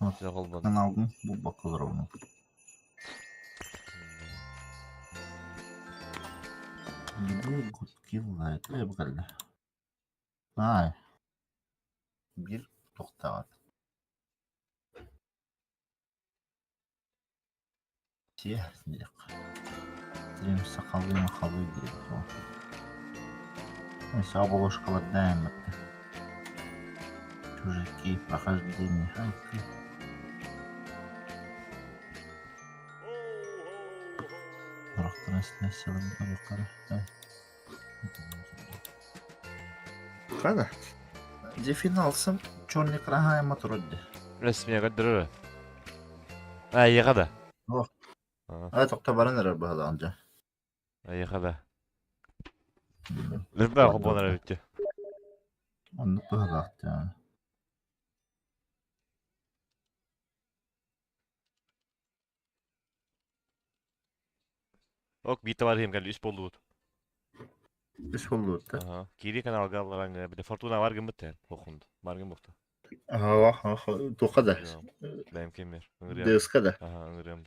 Дьэ холбон. Каналгын булбакка олоробун. Где Гудкилла? Это я кэллэ. Аай. Биир тохтоот. Сиэ диэххэ. Стрим сахалыы махалыы диэххэ. Өссө обложкалардаан барда. Чужаки, прохождение. Окей. Хана. Дьэ финалсым черный краһаайма турар дии. Ресмия көрдөрөр. Айыга да. О. А тохто баран эрэр быһалаан дьэ. Айыга да. Лүрбэ хобонар эбитти. Оннук быһалаах дьэ. Ок, биир товарищым кэлли, үс буоллубут. Үс буоллубут да? Аха. Киири каналга аллараҥ бile Фортуна бар гыммыт тэн. Хохунд. Бар гым бухта. Аха, туха да. Бэйэм кемер. Ыҥырыам. ДСК да. Аха, ыҥырыам.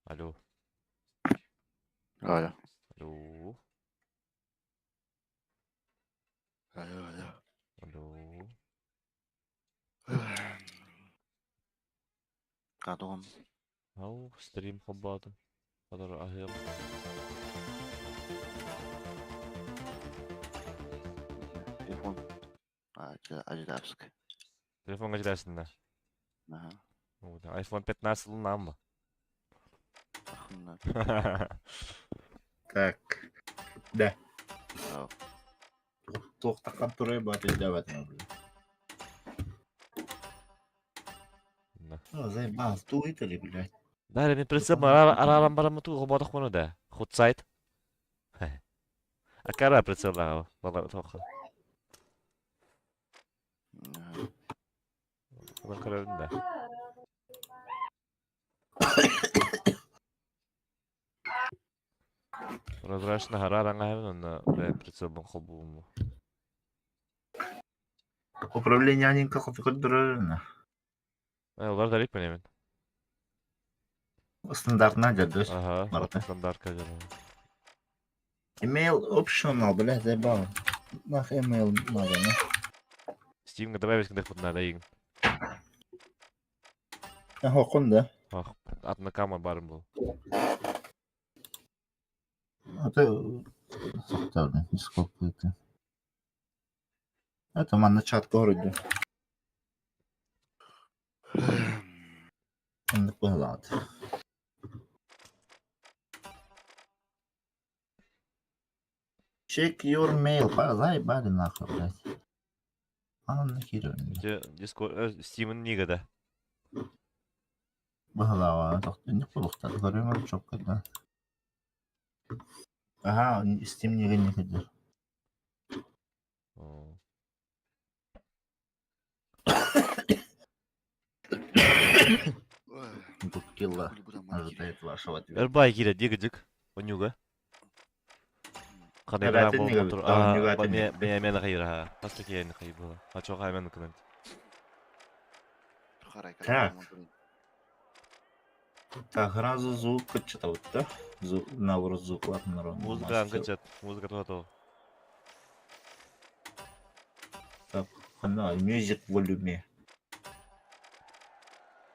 Алло. Алло. Алло. Алло, алло. Алло. Кадон. Ау, стрим холбоотум. Олор аһыам. Телефон. Адидаск. Телефон качатасынна. Аха. iPhone 15 ылынаммы? Ахынна. Так. Да. Туохтаххан турай баат өйдөөбөтүм. Заебал, туитали, блядь. Да, мен прицеп араран барамы ту хоботох мону да. Ход сайт. Акара прицеп лага бала тоха. Бала көрөбүн да. Прозрачно арараҥаһабын онно бэйэм прицелбын холбуубун. Управление Анинка хоту көрдөрөрүнэ. Олар да иликпин эбин. Стандартная дьэрдэс. Аха, Барыта. стандартка дьэрэ. Email optional, бля, заебало. Нах email надо, не? Steam'га добавить кындых надо игн. Охун да. Ах, атна кама барым был. Это составлен, сколько это. Это манна чат городе. Оннук быһалаат. Check your mail. Заебали нахуй, блядь. Анан киирэн. Дискорд Steam'ин нига да. Быһалааҕа тохтуннук буолуохтаах. Көрүҥ чопка да. Аха, Steam нига не кэлэр. Гудкилла ожидает вашего ответа. Эрбай киирэ диэгидик онньуга. Ханай Эбээтин баран нига буолбут бит, оонньуга атын бэйэ бэйэмэн хайыраха. Хас киһини хайбыла. Ачоха эмен кынан. Так. Так, сразу звук кыччатабыт да? Звук, наоборот, звук ладно, Музыка кыччат, музыка туһа Так, она music volume.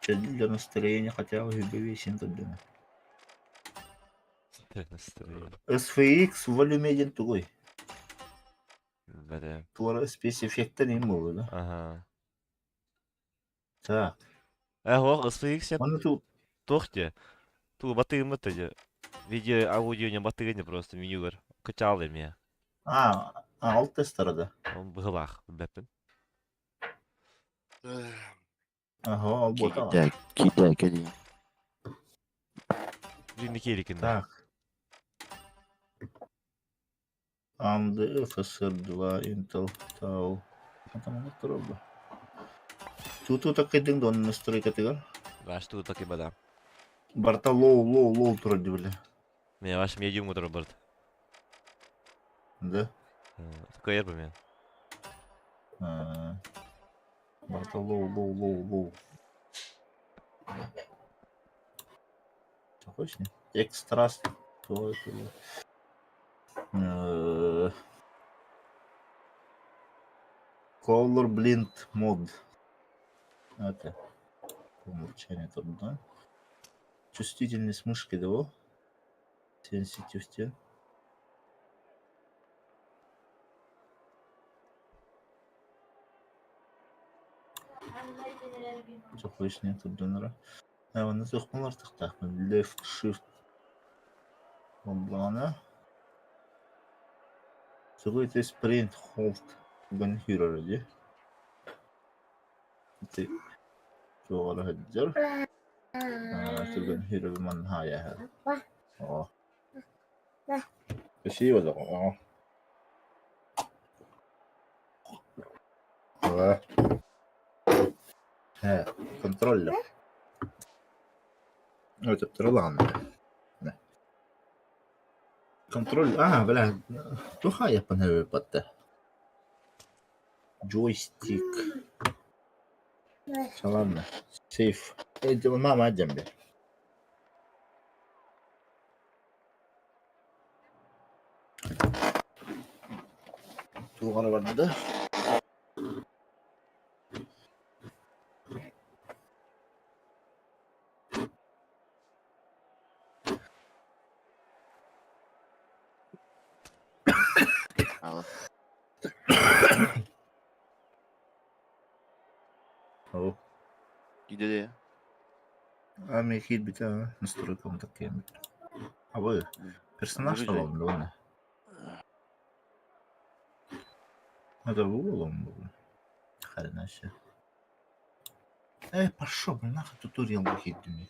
Че для настроения хотя бы весен тогда. Настроение. SFX volume диэн тугуй? Бэрэ. Туора спецэффектэн им буолуо да? Ага. Так. Э, ох, SFX Оны ту туох дии? Туу батыгыммыт дии. Видео, аудио не батыгыны просто менюгар. Кычаал эмиэ. А, а ол тестара да. Он быһылаах билбэппин. Ага, ол буотаҕа. Киитэ, киитэ кэлиэ. Жинни киирикин. Так. AMD FSR 2 Intel Tau. Хантан турар бу? Туту такайдың да onun настройкатыгар. Ваш туу таки бада. Барта лоу лоу лоу турар дибиле. Мен ваш медиум турар барт. Да. Такой ербі мен. Барыта low low low low. Такой с ним. Экстрас. Color Blind Mod. Это по умолчанию тут, да? Чувствительность мышки, да? Sensitivity. Чохуишне турдунара. Онно суохпун артыктаахпын. Left shift буоллаҕына Сугу ити sprint hold гын күүрэрэ дии. Ити туох эрэ сылдьар. Түргэн күүрэр манна хаайа Оо. Спасибо, доҕоор. Ээ, контроллер. Өтөптөрө улахан. Контроль, аа, бля, туох аайаппын эбиппатта. Джойстик. Ладно, сейф. Мама, дембе. Туох эрэ барда. Алло. Оо. Киирдэ Ами киирбитэ аа настройкам таккиэммит. Абы персонаж талалым да Это уолом был. Хрена себе. Эй, пошел, блин, нахуй туториал киирдим.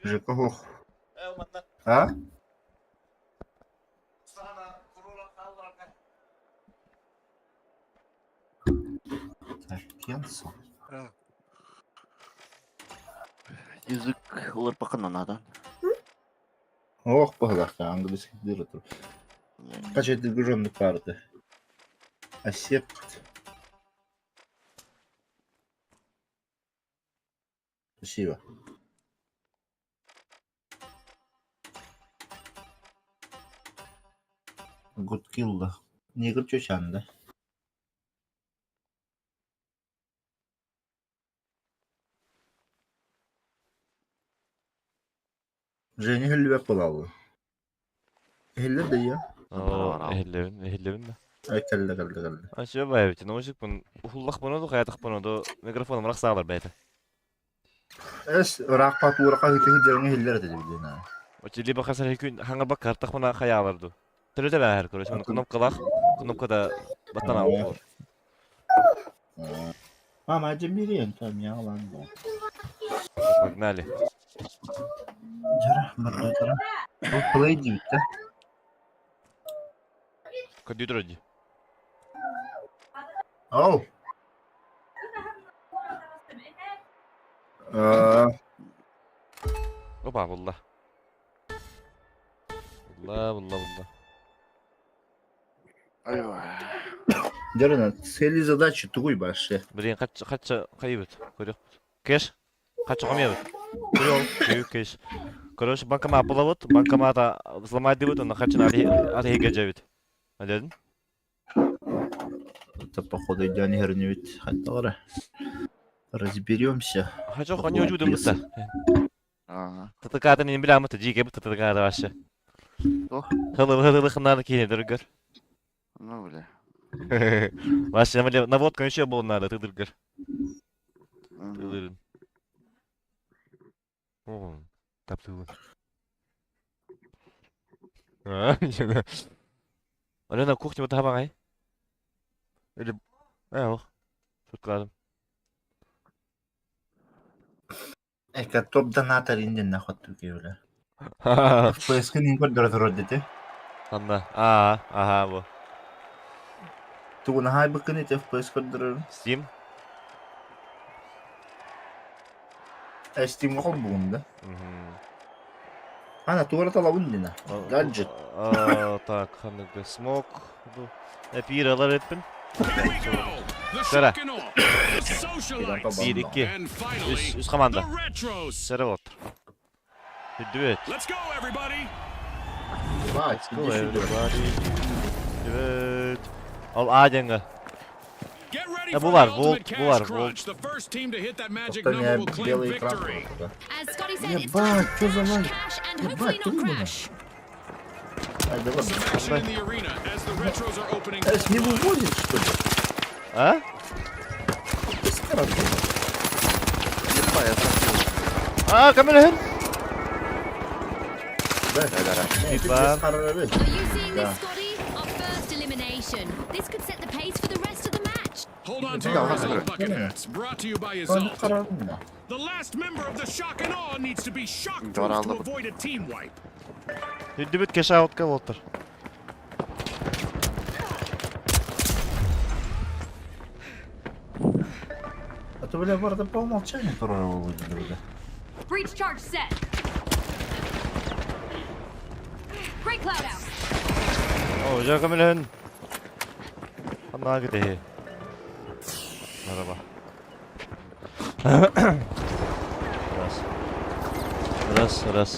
Жека А? Так, cancel. Язык уларпакын анадан. Ох, быһылаахта английский дыр отур. Качать груженные карты. Accept. Спасибо. Good kill да. Негр чочан да. Женя иһиллибэт буолааллар. Иһиллэр да ийэ. Оо, иһиллэбин, иһиллэбин да. Ай кэллэ кэллэ кэллэ. А чё баайбыт, наушникпын уһуллахпына ду хайатахпына ду микрофоным арахсаалар бэйэтэ. Эс ыраахпат уураха ыытыһы дьаҥа иһиллэр этэ дии наа. Очи либо хасар күн хаҥарбакка артахпына хайаалар ду. Төрөтө бээһэр короче, маны кнопкалаах, кнопкада баттан аалар. Мама, дьэмириэн там яалан бу. Погнали. Жара, барда жара. Бу play диэбит да? Компьютер дии. Оу. Аа, Опа, булла. Булла, булла, булла. Дьэ, цели задачи тугуй башы. Блин, хачча хачча хайыбыт. Көрүөхпүт. Кеш. Хачча хомуйабыт. Көрүөл, көрү кеш. Короче, банкомат булабыт, банкомата взломать дебит, онно хаччаны атыһыга дьэбит. Дедин? Это походу идеально иһэринибит хайдах Разберемся. Хача хоньо жудым бытта. Ага. Татыкаатын ин билямыт, жиге бытта татыкаата вообще. Туох? Хылы хылы хыннары киһи дыргыр. Ну, бля. Вообще, наводка еще было надо, ты дыргыр. Тылырын. О, таптылы. А, Алена, кухня вот табаҕай. Или... Э, ох. Шуткаладым. Эка топ донатор инден хоту киһилэ. FPS-кин көрдөрө турар дете. Анна. Аа, аха бу. Тугун хаайбыккын ити FPS көрдөрөр. Steam. Steam холбугун да. Ана туора талабын дина. Гаджет. Так, ханнык смок. Эпир алар эппин. Сара. Биир, икки, үс, үс команда. Сара болтур. Дүбет. Let's go everybody. Дүбет. Ал А деңге. Бу бар, Волт, бу бар, Волт. Тоқта белый экран. Ебать, что за лаги? Ебать, трудно. Ай, да ладно. Эс, не вывозит, что ли? А? А, камера Да, да, да. Are you seeing this, Scotty? Our first elimination. This could set the pace for the rest of the match. Hold on to your Izalt bucket hats. Brought to you by Izalt. The last member of the Shock and Awe needs to be shock-proof to avoid a team wipe. Үрдүбүт cash-out ка болтур. А то, бля, барда по умолчанию турар бля. Breach charge set. Great cloud out. О, дьэ көмөлөһүн. Ханнаға кэтэһи. Merhaba. Раз. Раз, раз.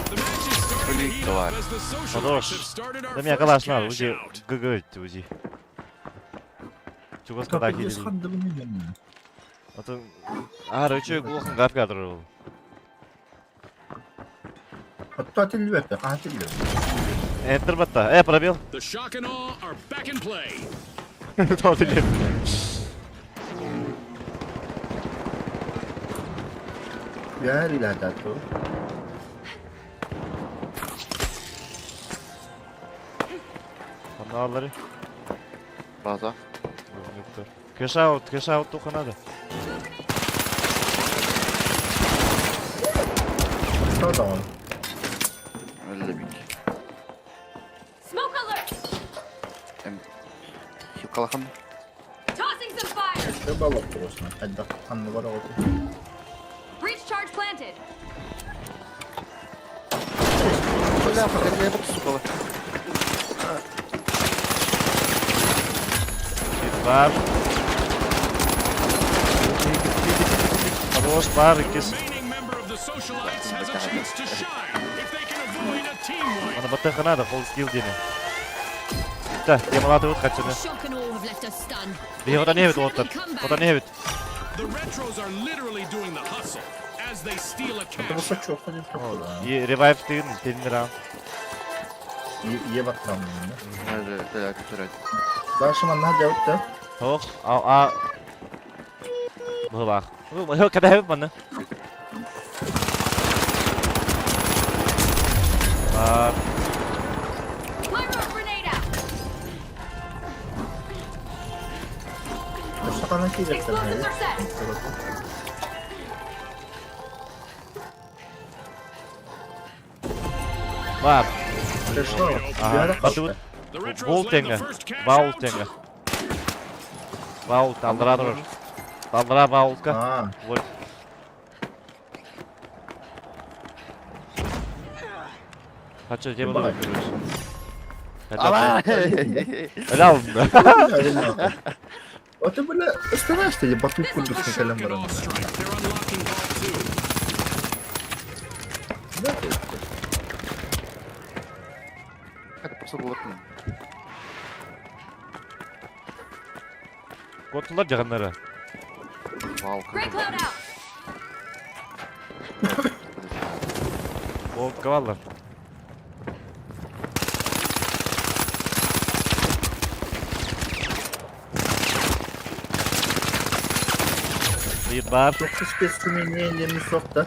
The match is starting to heat up as the socialites Хорош. have started our Да меня first калаш надо, cash узи out. ГГ узи. Чугас када киди. Атын аар үчүгэй улахан график атыр ол. Отто атыллыбэт, атыллыбэт. Энтер батта. Э, пробел. The Shock and Awe are back in play. Тоҕо билиэм. Бээр илээтэ Ханнаалары. База. Cash out, cash out туха надо. Что там? Өллөбүк. Smoke alert. Хилкалахан. Tossing some fire. Все было просто. Хайда, ханны бар оҕото. Breach charge planted. Бля, я буду сука. Бар. Хорош, бар, иккис. Remaining member of the socialites has a chance to shine if they can avoid a team wipe. Аны баттыха надо, хол скилл диэни. Да, темалатыбыт хачыны. Shock and awe have left us stunned. Биһи отан иһэбит уоттар. Отан иһэбит. The retros are literally doing the hustle as they steal a Это cash. высочок один такой, да. И ревайв тыын, теннер Е баттам. Дальше манна делать, да? Ох, а а Быһылаах. Кэдэһэбит манна. Бар. Pyro grenade out. Сатана киирэр. Explosives are set. Бар. Пришло. Ага, бардыбыт. The retros Бол land the тэҥҥэ. first cash Баул out. тэҥҥэ. Баул талдыра турар. Талдыра баулка. А, Вот. Хача тема Ала! Ала. Вот ты, бля, оставайся, я батут The курдук shock кэлэн and баран. awe strike. They're unlocking vault two. Да, ты. Это просто было. Котулар жаганнары. Вау. Great cloud out. Болуп кабаллар. Биир бар. Только спецуменение не сохта.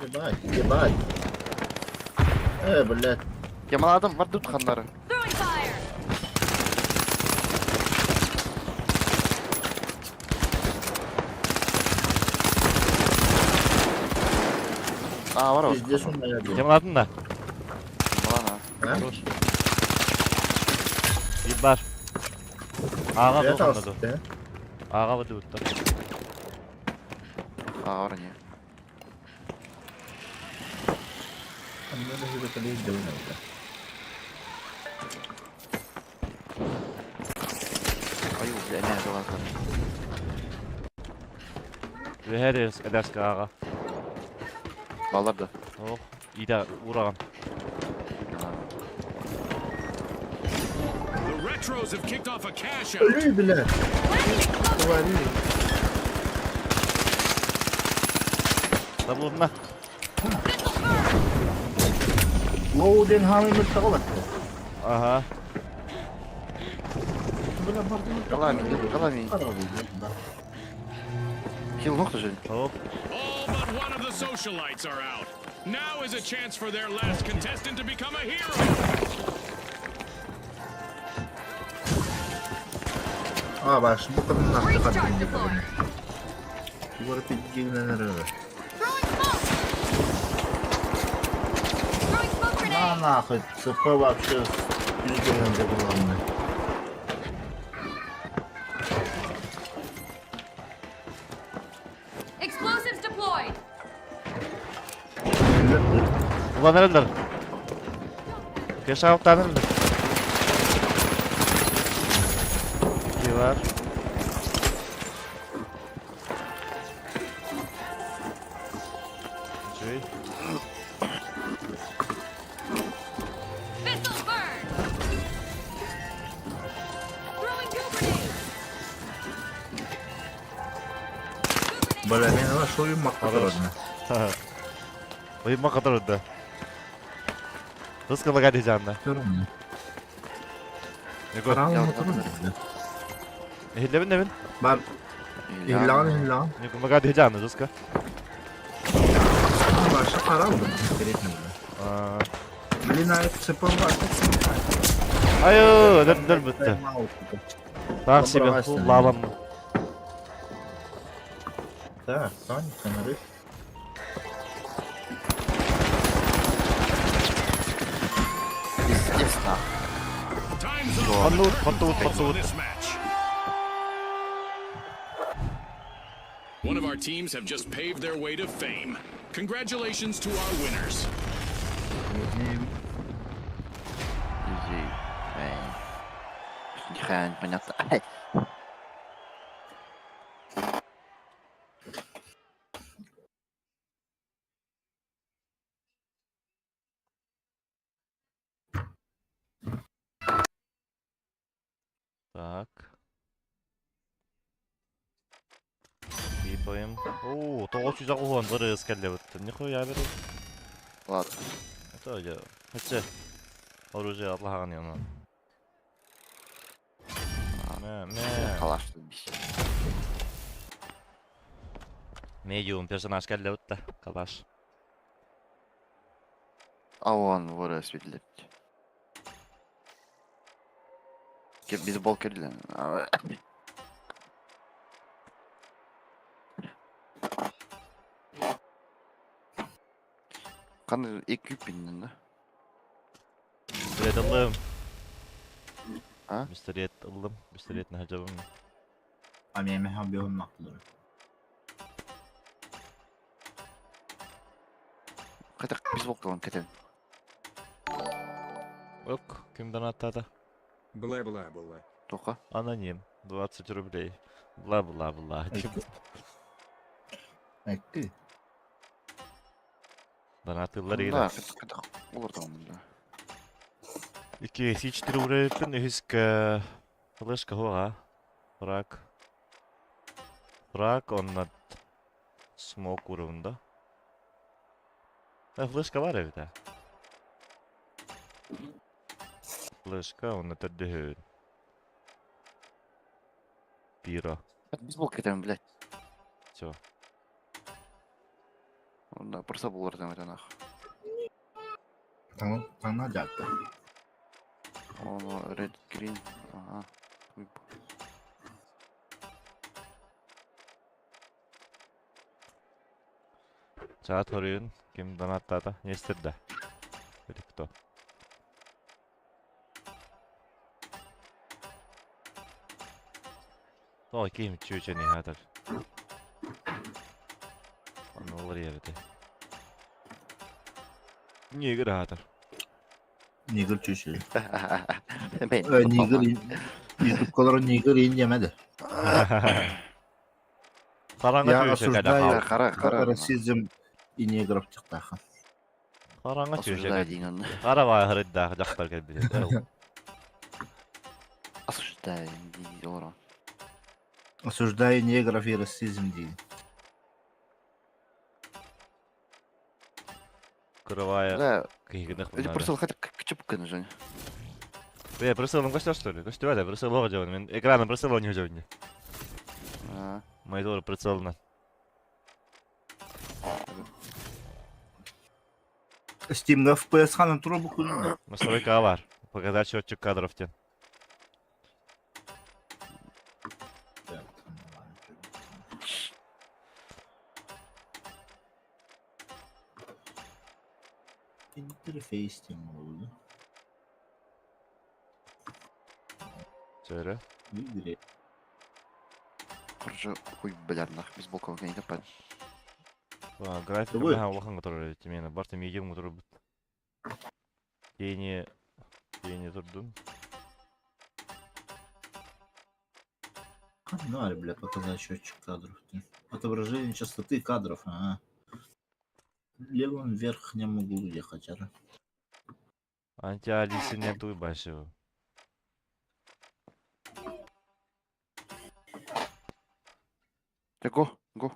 Ебать, ебать. Блядь. Ямаладым бар тут ханнары. Throwing fire. А, бар Пиздец он моя был. Темаладың да. Ямалана. А? Биир бар. Ааҕа дуу ханна дуу? Ааҕа быдыбыттар. Ааҕар не. Аю, бля, не, давай. Үөһээ эдэрскэ ааҕа. Балар да. Ох, иитэ уураҕын. The Retros have kicked off a cash out. Өлүү бля. Говори. Табылынна. Лоу диэн хаамый мөлтөҕө батта. Аха. Бля, бардым. Калами, калами. Хил нохто же. Оп. All but one of the socialites are out. Now is a chance for their last contestant to become a hero. А, баш, бу кадын нахты Breach кадын. charge deployed. Угар пиддигнен эрэ. Throwing smoke. Throwing smoke На grenade. нахуй, ЦП вообще пиздегнен главное. Explosives deployed. Ulan neredeler? Keşke alttan neredeler? İki var. Үчүгэй. Missile burn. Throwing goo grenade. Goo grenade. Бля, мен ала шою Хорош. мактар Ойыма катар өтті. Рысқылыға дежанна. Егор, Ehillebin nebin? Бар, иллан иллан. Егор, мага дежанна, Рысқа. Башы каралды. Интересно. Блин, а это ЦП бар. Айо, дыр дыр бітті. Так себе, лалам. Так, Соня, фонарик. Пиздец, нахуй. Time's up. Ханнут, хаттут, On хаттут. this match. One of our teams have just paved their way to fame. Congratulations to our winners. Изи. Эй. Нихуя непонятно. Ай. Так. Кипаем. О, 900 бір ескерлеп өтті. Нихуя бер. Ладно. Это я. Хотя оружие атлаған яна. Мә, мә. Калаш бис. Медиум персонаж келіп өтті. Калаш. А он вора светлет. Кеп бейсбол кердилен. Кандай эквипинен да? Мистер Ылым. А? Мистер Ылым. Мистер Нахажабым. А мен мен хабион мактылар. Кайта бейсбол кылам кетем. Ок, ким донаттады? Бла-бла-бла. Тока. Аноним. 20 рублей. Бла-бла-бла. Айтты. Донатылар Да, егер. кайта олар да мында. 2, 4 рублей. Үхіскі... Флешка хуа. Фраг. Фраг, он над... Смок уровында. Э, флешка бар эбит, Флешка, он над дөһөн. Пира. Бейсбол кетем, блядь. Всё. Да, просто булар там это нахуй. Таңа таңа жатты. Оно red green. Ага. Хуй Чаат хорыйын ким донаттады? Нестерді? Или кто? Тоҕо киһим чүөчэни аһатар. Онно уларыйар этэ. Негр аһатар. Негр чүөчэ. Негр ютубкалар негр индиэмэ да. Хараҥа Я чүөчэ кэлэ осуждаю хаал. Хара хара. расизм и негров тихтаха. Хараҥа чүөчэ Осуждаю кэлбит. диин онно. Хара бааһырыйдаах дьахтар кэлбит. Осуждаю дии олорон. Осуждаю негров и расизм диин. Кырывая Да, киһигинэх или просто хотя кычып Женя. Бля, прицелом көстөр что ли? Көстүбэт, прицел оҕо дьон. Мен экраным прицел оонньуу дьон. Монитор прицелынан. Steam'da FPS ханан тура бу күн. Настройка бар. Показать счетчик кадров тен. Интерфейс тем oldu. Söyle. Игре. Короче, хуй, блядь, нах, бейсболка не копать. Графика Тобой? баха улахан которая тимена. Барта медиум который бут. Тени тени турдун. Ну, бля, показать счетчик кадров. Отображение частоты кадров, ага. В левом верхнем углу где хотя бы. Антиалисин туй башево. Да го, го.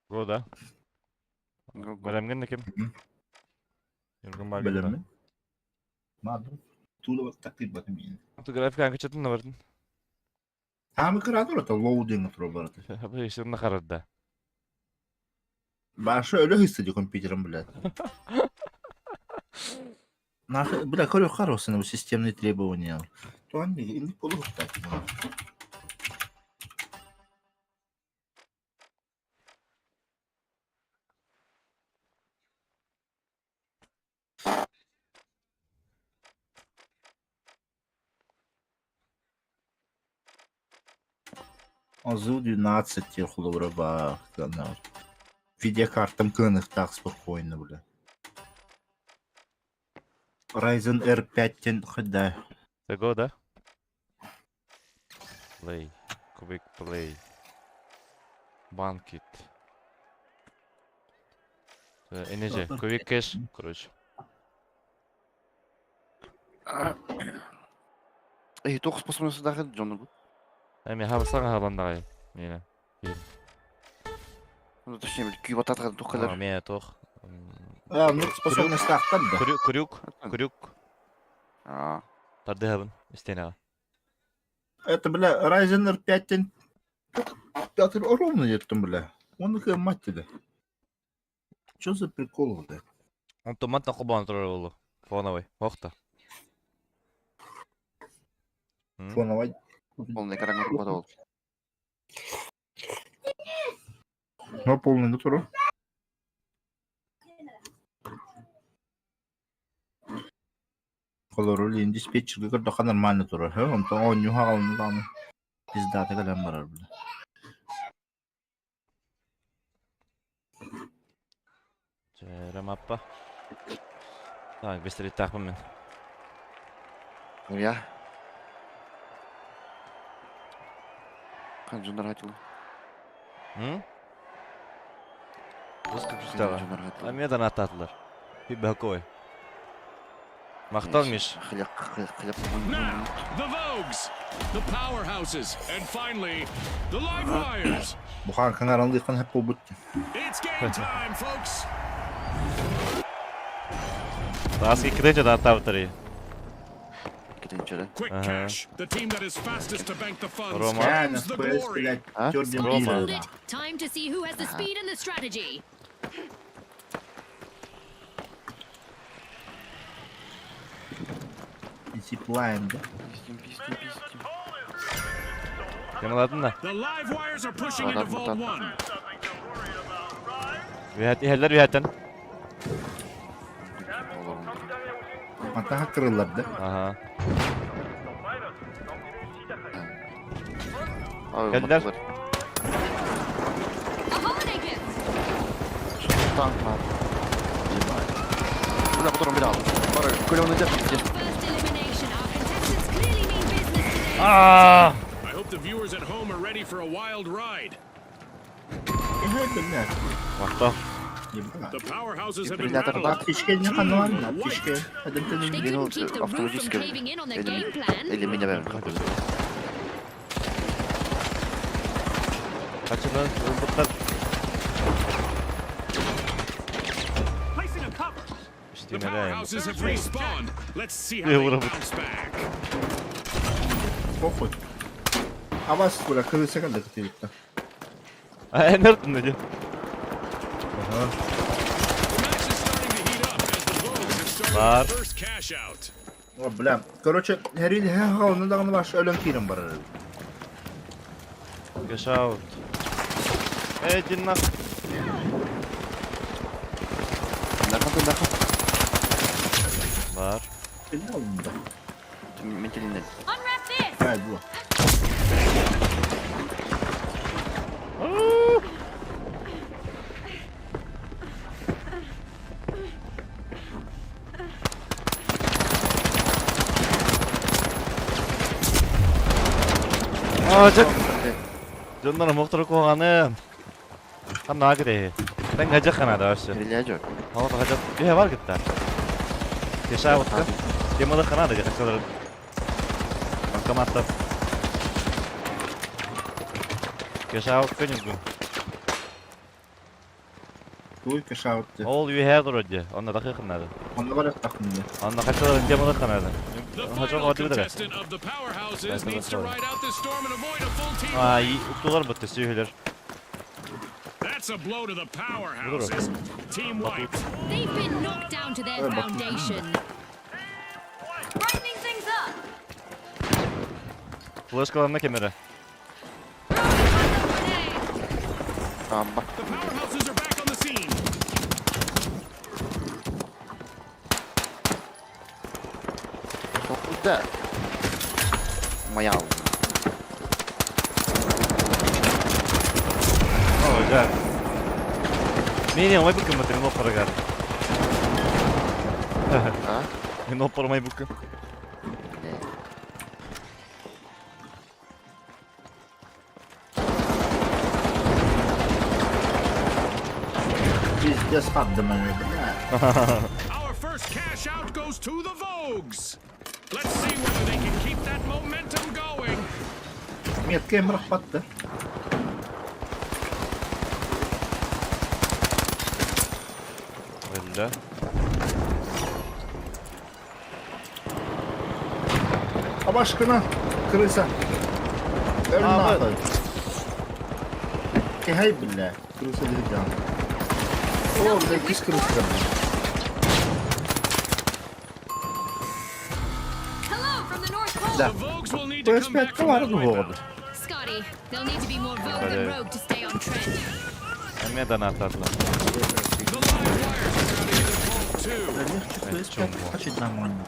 Го да. Го, го. Бэлэмҥин ким? Мгм. Юргун баргын да. Билемин. Madem. Тула вот так ты батым. Ту графика качатын бардын. Ами кыратыр это loading турбараты. Бу ишин харада. Башы өлө хисти компьютером, блядь. Нахуй, бля, көрө хороший на системные требования. То они не так. Азу 12 хулура ба. Видеокартам кыных так спокойно, бля. Ryzen R5 тен хда. Го да? Play. Quick play. Банкет. Энеже, quick cash, короче. Эй, тоқ способности дахы Джон бу. Эми хабасаң хабандагай. Мена. Ну, точнее, бил, күй бататка тоқ Мен тох. А, ну способность тахтан да. Крюк, крюк, крюк. А, Тарды хабын. Истена. Это, бля, Ryzen R5 тен пятый ровно где-то там, бля. Он их мать тебе. Что за прикол, бля? Он томат кубан турар болду. Фоновый. Охта. Фоновый. полный экран группа бол. Ну, полный натуру. Колору диспетчерге көрдөхө нормально турар. Хэ, онтон оонньуу хаалын даҕаны. Пиздата кэлэн барар, бля. Рамаппа. Так, быстрее так мен. Я. Қан жондар айтылы. М? Русский күстәҕэ. Амедан аттаатылар. Бакой. Махтал Миш. Хлеб, хлеб, хлеб. Now, the Vogues, the powerhouses, and finally, the live wires. Бухан канаралыхан хэп болбут. It's game time, folks. Тааски кирече да аттаабытары. Кетенчеле. Quick cash, the team that is fastest to bank the funds Рома. claims the glory. блядь, А? тёрден Рома. пиво. Hold it. Time to see who has the speed and the strategy. Зиплайн, да? Пиздим, пиздим, пиздим. Темаладын да. The live wires are pushing into Vault 1. Иһэллэр үһэттэн. Олорун. Атаха кырыллар да? Аха. Ой, Кэллэр. уматтылар. A holiday gift. Танк var. Ебать. Бля, потом бля. Бары, көлөөнү деп пиздец. First elimination. Our contestants clearly mean business today. Аа! I hope the viewers at home are ready for a wild ride. Эһэ, бля. Махтал. Ебать. The powerhouses have been Дефибриллятор rattled. бар. Аптечка не хануан, аптечка. Один They ты Мен couldn't ол keep the roof from автоматически caving in on their game plan. или меня бәрін. Качынан ылбыттар. Placing a cover. The Үстүнэ powerhouses have respawned. Let's see how Yeah, they what up? bounce back. Похуй. А вас, бля, крыса когда ты Энертин диye. Ага. The match is starting to heat up as the Vogues have started Var. their first cash out. О, бля. Короче, Хэрил хэ даганы баш өлөн кирен бар. Cash out. Эй, дин нах. Нахуй, нахуй. Бар. Биле алында. Мен телинен. Unwrap this. Хэ, бу. Аа, жак. Дьоннор мохтор куһаҕаным. Ханна кире. Тэн гажак ханада вообще. Переля жок. Хава гажак. Бие бар кытта. Кеша утка. Темада ханада жаксалар. Банкоматта. Кеша утка нүгүн. Туй кешаут. Ол үйе вроде. Онна дакы ханада. Онда бар тахмин. Онна качалар темада ханада. The Хача final каты битер. contestant of the powerhouses That's needs to what I ride out this storm and avoid a full team. Аа, уктулар битте сүйүлөр. That's a blow to the powerhouses. Team wiped. They've been knocked down to their Oh, but- foundation. Brightening things up. Флешкаларына кемере. Throwing a grenade. Амба. The powerhouses are back on the scene. Куда? Моя. О, жак. Мени ой букым битер, но парагар. А? Но пармай букым. Не. Пиздец хаддым эми, бля. Our first cash out goes to the Vogues. Let's see whether they can keep that momentum going. Метка эмрах батты. Öyle. А башкына крыса. Өл А, нахуй. Кехай, бля. Крыса дигән. О, бля, кис крыса. Hello from the North Pole. Да. The Vogues will need to come PS5 back from var that bu wipeout. oldu. Scotty, they'll need to be more vogue than Hadi. rogue to stay on trend. Эмне донататлар. The live wires are crowding into Vault 2. Легче PS5 качать нормально.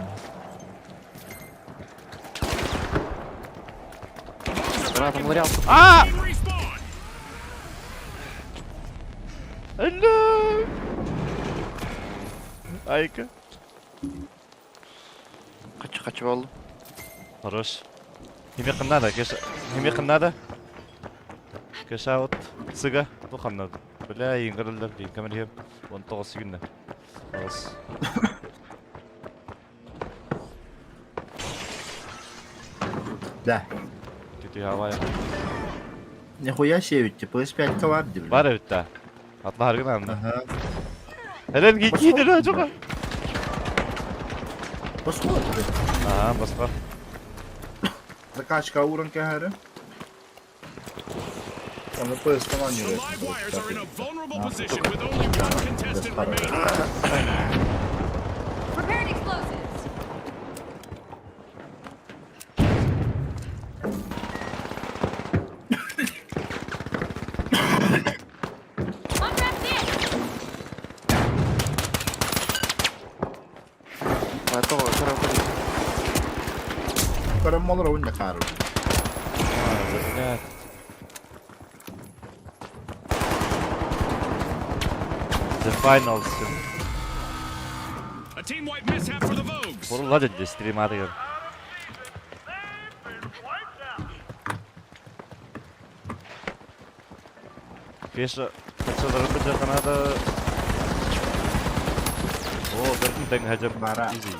Братом ларял. Аа! Team respawn. Алло! Айка. Качы качы болду. Хорош. Химе кыннада, кеш. Химе кыннада. Кеш аут. Сыга. Бу ханнада. Бля, иңгирилдер дейм. Камер хем. 19 секунд. Алыс. Да. Түтү хавая. Нихуя себе, ведь PS5 ка бар, бля. Бар бит та. Атла харгын анда. Ага. Хелен гидер жок. Посмотри. Аа, баска. Закачка уран кахары. Там на PS The live wires are in a vulnerable position with only one contestant remaining. Preparing explosives. Көрөн олоробун да хаарбын. Блядь. The finals. A team wipe mishap for the Vogues. Бурулла деді стрим арыгар. Кеша, хачалары быжаханада. О, көрдүм тэҥ хажап Бара. изи.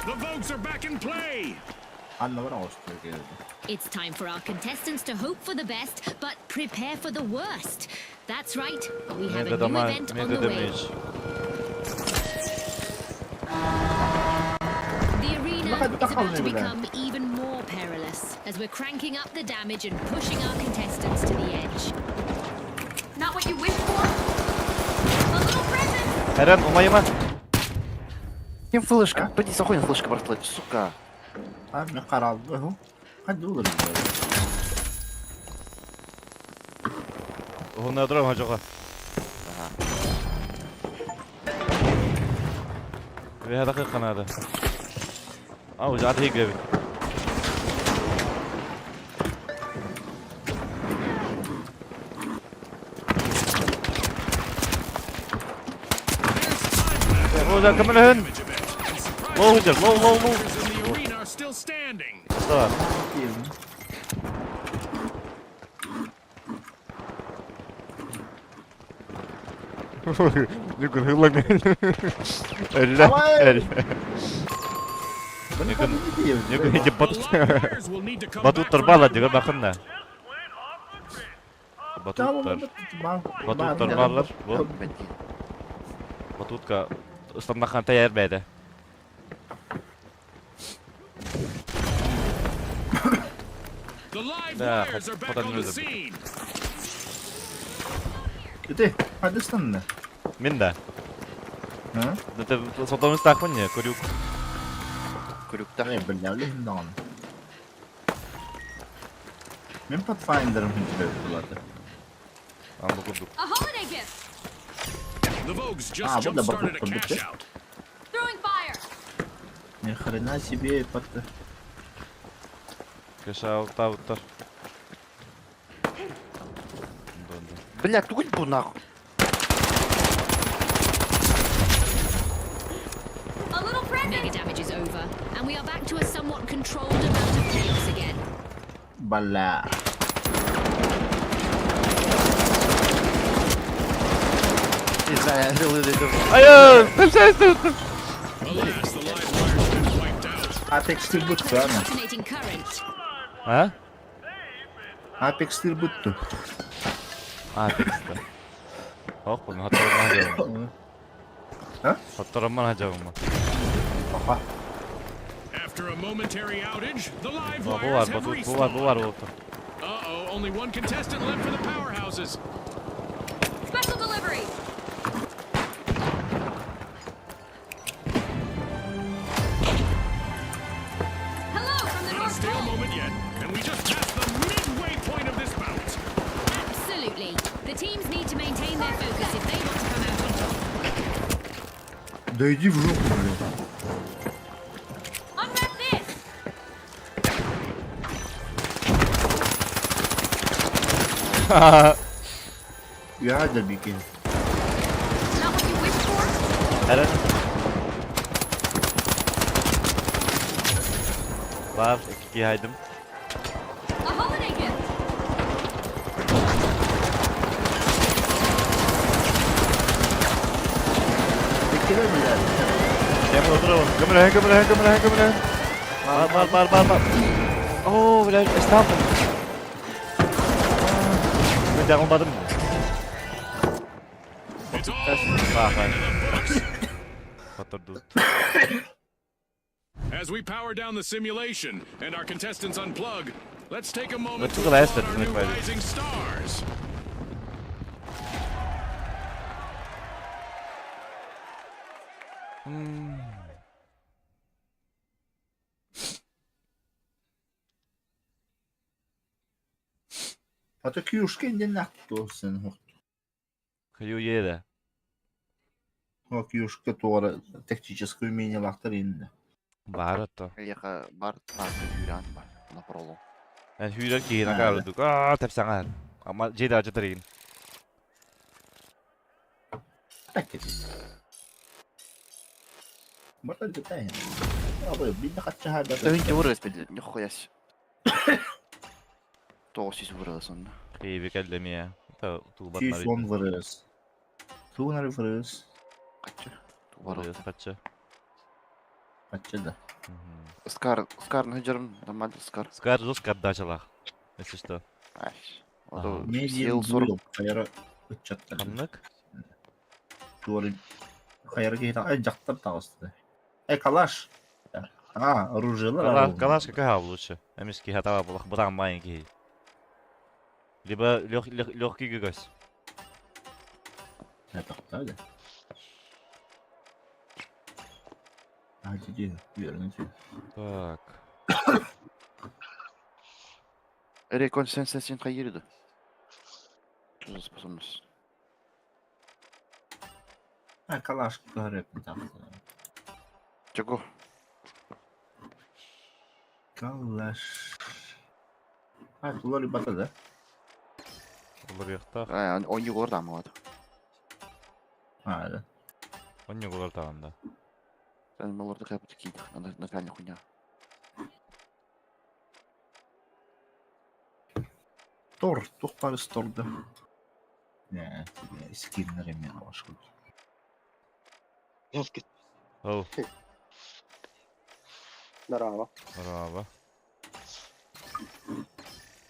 The Vogues are back in play. Анна бар оҕустуга кэлбит. It's time for our contestants to hope for the best, but prepare for the worst. That's right, we have Мега a new дома, event on мега the way. damage. The arena Look at is the about to Hollywood. become even more perilous as we're cranking up the damage and pushing our contestants to the edge. Not what you wished for? A little present! Eren умайыма. Ким флешка? Пойди, сахуй флешка бартылать, сука. А, мен қаралды. Қайда олар? Уһунна турам хажоға. Ve dakika kanada. Aa, уже атый гебит. Уже кымылын. Damage event. And surprisingly, Low hücum, low, low, low. players in the arena are still standing. Mustafa. Нюкун хыллак. Элле, элле. Нюкун хиджи The батут. live wires will need to come Батут back for тарбала another дигер round. бакынна. Батуттар. Батуттар барлар. Бу батутка ыстаннахан таяр бәйде. The live Да, wires are back потом on the люди. scene. Ити, қайда Мен да. А? Это сотомыз тақпын не, көрюк. Күрүктах. Э, бля, олехин даҕаны. Мин Pathfinder'ым хүнтүбэт булаты. Аны курдук. A holiday gift! The Vogues А, just вот да, jump-started a батут cash победит. out. Throwing fire! Ни хрена себе под... Кеша алтауттар. Бля, тугуть бу нахуй. A little present! Mega damage is over, and we are back to a somewhat controlled amount of chaos again. Бля. Не знаю, я Айы, пілсәсті. Alas, the live wires have been wiped out. Apex тир бутты, ана. Alternating current. А? Apex тир бутты. А, тексті. Хоқ, бұны хаттарыман хажабым. А? Хаттарыман хажабым. Аха. After a momentary outage, the live Бу бар, wires have батут, бу бар, бу respawned. бар болыпты. Uh-oh, only one contestant left for the powerhouses. Special delivery! Hello from the Not a North stale Pole! moment yet, and we just passed the midway point of this bout. Absolutely. The teams need to maintain their focus if they want to come out on top. Да иди в жопу, блядь. Unwrap this! Я да беги. Not what you wished for? Әрін. Бар, екіге хайдым. A holiday gift! Беккеле, блядь. Кемер отырамын. Кемер, кемер, кемер, кемер. Бар, бар, бар, бар, бар. О, блядь, estağfurullah. Мен жағылмадым. It's all written Bak, into the books. Батырды. As we power down the simulation and our contestants unplug, let's take a moment Let's to look at applaud that, our new Nick Valley. rising stars. Ата күйушка инден нақты сен. Кыю еді. О, күйушка туара тактическое умение лақтар енді. Баар ото. Эйиэхэ бар тааска күүрээн бар. Напролом. Эн хүүрэр киһи накаарудук. Аа тэпсэҥэ. Ама дьиэ дьытырыгын. Так Можно летаем. Абы, видно хаччаха да. Өйүн вырос, блин, нихуя себе. Тоҕус вырос онно. Киһи кэллэ мия. Тулбат Сүүс он вырос. Тугунары вырос. Качча. Вырос качча. Качча да. Скар, скар нахаджарым, нормально скар. Скар жестко отдачалах. Если что. Ай. Сел 40. Хайара ыччаттар. Ханнык? Туары хайара киһи ай дьахтар таҕысты. Э, калаш. А, оружиелар. Калаш какая лучше? Эмиски хатава булах бытаан маленький. Либо легкий гигась. Это да? А, иди, верните. Так. Рекон сен сен сен хайырды. Что за способность? А, калаш говорят, там. Чего? Калаш. А, тулар бата, да? Олар яхта. А, он не горда, вот. А, да. Он не горда там, да. Sen олорду кайбыт кийдик, начальный хуйня. Тор, тухпарыс торды. Не, скиннер эме алашкы. Оу. Здорово. Здорово.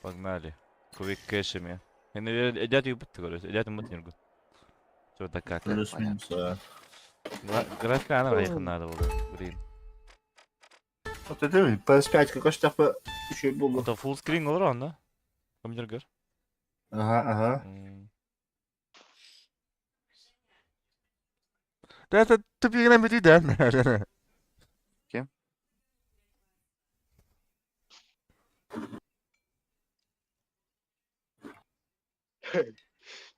Погнали. Кувик кэшами. Эдят юбыт, короче, эдят мут нергу. Что да как? Плюс-минус. Графика она ехать надо было. Блин. Вот это PS5 какой штраф еще был. Это full screen olur onda. Компьютер gör. Ага, ага. Да это тупигина бити да. Кем?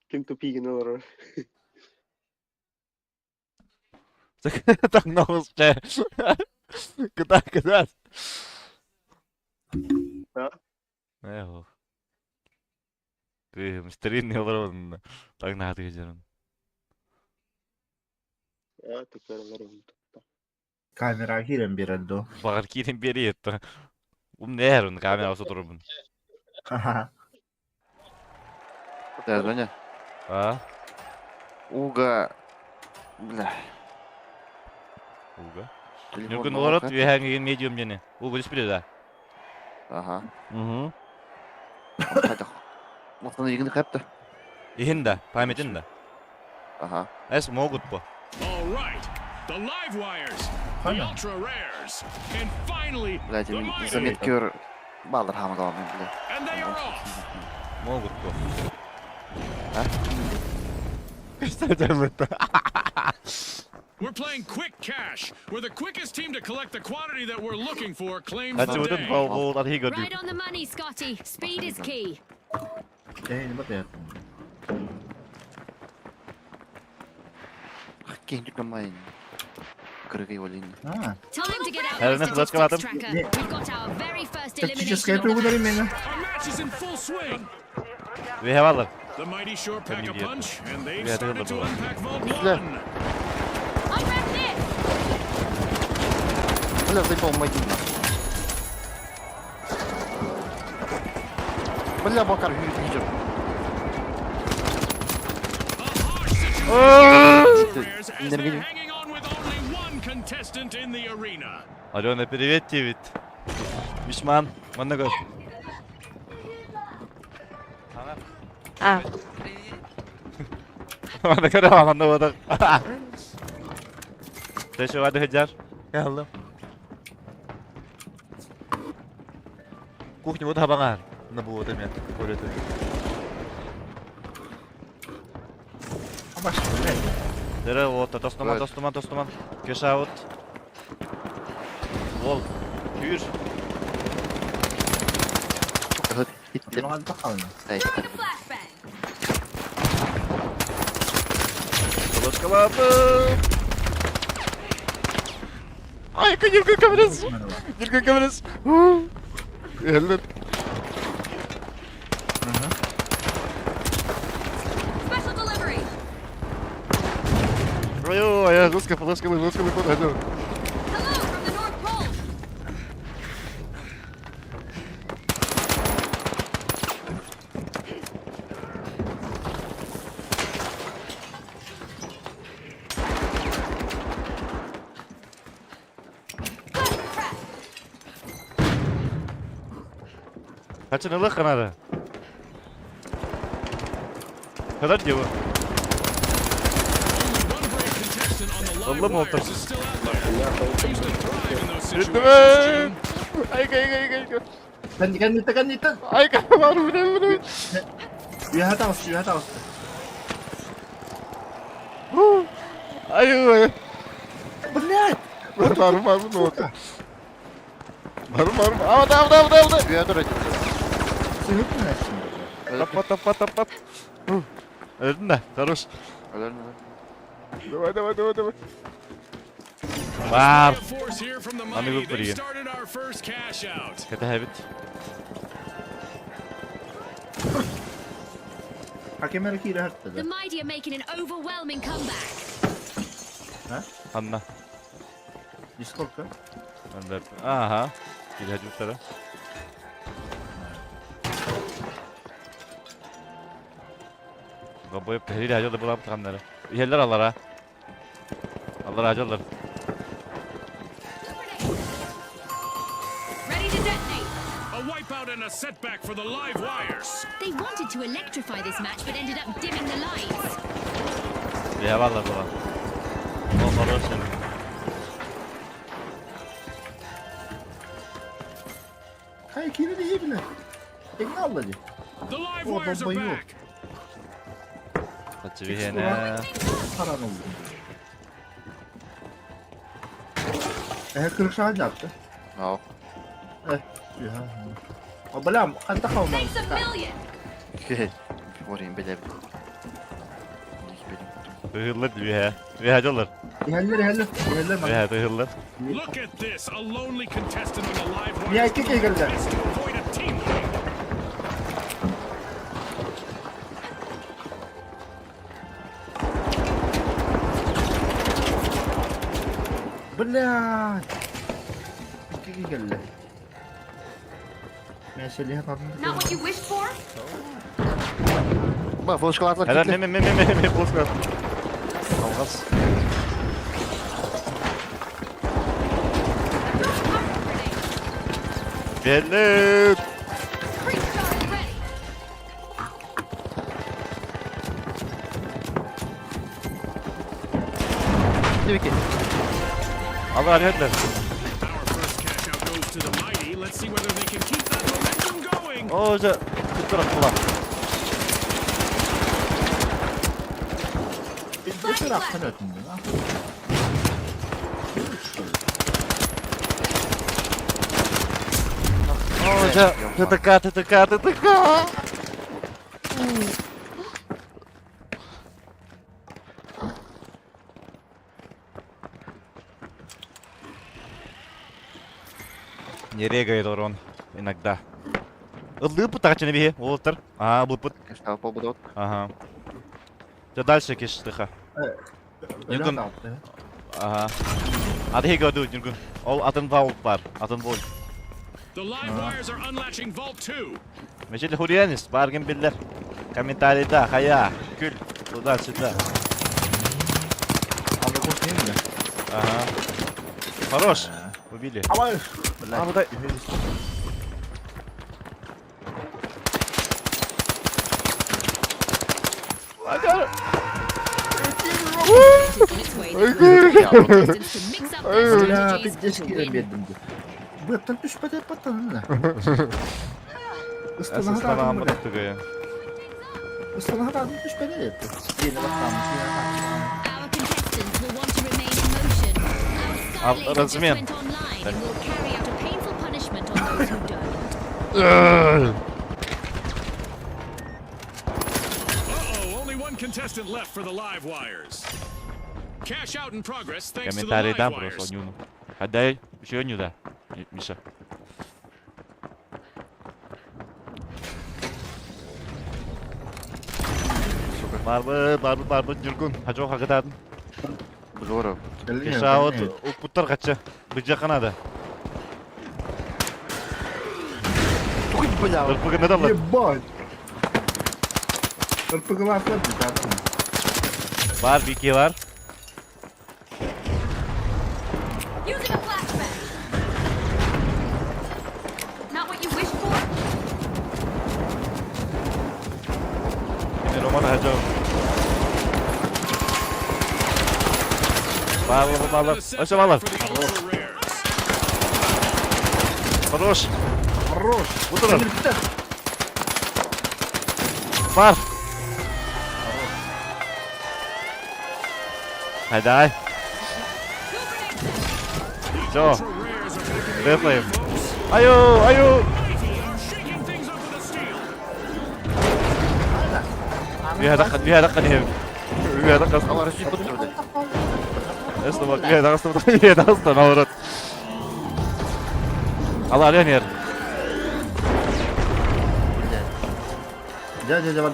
Ким тупигин олорор. Так новость. Куда, куда? Да? Эх. Ты старинный олорор. Так надо говорить. А, такой олорор. Камера кирен береді. Бағар кирен бери етті. Ум не он камера осы тұрбын. Ха-ха. Да, Звоня. А? Уга. Бля. Уга. Телефон Нүкін олорот вехәңген медиум дене. Уга дисплей да. Ага. Угу. Мутаны егін қапты. Ихин да, памятин да. Ага. Эс могут по. All right. The live wires, the ultra rares, and finally Блядь, the mighty. заметкер балдар хамагал бля. And they are off. Могут по. А? Что это? We're playing quick cash, where the quickest team to collect the quantity that we're looking for claims That's the what day. the ball he got. Right on the money, Scotty. Speed is key. Time to get out Hello, the let's go statistics at them. tracker. We've got our very first elimination Тактическая of the труба match. меня. Our match is in full swing. We have other. The mighty sure pack a Immediate. punch, and they've Yeah, started to they're unpack Vault Yeah. 1. Unwrap this! Бля, заебал мадин. Бля, Бакар, видишь. A harsh situation for the rares as they're hanging on with only one contestant in the arena. Алена, привет тебе. Мишман, манна көр. А. Манна көр, манна бодох. Тэшэ вады хыджар. Яллым. Кухня вот хабаңар. На буот эме. Көрөтө. Дере вот, тостоман, тостоман, тостоман. Кеша вот. Бол. Күйür. Throwing a flashbang. Колошкалады. Айка, Ньургун көмөлөс! Ньургун көмөлөс! Иһэллэр. Special delivery. Ой, ой, жестко, флешка, флешка, флешка. Hello from the North Pole. Kaçın kanada. Kadar diyor bu. Only one brave contestant on the live Vallahi mi wires oldu? is still out there. Seems to thrive in those Yürüdüm. situations, Jim. Ayka ayka ayka ayka. Kendi kendi kendi kendi. Ayka var bu ne bu ne? Ühə dağıstı, ühə dağıstı. Ay ay. Блядь! Var var var bu ne oldu? Var var. Ama da da da da. Üye dur edin. Sığıp mı şimdi? Тапа тапа тапа. Öldün de. Хорош. Öler mi? Давай давай давай давай. Var. Force here from the Let me mighty. look for They you. started our first cash out. Kötü habit. Hakemler ki rahat The dedi. mighty are making an overwhelming comeback. Anla. Discord'da. Ben de. Aha. Bir hadi tara. Babayı pehli hacı da bulam tamları. Yerler alır ha. Alır hacı alır. Ready to detonate. A wipeout and a setback for the live wires. They wanted to electrify this match but ended up dimming the lights. Bir hava alır bulam. O alır seni. Hayır kiri de iyi bile. Tekne aldı. The live O wires are bombayı yok. back. Kaçı bir hene. Paran oldu. Ehe kırık şarj attı. No. Eh. Ühə. Abalam, hatta kalmadı. Thanks a million. Okey. Vurayım bile. Hırlar bir he. Bir hacı alır. Yerler yerler. Yerler Bir bak. he hırlar. Look at this. A lonely contestant on the live Ya wires. iki kere geldiler. Best to avoid a team wipe. Блядь. İki kere geldiler. Meseleyi anladım. Not what you wished for? Bak flaşkalar Helal kilitli. ne ne ne ne ne ne Algaz. Belli. Breach charge ready. Bitti ki. Allah arıyorlar. Our first cash out goes to the mighty. Let's see whether they can keep that momentum going. O hoca tuttur attılar. Bir taraftan ötündü lan. Hoca TTK TTK TTK. Не регает урон иногда. Лыпут так не беги, Уолтер. Ага, лыпут. Каштал побудот. Ага. Ты дальше киш тыха. Öyle attı. Ага. Hadi go dude, Нюргун. Ол атын vault бар, атын vault. The live wires are unlatching Vault 2. Meşeli Hurriyanis, bargın biller. Kommentariyda, хая, күл, туда сюда. Aldı koşayım mı? Ага. Хорош. Убили. Ama А, вот It is on its way. The contestants can mix up their Бля, strategies пиздец to кире win. бердим. Бөптен түшпәде паттан. Ыстана Ыстана adam амыр түгөйө. Ыстана adam түшпәде etdi. Yeni bakkalmış yeni bakkalmış. Our contestants will want to remain in motion. Our sky Al- laser just Razmen. went online and will carry out a painful punishment on those who don't. Uh-oh, only one contestant left for the live wires. Cash out in progress thanks to the live Комментарий дам просто wires. Нюну. Отдай еще не да, Миша. Сука. Барбыт, барбыт, барбыт, Ньургун, хачо хагытаатын. Говорю. Кешаут укпуттар хача. Быдьаха надо. Туй, бля. РПГ надо. Ебать! РПГ-лар Бар, бики бар. Using a flashbang. Not what you wished for? Yine Roman hacı. Бар, бар, бар, бар. Өсө балар. Хорош. Хорош! Утырыр. Бар. Хайдай. Все. Рефлеем. Айо, айо. فيها دقن فيها دقن هيك فيها دقن Allah Resul budur. اسلم فيها دقن فيها دقن نورت الله علينا يا Дядя, дядя, вот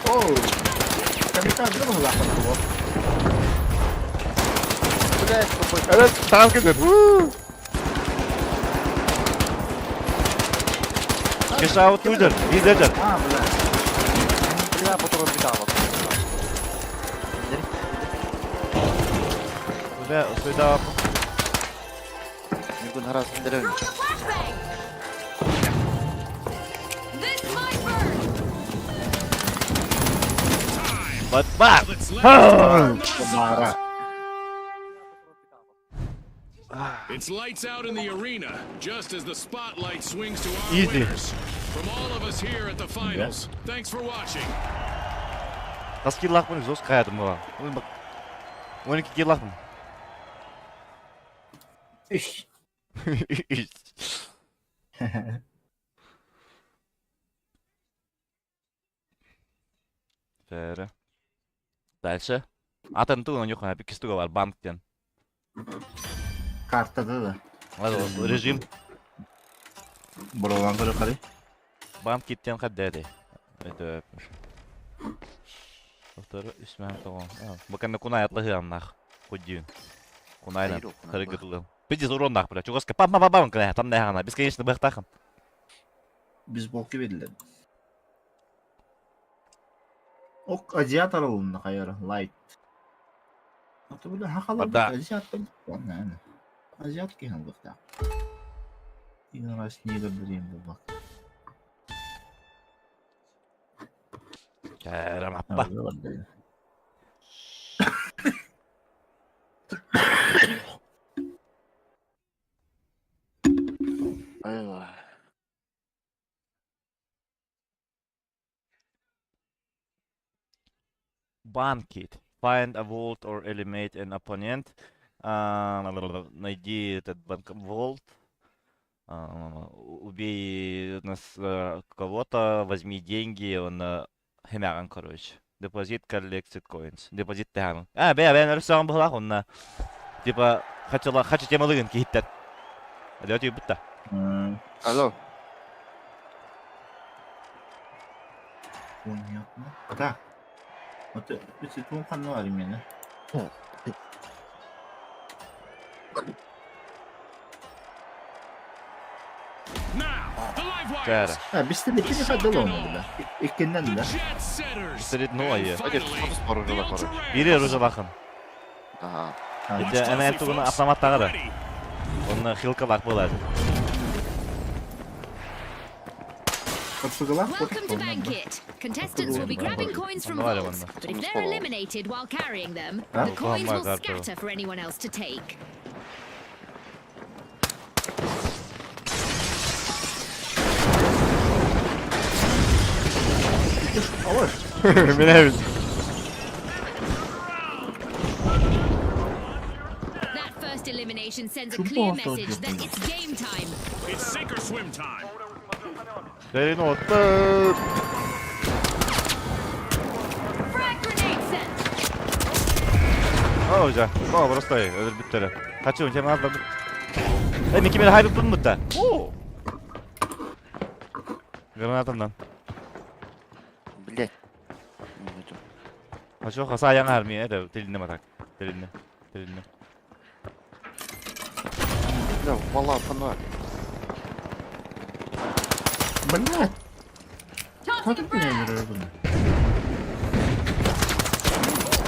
Оу! Камикадзе был лапан Блядь, тупой. Evet, tamam gidiyor. Кеша вот уйдер, лидер. А, бля. Бля, потом беда вот. Бля, сюда. Ньургун гараз деревню. Throwing a flashbang. This might burn. Бат бат. Мара. It's lights out in the arena, just as the spotlight swings to our Easy. winners. From all of us here at the finals, thanks for watching. Хас киллахпын, зос каятым була. 12 киллахпын. Иш. Бәрі. Дальше. Атын тугун юхан, бикис туга бар банктен. Картада да. Ладно, режим Буралан көрө карай. банк киттен каддәди. Это Доктор Исмән тогон. Бакан кунай атлы аннах. Худдин. Кунайна. Айрок, кунай. Харыгытлы. Пиздец урон нах, бля. Чугаска пам пам пам пам там не хана. Бесконечно бахтахам. Биз болки берилер. Ок азиат аралында кайра лайт. Аты бля хакала Барда. азиат бен. Азиат кен бакта. Игн раз не гырдырым бу бак. Кәрәм аппа. Айла. Банкит. Find a vault or eliminate an opponent. Найди этот банк vault. Убей нас кого-то, возьми деньги, он хемяган, короче. Депозит collected coins. Депозит тәһән. А, бә, бә, нәрсә була онна. Типа, хотела, хочу тема лыгын киттер. Алё, бутта. Алло. Понятно. Так. Вот это тун канал именно. Now, the live wires. Кәрә. А, биз de битini кадал оны бля. Иккеннен The да. jet setters. Пистолет, ну, а я. And Hayır, finally, tutmamız var the orada ultra var. rares. Бире ружалахын. Ага. А, Это ана тугына автомат тагыра. Ready. Онна хилкалар болады. РПГлар Welcome to Bank It. Contestants will be grabbing coins from Нормально, vaults, нормально. but if they're eliminated while carrying them, Huh? the coins Oh my will God, bro. scatter for anyone else to take. Менә That first elimination sends a Чупа clear осталось message that где-то. it's game time. It's sink or swim time. Бәрін отты. Frag grenade sent. О, уже. О, просто өлөрбүттэрэ. Хочу, тем аз барбыт. Э, мен кимер хайбыппын бутта. О! Гранатамнан. Блять. Хочу хаса аяң армия, это тилинне матак. Тилинне. Тилинне. Бля, вала, фонарь. Блядь, Tossing a как меня frag. вероятно?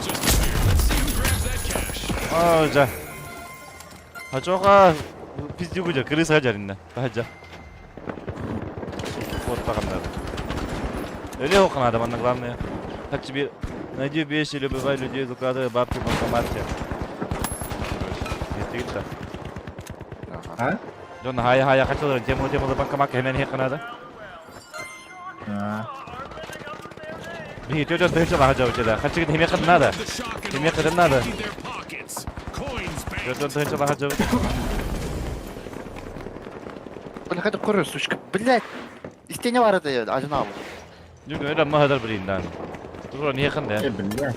Just appeared. Let's see who grabs that cash. О, уже. Хочу пиздюгу жа, крыса жаринна. Тахаджа. Вот таганда. Или окна надо, главное. Так тебе найди вещи или убивай людей, закладывай бабки в банкомате. Короче, Ага. А? Дьон хая хая хачыларын тему тему банкомат хемен хеканада. А. Би төтөн тыгынча лаха жабычада. Хачыгын хеме надо. The shock and Хеме awe has надо. emptied their pockets. Coins banked. Төтөн тыгынча лаха жабы. Бля, это коры, сучка, блять. Истине бар это, ажына. Нүг өйрө махадар бириндан. Тура не ханда. Э, блядь.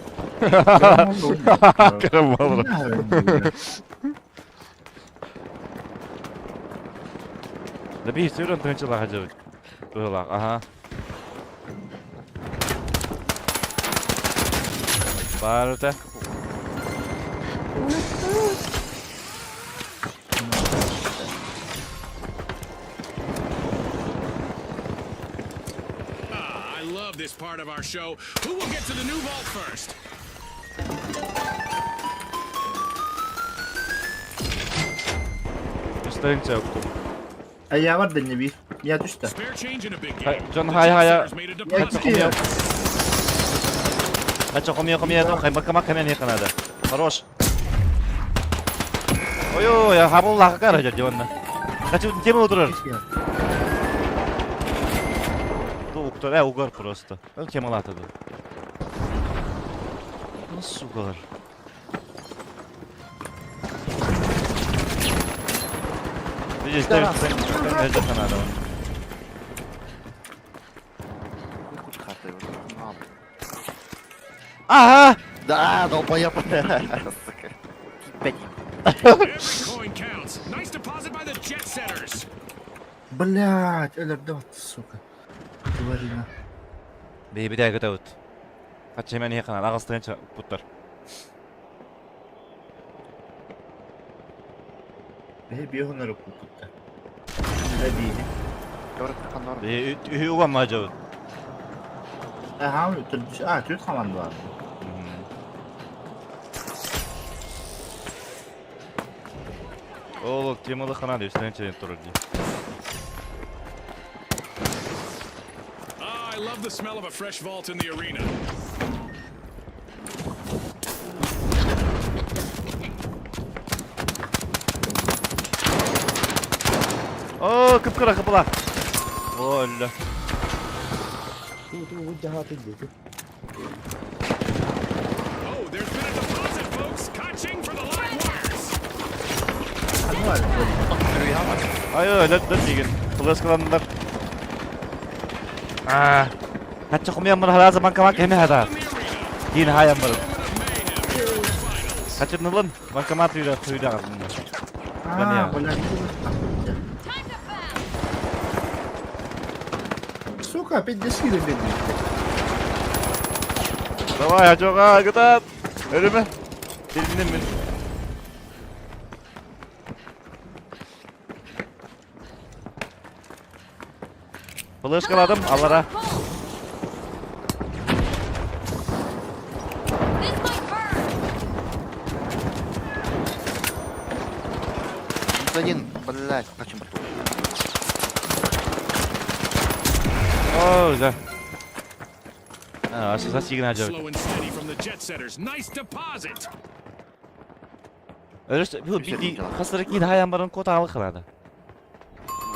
Карамал. Да би төтөн тыгынча лаха жабы. Тула, аха. Барыта. Ah, I love this part of our show. Who will get to the new vault first? Үстэнчэ өктүм. А я var да не би. Я түштэ. Spare change in a big Хай, game. Джон, The хай, Jet хай, Setters made a deposit. Хача хомья. Хача хомья хомья дом хай банкомат хемен хеканада. Хорош. Ой-ой, я хабыл лаха кара жа диванна. Хача тему отырар. Ту уктар, угар просто. Ну темалатады. Nasıl угар? Видишь, даже канада. Ага! Да, долбоеб. Сука. Ебать. Every coin counts. Nice deposit by the Jet Setters. Блядь, өлөрдө сука. Тварина. Бейби дәгі дәуіт. Хача мен хеканада ағыстырынча буттар. Бе би хонор купутта. Да би. Говорит, фонарь. Үхі уган ма жабыт. Ага, тут а, тут команда бар. Ол темалы ханады үстінче тұрыр ди. Ah, I love the smell of a fresh vault in the arena. О, кыпкыра кыпыла. Оля. Oh, there's been a deposit, folks. Ka-ching for the live wires. Ай, ой, лөт лөт деген. Флешкаландар. А. Хача хомья мыр хараза банкомат хеме хада. In the arena. Дин хая мыр. Moment of mayhem here in the finals. Хача нылын банкомат үйрә түйдә газында. А, блядь. Time to bounce. Сука, опять доски бедный. Давай, Хачога, гытат. Өрүмө. Тилинен мен. Флешкаладым, алара. This might burn. Один, блять, хочу брату. О, да. А, сигнал жабыт. Slow and steady from the Jet Setters. Nice deposit. Өрөс бу биди хасыр ки хаян барын кота алы кылады.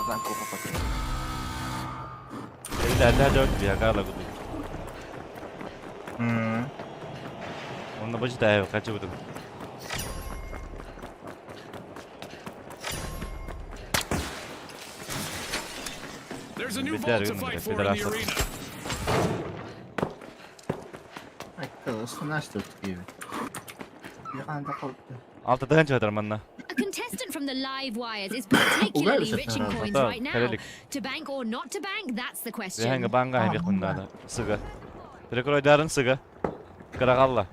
Замку попасть. Эле эле жабыт бия кала гуду. Онда бажы да качы бутун. There's a new Бедар vault to юнга, fight for in the пидорасов. arena. Ай, останавливай тут. Яханда қалыпты. Алтыдан чыгатар манна. A contestant from the live wires is particularly rich in coins Да, right now. Карелик. To bank or not to bank, that's the question. Веханга банга хабих куннада. Сыга. Перекройдарын сыга. Карагалла.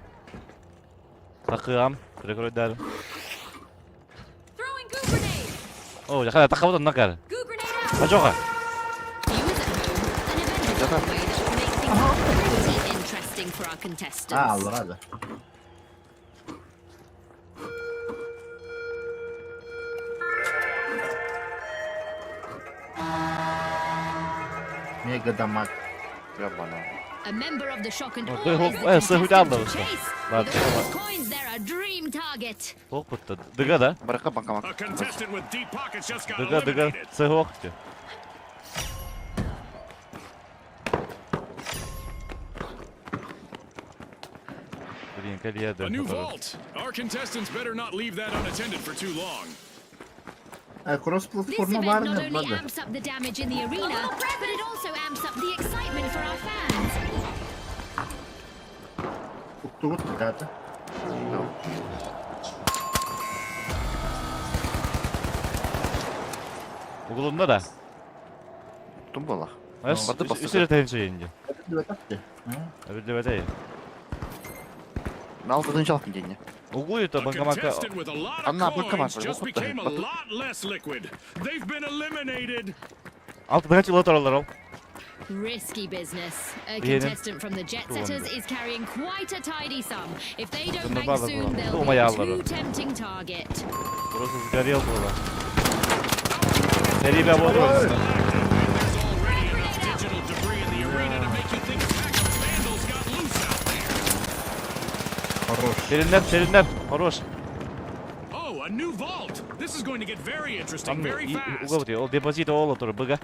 Такыам. Перекройдарын. Throwing goo grenade. О, жакада такабыт накар. Goo grenade out. Бажога. Viewers at home, an event is on the way that will make things pretty interesting for our contestants. А, алларада. Мега дамаг. Ебана. A member of the shock and Oh, awe they is hope- the eh, so who down contestant to those? chase. Ладно, With all those coins, they're a dream target. Ток бутта. Дыга да. Барака банкомат. A contestant with deep pockets just got Дыга дыга. eliminated. Сыгок. Блин, кальяда. A new vault. Our contestants better not leave that unattended for too long. А This кросс-платформа event бар not не only бада. amps up the damage in the arena, but it also amps up the excitement for our fans. Уктугут дата. Углумда да. Тум была. Эс Барды басты. үсүрө тайынчы енді. Атты. Билбетей. Мен алтыдан жалқын дейін. Угуй то A банкоматка. contestant with a lot of Anna, банкомат coins just бар, became a оқытты. lot less liquid. They've been eliminated. Алтыдан чыла туралар ол. Risky business. A Beğenin. contestant from the Jet Setters is carrying quite a tidy sum. If they don't Bunlar bank bazı soon, bunlar. they'll Doğma be a yağları. too tempting target. Burası сгорел было. Серебря болду. There's already enough digital debris in the arena to make you think a pack of vandals got loose out there. Хорош. Сериндер, сериндер. Хорош. Oh, a new vault. This is going to get very interesting Там very fast. угол ол депозит ол тур быга.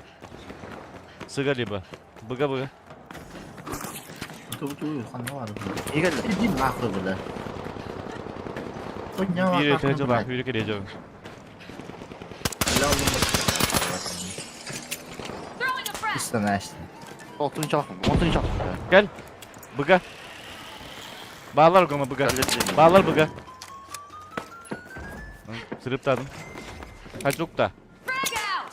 Сыга либо. Быга быга. Ту-ту, ханвар. Не келді? Иди нахуй, бля. Бир өтө жыл бир кере жок. Throwing a frag. Истанашты. Алтын жалқын. Алтын жалқын. Гел. Быга. Bağlar goma быга. Bağlar быга. Сырыптадым. Хачукта. Frag out.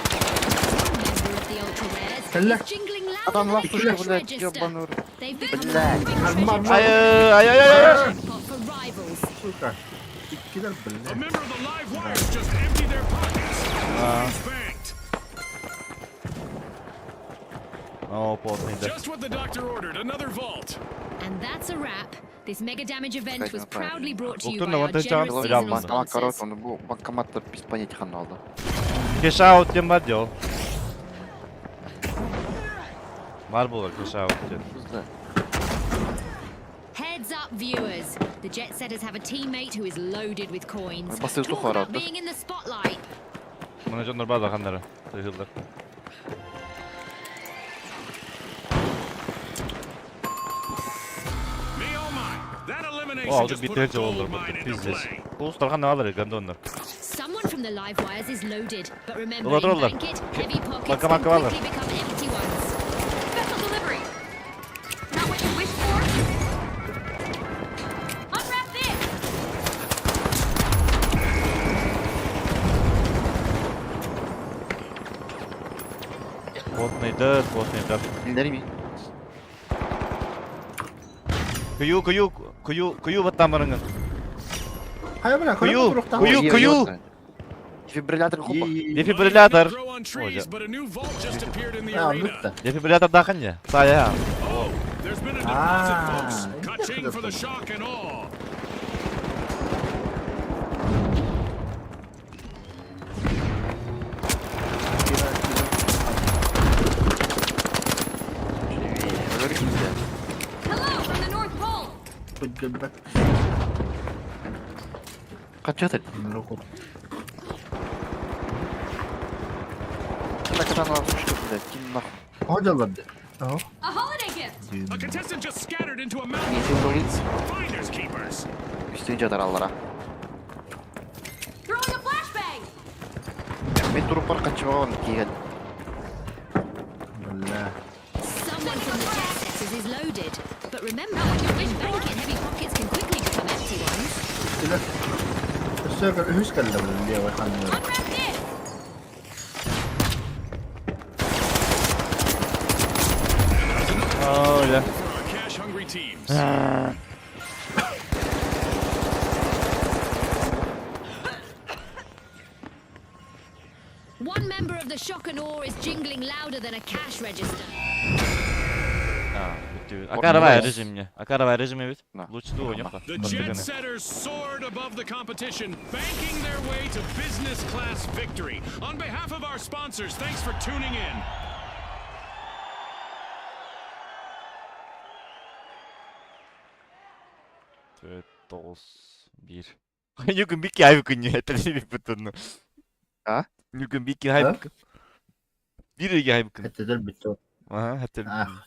Member of the Ultra Rares Kelle. is jingling Адам loudly лап at the сушка, блядь, register. ебаный рот. They've become a Блядь. moving treasure Ай ай ай ай. jackpot for rivals. Сука. Кидер, A бля. member of the live wires just emptied their pockets. He's banked. О, потный да. Just what the doctor ordered. Another vault. And that's a wrap. This mega damage event was proudly brought to you Уктун by our авантаж generous жаан seasonal Банкомат sponsors. корот, оны бу банкоматта без понятия хан алды. Кеш аут дем бар дел. Бар болар кеш аут дем. Бізді. Heads up, viewers. The Jet Setters have a teammate who is loaded with coins. Басыр Talk тухар about атты. being in the spotlight. Мына жондар бар да хандары. Тыгылдар. Me oh my. That elimination О, just бит put a терже gold олар mine бу. into Пиздец. play. Кулустарга алар гондоннор. Someone from the live wires is loaded, but remember, Ulan in dur bank it, heavy pockets Baka can baka var. quickly become empty ones. Special delivery. Not what you wished for. Unwrap this. Потный да, потный да. Нелер ми? Кую, кую, кую, кую баттамырыңын. Хай, бля, Кую, кую, кую. Дефибриллятор хопа. Дефибриллятор. Money may not grow on trees, but a new vault just appeared in the А, arena. нутта. Дефибриллятор дахын не? Сая. Oh, there's been a deposit, Ah, folks. Ka-ching for the definitely. shock and awe. Hello from the North Pole. Качатыр. Катана сушка, блядь, кин нахуй. Ходиларды. A holiday gift. A contestant just scattered into a mountain. Несин догиц. Finders keepers. Үстен жатар аллара. Throwing a flashbang. Мен туруп бар качып алган кийген. Бля. Someone from the Jet Setters is loaded. But remember, in banking, heavy pockets can quickly become empty ones. Бүттүлэр. Өссө үһүс кэллэ бу левый ханныгар. Unwrap this! Oh, yeah. For our cash-hungry teams. One member of the shock and awe is jingling louder than a cash register. А, бүттү. Акаравай режимне. Акаравай режим эбит. На. Лучше дуо нюха. The Jet Setters soared above the competition, banking their way to business class victory. On behalf of our sponsors, thanks for tuning in. Тоҕус, биир. Ньукун бикки айбыкын этэлибиппит онно. А? Ньукун бикки айбыкын. Биир ыйга айбыкын. Этедер бүттү. Аха, хэтэ. Ах.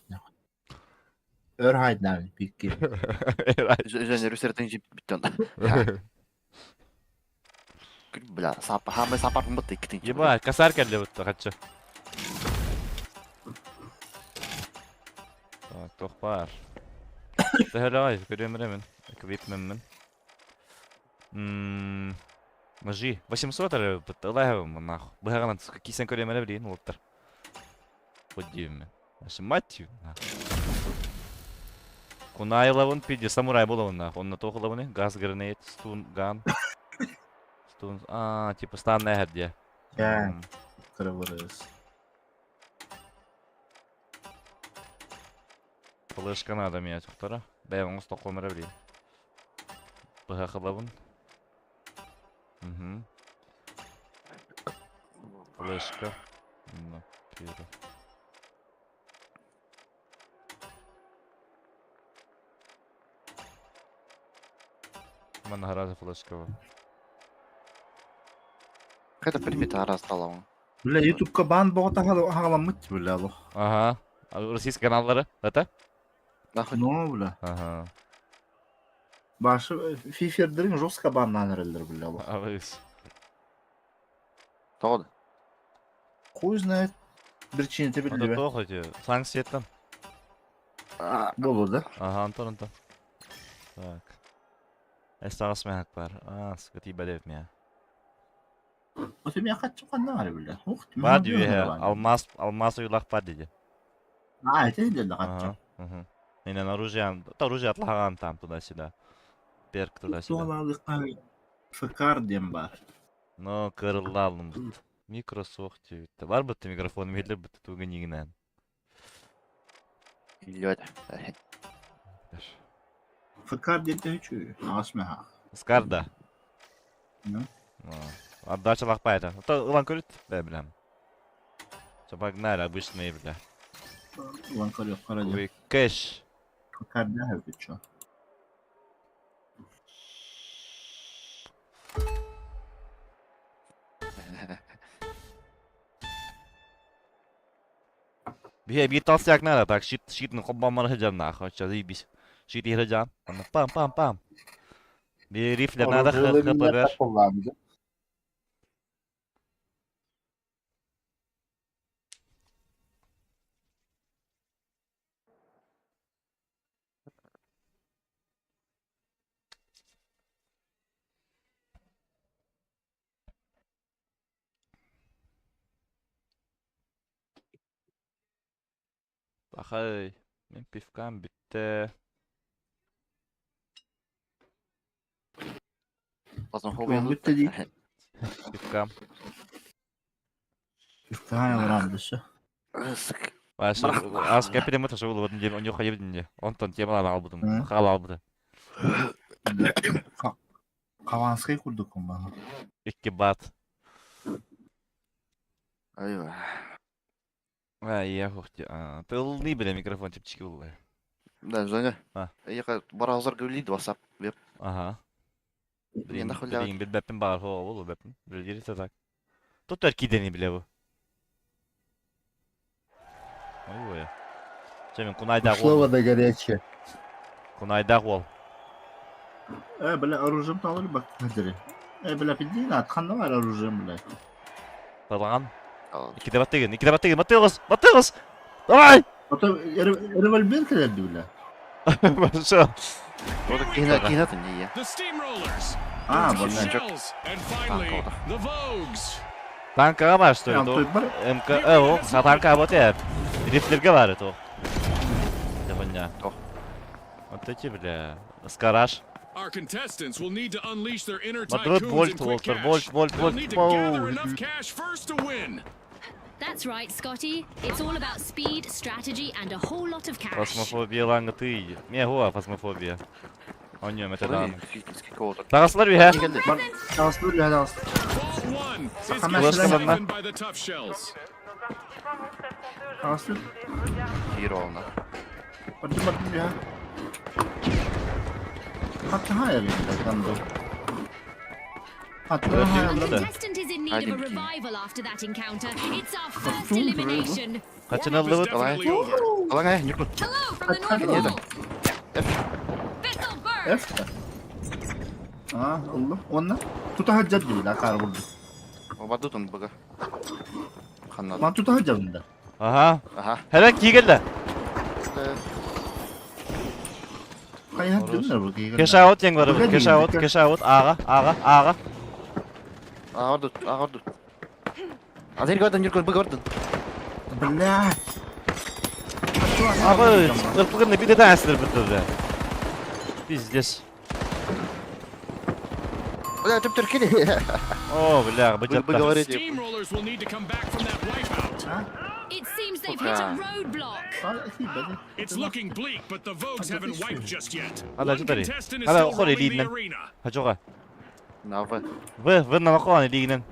Өр хайдaan бикки. Женя рүсэртэн жип бүттөн. Бля, сапа, хамай сапар мыт иккитин. Ебать, косарь кэллэ бутта хаччы. Так, туох баар. Төһөлөй, көрүөм Эквипмеммин. Ммм, Ножи. 800 эрэ бытта ылаһабын нахуй. Быһаҕынан кисэн көрүөм эрэ билигин уолаттар. Вот диэбиммин. Мать ее, нахуй. Кунайлабын пиди, самурай буолабын нахуй. Онно туох ылабыный? Газ гранат, stun gun. Stun, а, типа стан эһэр диэ. Чэ, кырыбырыс. Флешка надо менять втора. Бэйэм оҥостоххун эрэ билигин. Быһах ылабын. Угу. Флешка. На пиро. Манна гараза флешка. Какая-то примета раз стала. Бля, ютубка бан боҕото хаҕаламмыт бля алох. Ага. Российский каналлары, это? Нахуй. Ну, бля. Ага. Башы фифердерин жестко баннан эрэллэр бля алох. Абыс. Тоҕо Хуй знает. Причины Анда биллибэт. тоох эти санкцияттан. Болу да? Ага, Антон, Антон. Так. Эстагас мехак бар. А, скати бәлеп мия. Оты мен хатчы ханна бар бля. Ух, Бар дүйе, алмаз, алмаз уйлах бар диди. А, это не да хатчы. Ага. Угу. И на оружие, то оружие отлаган там туда-сюда. Перк туда-сюда. Туалалык ФКР диэн бар. Но кырыллалым бут. Микрософт диэбиттэ. Бар бутта микрофон миһиллэр бутта туга нигинэн. Илдьибэт. ФКР диэн төһүчү. Аас мэха. Скарда. Ну. Отдача лахпайта. То ылан көрүт. Бэ билем. Всё, погнали, обычные, бля. Ылан көрүөх хара диэн. Ой, кэш. ФКР дэһэ Биһи биир толстяк надо, так щит, щит ну хоббаммар сылдьар нахуй, сейчас заебись. Щит иһирдьан, онно пам-пам-пам. Биһи рифлер надо ХПБ. Пахай, мин пивкам бүттэ. Бүттэ дии. Пивкам. Пивкам ылаан дөссө. Ас кэппитим бу ташыбыл диэн онньу хайыбытын дии. Онтон темалаан аҕалбытым. Хаал аҕалбыта. Хованскай курдуккун баҕа. Икки бат. Айва. А, я хохти. Тылны бля микрофон чэпчэки буолла. Да, Женя. А. Я браузер говорит WhatsApp веб. Ага. Не нахуй ля. Билигин билбэппин баҕар хоҕо буолуо бэппин. Билири так. Тут эркидени билэ бу. Ой-ой. Чэ мин кунайдаах Ушла уол. вода горячая. Кунайдаах уол. Э, бля, оружием талыр бак хадыры. Э, бля, пиздин ат, ханна бар оружием, бля. Талаҕан. Иккитэ баттыгын, иккитэ баттыгын, баттыгыз, баттыгыз! Давай! Ото револьвер кэлэрди бile. Хорошо. Вот киһи киһи атын дии. The Steamrollers. А, The вот Tough значок. Shells. And finally, the Vogues. Танкаға бар, что ли? Прям То той бар. МК, о, танка вот я. Рифлерге бар это. Хуйня. Тох. Вот эти, бля. Скараж. Our contestants will need to unleash their inner Мадрид tycoons Вольт, and quick Уолтер, cash. Вольт, Вольт, They'll Вольт. need to gather Оу. enough cash first to win. That's right, Scotty. It's all about speed, strategy, and a whole lot of cash. Фасмофобия ланга ты. Мегуа фасмофобия. О нем это да. Какого-то. Тагаслар бихә. Бар. Таҕыстылар үһэ таҕыс. Vault 1 is Саха getting Флешка манна. siphoned by the Tough Shells. Таҕыстыр. Киир олна. Бардым бардым үһэ. Хаттаха я там был. Хаттаха A я Да. contestant is in need of a Один кий. revival after that encounter. It's our first Фу, elimination. Качан Warm-up is алды definitely over. Алаңай, Нюркун. Hello from the North Нет. Pole. F. Thistle bird. F. А, Allah. Онна. Тута хаджар дии каар бурду. Обадутун бага. Ханнад. Ман тута хаджар да. Ага. Аха. Хәрәк кигелде. Кай хаджар бу кийген. Кеш аут ең бар. Бага Кеш дейін, аут, кеш аут. Ага, ага, ага. Агордут, агордут. Азер гордон, Нюркун, бага гордон. Блядь. Ага, ырпыгын бит это әсір бітті. Пиздец. Бля, түп түркели. О, бля, Вы бітті. The говорите. Steamrollers will need to come back from that wipeout. It seems they've hit a Сука. roadblock. It's looking bleak, but the Vogues haven't wiped just yet. Hadi, One hadi. contestant is Hadi, still холи roaming the лиднен. arena. Хачуга. На В. В, в на лигнен.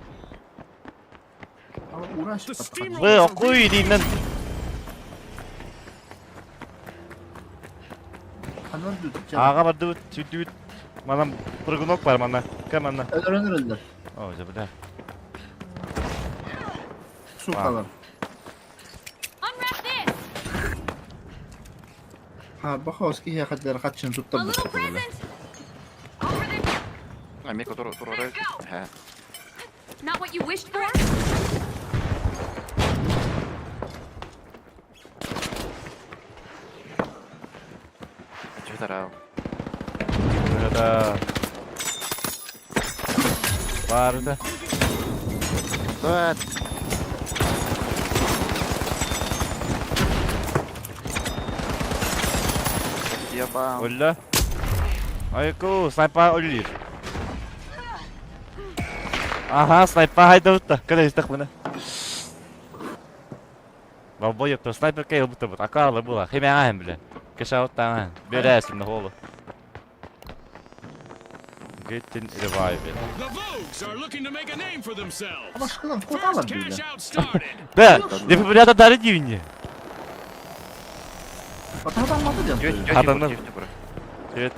The В, Steamrollers are окуй лигнен. Ага барды түт. Манам прыгунок бар мана. Кем мана? Öldür. О, бля. Сука. Unwrap this. Ha бахос ки хаддар хатчын A туттар little present. Over there. Амика тур тур Ха. Not what you wished for. Чутарау. Это Барды. Да. Ебал. Өллө. Айку, снайпа өллир. Аха, снайпа хайдабытта. Кәле истек мына. Долбоеб, снайпер кей бутта бут. Акалы була. Хеме ахым биле. Кешаут таңа. Берәсин холу. Getting revived. The Vogues are looking to make a name for themselves. Башкадан коталар First бile. cash out started. Бе, дефибриллятор дары дивни. Батадан мады дем. Адамның. Evet.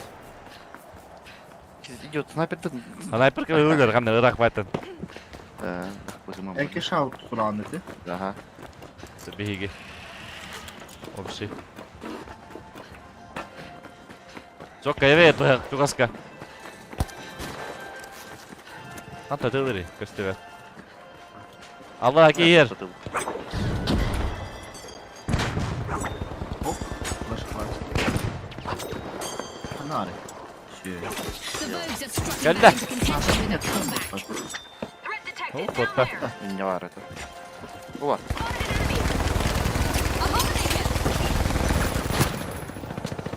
Идет снайпер. Снайпер кей өлөр, кандай ырак байтын. Да, Энке шаут куран эти. Ага. Биһиги. Общий. Сокка еве туха тугаска. Ата тылыри көстөбө. Алла киер. Башкалар. Ханари. The Vogues are strutting Geldi. back into contention with a comeback. Threat detected. Оп, Down отта. there. Не бар это. О, Spotted an enemy. A holiday gift.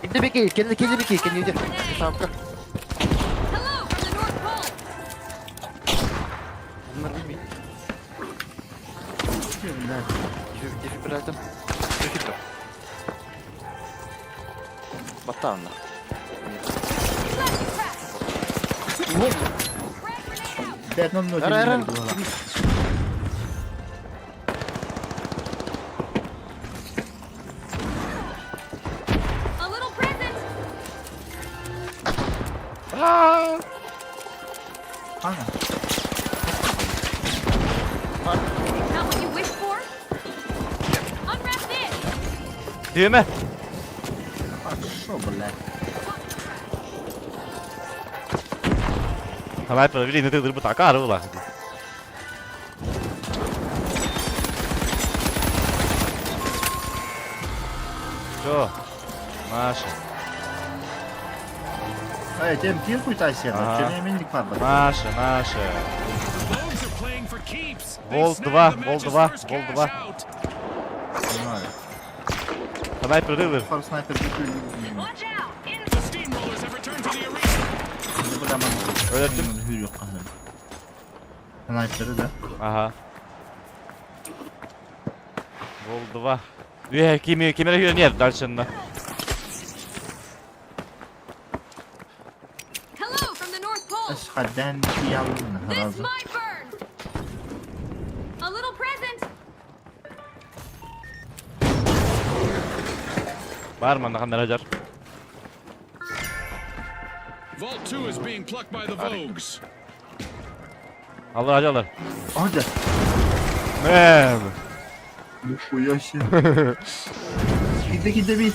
иди беги, келди, келди беги, келди, иди. Шапка. Hello from the North Pole. Дефибриллятор. Дефибриллятор. Батан. Glad you crashed. Frag grenade out. 5-0-0. Ара, ара. A little present. Ана. Not what you wished for. Unwrap this. Дүймө. Хорошо, блядь. Снайпер билин тылыр бут акары була. Все. Наша. Эй, тем кир хуйтайся, Ага. чем я минник падал. Наша, наша. The Vogues are playing for keeps. They Волк snagged 2, the Волк match's 2, first Волк cash 2. out. Понимаю. Снайпер рылыр. Фар снайпер Watch out! In The Steamrollers have returned to the arena. Öldüm. Снайперы, да? Ага. Волк 2. Э, кими, кимere нет, дальше на. Hello from the North Pole. Эсхаден киялын This разы. might burn. A little present. Бар манна ханна жар. Vault 2 is being plucked by the Vogues. Алыр алыр. Ага. Мэм. Нихуя себе. Киде, киде бит.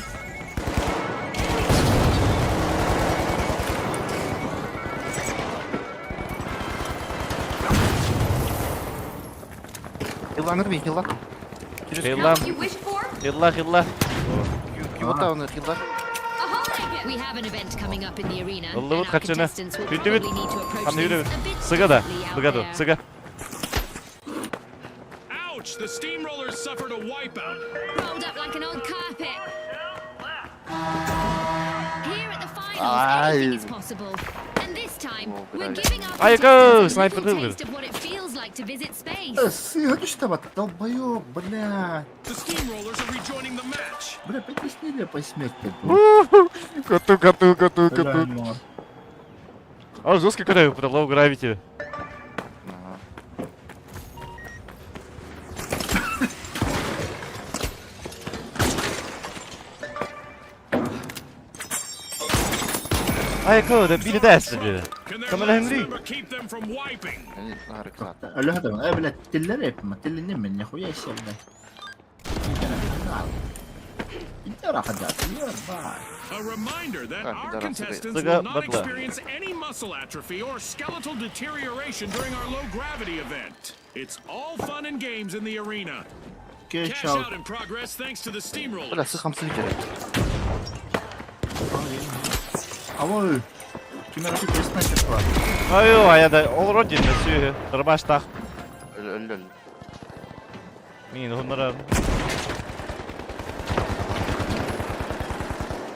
Хилланыр мин, хилла. Через Хилла. Not what you wished for. Хилла, хилла. Кью вот хилла. A holiday gift. We have an event coming up in the arena, and Ыллыбыт our хачыны. contestants will Күтүбүт. probably need to approach Ханна things yürүбүт. a bit Сыга да. differently out Быга да. there. Сыга. Ouch! The Steamrollers suffered a wipeout. Rolled up like an old carpet. Here at the finals, Ay. anything is possible. And this time, Oh, we're блядь. giving our Ай, go, contestants a снайпер little выбор. taste of what it feels like to visit space. Сыга түштө бат, долбоёб, бля. The Steamrollers are rejoining the match. Бля, опять нелепая смерть. Коту, коту, коту, коту. А жестко когда про low gravity. Ага. Ай, кого, били дайсы били. Can their Камера last Henry. member keep them from wiping? Алло, там, блядь, теллер эпма, теллер неме, нихуя себе, блядь. A reminder that Ah, our пидорасы, contestants Сыга will not батла. experience any muscle atrophy or skeletal deterioration during our low gravity event. It's all fun and games in the arena. Cash out in progress thanks to the Бля, Steamrollers. сыхам сых керек. Алло, кимер снайпер бар. Ай, ая да, ол вроде не сүйе. Тырбаштах. Өл, өл, өл. Мин хуннара.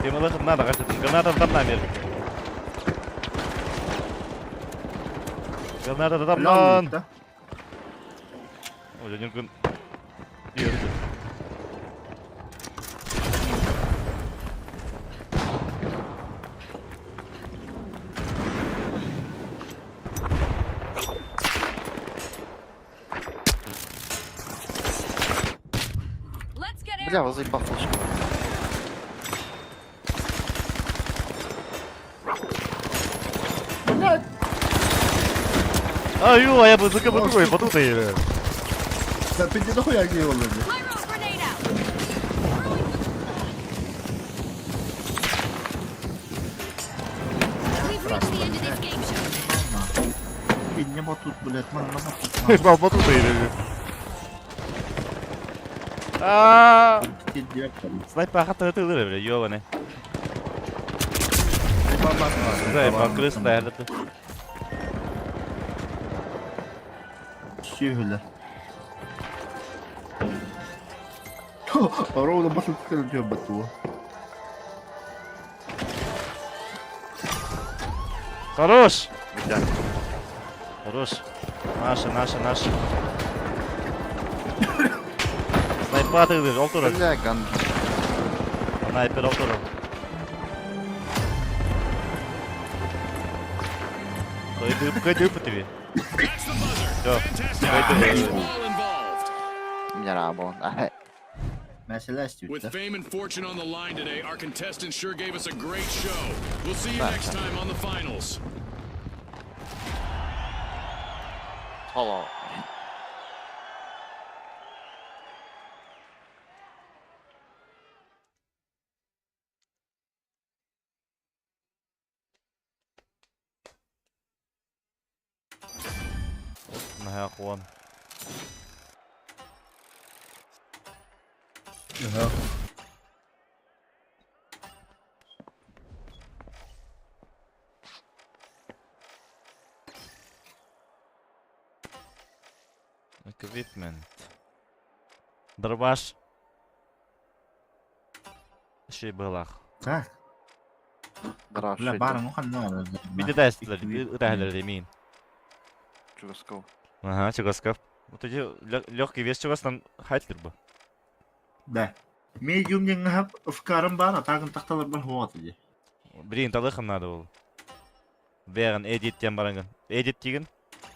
Темалых надо, гасит. Граната там намер. Граната там лан. Ой, один күн. Ерді. Let's get Бля, вас заебал флешка. Аю, а я бы за кого батута еле. Да ты не нахуя где его Pyro grenade out. We've reached the end of this game show. Ты не батут, блядь, ман на батут. Мал батута еле. А, Снайпер хата тылыр, бля, ёбаный. Да, крыс даярды. Сүйгілі. Ровно батут кірді бату. Хорош! Бля. Хорош. Наша, наша, наша. Снайпа тылыр, ол турар. Бля, ган. Снайпер ол турар. Кайдып, кайдып тебе. That's the buzzer. Всё. Fantastic. Пойду. Thanks to all involved. Меня рабо. Мәселе With әстеуді. fame and fortune on the line today, our contestants sure gave us a great show. We'll see you next time on the finals. Алло. Наха қуан. Ага. Equipment. Дробаш. Шей быһылаах. Так. Бля, барың ханна Биде дайстылар, ытаһылар демейин. Чугасков. Ага, Чугасков. Вот эти легкий вес чугастан хайтлер бу. Да. Медиум диэн ФК-рым баар, атаагын тахталарбар хуоҕат иди. Блин, талыхым надо был. Бэҕин эдит диэн бараҥын. Эдит диигин.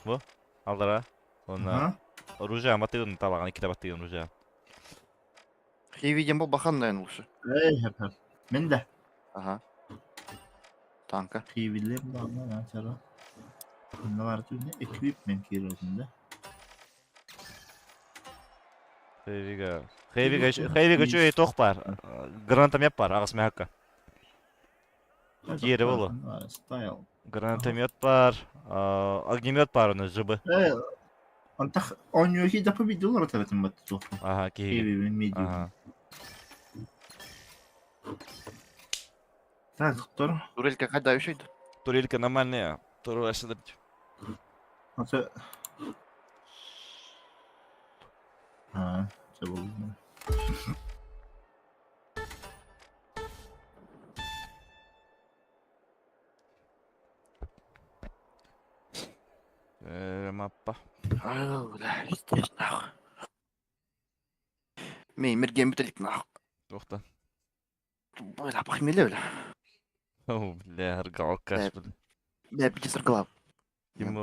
Бу. Алдара. Онно оружие аматыгын талаҕын иккитэ баттыгын оружие. Хиви диэн бахан наверное лучше. Эй, хэп Мен да. Ага. Танка. Хивилер баҕана чара. Онно бар түнне equipment киирэтин да. Хевига. Хевига Хевига үчүгэй туох баар. Гранатомет баар аҕыс мэһэккэ. Тиэрэ болу. Стайл. Гранатомет баар, огнемет баар оны жыбы. Э, антах оонньуохи да победил ротаратым бат туох. Ага, киһиги. Ага. Так, доктор. Турелька хайда еще Турелька нормальная. Турелька Аты А, забыл. Маппа. Бля, пиздец, нахуй. Мин мирген бүтэлик нахуй. Туохтан? Бля, похмелье, бля. О, бля, арга алкаш, бля. Бля, пиздец, аргала. Ким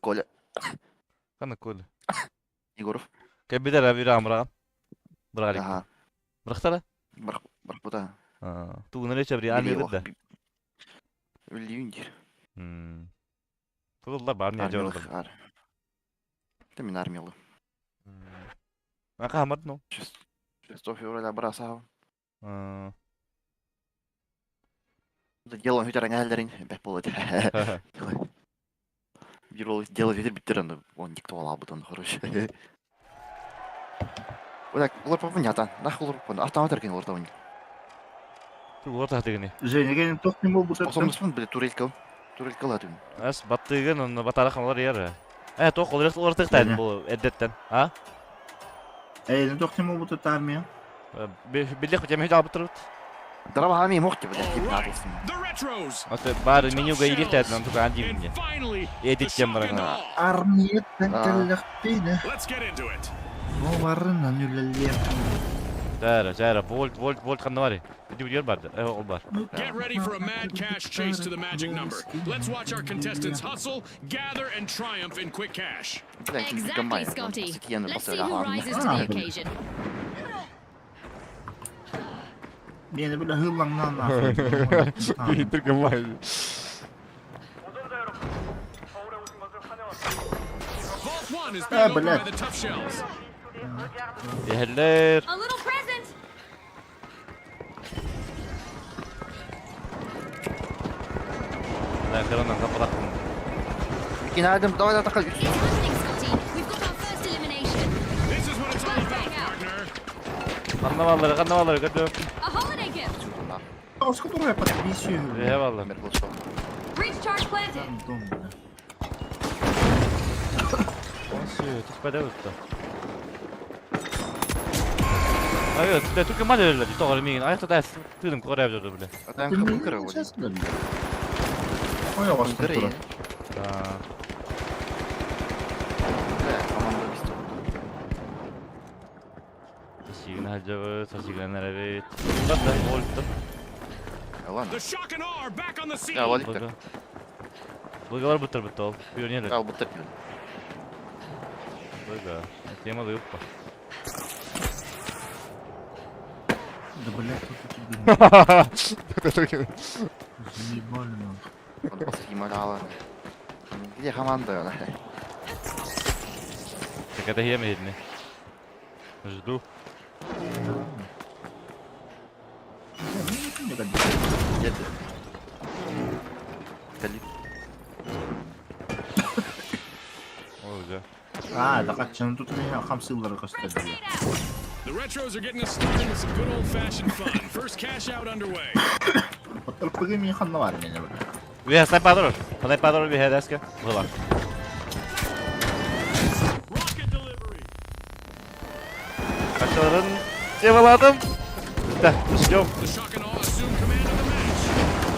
Коля. Хана Коля? Егоров. Кэбидер авира амраган. Быралик. Ага. Бырахтара? Бырах, бырахпыта. Тугун эрэ чэбри армия да. Үллүүн диир. Тулла бар армия дьордум. Это мин армиялы. Ака хамат ну. 6 февраля бросал. Дело хүтэр аңалларын бэк болот. Бир ол дело хүтэр биттер аны он никто алабытын хорош. Ола олар папа нятан. Нах олар папа автомат эркен олар табын. Олар тахтыгыны. Женя келин тох ким болбут. Способность биле турелька. Турелька латын. Ас баттыгын онно батарах олар ер. Э тох олар олар тыктайдын бу эддеттен. А? Э, тох ким болбут армия. Билех бит эмэ албытырбыт. Дараба хами мохти блядь, ким Аты бар менюга илихтәдин антука андигинне. Эдиттен баран. Армияттан кэллэхпинэ. Оларынан үлэлиэм. Жара, жара, вольт, вольт, вольт ханна бары. Иди удер барды. Э, ол бар. Get ready for a mad cash chase to the magic number. Let's watch our contestants hustle, gather, and triumph in quick cash. Exactly, Scotty. Let's see who rises to the occasion. Мени бile hırlandan Түркімай. Vault 1 is being opened by the tough shells. Yeller. A little present. لا كرنا نقبضكم. Кинадым, давай атака. It's happening, Scotty. We've got our first elimination. This is what it's all about, partner. Карнаваллары, карнаваллары көрдүм. A holiday gift. Оскотура подписываю. Eyvallah. Breach charge planted. Ошо, түспөдө өттү. Айы, бля, түркө мал эле тоҕор миигин айта да тыным көрө жүрдү бля. Атан кым кыра Ой, оҕостон тура. Да. Команда бисту. Сигин хаҗабы, сасигин арабит. Да, болду. Ладно. The shock and awe are back on the scene. Я валик. Былгалар буттар бутты ол. Пионерлер. Ал буттар. Былга. Тема да юкпа. Да блядь, тут Заебали нахуй. Где команда? Так это я медный. Жду. Где ты? Ой, да. А, так а чем тут меня хамсыллары көстөрдү. The retros are getting us started with some good old-fashioned fun. First cash out underway. Оттор мин ханна бар мене бля. Ве, снайпадор. Снайпадор бе хедаска. Была. Темалаатым. Да, ждем. The shock and awe assume command of the match.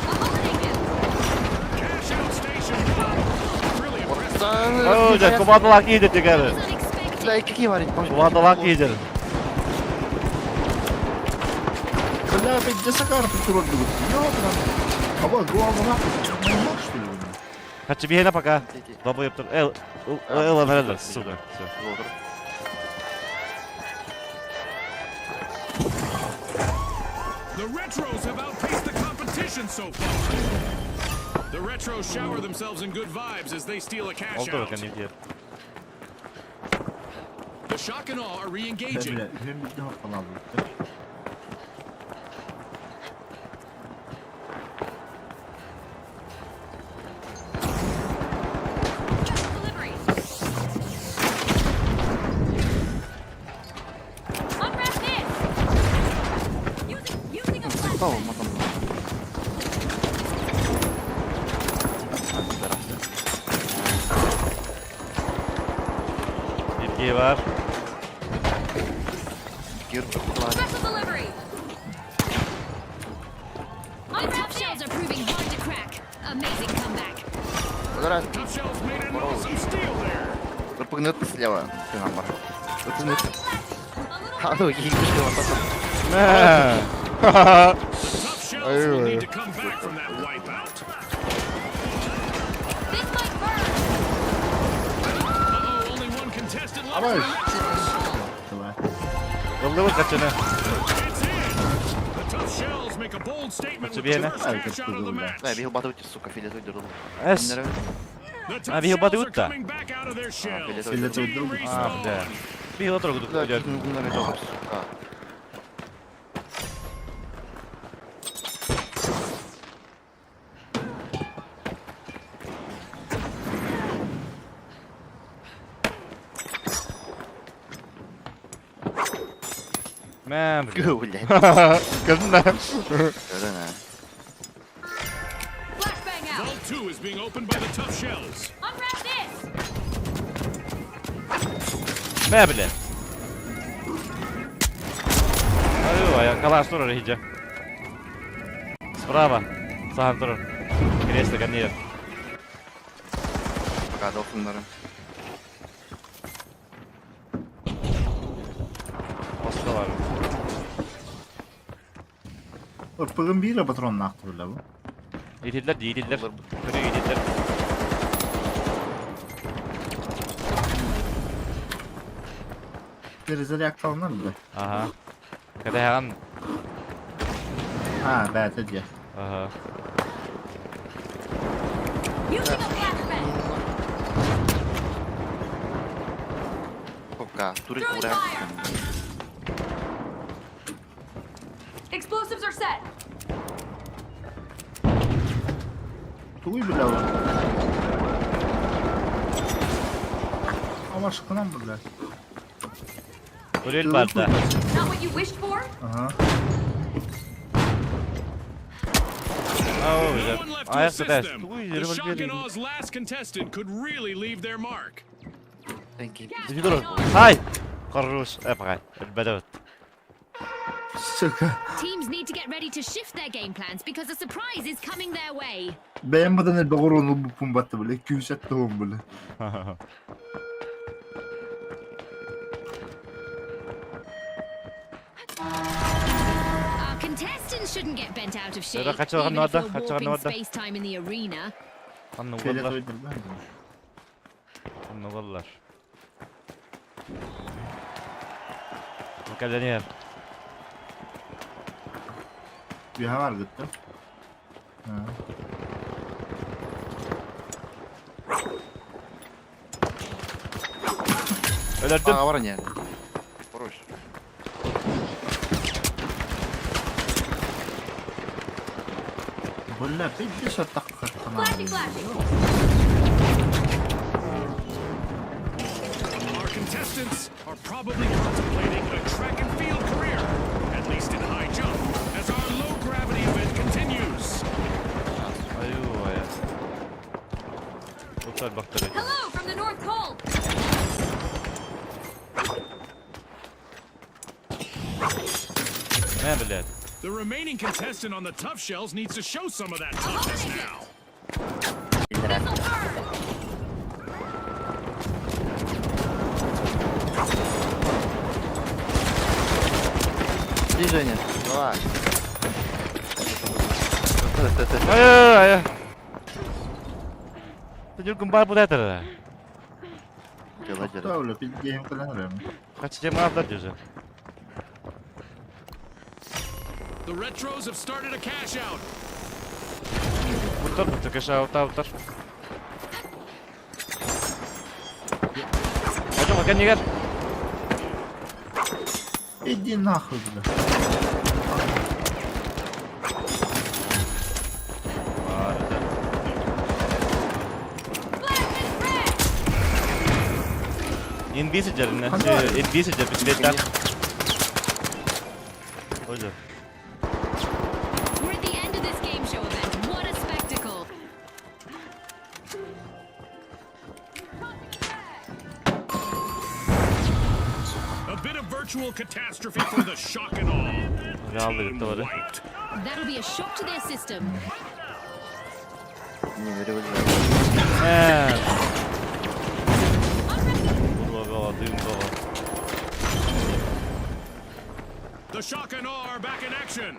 A holiday gift. Cash out station one. Really impressive. Оо, дьэ, командалаах киһи That дэгэр. was unexpected. Бля, какие варить? Командалаах киһи. Бля, опять где Сакар турбут? Ёбаный. А вот главный нахуй, чё, наебал, что ли, блин? Хачы биһиэнэ пока. Долбоебтар. Эл, эл, эл, сука. Всё. The Retros have outpaced the competition so far. The Retros shower themselves in good vibes as they steal a cash Oldu out. bakın ne diyor. The shock and awe are Бля, re-engaging. бля, үһүн биирдэ хаппалаабыт. Special delivery. Unwrap this. Using a flashbang. Матом. Bir kişi var. Special delivery. The Unwrap tough this. shells are proving hard to crack. Amazing comeback. Tough Shells made an awesome steal there. Рпгнет слева. Ты нам Рпгнет. A little А, ну, ебишка, вот так. The Tough Shells will need to come back from that wipeout. This might burn. Uh-oh, only one contestant left for the Retros. Давай. Ыллыбыт хачыны. It's in. The Tough Shells make a bold statement with the Тебе, first Ай, cash как out of the ты match. Бля, бил батут, сука, фиолетовый дурыл. Эс. The А, Tough бил Shells are батут-то. coming back out of their shells. фиолетовый Team друг. А, respawn. бля. Бил отрогу Бля, идет. сука. Мэ, бля. Гу, блядь. Кызна. Да-да. Flashbang out. Vault 2 is being opened by the Tough Shells. Unwrap this. Мэ, бля. Аю, а я калаш турар иһиджэ. Справа. Сахан турар. Кресло коннеер. Пока долфиннары. Осталар. РПГ биир патрон нахты, бля, бу. Иһиллэр, иһиллэр. Көрү иһиллэр. Перезарядка алынар, бля. Ага. Кэтэһэҕин. А, да, это где? Ага. Using a flashbang. Пока. Турик Throwing ура. fire. Explosives are set. Туй, бля, бу. Амашкынан, бля. Көрүл барда. Not what you wished for. Ага. Ау, No бля. one left to Аяқ assist кэтэс. them. Туй, The Shock револьвер. and Awe's last contestant could really leave their mark. Thank you. Gas Дивидор. going on. Хай. Хорош. Э, Бәдәвет. Сука. Teams need to get ready to shift their game plans because a surprise is coming their way. Бэйэм бадан элбэх урууну буппун батты, бля. Күүсэт туһун, бля. Our contestants shouldn't get bent out of shape, Да, хочу even if одно, we're хочу warping одно. space-time in the arena. Анны угаллар. Фиолетовый бля. Анны угаллар. Макаленер. Үһэ бар гытта. А. Өлөрдүм. А, вороне. Проще. Бля, пиздец, так Flashing, flashing. Our contestants are probably contemplating a track and field career, at least in high jump, as our low gravity event continues. Аю, ая. Утар бактар. Hello from the North Pole. Мэ, блядь. The remaining contestant on the tough shells needs to show some of that toughness now. This'll burn. Движение. Давай. Ай-ай-ай. Түнүргүн бар бу дэтэр. Дела, дела. Ставлю, пиздеем календером. Хотите мавдар дюже. The retros have started a cash out. Буттар бутта кэша аута ауттар. Пойдем, а нигер. Иди нахуй, бля. Blast is red. Инвизиджер, инвизиджер, бит Ой, We're at the end of this game show event. What a spectacle. A bit of virtual catastrophe for the shock and awe. Реалды Team битті бар. wiped. That'll be a shock to their system. Не, револьвер. Мэ. Була дым бала. The shock and awe are back in action.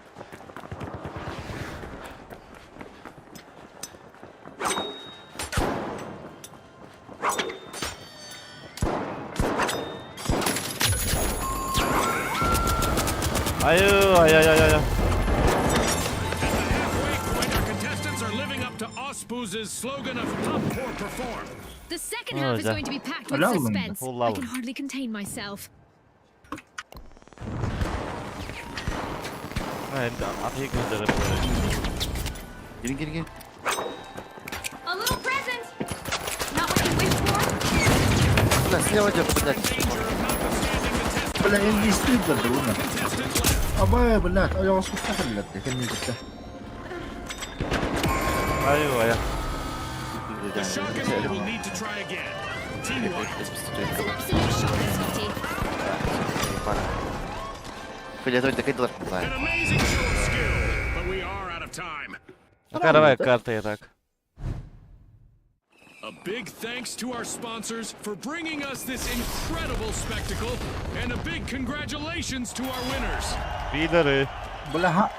Ай, ай, ай, ай, ай. At the halfway point, our contestants are living up to Ospooz's slogan of pop or perform. The second Oh, half is yeah. going to be packed with Hello. suspense. I Hello. can hardly contain myself. Ай, атык көздері болады. Кирин, кирин, кирин. A little present. Not what you wished for. Бля, слева идет, блядь. Danger of not withstanding the test. Бля, инвеститор, да, Contestant left. Абай, блядь, а я вас блядь, кеннигитте. Ай, ай. The shock and awe will need to try again. Team wiped. That's an absolute shocker, Scotty. Блядь, так и An amazing show of skill, but we are out of time. Каравай карта я так. A big thanks to our sponsors for bringing us this incredible spectacle, and a big congratulations to our winners. Пидоры. Бля, ха...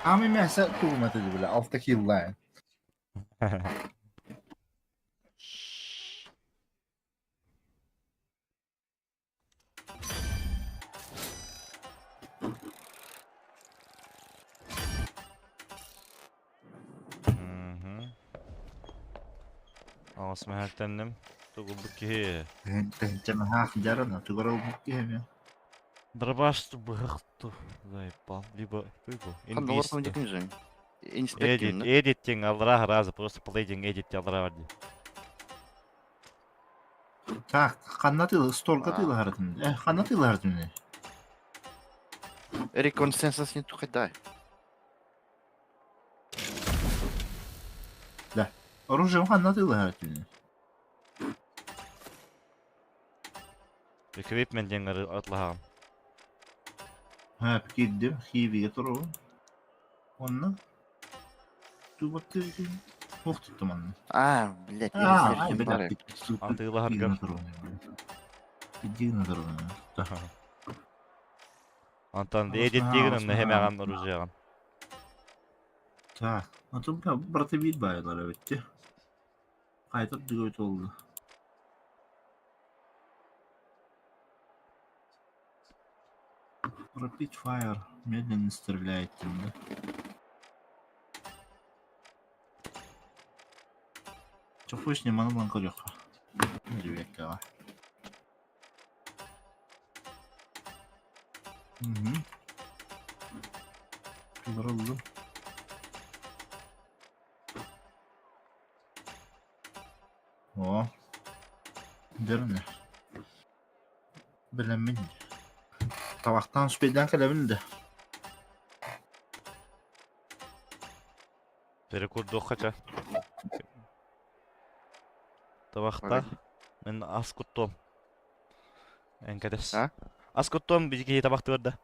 Ами мясо тугматы, бля, автохилла. Аас мэхэлтэнним. Тугулбут киһи. Жамахах жарана, тугарал буккеме. Дробаш быхту. Заебал. Либо туйгу. Эдит, эдит тең алра разы, просто плейдинг эдит алра бар ди. Так, ханнаты столка ты лахартын. Э, ханнаты лахартын. Реконсенсус не тухай Да. Оружие ханнаты лахартын. Equipment тең атлаһам. Ха, киддим, хивиге туру. Онна. Тубатты. Ох, туттум анны. А, блядь, А, ай, бля, Атыылаһаргар. Идигна туру. Антон эдит дигин онно хэмэҕан оружиеҕан. Так, а то бля, браты бит байлар өтте. Кайтып дөгөт oldu. Rapid fire медленно стреляет, да? Чохуш не манылан көрөккө. Жибекке. Угу. Oldu. О. Дөрнө. Билемин. Табактан спейден келебин да. Перекурдуохха Табахта. Мен ас куттуом. Эн кэтэс. А? Ас куттуом биһиги табахтыыр да.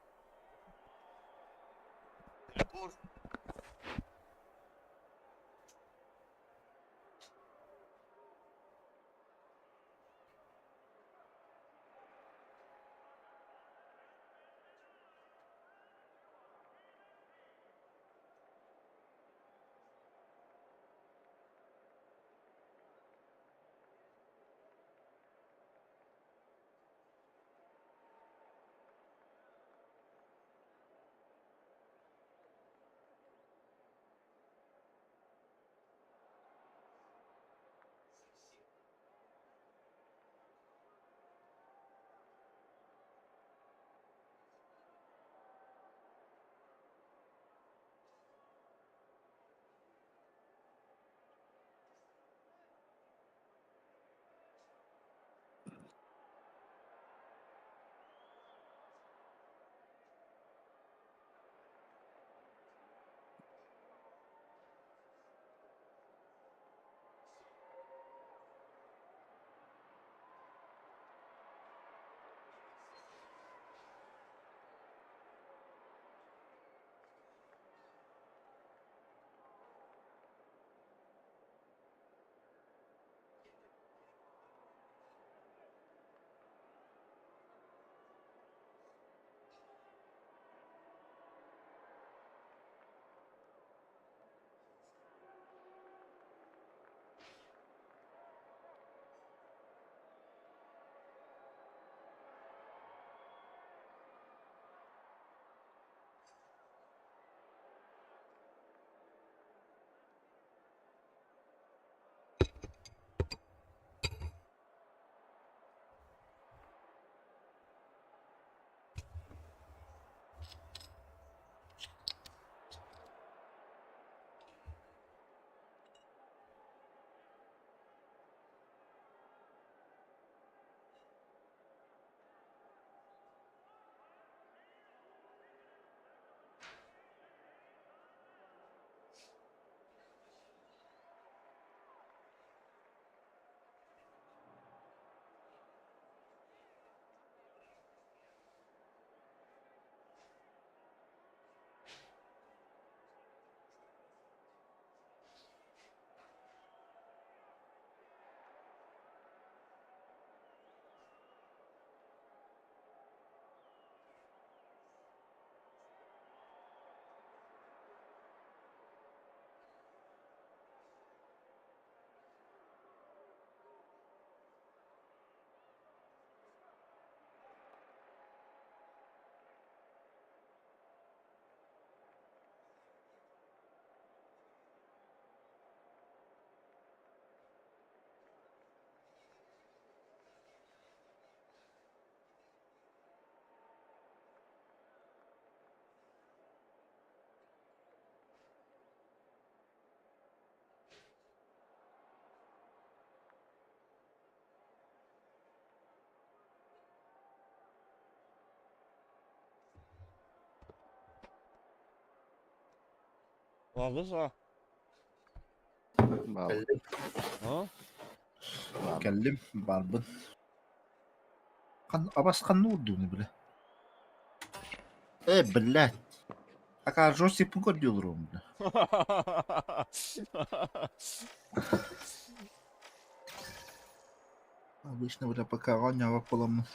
Алыс а. Баал. Кэллим. А? Кэллим, барбын. Хан, абас ханна уурдугуну бile? Э, блядь. Ака жостик көрдүөлөр бile. Обычно, бля, пока оонньообот буоламмын.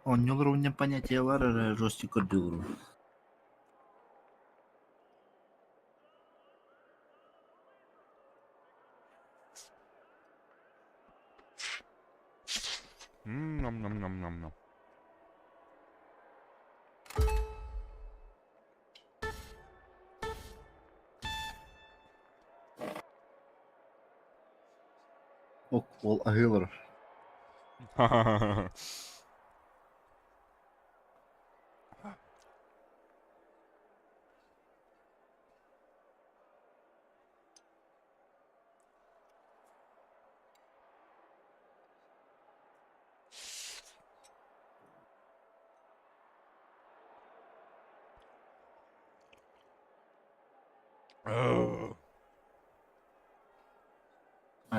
Оонньуулар диэн понятие бар эрэ жостик көрдүөлөр. Ням-ням-ням-ням-ням. Ок, ол аһыылар.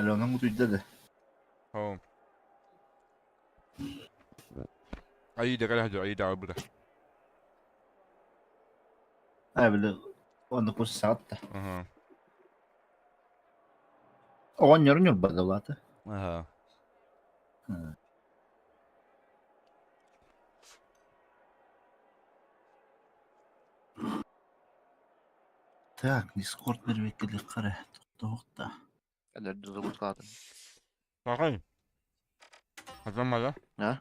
Аленаҥ утуйда да? Оо. Аида кэлэ сылдьар, Аида аҕалбыта. Аа, били, онно кус саҕатта. Аһа. Оҕонньору ньурбада улаата. Аһа. Так, Дискорд бэрбэккэлиэххэ эрэ, тохтоох да. Элэрди забутаатын. Сахай. Хатаммата. А?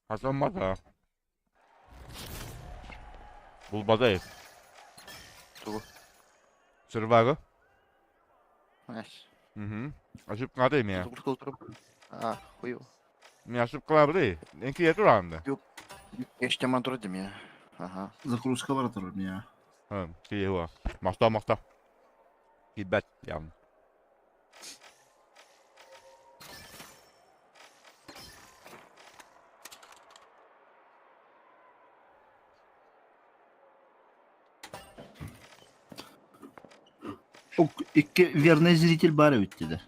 Хатаммата. Булбата Тугу? Сырбагы. Эс. Угу. Ошибкалады эмиэ. Забутка А, хуево. Мен ошибкалабыты. Энки тураанда. Эштеман турар дим я. Ага. Загрузка бара турар миэхэ. Киһи Махта махта. Киирбэт явно. Икки верный зритель баар эбит диде.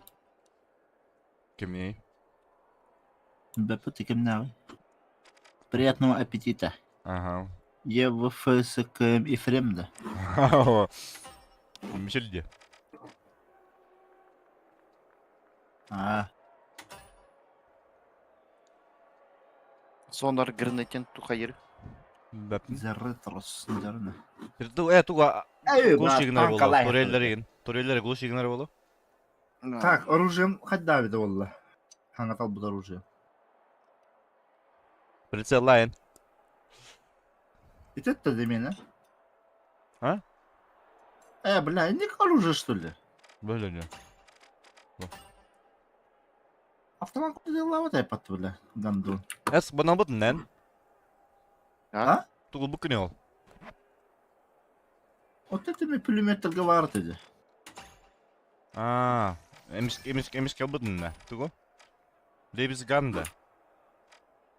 Кимний? Бэппит кимнээҕий? Приятного аппетита. Ага. ЕВФСКМ Ефрем да? Мишель дии. Аа. Сонар гранатен тухайыр. Бэппин. Зарытрос дьарына. Э туга Эй, глушь игнер танка боло. лайх. Туреллер Туреллер глушь игнер боло. Так, оружием хайда эбитэ буолла? Хаҥа талбыт оружие. Прицел лайн. Итетте да миэнэ? А? Э, бля, не оружие что ли? Бөлөнө. Автомат куда айпат, бля, гандон. Эс баналбыт нэн. А? Тугул бу күнэ ол. Вот это ми пулеметтерге баар этэ. Аа, эмис эмис эмис кэлбытын тугу? Лебис ганда.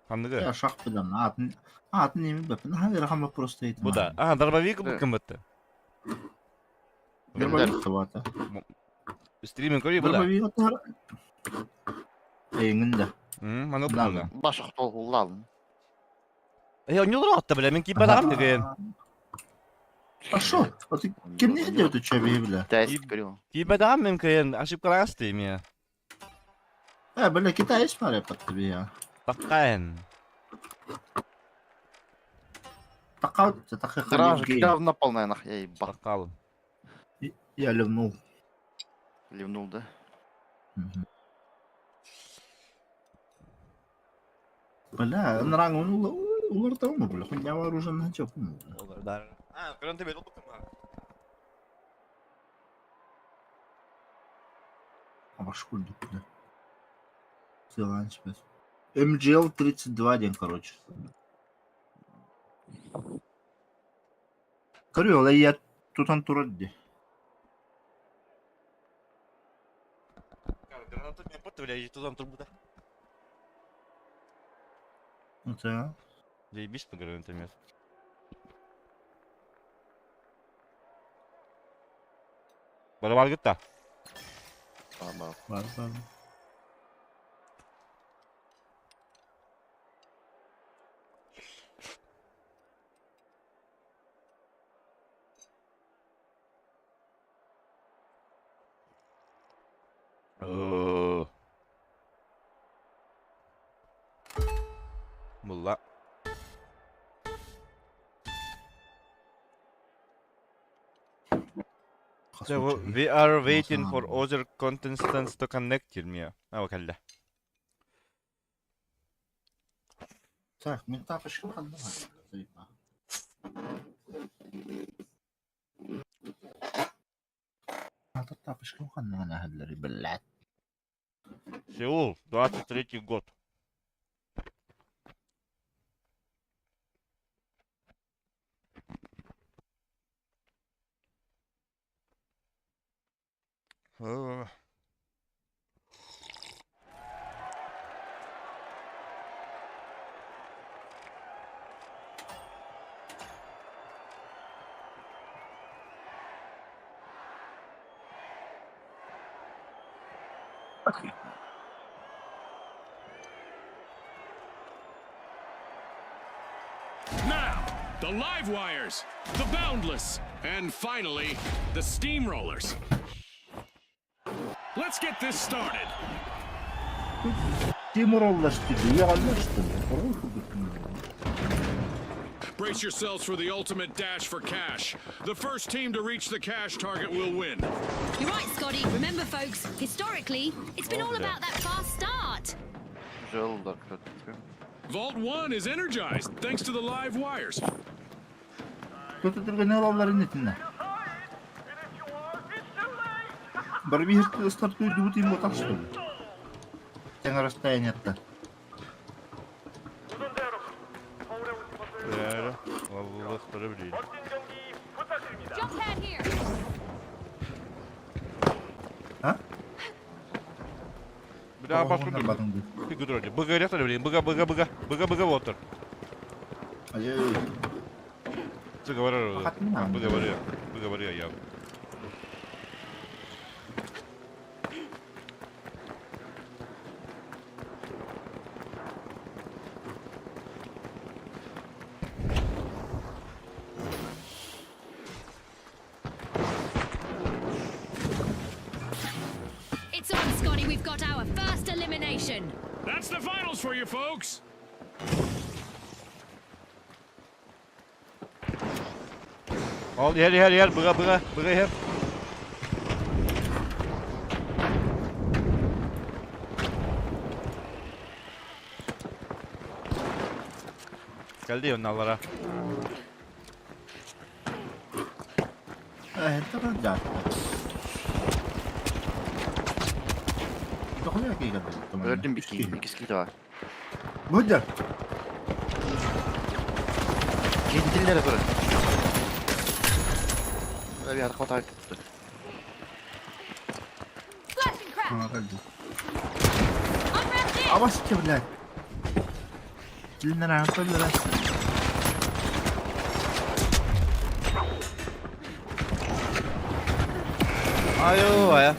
Ханныгы? Я шах билем, атын атын неми бэппин. Ха, ыарахан просто Бу да. Аа, дробовик бу кыммытты. Дробовик табата. Стриминг көрүй бу да. Дробовик тар. Эйиңин да. Маны бу. Баш охтол Э, оонньуулар атта бля, мин кииппэтэҕим деген. А шо? А ты кимнех делает чөбе бля? Тест көрү. Кииппэтэҕим мин кыйын ошибкалаас тиэмиэ. Э, бля, китаец пара под тебе я. Таккаен. Такаут, такая Дража, говно полная нах, я ебал. Таккал. Я ливнул. Ливнул, да? Бля, нраң улар бля, хуйня вооружен на чё, Аа, көрөн тебе толбуккун. А курдук, бля. Сылаан спец. MGL 32 день, короче. Көрү, я тутан турар ди. Граната мен бля, тутан турбута. Это. Заебись по гранатомет. Бары да? Ама. Бар бар. Булла. So we are waiting for other contestants to connect here. А, кэллэ. Так, мен тапочка ханна. Тапочка ханна хәлләре, блядь. Сеул, 23 год. Now, the live wires, the boundless, and finally, the steamrollers. Let's get this started. Brace yourselves for the ultimate dash for cash. The first team to reach the cash target will win. You're right, Scotty. Remember, folks, historically, it's been Oh, all yeah. about that fast start. Güzel oldu arkadaşlar. Vault 1 is energized thanks to the live wires. Барбихер стартует ему так что ли? Тем расстояние-то. Jump pad here. А? Бля, башка Быга блин. Быга, быга, быга. Быга, быга, вот. Ай-яй. Быга, быга, быга, быга, я. It's on, Scotty. We've got our first elimination. That's the finals for you folks. Al yer yer yer bıga bıga bıga yer. Geldi onlara. Это да. Öldüm bir iki. İkisi kill var. Budur. Kendilere durun. Böyle bir arka takip tuttu. Flash and crash. Unwrapped in. Ama siktir Dinler anahtarları. Ayo aya.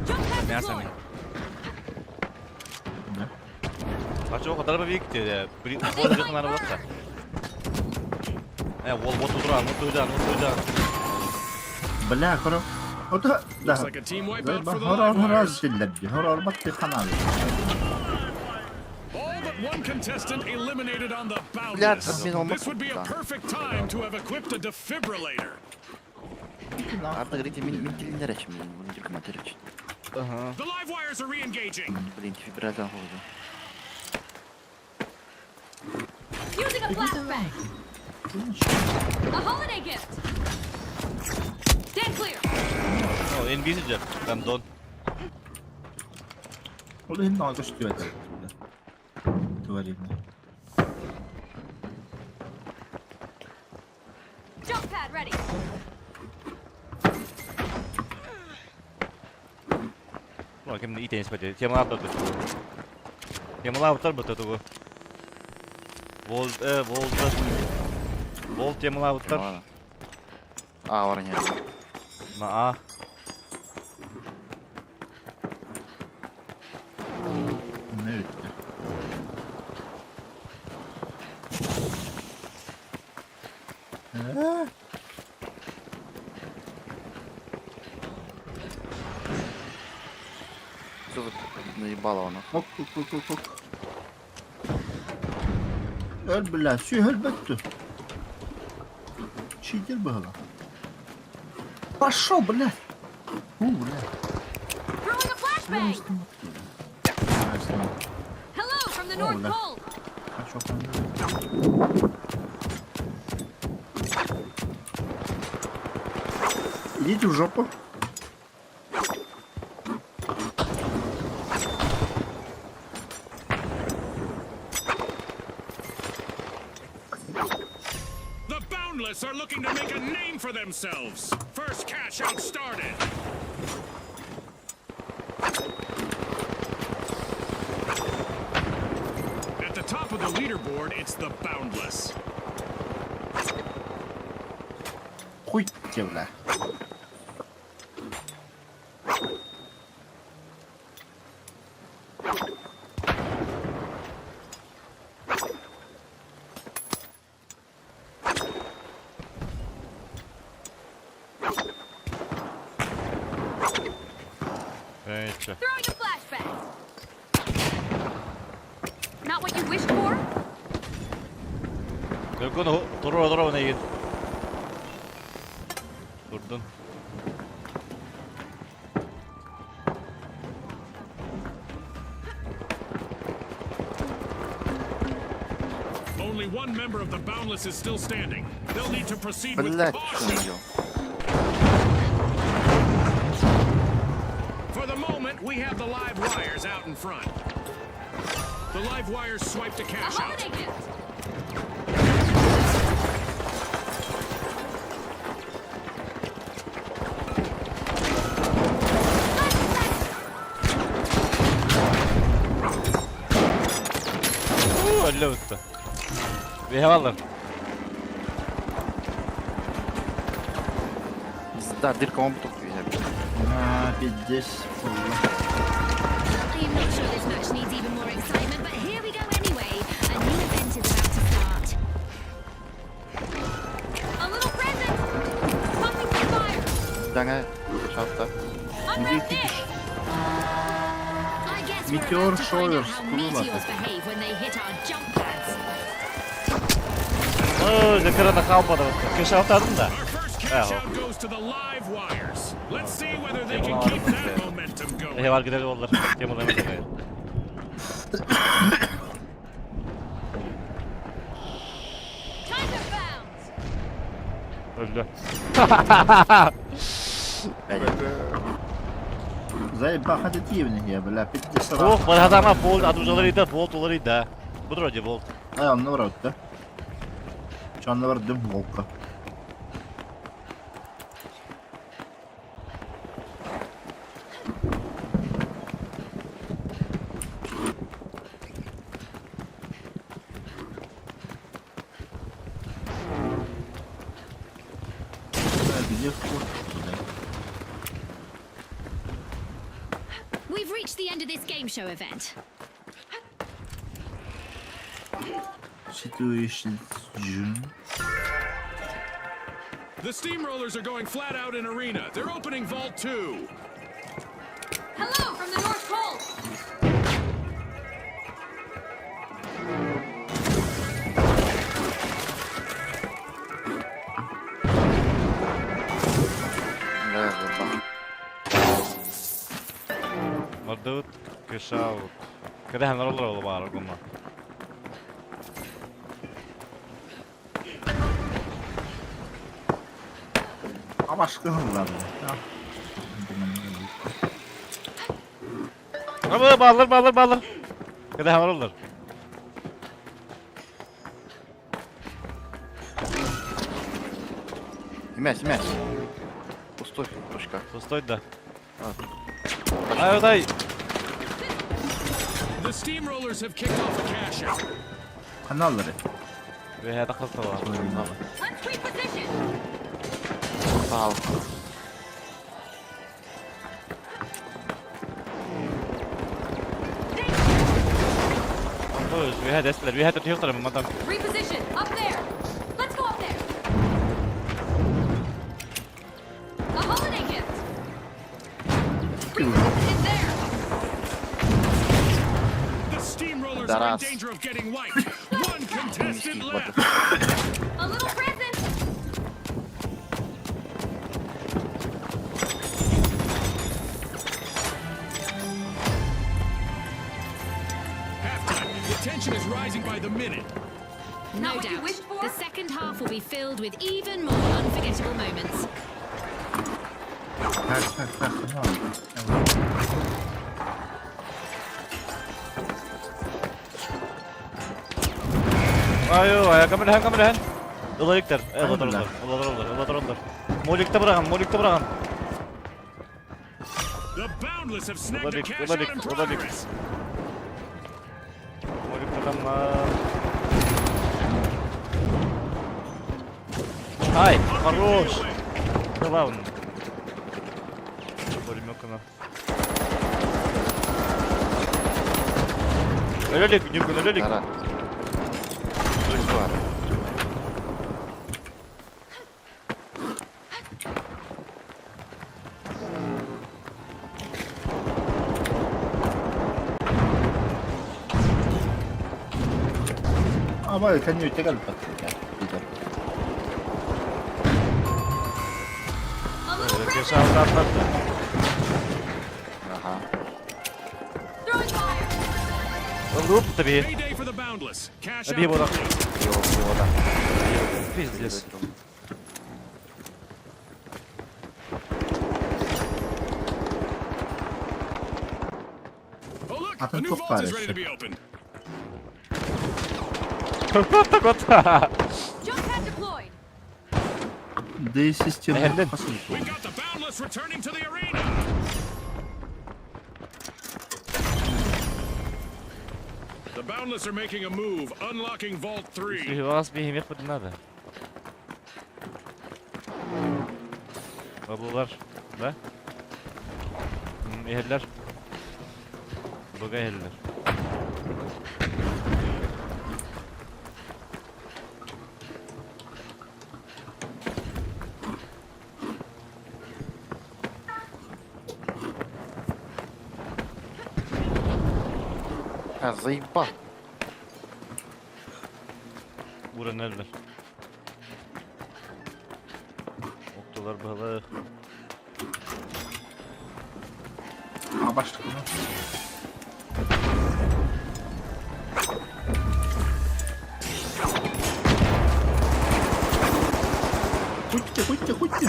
Jump pad Ne deployed. Бача o kadar büyük diyor. Bir bol yakınlar varsa. E wol bot duran, bot duran, bot duran. Бля, хоро. Ото да. Looks like a team wipeout for the Horror live horror wires. dillerdi. Horror bak kanal. All but one contestant eliminated on the Bля, boundless. admin olmak This would be a da. perfect time to have equipped a defibrillator. Artık riti min min dilindere şimdi. Bunu bir materi için. Aha. The live wires are re-engaging. Блин, defibrillator oldu. Using a flashbang. A holiday gift. Stand clear. Oh, NBC Ben don. Ол энэ олж байдаг. Тварина. Jump pad ready. Ким иитэн испэти. Темалаабыттар бу. Темалаабыттар бу тугу. Волт, волт, волт темалаабыттар. А, бар не. На А. Ne bitti? Ee? Что за наебало оно? Hok hok hok hok hok. Öl бля, все өлбөттү. Читер было. Пошел, блядь. У, блядь. Throwing a flashbang. Hello from the North бля. Pole. Хорошо, Идите в жопу. The Boundless are looking to make a name for themselves. First cash out started. At the top of the leaderboard, it's the Boundless. Хуй тебе, бля. Эче. Throwing a flashbang. Not what you wished for? Gökhan dur dur ona git. Durdun. Only one member of the Boundless is still standing. They'll need to proceed with Блять, что caution. он делал? For the moment, we have the live wires out in front. The live wires swipe the A cash out. holiday gift. Öyle bitti. Bir havalar. Пизда, дырка он тут На, пиздец. I am not sure this match needs even more excitement, but here we go anyway. A new event is about to start. A little present. Pumping some fire. Жаңа шахта. Unwrap this. I guess we're Meteor about to find out showers, how куда meteors behave when they hit our jump pads. Оо, закрыта халпада. Кэш аутадым да. Our first cash Oh. out goes to the live wires. Let's see whether they can keep that momentum going. Ehe var gidelim oldular. Temel. Time to bounce. Öldü. Заебаха детивный я, бля, пиздец. Ох, бар adama bol aduzaları da bol doları da. Budur hoca bol. Ay anla var hatta. Canlı var düm volka. Где вход? Туда. We've reached the end of this game show event. Situation June. The steamrollers are going flat out in arena. They're opening Vault 2. Hello from the North Pole. Бля, заебал. Mardut cash out. Kada hemen olur oğlum var ogumma. А başka hırlar. Ama bağlar bağlar bağlar. Kada hemen olur. Мяч, мяч. Пустой, точка. Пустой да. А. Ай, дай! The Steamrollers have kicked off a cash out. Каналлары. Үөһэ тахсыстыга. Let's reposition. Саал. Үөһэ дэстилэр, үөһэ түһүөхтэрэ мантан. Reposition. Up there. Let's go up there. A holiday gift. Reposition there. The Steamrollers are in Пидорас. danger of getting wiped. One contestant left. A little present. Halftime. The tension is rising by the minute. No Not what you doubt. wished for? The second half will be filled with even more unforgettable moments. Так, так, так, канал. Айо, ая, камера, камера. Ыларыктар, Ай, бля. ылатар, ылатар, ылатар, ылатар. Моликте быраган, моликте быраган. The Boundless have snagged a Olabilir, cash out olabilir, in olabilir. progress. Моликте там. Ай, хорош. Главное. Пулемёкана. Өлелик, Нюркун, өлелик. Дара. Бар. А, бай, конью тягал пидор. A little present. Кеша ататты. Ага. Throwing fire. Ылып таби. Payday for the Boundless. Cash Аби out. бола. complete. Его, его, да. Пиздец. Oh look, Атын a new топ vault is бар ready to еще. be opened. Кот кот. Jump pad deployed. Да и система. Эхэллин. We've got the Boundless returning to the arena. The Boundless are making a move, unlocking Vault 3. Вас бихимех бит надо. Баблылар, да? Эхэллэр. Бага эхэллэр. А, заебал. Буран эллэр. Октулар баһылык. А, башка. Кутте, кутте, кутте.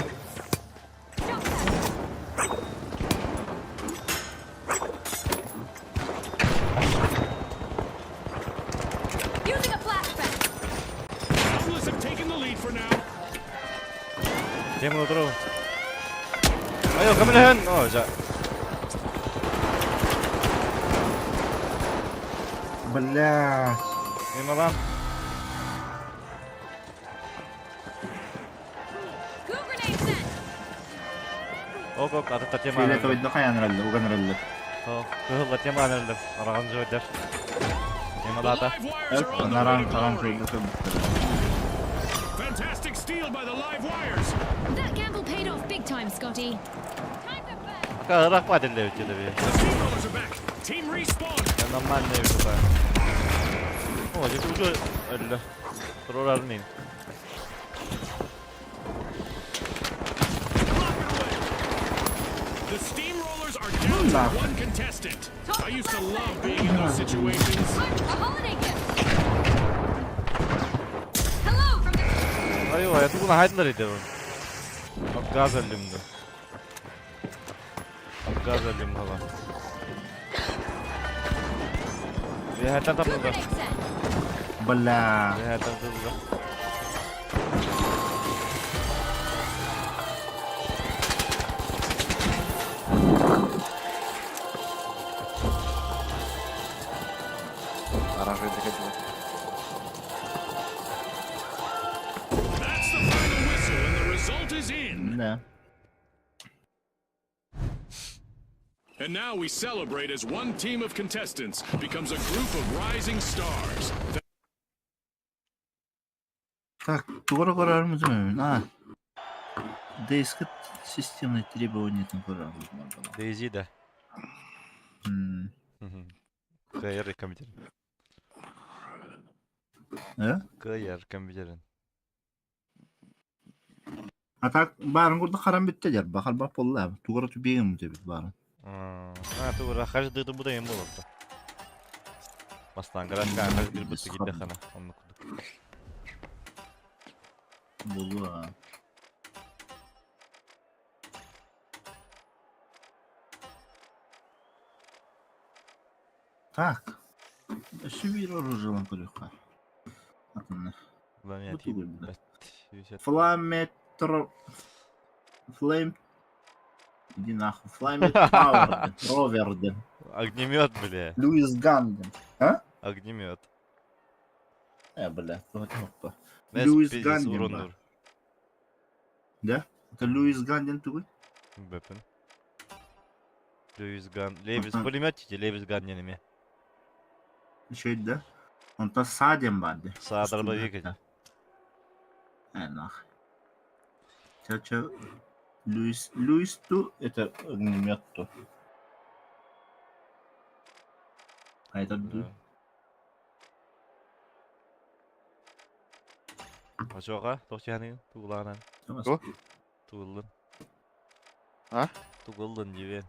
Jump pad. Using a flashbang. Boundless have taken the lead for now. Тема отыру. Айо, камера О, жа. Блядь. Мималам. Goo grenade sent. Ок, ок, ата тема. Фиолетовый дохаян ралли, уган ралли. Кыһыл тема анырды. Араган жойдар. The Темалата. live wires are on the way Наран, to таран, glory. Fantastic steal by the live wires. That gamble paid off big time, Scotty. Time to bang. Ака ырак паделле өтеді бе. The Steamrollers are back. Team respawn. Нормально өтеді. О, здесь уже әлі. Тұрар алмейм. The Steamrollers are down to one contestant. I used to love being in those situations. A holiday gift. Hello from the Айо, я тугуна хайдлар иде. Газ әлімді. Газ әлім хала. Бехаттан goo тапылды. grenade sent. Бля. Бехаттан тапылды. is in. Да. And now we celebrate as one team of contestants becomes a group of rising stars. Так, тугу көрөрбүт А. Диск системные требования там көрөрбүт надо. DayZ да. Кыайар компьютер. Э? Кыайар компьютерин. А так баарын курдук харан бүттэ дьэр бахалбах буолла тугара түбиэҥ эбит баарын. А, тугара хас дыты бу дайын буолар. Бастаан гаражка хас бир бутты кидде хана. Оннук курдук. Буолуо. Так. Өссө биир оружиелан көрүөххэ. Атынна. Ламия Бу тугуй бу? Фламетро... Флейм... Иди нахуй. Фламет Пауэр. Роверден. Огнемет, бля. Луис Ганден. А? Огнемет. Э, бля. Опа. Луис Ганден. Да? Это Луис Ганден тугуй? Бэпин. Луис Ган. Левис пулемет дии, Левис Ган диэн эмиэ. Үчүгэй да? Онтон саа диэн баар дии. Саа дробовик ити. Э, нах. Ча-ча Луис Луис ту это огнемет ту. А это ду. Очоҕа, туох дьиһаныгын? Тугулаанан. Туох? Тугуллун. А? Тугуллун диибин.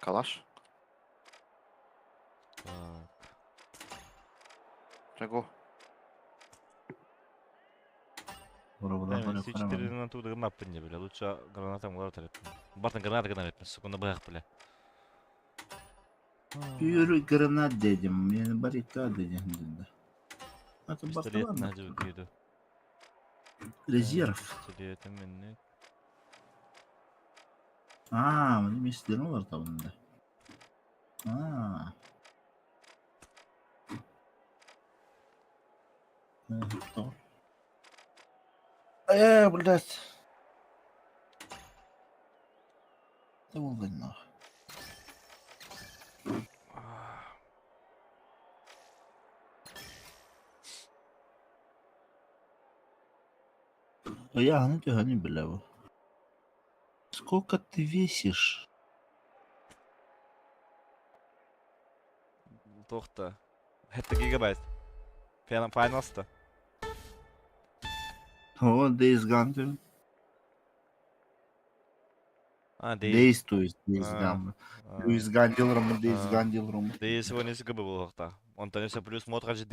Калаш. Так. Чего? С4 туда маппын не бля. Лучше гранатам улар тареппин. Бартын граната гына реппин. Сука, быһах бля. Пүрү гранат дедим. Мен баррикада дедим. Это Пистолет на еду. Резерв. Пистолет минне. А, маны местерин олар табында. А. Э, блядь. Да булды нах. Я не бля. Сколько ты весишь? Туохта. Хэттэ гигабайт. Finalста. О, Days Gone. А, Days. Days, то есть Days Gone. Луис Gone деларым, Days Gone деларым. Days 18 ГБ буолуохтаах. Онтон өссө плюс мод хажы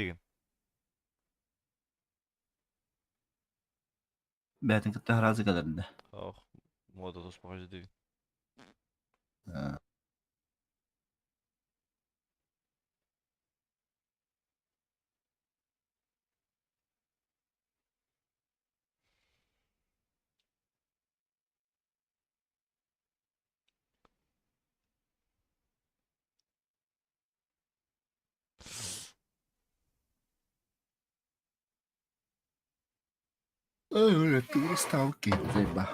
Бәтин кытта разы кадарында. Ох, мода туспа хажы дигин. Ой, бля, ты ставки, заеба.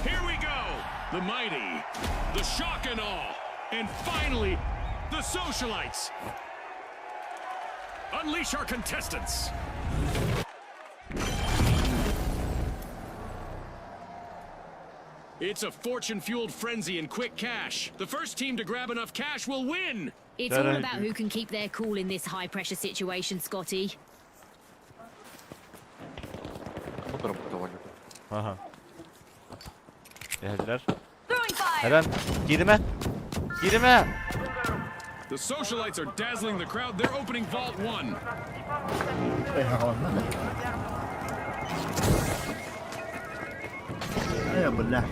Here we go! The mighty, the shock and awe, and finally, the socialites! Unleash our contestants! It's a fortune-fueled frenzy and quick cash. The first team to grab enough cash will win! It's all about who can keep their cool in this high-pressure situation, Scotty. Ага. Geldiler. Throwing fire! Eren girme. Girme. The socialites are dazzling the crowd. They're opening Vault 1. Э, бля.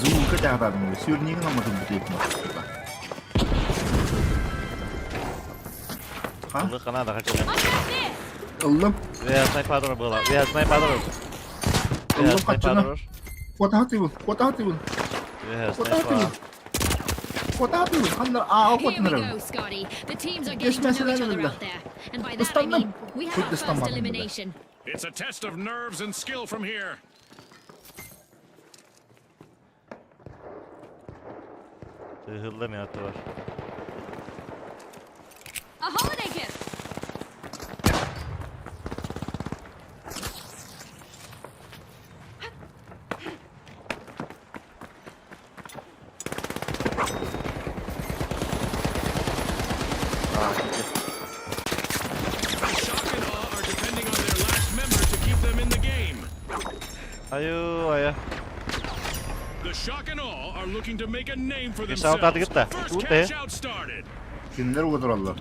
Звука тягадан, сюрнигин аматын бүтейтин. Ылы Канада хочу. Ыллым. Я снайпер была. Я снайпер. Ыллым качына. Куотаһатыбын, куотаһатыбын. Я Куотаһатыбын. Куотаһатыбын. Ханна аа Here we куотунарым. go, Scotty. The teams are getting to know each other out there. And by that I mean we have our first elimination. It's a test of nerves and skill from here. Hıllı minatı var. A holiday gift. The shock and awe are depending on their last member to keep them in the game. Ayu aya. The shock and awe are looking to make a name for Cash out themselves. гытта. First Ут cash out started. Кинилэр угутураллар.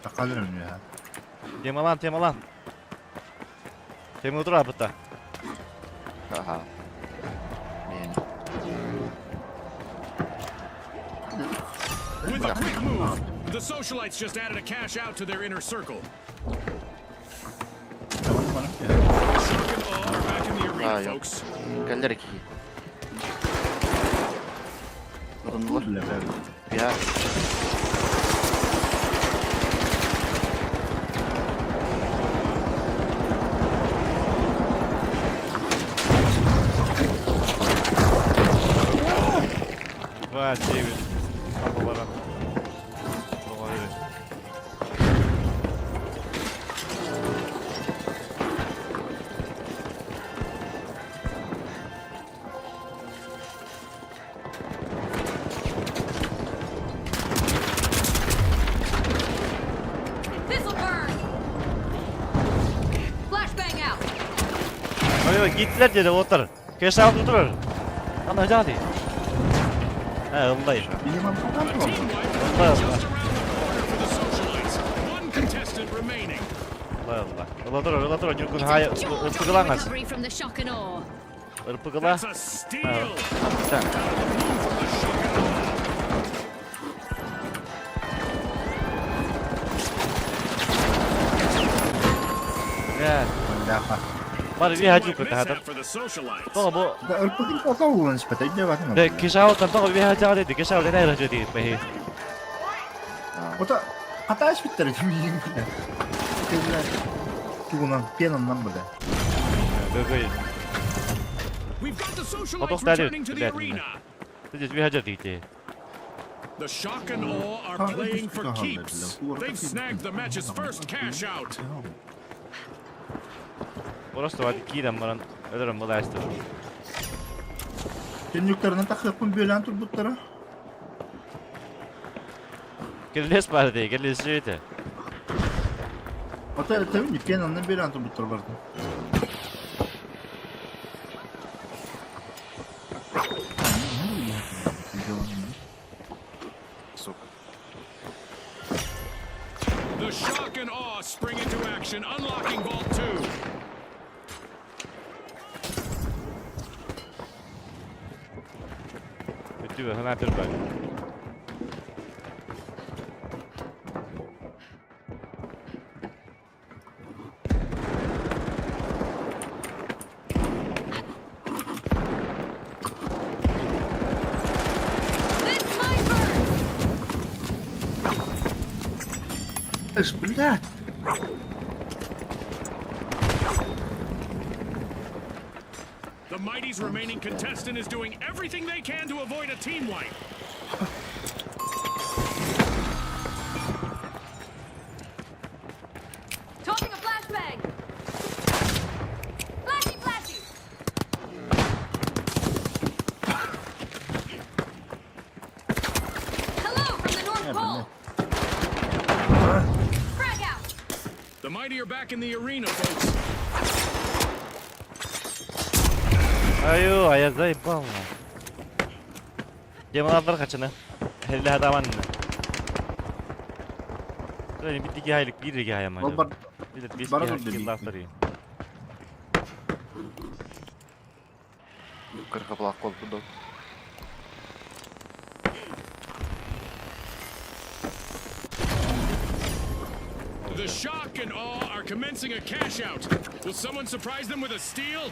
Такалыр ya. Темалан, темалан. Тема утура быта. Аха. Мен. With a quick move, the socialites just added a cash out to their inner circle. Shock and awe are back in the arena, Ah, yeah. folks. Кэллэр киһи. Отоннулар. Я. Два, девять. Апа бара. This'll burn. Flashbang out. Ой, gittiler dedi otur. Cash out oturur. Ana hadi. He, ыллай. Минимум A team wipe Ылла, just around the corner for the socialites. One contestant remaining. ылла, ылла. Ылла тур, ылла тур. Нюркун It's хай a jaw-dropping ырпыгылаңас. recovery from the shock and awe. Ырпыгыла. That's a steal. Так. Out of the blue from the shock and awe. Ya. Бляха. Бар Team bir hacı wipe кытта хатыр. mishap for the socialites. Тоҕо бу Да ырпыгын кота улан испэт, өйдө батын. Де cash out'тан тоҕо bir hacı dedi. Cash out ne hacı dedi. Бэхи. Ота ката испиттер миин бля. Бля. Тугунан пенаннан бля. Бөгөй. We've got the socialites Хотох дарю, returning to the блядь, arena. Здесь bir hacı dedi. The shock and awe are Ah, playing for ah, keeps. ah, They've snagged the match's first cash out. Просто вadi киирэн баран өлөрөн былаастыр. Төннүктэринэн тахыаппын бүөлээн турбуттара. Келлес бар дей, келлес жүйті. Ота тэбин пенаннан бүөлээн турбуттар бардым. Сука. The shock and awe spring into action, unlocking Vault 2. Өтүбэ, хана бір бар. This might burn. Эш, блядь. The Mighty's remaining contestant is doing everything they can to avoid a team wipe. Tossing a flashbang. Flashy, flashy. Hello from the North Pole. Frag out. The Mighty are back in the arena, folks. Аю, а я заебал. Демалардар качыны. Хелле адаман. Böyle bir digi haylık bir digi hayam Ол бар Bir de bir Бара digi турду haylık бийди. Кыргыплаах буолбут. The shock and awe are commencing a cash out. Will someone surprise them with a steal?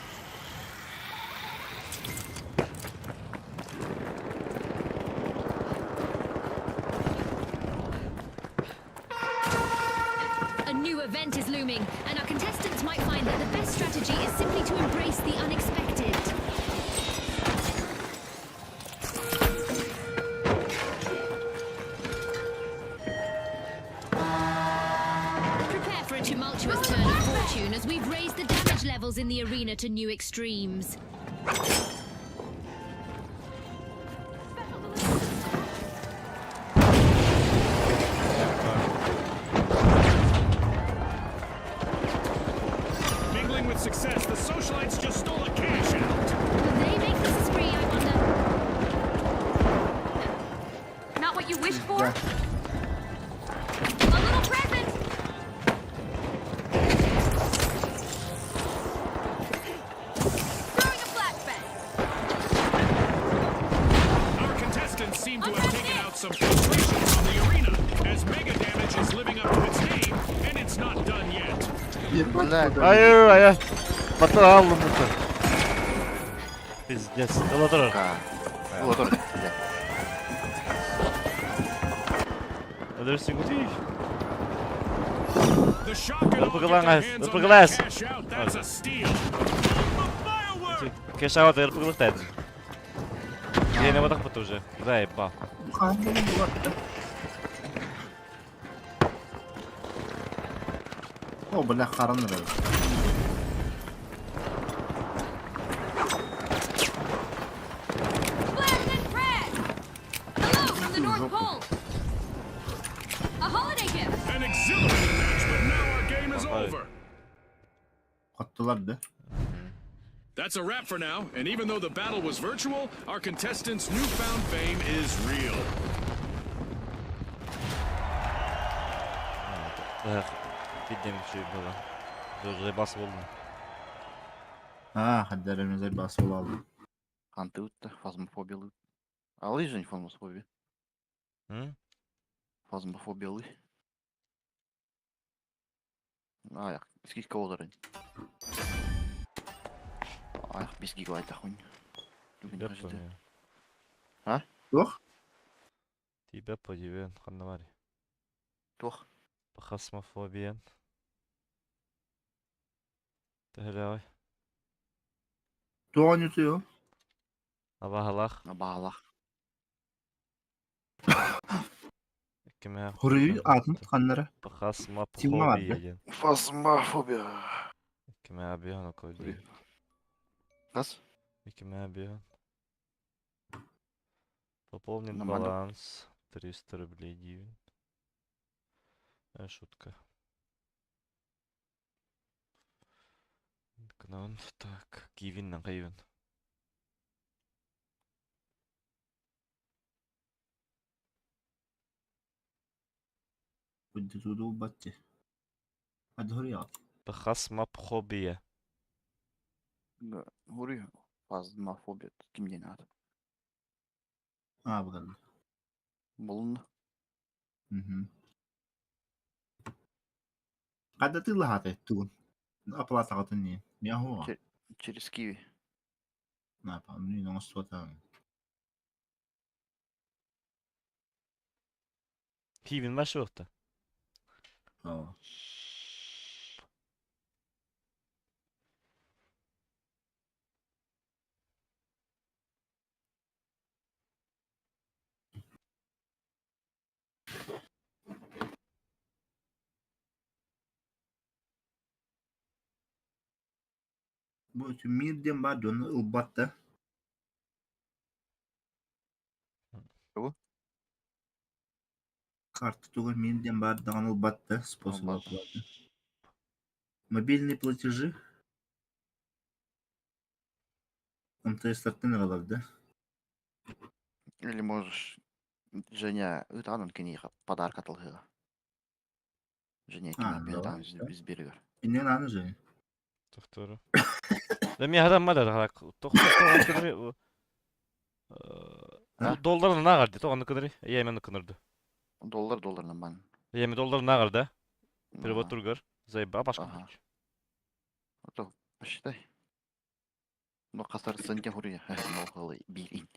A new event is looming, and our contestants might find that the best strategy is simply to embrace the unexpected. Prepare for a tumultuous turn of fortune as we've raised the damage levels in the arena to new extremes. Mingling with success, the socialites just stole a cash out. Will they make this a spree, I wonder? Not what you wished for? A little present! Throwing a flashbang! Our contestants seem to have taken out some frustrations on the arena, as Mega Damage is living up to its name, and it's not done yet. Блядь. Айыы, айа. Батыр аллым бұты. Пиздец. Ыла турар. Ыла турар, блядь. Өлөрсүн күтүй. The shock and awe get their hands on that cash out. That's a steal. The firework! Cash out ырпыгылык дедим. Yine badak бут уже. Заебал. О, бля, харан эрэ. Flares and frag! Hello from the North Pole! A holiday gift! An exhilarating match, but now our game is over. Хоттулар да. That's a wrap for now, and even though the battle was virtual, our contestants' newfound fame is real. Бидем үчүгэй буолан. Уже бас болдум. Аа, хаддарымызай бас буолаллар. Хантыытта, фазмофобиялыы. Алый же не фазмофобия. М? Фазмофобиялыы. Аяк, скидка олорон. Аяк 5 гигабайт хуйня. Тибеп по А? Туох? Тибеп по дибен ханна бар. Туох. Хасмофобиян. Төһөлөй. Туох оонньуутуй Абаһалах. Абаалах. Кимэ Хоруй атын ханнара. Тима бар Хасмофобия диэн. Фазмофобия. Кимэ абиһан окойду. Хас? Кимэ абиһан. Пополнить Нормально. баланс 300 рублей дивин. Шутка. Гынан так, кивин кайвин. بدي باتي. Адхори ат. Хасмофобия. Хоруй фазмофобия ким диэн аата? Аа, буган. Булунна. Мгм. Хадда тыллаһаата тугун. Оплатаҕытын нии. Миахуа. Через Киви. Напа, ну оҥостуотаҕыҥ. Кивин машуохта. Оо. Бу мир диэн баар дьону ылбат да. Тугу? Карта тугар мир диэн баар даҕаны ылбат да способ Ылбат. оплаты. Мобильные платежи. МТС-тартан ылалар да. Или можешь Женя ытаанын киниэхэ подарок атылыһыа. Женя А, киниэхэ давай, биир да. из берегер. Иннин аны Женя. Тохтору. Эми харамма да тоқ доллар нагар ди тоғаны кыныры. Я именно кынырды. Доллар долларынан бан. Я эми доллар нагар да. Перевод тургар. Заеба башка. Ага. То посчитай. Ну касар сенке хури. Ну халы бирин.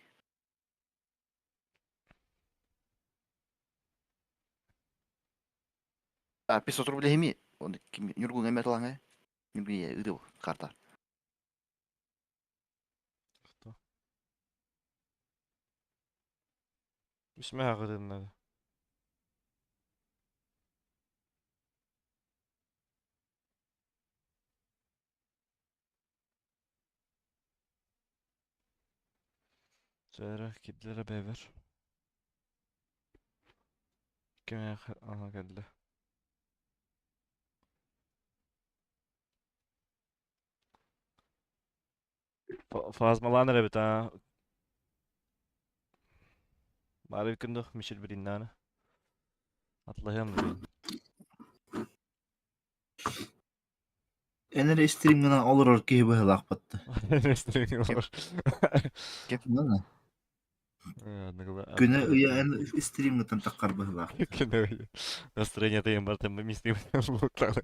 А 500 рублей ми. Он ким Нюргун эме талаңа. Нюргун ыды карта. Кто? Үсмә надо. Сәрә кидләре бәвер. Кем ага келді. Фазмаланыр эбит а. Бары күндү мишел бириннаны. Атлаһым бирин. Энер стримгынан олорор киһи быһылаахпатты. Ким? Күнэ ыйа эн стримгытан таххар быһылаах. Күнэ ыйа. Настроение тыйын бар тем мисти блоктары.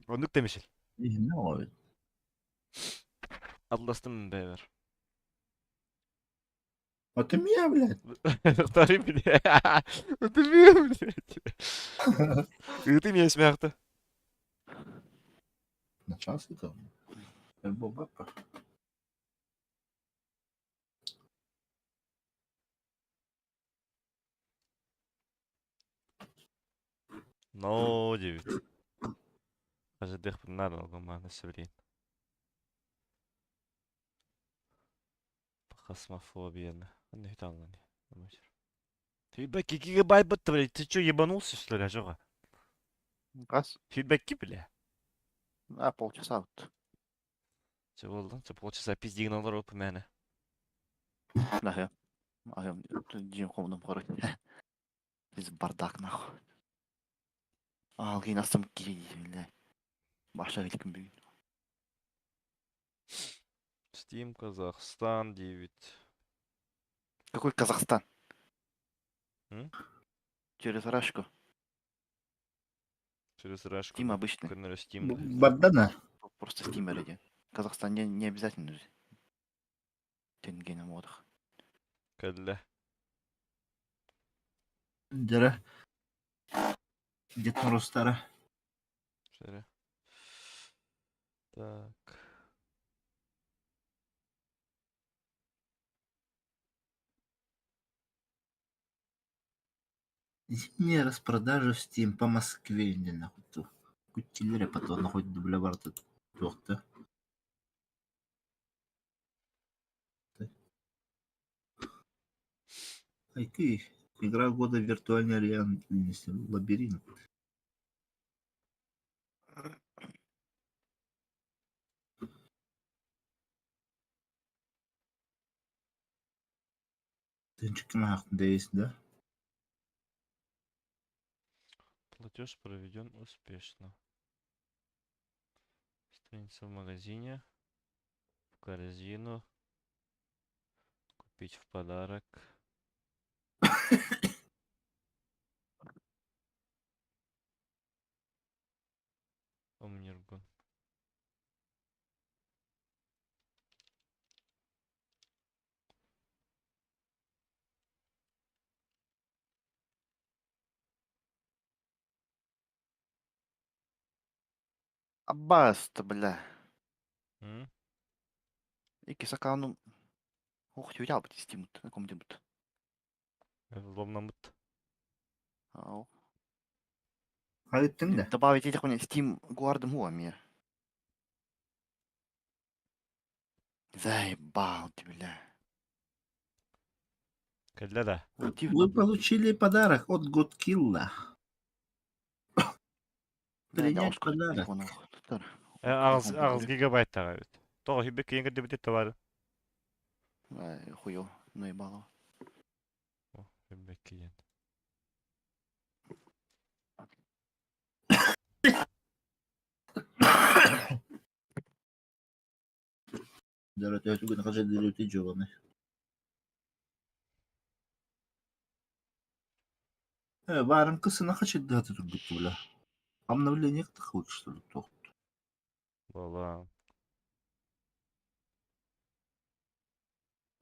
Оннук темишил. Не ол. Атластым бэвер. А ты меня, блядь. Второй, блядь. Ты меня, блядь. Ты меня смяхта. Начался там. Бабака. Но 9. Ажидых надо гумана севрин. Хасмофобия. Фидбэк гигабайт бытты, блядь. Ты чё, ебанулся, что ли, Ажога? Газ? Фидбэкки, бля. А, полчаса вот. Че болды? Че полчаса пиздигін алар опы мәні. Да, А день комнам короче. Здесь бардак нахуй. Алгин астым кири, бля. Баша илкин бүгүн. Steam Казахстан 9. Какой Казахстан? М? Через Рашку. Через Рашку. Steam обычный. Көннөр Steam. Бардана. Просто Steam ради. Казахстан не обязательно. Тенге на модах. Кәллә. Дера. Дед Морозтара. Шәрә. Так. Зимняя распродажа в Steam по Москве не нахуй ту. Кутилере потом нахуй дубля барта туохта. Айки, игра года виртуальной реальности, лабиринт. Тынчык да? Платеж проведен успешно. Страница в магазине. В корзину. Купить в подарок. Омниргон. Аббас-то, бля. М? Икки сакану. Ох, тюря бит Steam комдибут. Взломнамыт. Ау. Хайыттың да? Добавить этих мне Steam Guard Муами. Заебал ты, бля. Кәллә да. Вы получили подарок от Годкилла. Принять подарок. Агыз агыз гигабайт тага бит. Того хибек кийин кирде бит товар. Хуё, наебало. Хибек кийин. Дөрөтөөтүгүн хажадырыты дьуоны. Баарым кысына хачырдыһаты турбут бля. Обновление лучше, что ли, туох. Буолла.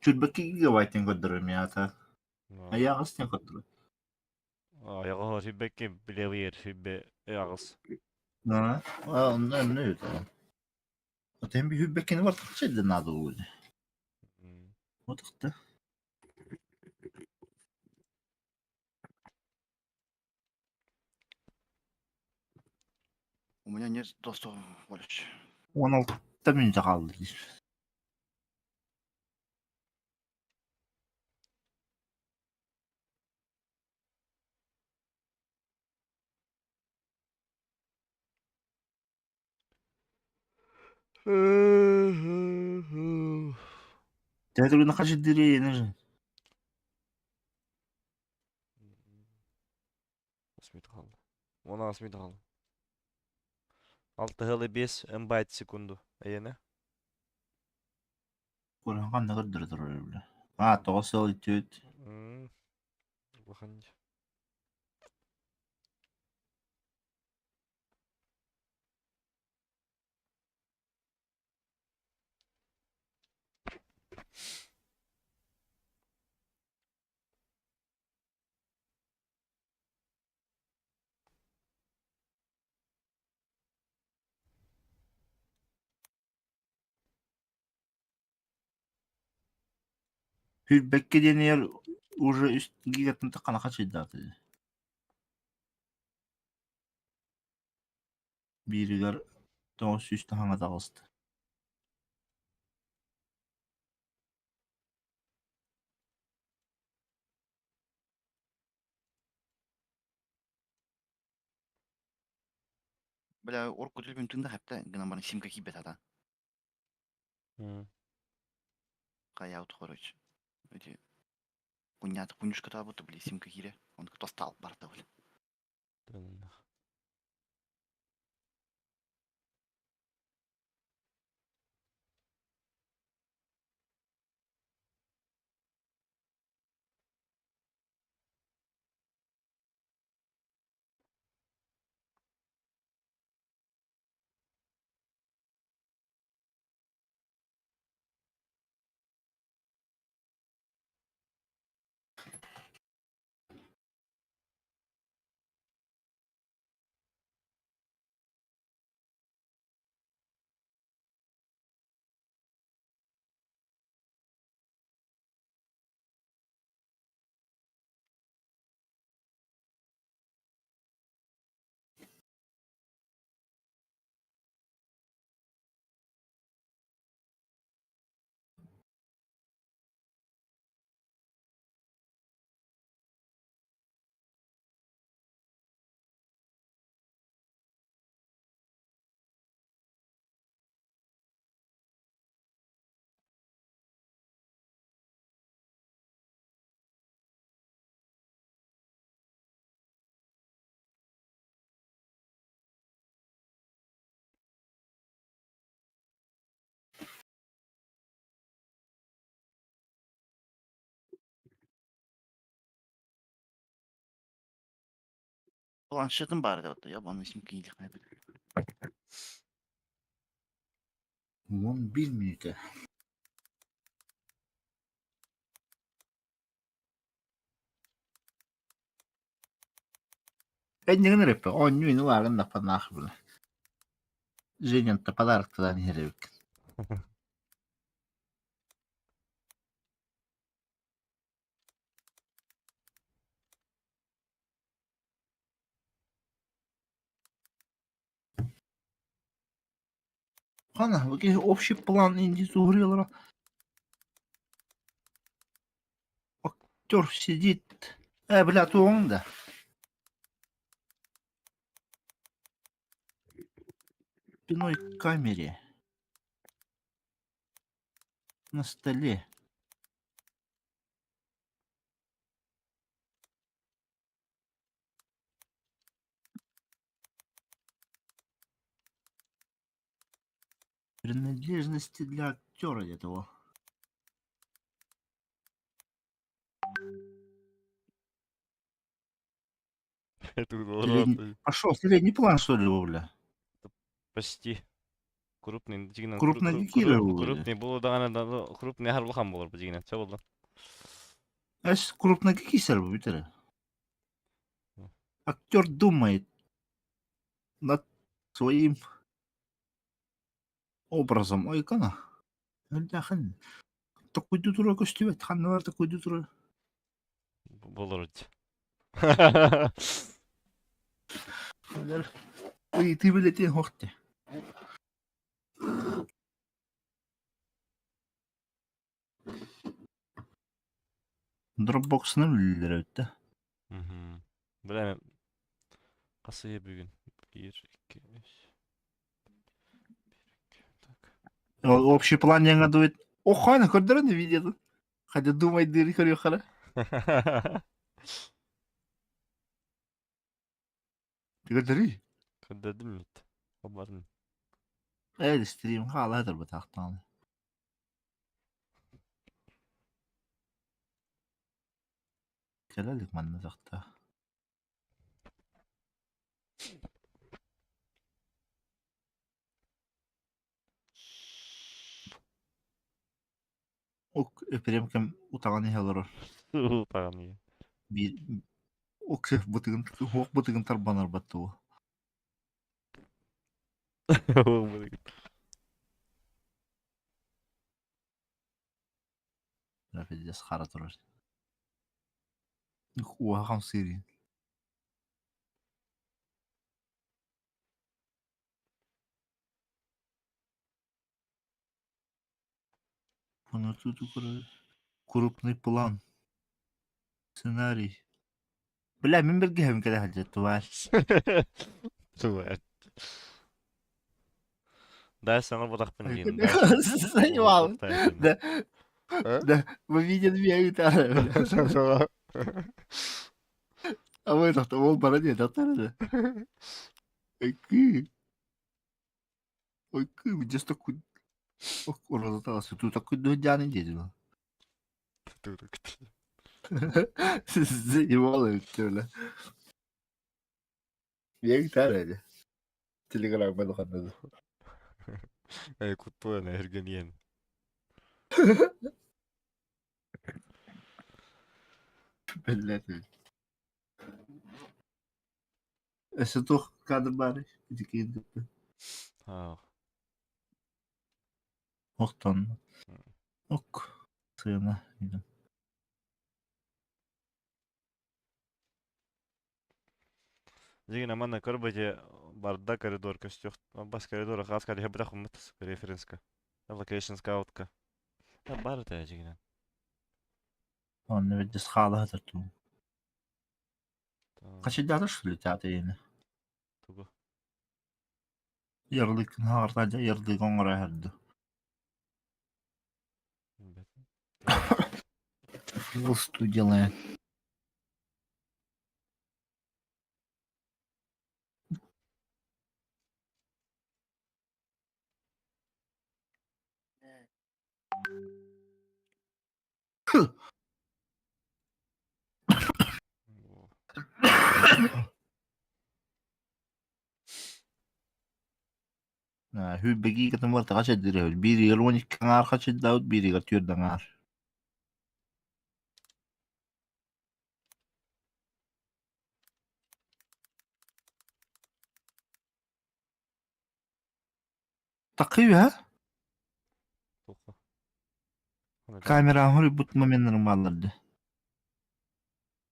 Чүрбэкки гигабайтын көрдөрөр мята. Аяҕас тен көрдөрөр. Айаҕа сүбэкки билэбиэр сүбэ аҕыс. А, онно онно үтэ. Отен би хүббэккини бар тахча надо будет. Вот ты. У меня нет доступа больше. 16 мүнүүтэ хаалла дии. Театрына хажидыры Смит хаалла. Уон Смит хаалла. Алта 5 мбайт секунду. Эйene. Курахан ханна көрдөрө турар бile. А, тоҕус сыл үтүөт. Улахан. Хүрбэккэ диэн уже үс гигаттан таххана хачыйдааты. Бииригэр 900 таһаҥа таҕыста. Бля, орку түлбүн тында хапта гынан бана симка кийбет ата. Каяут короче. Эти кунят кунюшка табыты, бля, симка кире. Он кто стал барта, бля. Планшетым бар деп атты, я баны симка кийлик. 11 мүнүүтэ. Эннигин рэппэ, онньуу ину аарын наппанаах бile. Женянта подарок-тадан иһэрэбиккин. Хана, общий план инди суурилара. Актер сидит. Бля, туоҥ да. Спиной к камере. На столе. Принадлежности для актера этого. Это Пошел, средний план, что ли, бля? Почти. Крупный, дигинен Крупный кире крупный булу даҕаны крупный аһар улахан буолар бу дигинен. Чэ буолла. Эс крупный кисер бу бүтэрэ. Актер думает над своим образом. Ой, кана. Өлдәхин. Такуйду тура көстүбэт. Ханналар такуйду тура. Болор Ыйытыы билэтиэн хохте. Dropbox'ынан үлэлэр эбит да. Бля, хасыйа бүгүн. Биир, икки, үс. Биир, икки, так. Общий план яңа дует. Охана көрдөрөн видеоны. Хотя думай дыр көрүөххара. Көрдөрүй. Көрдөрдүм нет. Обатын. Ээ стрим хаалаатар бытаахтааны. Кэлэ илик манна сахта. Ок эпирем кэм утаҕан иһэ олорор. Утаҕан иһэ. Биир ок бытыгын уһуох бытыгын тарбанар баттуо. Пиздец хара турар. Уоһа хамсыыр Крупный план. Сценарий. Бля, мин бэргэһэбин кэлэ сылдьар тварь. Тварь. Да, саҥа буолахпын диин. Занимал. Да. Да, вы видели меня и А вы это, ол бара не, да, да. Ой, где такой... Розаталась, тут такой дудяный дедин. Заебало это, бля. Я гитара, Телеграм ханнада. Эй, куттуэн эргениен. Блядь. Өссө туох кадр баарый? Ити киирдиппин. Аах. Охтон. Ок. Сыана. Дигин манна көрбөте барда коридор көстүөх бас коридора хас калиха бытах уммут референска. Location scoutка. Бар это дигинен. Онно видис хаалаһа тартуу. Хачыдаата шулитаата иини. Тугу? Ярлык хаартаадьа ярлык оҥоро иһэрдэ. Филсту делает. Hүүбэгии кытымар таҕа чэддирэбит. Бииригэр 12 аҥаар хачыйдаабыт, бииригэр түөрт аҥаар. Такый үһэ? Камераҕа хоруйбут моменнарым бааллар дии.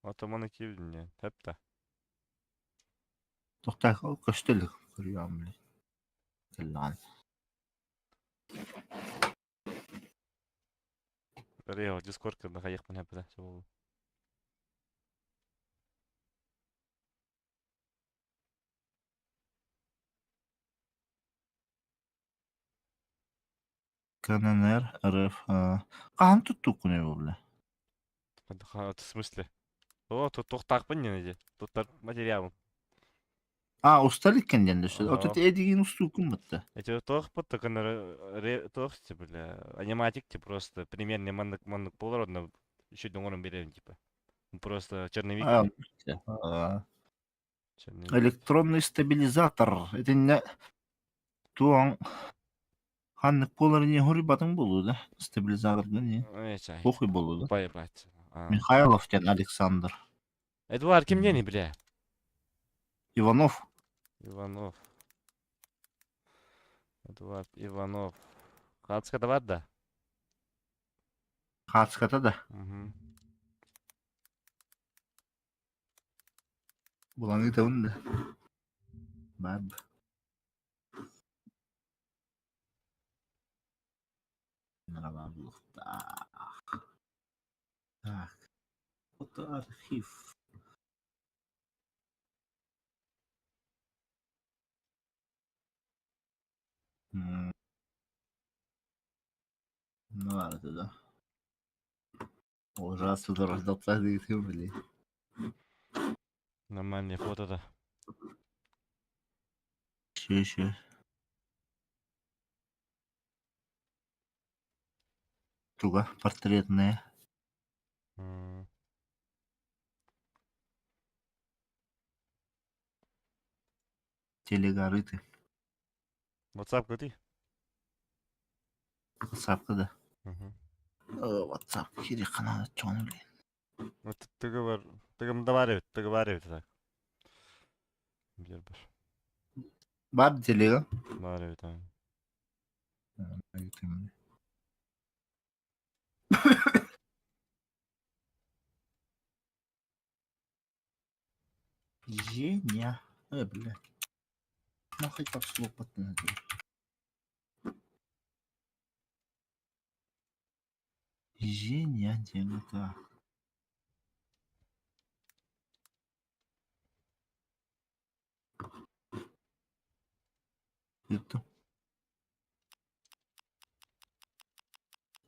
Атаманы киэбин тэп да. Тохтоо көстө илик көрүөҕүм били. Кэллэҕин. Рео, Дискорд хайыахпын хэппэтэ. КНР, РФ. Хаһан туттуккунуй бу бля? В смысле? О, тут туохтаахпын диэн дии. Туттар материалым. А, устар иккен диэн өссө. Ага. Отут эдигин устуукун бытта. Эти туох бутта көннөрү туох бля аниматик ти просто примерно маннык маннык болар одно еще оҥорон биэрэрин типа. Просто черновик. А, Черновик. Электронный стабилизатор. Итиннэ туоҥ ханнык буолар не хоруйбатыҥ буолуо да стабилизаторга не Эй, чай. похуй буолуо да. Поебать. А. Михайлов диэн Александр. Эдуард ким диэний, бля? Иванов. Иванов. Эдуард Иванов. Хаацката бар да? Хаацката да. Угу. Булан ыытабын да. Баар да. Баар буолуохтаах. Так. Фотоархив. Ну, это да. Ужасно рождался блин. Нормальные фото да. Еще, еще. Туга портретная. Телегарыты. WhatsApp көтүй? WhatsApp да. Угу. WhatsApp кири каналы чону блин. Вот тыгы бар, тыгымда бар эбит, тыгы бар эбит так. Бир бар. Бар телега. Бар эбит. а. Женя. Бля. Нахуй так слопотно. Женя диэн это. Это.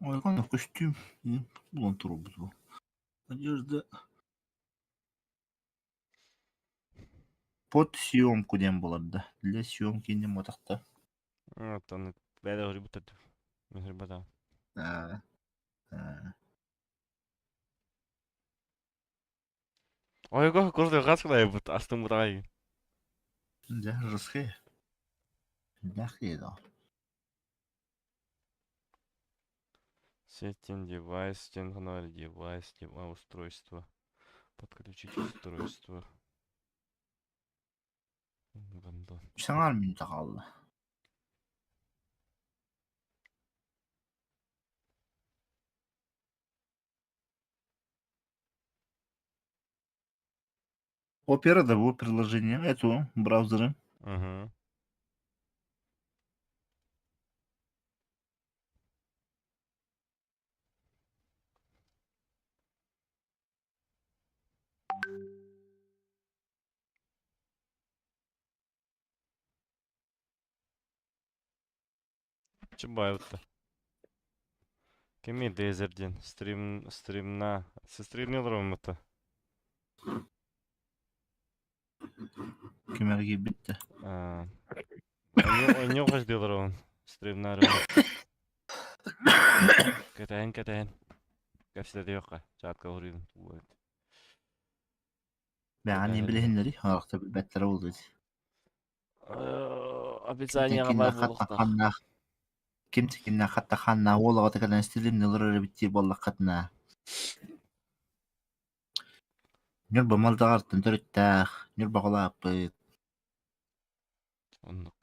Ой, какой костюм. Булан турбут бу. Одежда. Под съемку диэн буолар да. Для съемки не мотахта. Вот он бэдэ хорибута. Хорибата. А. А. Ой, го курду гаскалай бут астын бутагай. Дьэ, жесткий. Мягкий, да. Setting device, техноль девайс, устройство. Подключить устройство. Гандон. Саҥар мүнүүтэ хаалла. Опера да бу приложение эту браузеры. Угу. Чебаевта. Кеми дезердин. Стрим, стримна. Стримнил это. Кимэргэ бүттэ. Ойнёҕос диэлэр стримнары. Кэтэһэн кэтэһэн. Кэпсэтиэххэ. Чатка уруйун. Бэҕэни билиһиннэри хаахта билбэттэрэ буолуо дии. Описанияҕа баар буолуохтаах. Ханнаах ким кимнээх хатта ханнаах уол оҕото кэлэн стримни олорор эбит диир буоллаххытына Ньурба Малдаҕартан төрүттээх, Ньурба улааппыт. Оннук.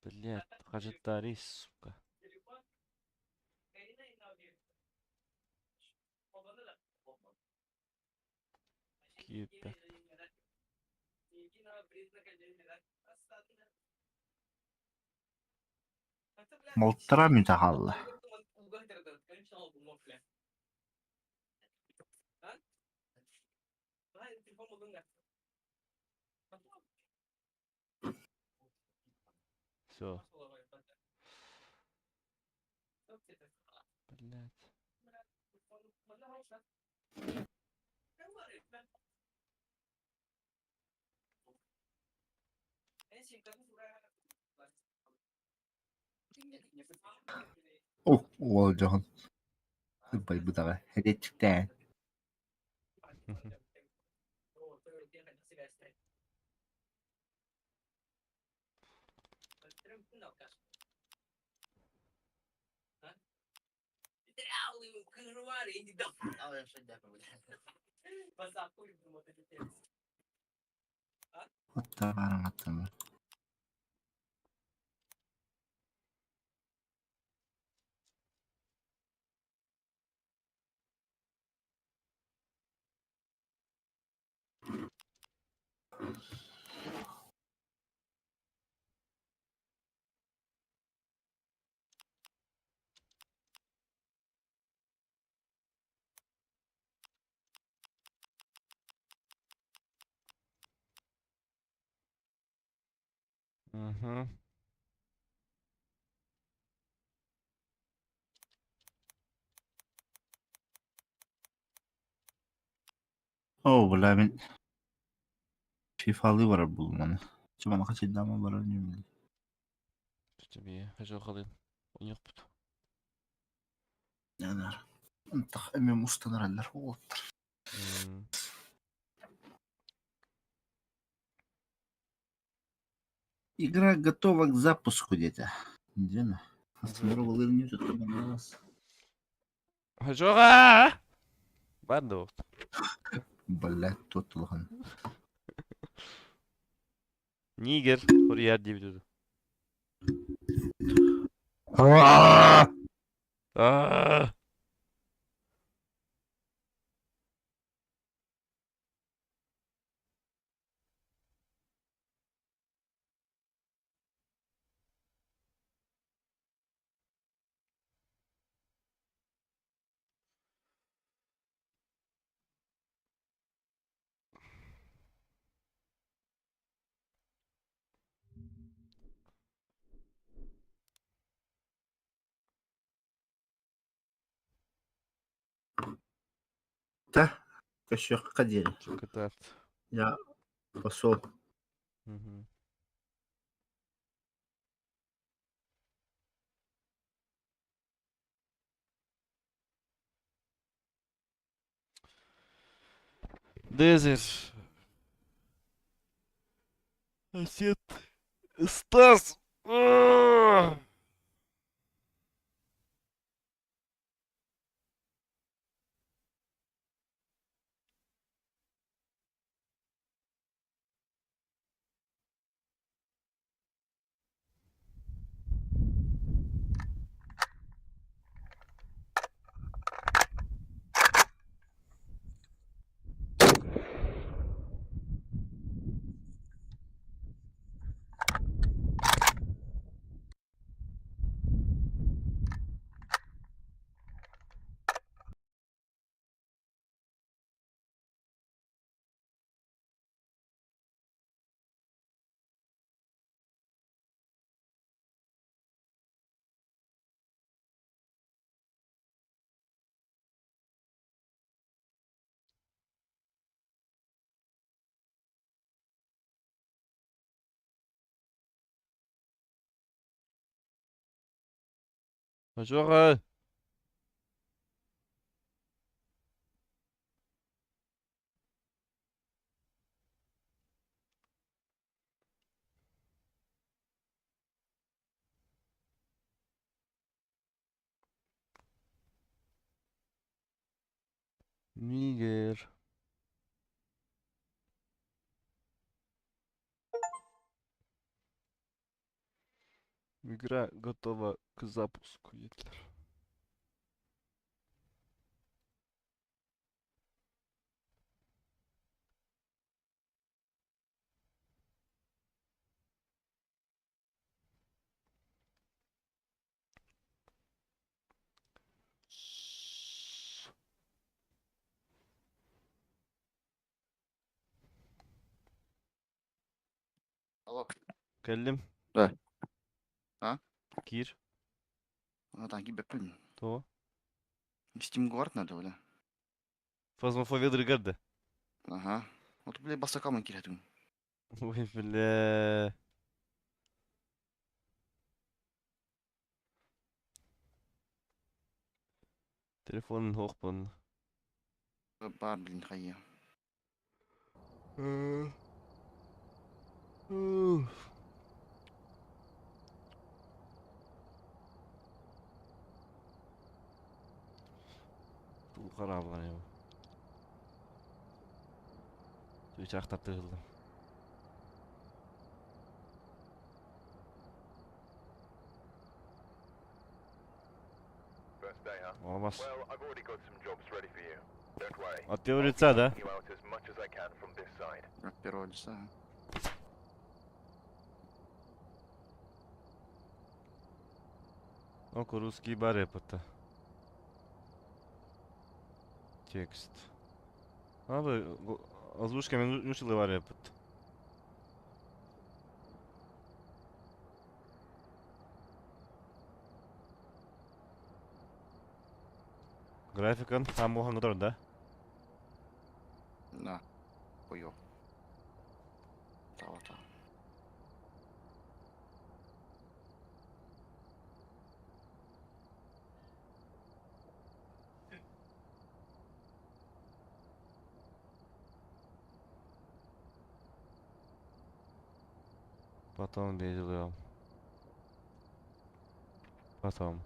Блядь, хажитари, сука. Кипя. Балтараа мүнүүтэ хаалла. Все. Блять. О, уол дьоһун. Байбытаҕа эдэтчиктээн. Оттон Угу. Оо, бля, мин фифалыы барар буоллум аны. Чыманаха чайдаама барар ньүмүлүй. Тебе хочу халын. Ойнохпут. Янар. Ынтах эми мустанар аллар уолаттар. Игра готова к запуску где-то. Где она? Жора! Бандо. Блять, тот улахан. Нигер, хурьяр диэбит Аа! Та, көсүөххэ диэри. Кытаат. Я посол. Мгм. Дезер. Осет. Стас. Аа! Жора! Нигер. Игра готова к запуску, Гитлер. Алло. Кэллим. Да. А? Кир. Ну так кибеппин. То. Steam Guard надо, бля. Фазмофобия дыргарды. Ага. Вот, бля, басакамын киретүн. Ой, бля. Телефон хохпун. Бар, блин, хайя. Тул харабылар я. Үч ақтап тығылдым. Olmaz. От первого лица, да? От первого лица. Око русский бар это. Текст. А бы озвучка мен нушилы бар эпот. Графикан там мухан да? Да. Хуёв. Того-то. Потом делаю. Потом.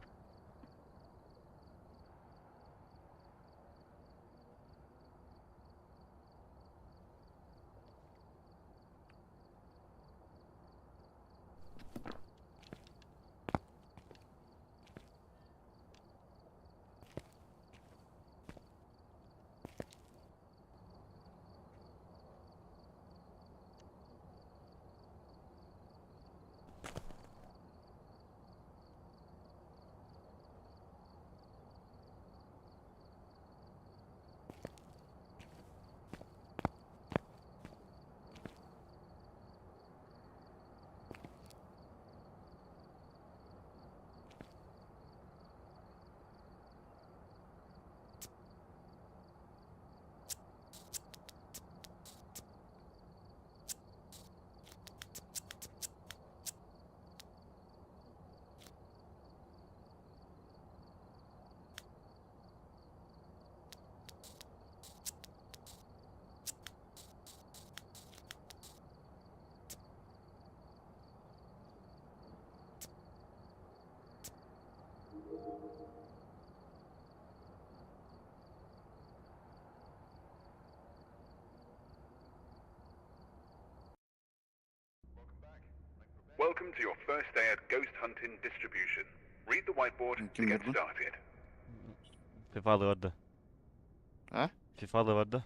Welcome to your first day at Ghost Hunting Distribution. Read the whiteboard to Ким get бердин? Started. FIFA vardı. А? FIFA da vardı.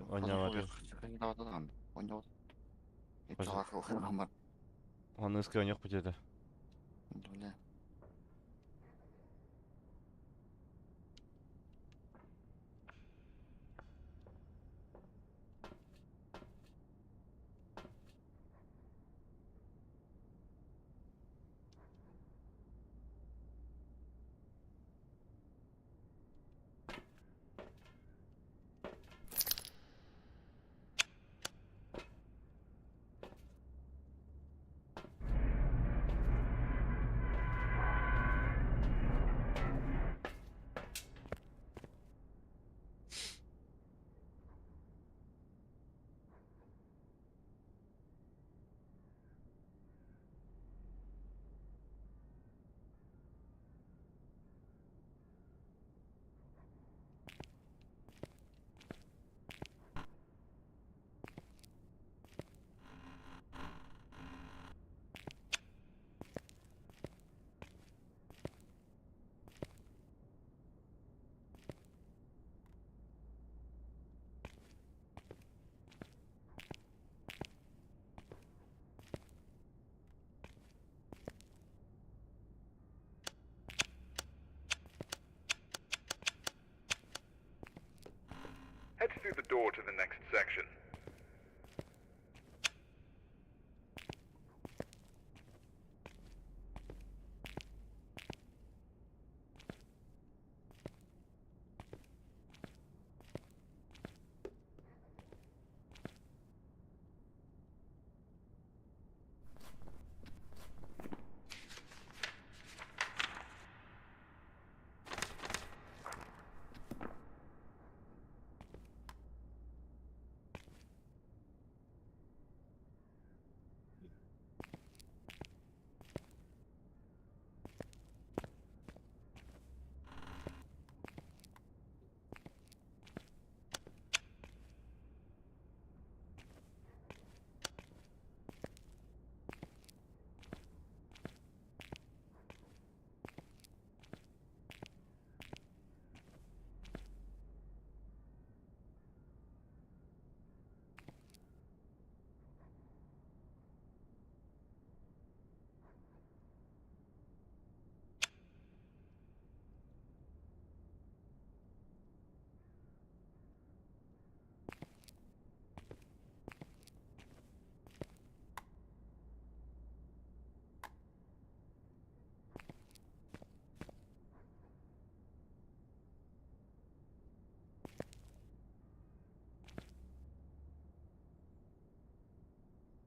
Оня бар. Оны ыске оняқ бітеді. Бля. Head through the door to the next section.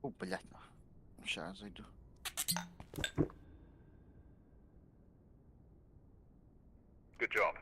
О, блядь. Сейчас зайду. Good job.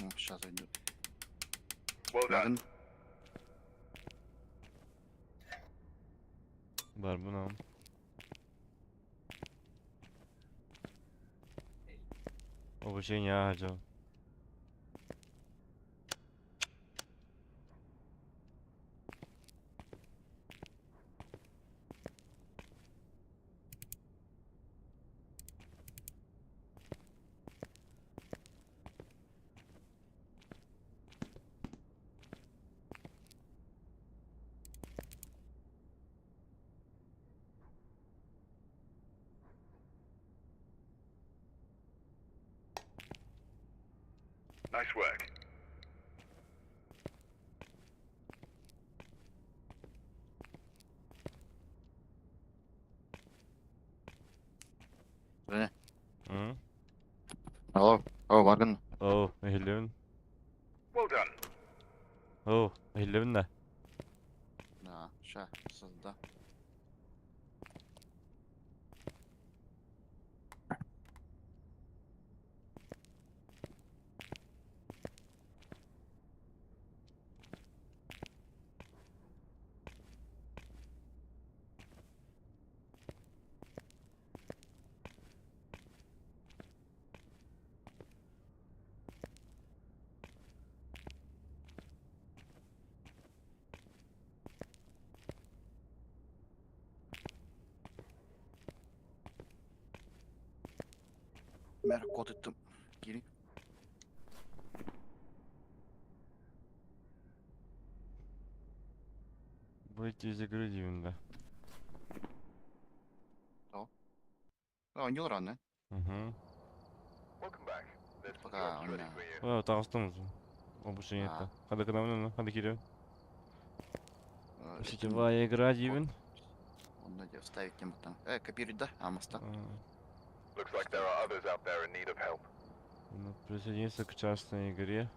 Ну, сейчас зайду. Well done. Нагын. Бар бу Обучение аджа. Nice work. Рене. М? Алло. О, Варган. Оо, иһиллэбин. Well done. Оо, иһиллэбин да. Да, ща, созда. Мэр код ыттым. Кири. Выйти из игры диибин да. Оонньуулар аны. Угу. Welcome back. There's some Пока jobs ready у меня- for you. Оо, таҕыстым. Обучение. Ханна гынабын ханна киирэбин. Сетевая игра диибин. Он надо вставить тему там. Копируй, да? А, моста. Looks like there are others out there in need of help. Ну, присоединиться к частной игре.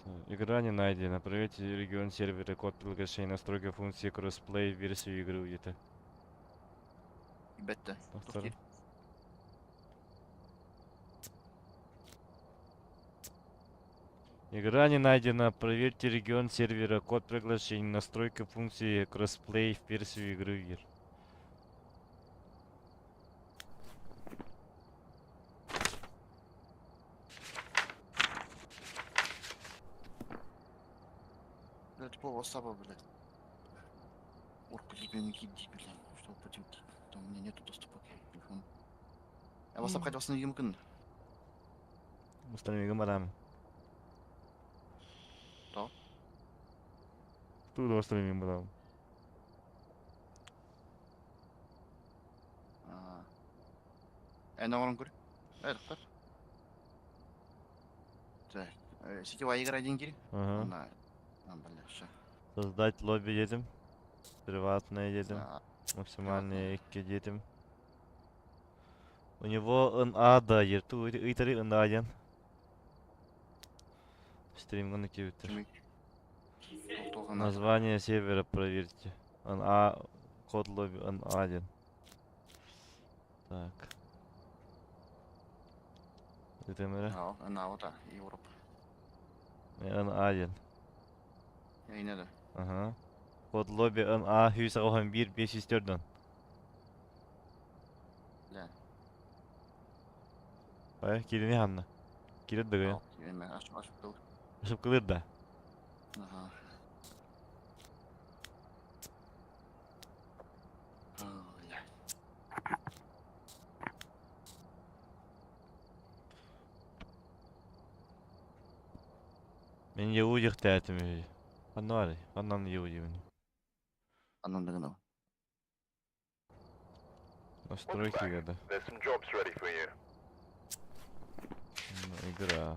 Так, игра не найдена. Проверьте регион сервера, код приглашения, настройка функции кроссплей, версию игры где-то. Бетте. Повтор. Игра не найдена. Проверьте регион сервера, код приглашения, настройка функции кроссплей в версию игры. Вир. Блядь, по WhatsApp, блядь. Орку тебе не киди, блядь. Что потом? Там у меня нету доступа к телефону. А WhatsApp хотел с ним Остальные барам. Что? Тут остальные барам. На говорю. Доктор. Так, сетевая игра деньги. Ага. На, на, бля, ща. Создать лобби едем. Приватное едем. Да. Максимальные едем. У него НА да, ерту ыйтары НА1. Стрим на кивитер. Название сервера проверьте. НА, код лобби НА1. Так. Это мэра? Да, НА, вот, Европа. НА1. Я не надо. Ага. Код лобби НА 181 504. Бля. Бая кирини ханна. Кирит дагы. Ашып Ашып кылыр да. Ага. Бля. Мин Еу диэхтээтим үһү. Ханна баарый? Ханнан Еу диибин? Аннан да гынабын. Настройки да. There's some jobs ready for you. Игра.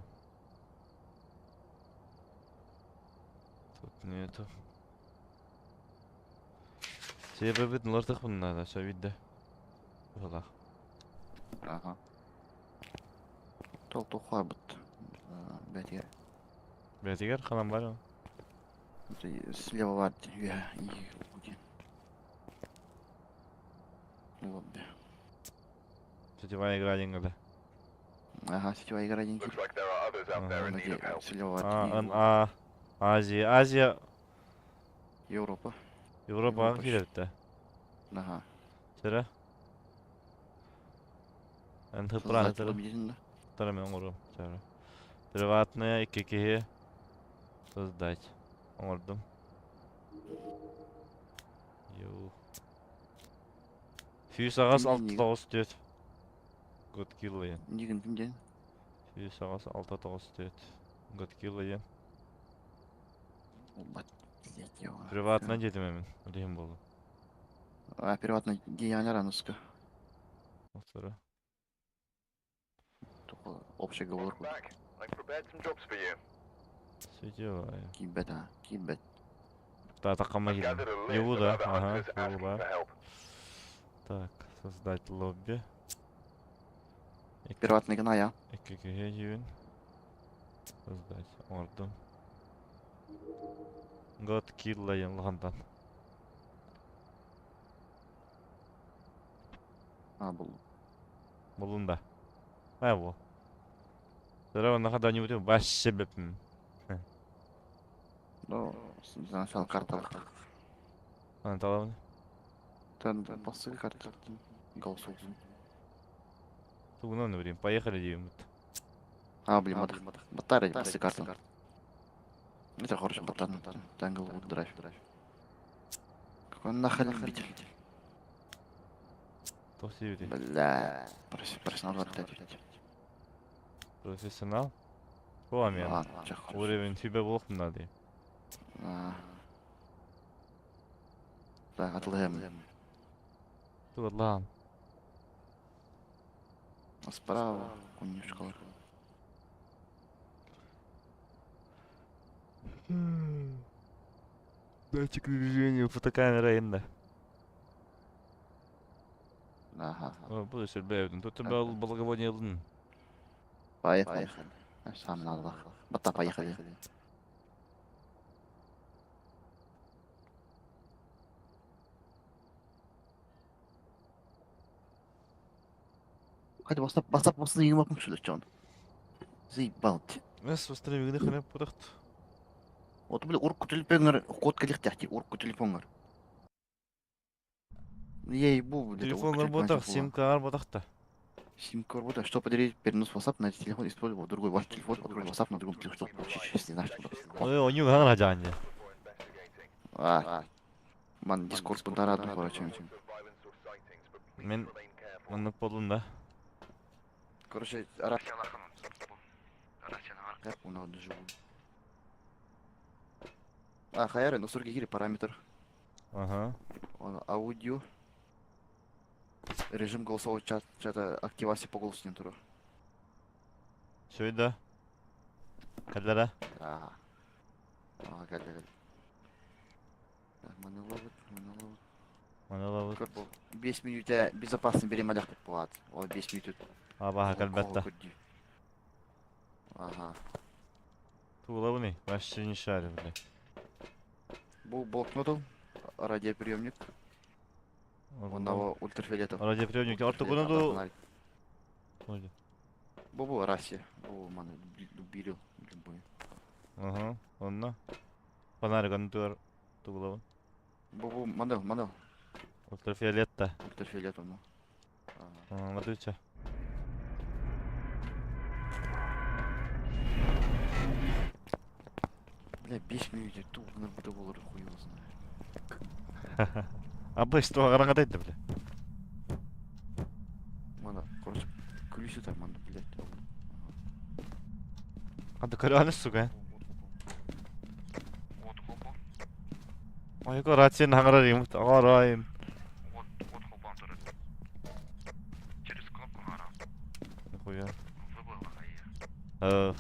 Тут нету. Себебит лортых надо, все видно. Быһылаах. Ага. Тол тухайбыт. Бэтигэр. Бэтигэр ханан бар Слева бар үөһэ и Лобби. Сетевая игра диэн да. Ага, сетевая игра диэн Looks like there are others out there in need of help. Слева А, Н, А, Азия, Азия, Европа. Европа киирэртэ. Ага. Сэрэ. Эн хыппыран Тара мен оҥорум. Сэрэ. Приватная икки киһи создать. Оҥордум. Йоу. Сүүс аҕыс алта тоҕус түөрт. Good kill диэн. Нигин ким диэн? Сүүс аҕыс алта тоҕус түөрт. Good kill диэн. Приватно диэтим эмин. Диһин буолу. А, приватно диянер аныска. Повторю. Только общий говор. Back. I've prepared some jobs for you. Сетевая. Кибет, а, кибет. Та такама I've киирдим. gathered a list Еву of да, other ага, hunters Еву asking да. for help. Так, создать лобби. Приватный гына я. Икки киһи дьүүн. Создать. Оҥордум. God kill диэн улахантан. А, был. Буллун да. Ай бу. Сэрэ онно хада ньубутум вообще бэппин. Ну, сначала карта. Аны талабын. Тан басты карта. Голосов. Тугунан үрим. Поехали диибит. А, блин, батарея басты карта. Это хорошо, батарна. Тангл драйв. Какой нахер любитель. Туох сиэбитий? Бля, профессионал 25. Профессионал? Буо мен. Ладно, чё, хорошо. Уровень сүбэ буолуохпун наада. А. Так, атлэм. Тугудлаан. Справа, конюшкалар. Датчик движения, фотокамера инна. Ага. О, бу сүрбэ Тут был благовоние ылын. Поехали. Сам надо. Бата, поехали. Hadi басап, басап, басын ең бақым шүлі чон. Заебал ты. Эс восстановили ханап пудахт. Вот, бля, урку телефонгар, код калих тяхти, урку телефонгар. Я ебу, блядь. Телефон ботах, симка ботахта. Симка работа. Что подарить перенос WhatsApp на телефон, использовал другой ваш телефон, открой WhatsApp на другом телефоне, чтобы получить, если знаешь, что. Ой, оню гана жаанья. А, ман Дискорд подарат, короче. Мен маннык болдум да. Короче, живу. А, хайары, настройки кири параметр. Ага. Он аудио. Режим голосового чата активация по голосу не туру. Все да. Каллара. А. А, калля, калля. Так, манылабыт, манылабыт. Манылабыт. 5 минут безопасно бери малях плат. Ол 5 минут. Абаха калбатта. Ага. Туулабыны, вообще не шарю, бля. Бул блокноту, радиоприемник. Онного ультрафиолетов. Радиоприемник. Ортогону ду. Бу Россия. Бу маны любил любой. Ага, онно. Фонарик аны туар тугулабын. Бу мандал, мандал. Ультрафиолетта. Ультрафиолет онно. Ага, матыча. Бля, 5 минут туг нырбыта болор хуй его знает. Абы что караңгы бля. Мана, короче, ключи там, мана, блядь. Анда көрөөнү сука. Ойго рацияны хаҥарар имут оҕоройум. Нихуя.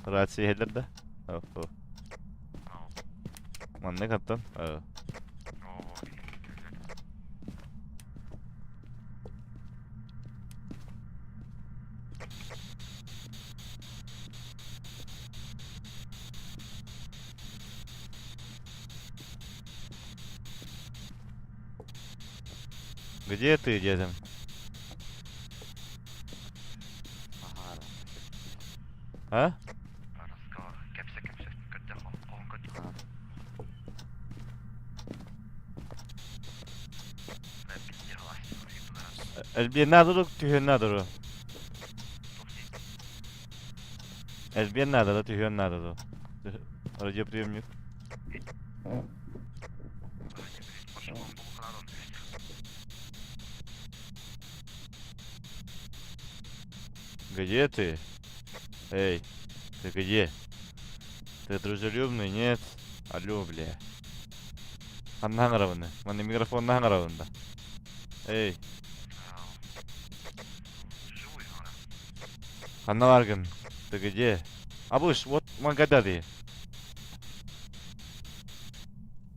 Рация иһэллэр да? Маннык аттан. Где ты, дедом? А? Элбиэн наада түһүөн наада Элбиэн наада да түһүөн наада дуо? Радиоприемник. Где ты? Эй, ты где? Ты дружелюбный, нет? Алло, бля. Ханна хаҥарабын? Манна микрофонна хаҥарабын да. Эй. Ханна баргын? Ты где? Абыш, вот Магадади.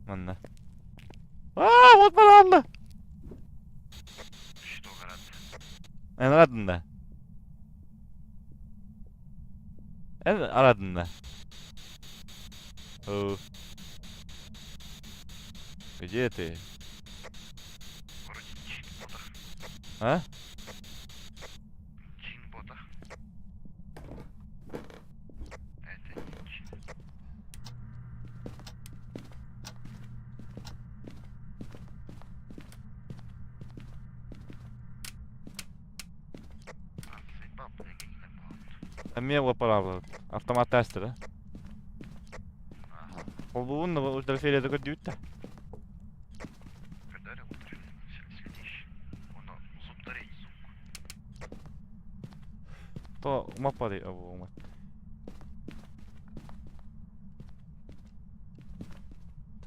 Манна. Аа, вот баранна. Эн арадын да? Эн арадын да? О. Где ты? А? Эмиэ уоппараабыт. Автомат тестера. Холбуун ультрафиолета көрдүүт да. То умаппади абу умат.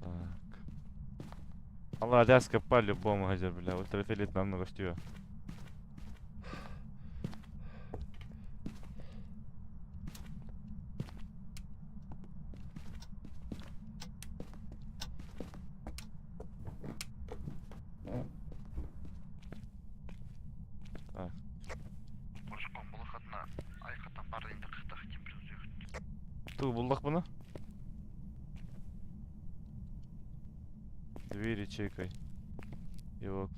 Так. Allah ляска по-любому газер, бля. Ультрафиолет намного стюа. Так. Ту буллах бұны? Двери чекай. Его.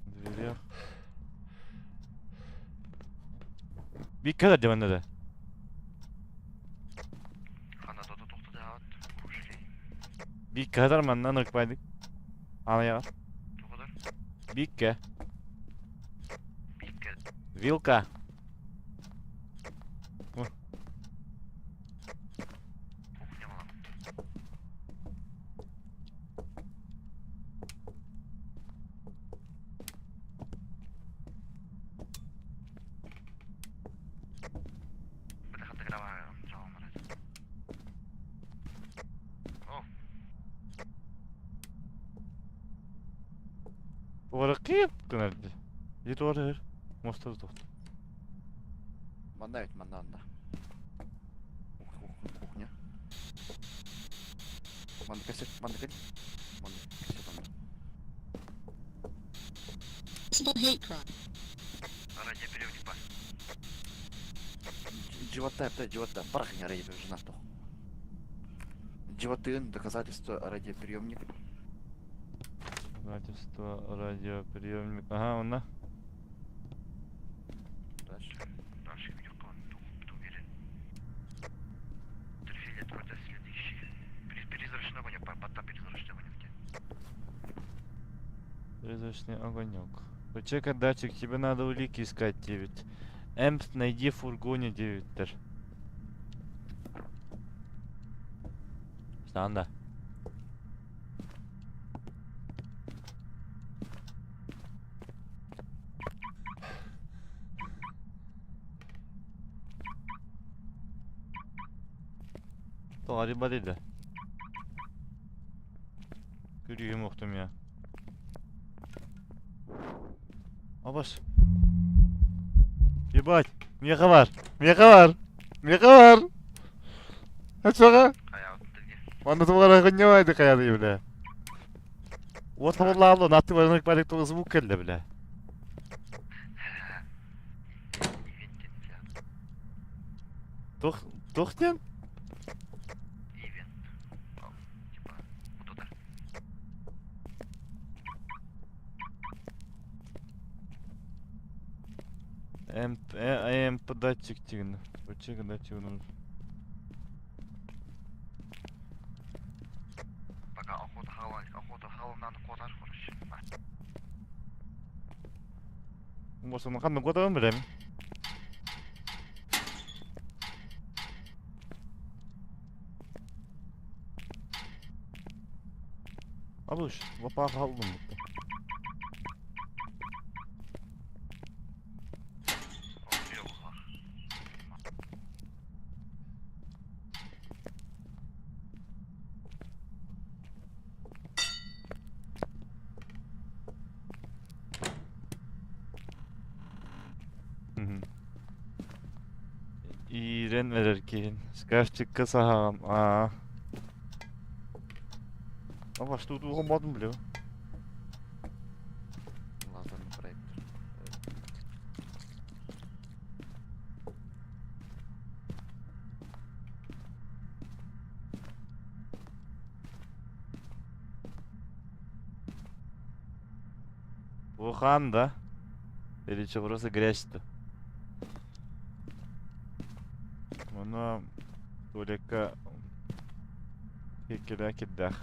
В дверях. Бик кэлэр дьэ да. Бик кадар манна ныркпайдык. Ана Бикке. Вилка. ورقيب كنرد. Жит Мостер тоқты. Манна ведь, манна, анда. Кухня. Манна кассет, манна кэль. Манна кассет анда. Живота, опять живота. Барахня радио, жена что. Животын, доказательство радиоприемник. Качество радиоприемник. Ага, онна. Дальше. Призрачный огонек. Почекай датчик, тебе надо улики искать, 9. Эмпс, найди в фургоне 9. Станда. Тоҕо да. Күрүүһүм охтум я. Абас. Ебать, меха бар, меха бар, меха бар. Ачаға. Манна туғара хыннямайды қаяды, бля. Вот табыллаалы, наты барынық барық туғы звук келді, бля. Тух, тухтен? М, МП датчик тигн. Датчик датчик. Пока охота халан, охота халанан котар короче. Болса қандай котабын білем. Абыш, лапа қалдым. Иирен эрэр киһин. Шкафчикка саһаҕам. Аа. Абаш, тут уҕумматым бля. Лазерный проектор. Бухан, да? Или что, просто грязь-то? Мұны туалекка кеккеле киддах.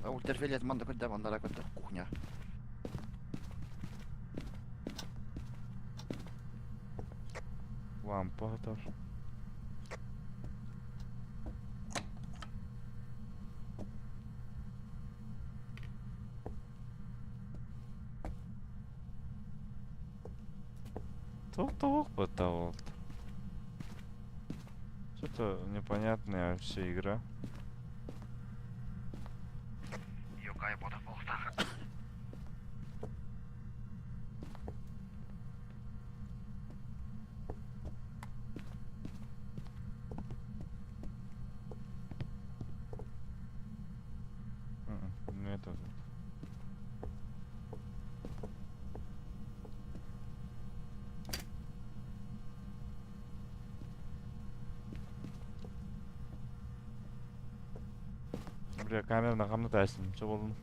А ультрафиолет манда көдді, мандара көдді, кухня. Лампа готов. Тух-тух вот. Что-то непонятная вообще игра. Йокай бота болта. Не это тут. Бля, камера на хамна тайсын. Что болдun?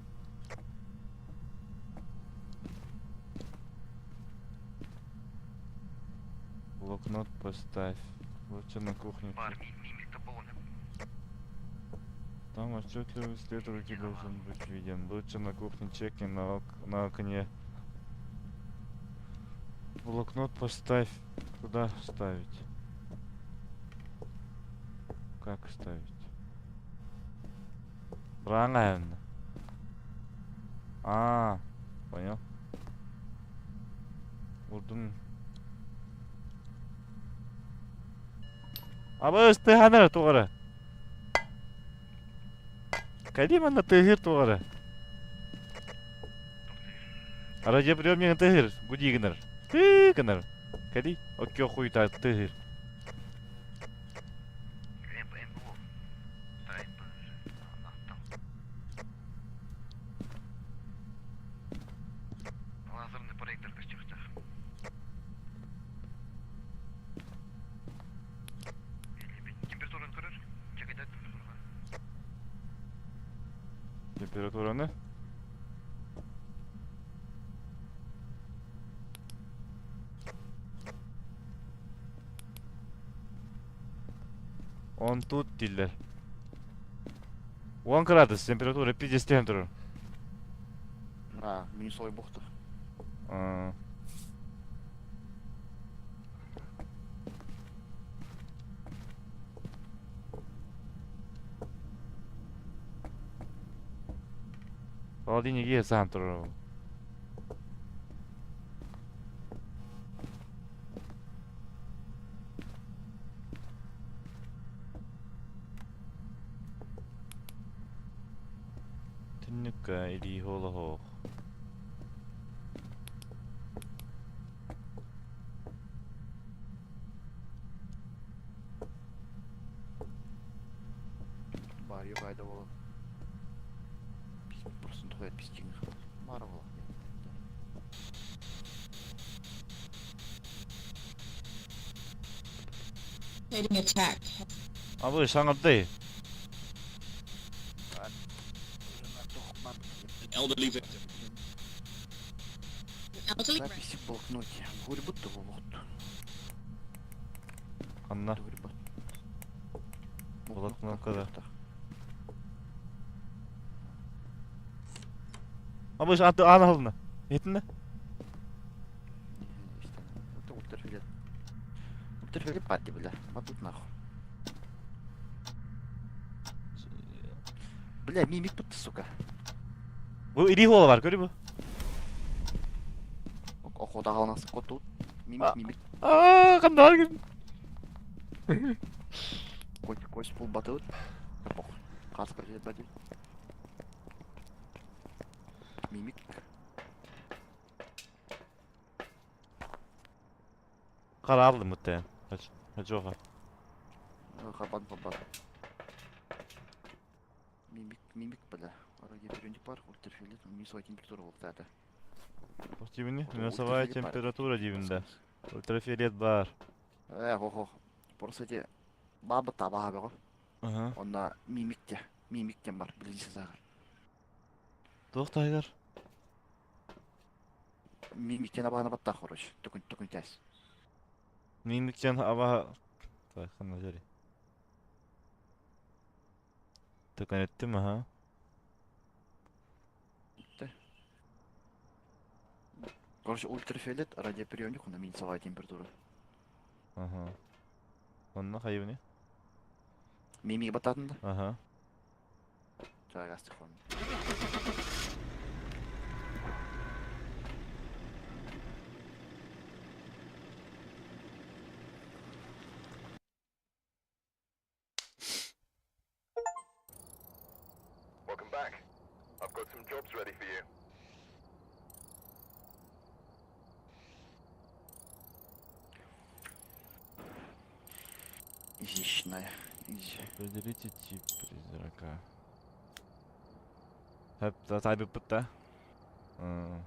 Блокнот поставь. Лучше на кухне. Бар, мимик болон. Там отчетливый след руки должен быть виден. Лучше на кухне чекни на, на окне. Блокнот поставь. Куда ставить? Как ставить? Правильно. А, понял. Урдум. Абы тыханар тугара. Калимана тыгыр тугара. Радиоприемник тыгыр, гудигнер. Тыгнер. Кали, окей хуй та тыгыр. МП, Да, МП. Там. Лазерный проектор костюхтах. Температураны көрөр? Чекайда температураны. Температураны? Он тут дилер. 10 градус температура 50 температура. А, минусовой бухта. А. Холодильниги саһан турар. Түннүккэ илии олоһуох. Баарыйа пайда буолан. Просто тухайт пистиҥ. Баара буолан. Абы саҥардай. Elderly victim. Записи в блокноте. Гурьбут вот. Ханна? Блокнокка да. Абы аты аан аһылына. Иһитиннэ? Ультрафиолет. Ультрафиолет партия, бля. Батут нахуй. Бля, мимик тут, сука. Бу илии хуола бар, көрү бу. Охота хааланас котут. Мимик, мимик. Аа, ханна ким? Кость, кость пул батут. Пох. Хаска бати. Мимик. Хара алдым бутта. Хачоха. Хабан хабан. Мимик, мимик, бля. Радиопериодик бар, ультрафиолет, минусовая температура вот это. Дибини, минусовая температура дибинде. Ультрафиолет бар. Э, хо-хо. Просто эти баба таба бөҕө. Ага. Онно мимик те, мимик тем бар, билиси сағыр. Туох тайгар? Мимиктен абаһына баттах, короче. Төкүн төкүн тәс. Мимиктен аба... Так, ханна жери. Төкөн эттим, ага. Короче, ультрафиолет, радиоприемник, онно минусовая температура. Ага. Онно хайыбыны? Мимик бататын да? Ага. Так, астыхон. Welcome back. I've got some jobs ready for you. Изящная. Изи. Определите тип призрака. Тайбы пытта.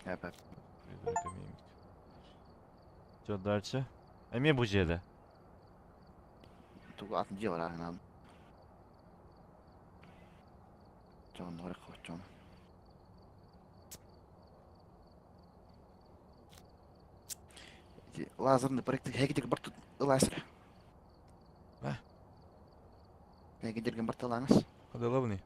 Эп, Призрака мимик. Что дальше? Эме бу жерде. Тугу атын делар ағынан. Жон, орық жон. Лазерный проект хэгидик бар лазер. А? Хэгидерген бар талаңыз. Кадалабыны?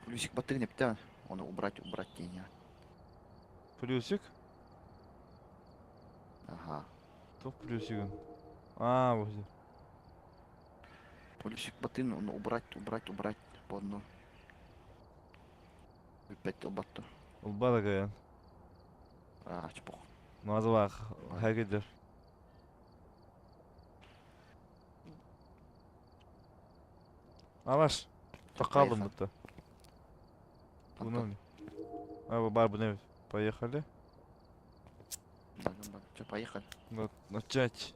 Плюсик батырын эптен. Оны убрать, убрать тени. Плюсик? Ага. Топ плюсигин. А, вот. Плюсик батын, оны убрать, убрать, убрать по одну. Опять убатты. Улбада гаян. А, чепух. Мазалах, хэгидер. Алаш. Тақалым бұтты. Бұны не? А, бар, бұны. Поехали. Че, поехали? Начать.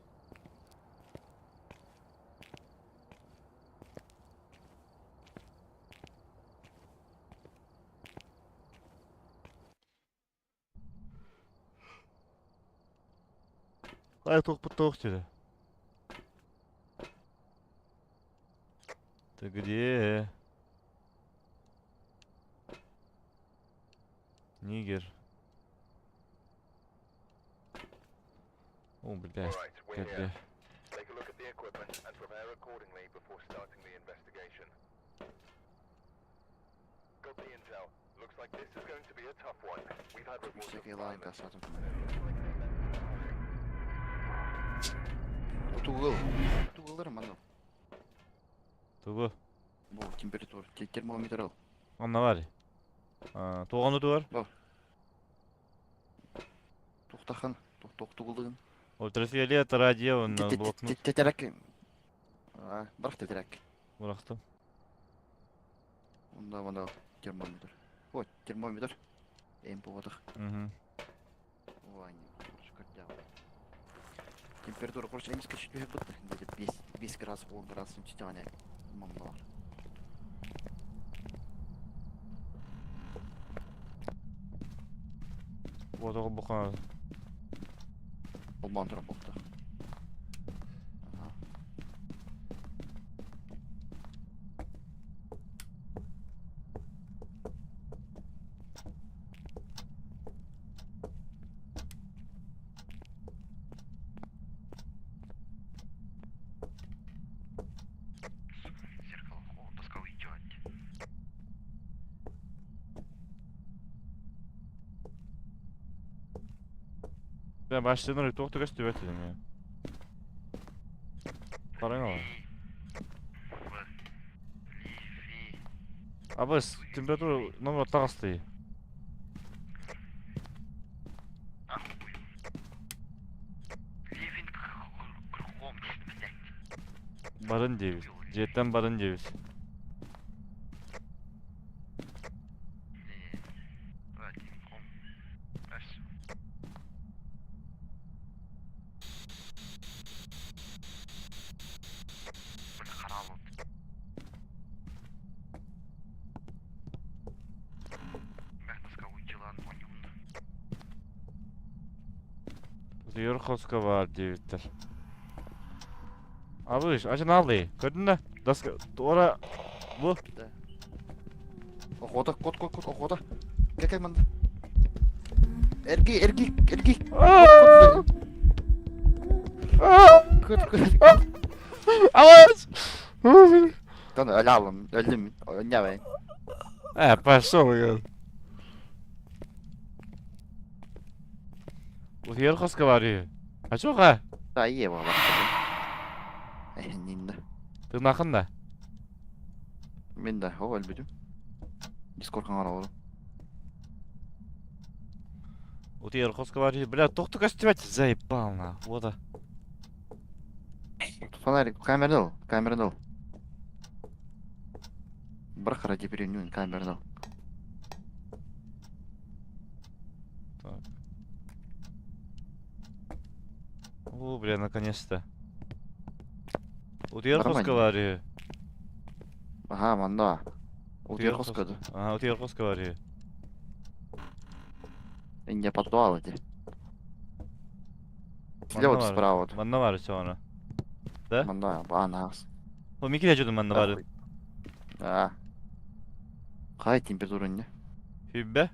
Ай, тоқ бұтты оқ. Ты где? Нигер. О, блядь, Right, Take a look at the equipment and prepare accordingly before starting the investigation. Got the intel. Looks like this is going to be a tough one. We've had reports of Всякие лайка violence. сразу. Тугыл. Тугылыр маны. Тугу. Бу температура. Термометр ал. Онно бар. Туоҕан утугар? Тухтахан, тухтугулыгын. Ультрафиолет, радио, онно блокнот. Тетэрек. Бырах тетэрек. Бырахтым. Онда мана термометр. Вот, термометр. Эм поводах. Угу. Температура короче эмискэ түһэ бытта. Где-то 5 градус, 10 градус түһэҕинэ манна Вот оҕо буха. Олман туран буолта. Зеркало, о, доска уйдет. Ben başladığında туох да көстүбэт этим я. Караң Абыс, температура номер таҕыстый. Барын диэбит. Дьиэттэн барын диэбит. Утуйар хоско баар диэбиттэр. Абыш, ачан алый. Көрдүн да? Доска, туора бу. Да. Охота, кот, кот, кот, охота. Кел, кел манна. Эрги, эрги, эрги. Кот, кот. Абыш! Тон өлө өлдүм. Өннәбәй. Э, пошел, говорит. Утуйар хоско баар үһү. Ачуха. Да, ева Нинда. Тыынахын да? Мен да, о, өлбүтүм. Дискорд хаҥар олору. Утуйар хоско баар үһү. Бля, тохту көстүбэт. Заебал на. Вот. Фонарик, камераны ыл, камераны ыл. Бырах ради перенюн, камераны ыл. Так. О, бля, наконец-то. Утуйар Нормально. хоско баар үһү. Ага, манна. Утуйар хоско да. Ага, утуйар хоско баар үһү. Не подвал эти. Слева Манна справа. вот. Манна баар үсө оны. Да? Манна, анаас. О, микиле жудум манна баар. Да. Қай температура не? Хүббе.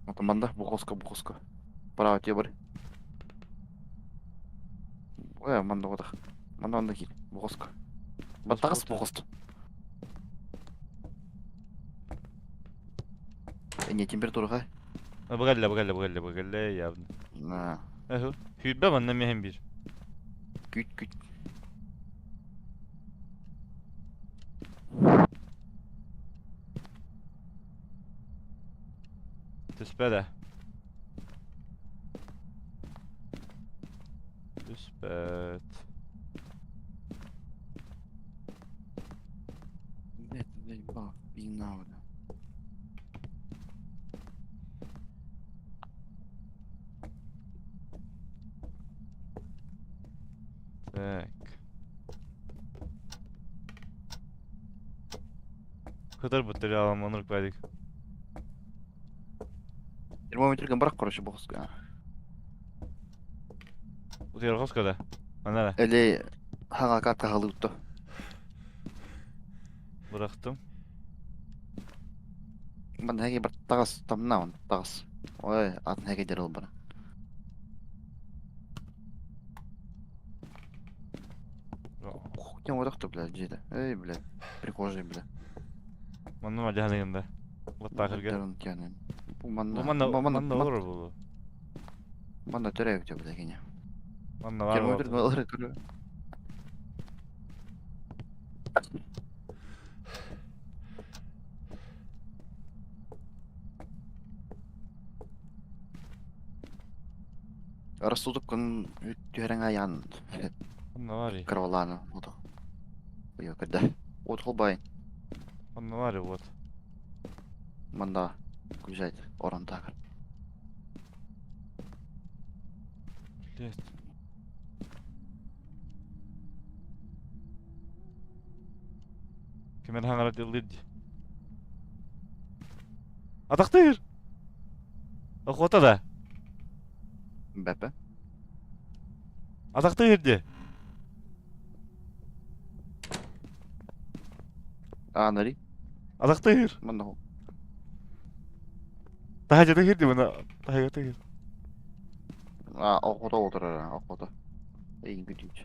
Вот манда, бухоска, бухоска. Право тебе бар. Ой, манда отах. Манда онда кил. Бухоска. Баттағыс бухост. Не температура қай? Быгалла, быгалла, быгалла, быгалла, явно. На. Эху. Хүббе манна мехем бир. Күт, күт. Түспэ да. Түспэт. Блять, заебал, пизна, бля. Так. Кытар буттары аламаныр квадик. Термометрген бірақ, короче, бухоска. Утуйар хоско да. Манна да. Или хаға катка халытты. Бырахтым. Манда хәге бір тағыс, тамна он, тағыс. Ой, атын хәге дерыл бар. Кухня одақты, бля, жеді. Эй, бля, прихожая, бля. Манна ма жаһаныгында. Баттаахырга. Дерын тянен. Бу манна, Бу манна манна, манна олорор булу. манна төрәк те, бля, кене. Манна бар. Термометр алыр көрө. Рассудоккун түһэрэн айаан Онно кыралааны ото. Уйа кырда. От холбай. Онно вот. Манда включать орон так. Блять. Ким эрэ хаҥара дьыллыыр дии. Атахтыыр! Охота да. Бэпэ. Атахтыыр дии. А, нари. Атахтыыр. Манна хол. Таһа дьатыыр дии мына. Таһа тыыр. А, охота отырар, охота. Эйин күтүүч.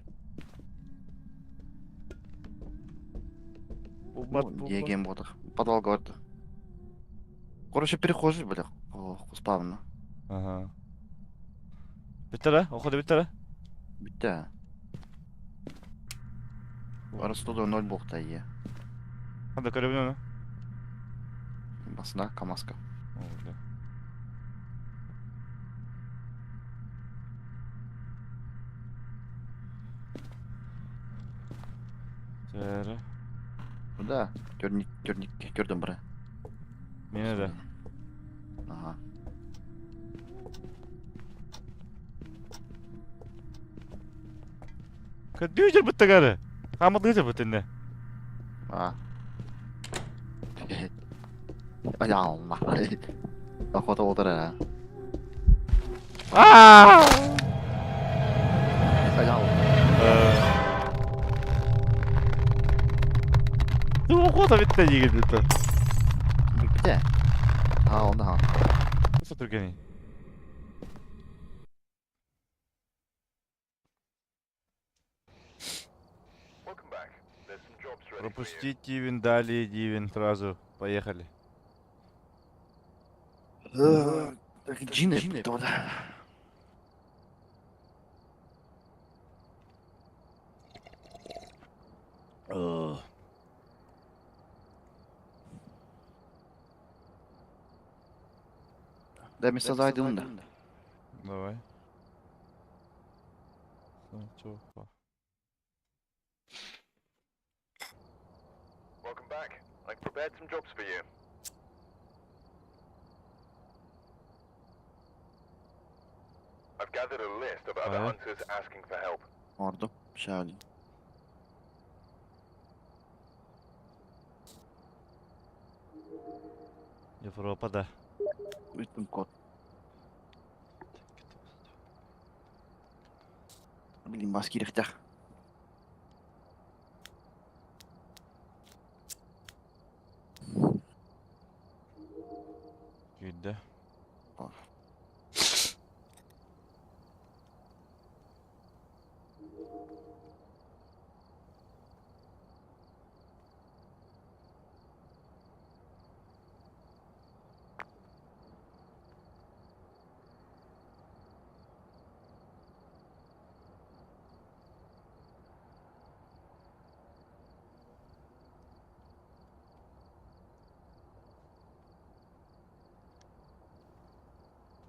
Булбат, булбат. Диеген ботах. Подвал говорит. Короче, перехожий, бля, спавна. Ага. Бүттэ Охота бүттэ Бүттэ. Арыстуда ноль болта ие. Ханда көрөбүн ону. Басына камаска. О, бля. Тәрі. Ну да, төрник, төрник, көрдім бірі. Мені де. Ага. Көдүү жер бүттэ гары. Хамылыы жер бүтүнне. А. Алла. Охота отырар. Аа! Алла. Охота бүттэ деген бүттэ. Бүттэ. А, онда ха. Nasıl түргені? Welcome back. There's some jobs ready for you. Пропустить Дивин, далее Дивин, сразу. Поехали. Так, джины, да. Дай мне создать да. Давай. Welcome back. I've prepared some jobs for you. I've gathered a list of other Ага. hunters asking for help. Орду. Шали. Европа, да. Өттім код. Блин, бас керектер. Күйді.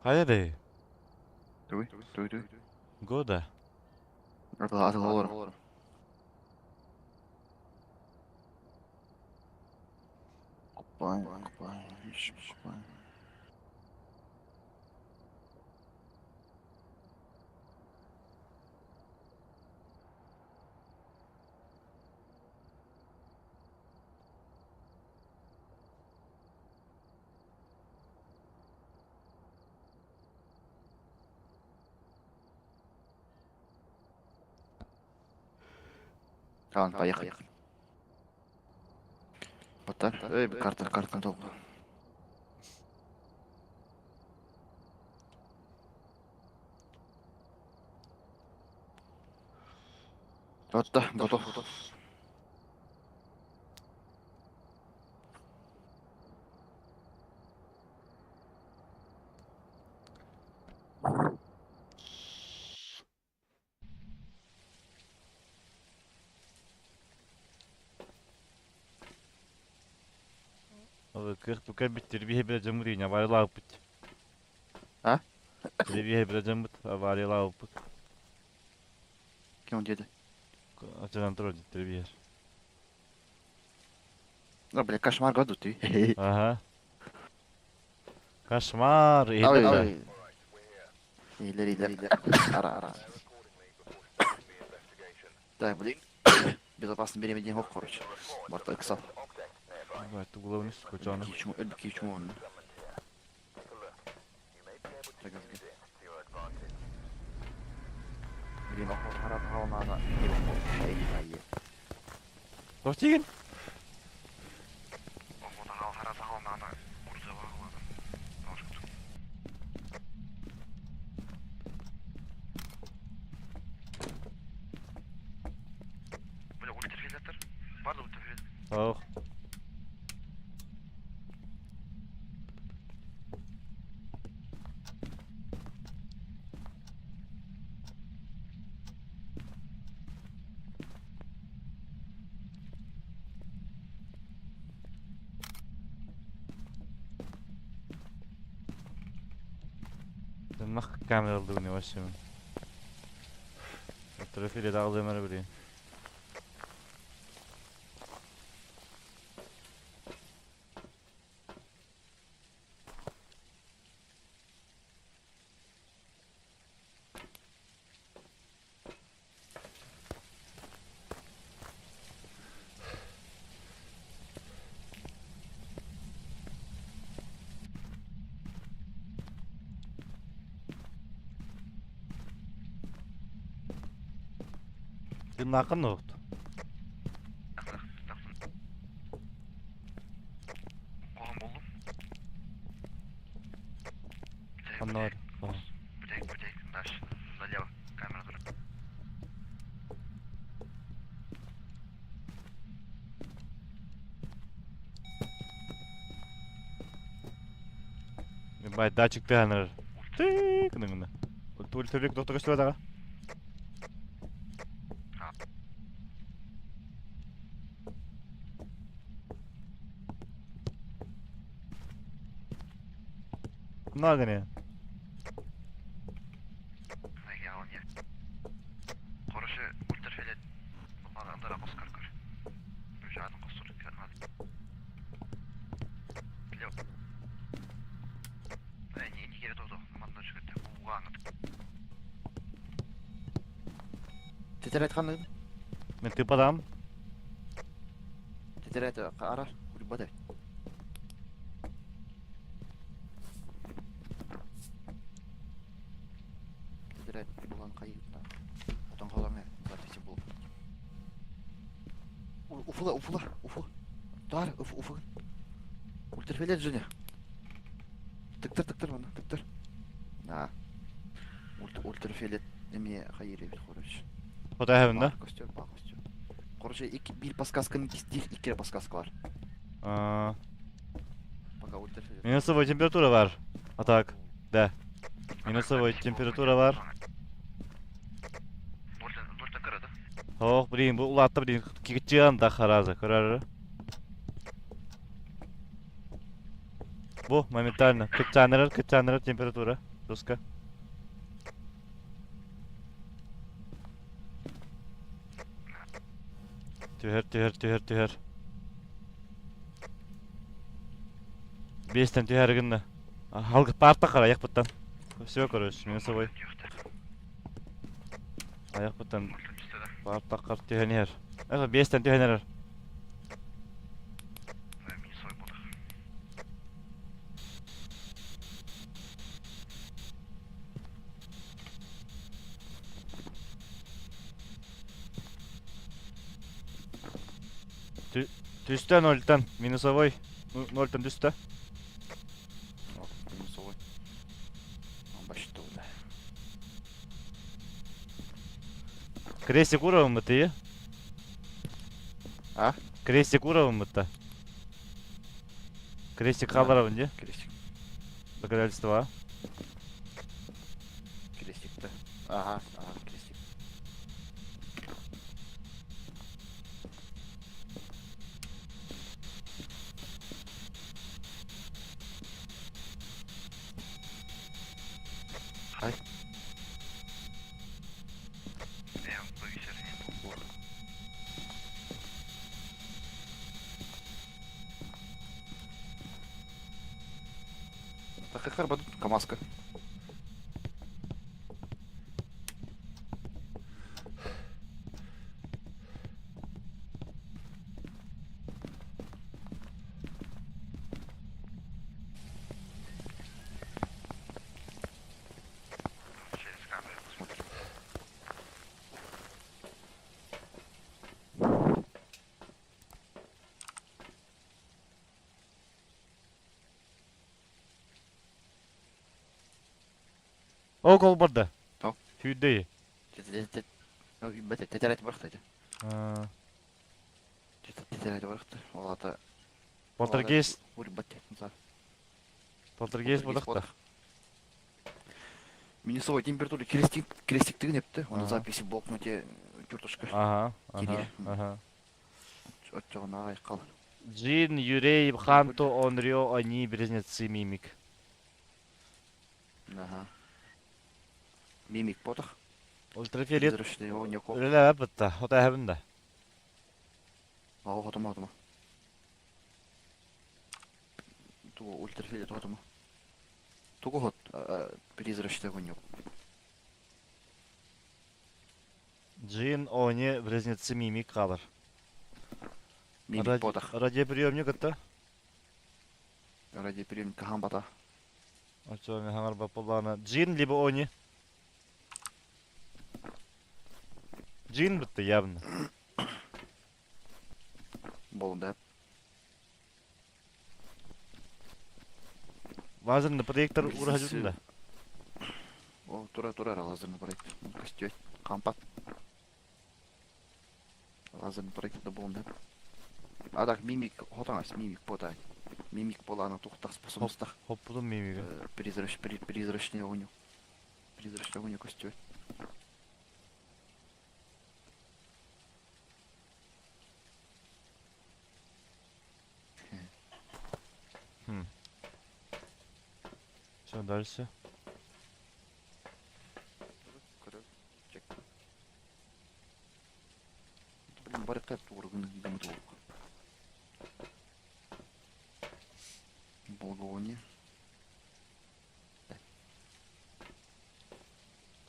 Хайа Туй, туй, туй. Года. Атыла, атыла олар. Купай, купай, купай. Ладно, поехали. Вот так. Эй, карта, карта долго. Вот да, готов. Готов. Кых тука биттер бихе бile жамырыня байлап бит. А? Телевизор билэ авариялаабыппыт. Ким диэди? Ачанан турар телевизор. А, бля, кошмар году ты. Ага. Кошмар! Иһиллэр Иһиллэр, иһиллэр. Ара, ара. Так, блин. Безопасно беременный хок, короче. Барта ыксал. Бать, тугулабын скучаны. Кичму, өлбү кичму онно. Блин, Тоқ тиген? Ох. Мах камералдыгын вообще. Трофили дагылдымары билейин. Тыннакын оқты. Аннар. Бай датчик тыганыр. Тык гына. Ультрафиолет доктор көстүбө дагы. Нагане. Тетерет ханны? Мен тыпадам. Тетерет ара, курбада. Тетерет булан кайытта. Отон холаңы, записи бул. Уфула, уфула, уфу. Тар, уфу, уфу. Ультрафиолет жене. Тыктыр, тыктыр мана, тыктыр. На. Ультрафиолет эме хайыр бит короче. Хотай хабында. Костер, ба костер. Короче, ик бир подсказканы кистир, икки подсказка бар. Пока ультрафиолет. Минусовая температура бар. А так, да. Минусовая температура бар. Ох, блин, бу улатты, блин, кичиан да хараза, көрөр. Бу моментально кычанырыр, кычанырыр температура. Доска. Түһэр, түһэр, түһэр, түһэр. Бестен түһэр гынна. Халгы парта кара аяк буттан. Все, короче, минусовой. Аяк буттан парта кар түһэнер. Это бестен түһэнер. Түстә нольтан, минусовой. Нольтан түстә. Минусовой. Башты да. Крестик уровень ты? А? Крестик уровень та. Крестик халаровын де? Крестик. Доказательства. Крестик-то. Ага, ага, крестик. Харбат КамАЗка. Через камеру посмотрим. Ол кол барда. То. Сүүрдэй. Тетэрээт барахта ити. Тетэрээт барахта. Ол ата Полтергейст. Урбат. Полтергейст бодохта. Минусовая температура крестик крестиктигин эпти. Оны записи в блокноте чертушка. Ага, ага, ага. Оччоҕуна аҕай хал. Джин, Юрей, Ханто, Онрё, они близнецы Мимик. Ага. Мимик потах. Ультрафиолет. Призрачный огонек. Үлэлээбэт бытта, ота да. Ага, хотума, хотума. Тугу ультрафиолет хотума. Тугу хот призрачный огонек. Джин, они близнецы Мимик калар. Мимик потах. Радиоприемник это? Радиоприемник хаһан бата. Очо хаңар баппалана. Джин либо они. Джин бытта явно. Болун да. Лазерный проектор ура да. О, тура тура лазерный проектор. Костёт. Кампат. Лазерный проектор да болун да. А так мимик хотаңас мимик потай. Мимик болана тухтах способностях. Хоппудун мимиги. Призрач, призрачный огонек. Призрачный огонек костёт. Хм. Что дальше? Блин, барыкка тугургун гымдуулук. Благовоние.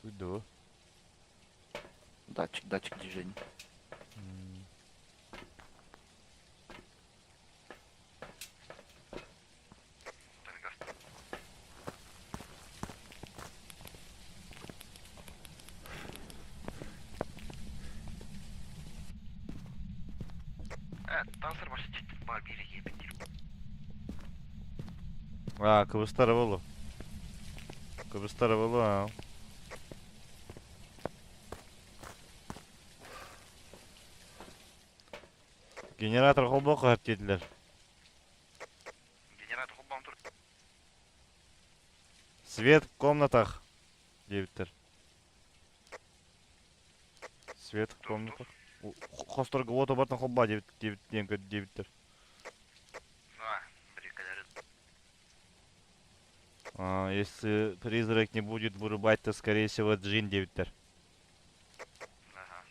Тут да. Датчик, датчик движения. А, кыбыстар болу. Кыбыстар болу, а. Генератор холбоку хап dediler. Генератор холбоон тур. Свет в комнатах. Диэбиттэр. Свет в комнатах. Хосторго уоту бартан холба диэбит диэбит диэн диэбиттэр. А, если призрак не будет вырубать, то скорее всего джин диэбиттэр. Ага.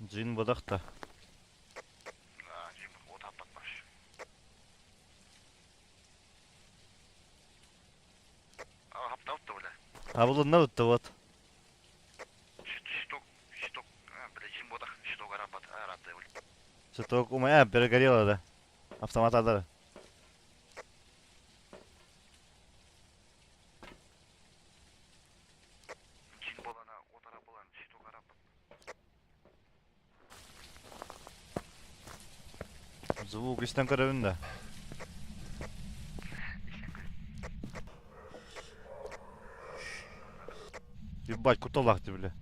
Джин бодахта. Абылынна бутта вот. Щиток у меня перегорело, да. Автомат адара. Звук истен көрөбүн да. Ебать, куталах ты, бля.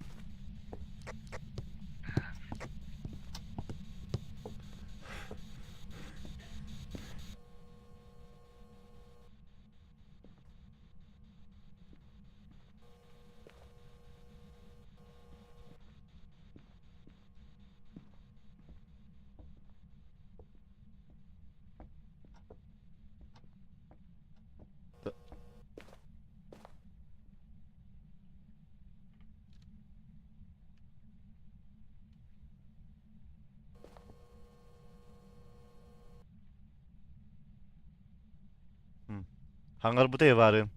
Хаҥарбыта баарын.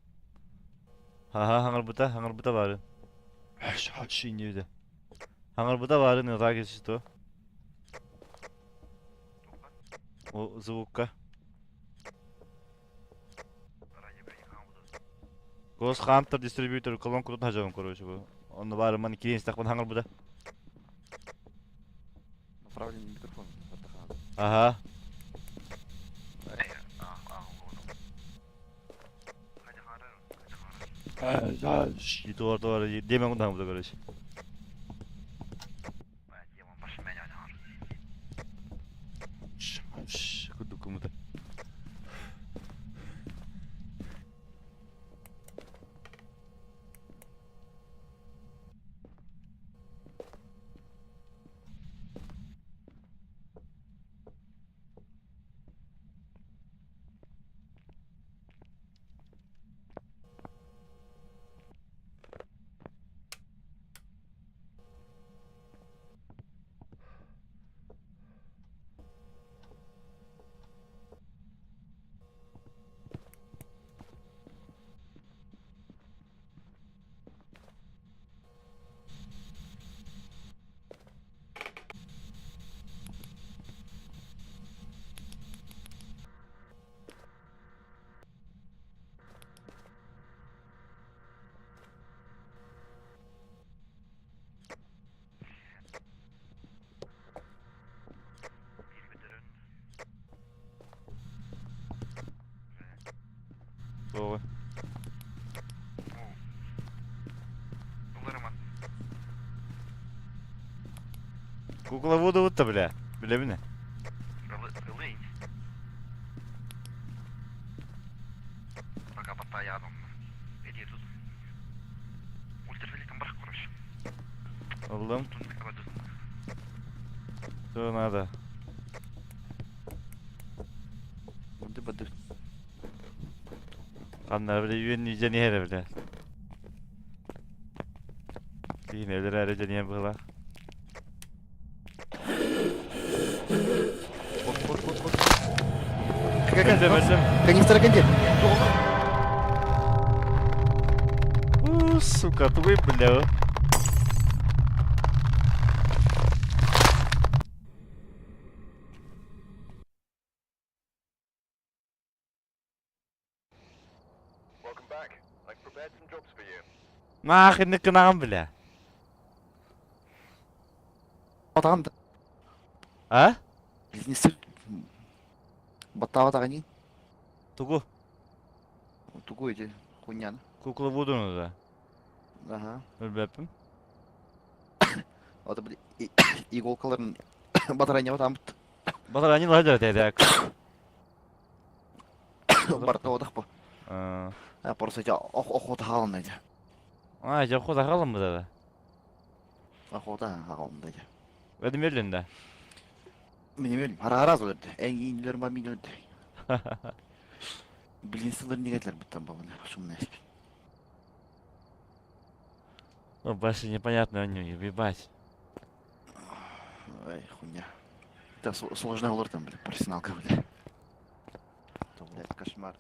Хаһа хаҥарбыта, хаҥарбыта баарын. Шиньюда. Хаҥарбыта баарын ыраа что? О, звукка. Гос Хантер дистрибьютор колонка кутун хажабын короче бу. Онно баары маны киин истэхпин хаҥарбыта. Направление микрофон. Ага. Туор туор диэмэн кутан хаҥарбыта короче. Курдук кумута. Тоҕо? Кукла буду бля. Билэбин. Ыллым. Что надо? Бады бады. Ханна бile үйен үйден иһэрэ бile. Киин өлөр әрэ дьэниэн быһыла. Кот кот кот кот. Өлдüm өлдüm. Канистра кэнди. У, сука, тугуй бля. Welcome back. I've prepared some jobs for you. Нахрен кынаҕын бля. Батаҕын да. А? Бизнесы. Баттаабатаҕын Тугу? Тугу эти хуйняны. Кукла Вудуну да. Ага. Өлбөппүм. Ото били иголкаларын батарайня батамыт. Батарани лажар тедек. Барта одах бу. А, А просто я ох охота хаалын эти. А, я хода халым да. Охота хаалын да. Ödüm өлүн да. Мен өлүм. Ара араз өлдү. Эң иинлер ба мин өлдү. Блинсылар негетлер буттан бабына. Шумный. Ну, больше непонятно у него, ебать. Ой, хуйня. Это сложно олар там, бля, профессионалка, бля. Это, блядь, кошмар.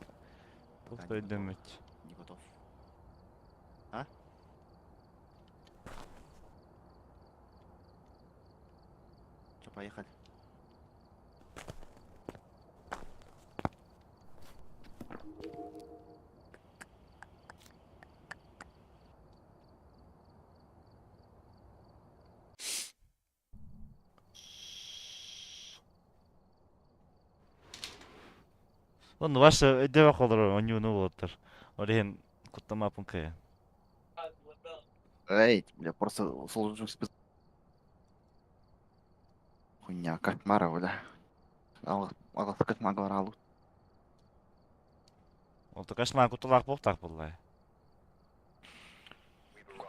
Что стоит думать? Не готов. А? Че, поехали? Он ваше өйдөбөх олорор оньууну болоттор. Ол иһин куттамааппын кыайан. Эй, бля, просто сложно спец... Хуйня, кошмара, бля. Алла кошмар алу. Ол кошмар кутталаах буолтаах буолла.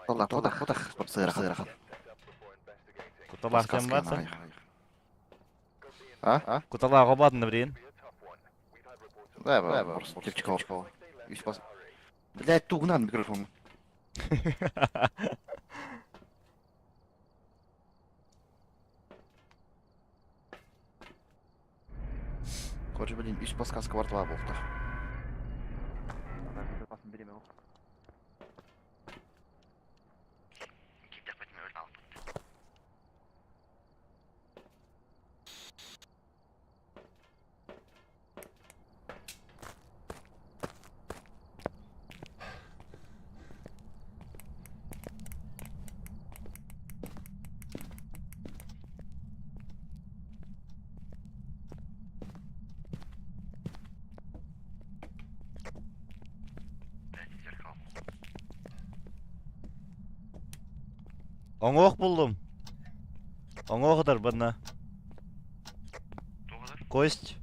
Алла, кудах, кудах, сыра, сыра. Кутталаах диэн баатса. А? А? Кутталаах обаатын билигин. Да, да, просто девчка. Блядь, тугнан микрофон. Короче, блин, үс подсказка бар два болта. Бириэмэ суох. Киирдэхпитинэ өлөн хаалбыт. Оҥоох буллум. Оҥоох ытар банна. Кость.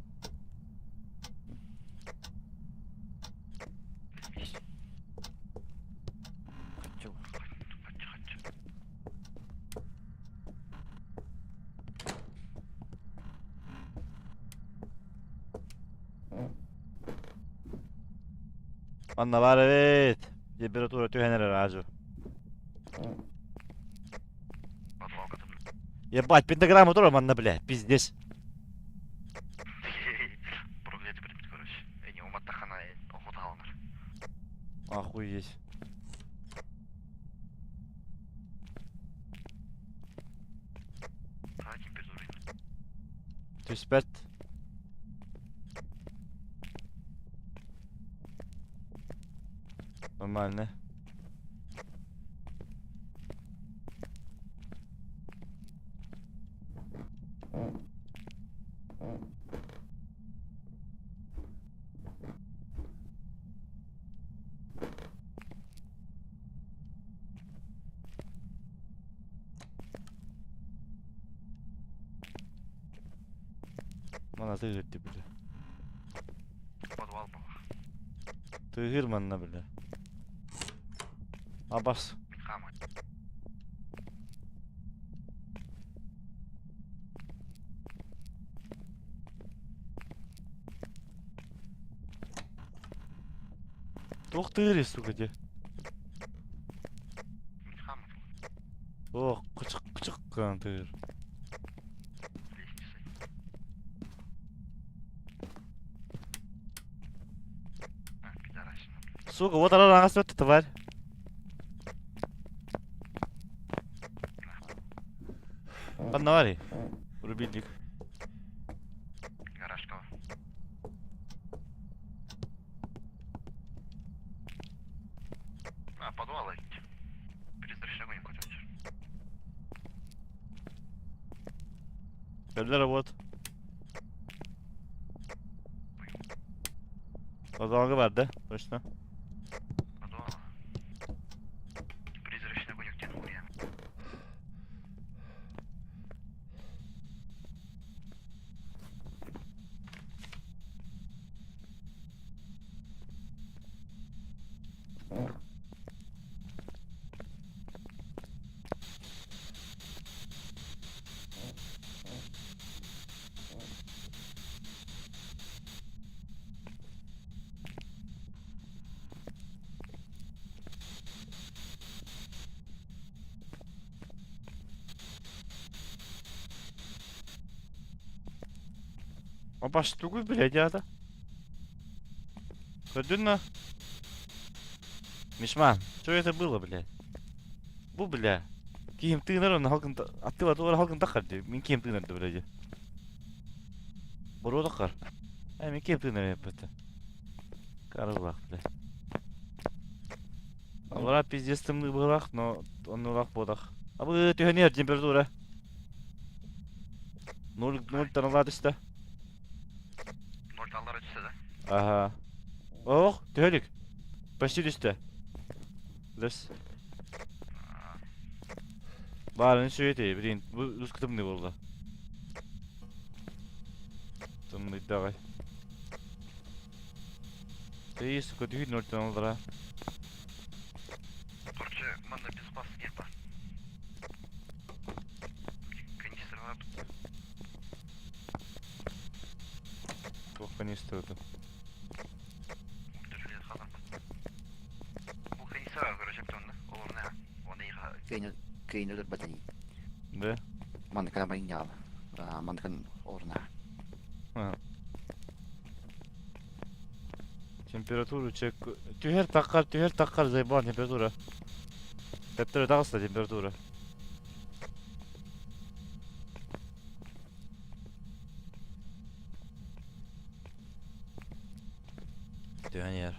Манна баар эбит. Температура түһэн эрэр аажы. Ебать, пентаграмма турар манна, бля, пиздец. Охуеть. Түспэт. Нормально. Манна тыыр бile. Подвал был. Тыыр манна бile. Абас. Туох тыыр сука де. О, кычык кычык гынан тыыр. Сука, вот она аҥас тварь. Ханна баарый? Рубильник. Гаражка. А, подвал эти. Призрачный огонь какой-то. Кэллэ вот. Подвалга бар да? Точно. Подвал. Призрачный огонь где хуя. Апаш тугуй, блядь, ата. Көрдүн Мишман, что это было, блядь? Бу, бля. Киһим тыынар онно халкын аттыба туора халкын таххар дии. Мин киһим тыынар да блядь. Боруо таххар. Э, мин киһим тыынар эппэтэ. Карылах, блядь. Алара пиздец тымныы быһылаах, но оннулаах буотах. Абы түһэн температура. Ноль ноль таналаа түстэ. Ноль аллара түстэ да? Ага. Ох, түһэлик. Почти түстэ. Лес. Баарын үчүгэй блин, бу русский тымныы буолла. Тымныйдаҕай. Ты, сука, түһүн ноль аллара. Короче, манна безопасный нет бар. Канистр бар. Туох канистр это? Ультрафиолет хазан. Бу канистр бар, короче, птонна. Олорна. Оны Кейнер батари. Да? Манна майнял. Манна орна. А. Температуру чек. Түһэр таххар, түһэр таххар заебал температура. Төптөрү таҕыста температура. Түһэн иһэр.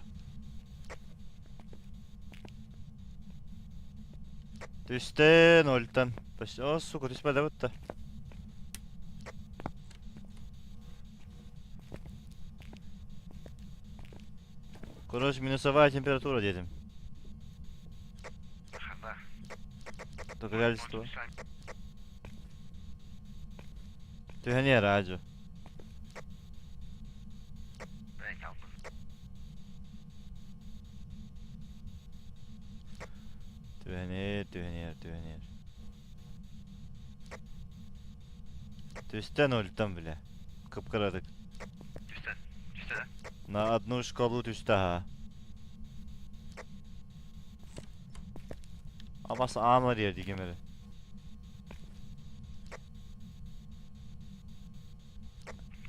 Түстэ нольтан. О, сука, түспэтэ бутта. Короче, минусовая температура диэтим. Доказательство. Түһэн иһэр аадьу. Түһэн иһэр, түһэн иһэр, түһэн иһэр. Түстэ нольтан бля. Кып-кыратык. Түстэ. Түстэ да? На одну шкалу түстэ ha. Абас аамар иэр дигемери.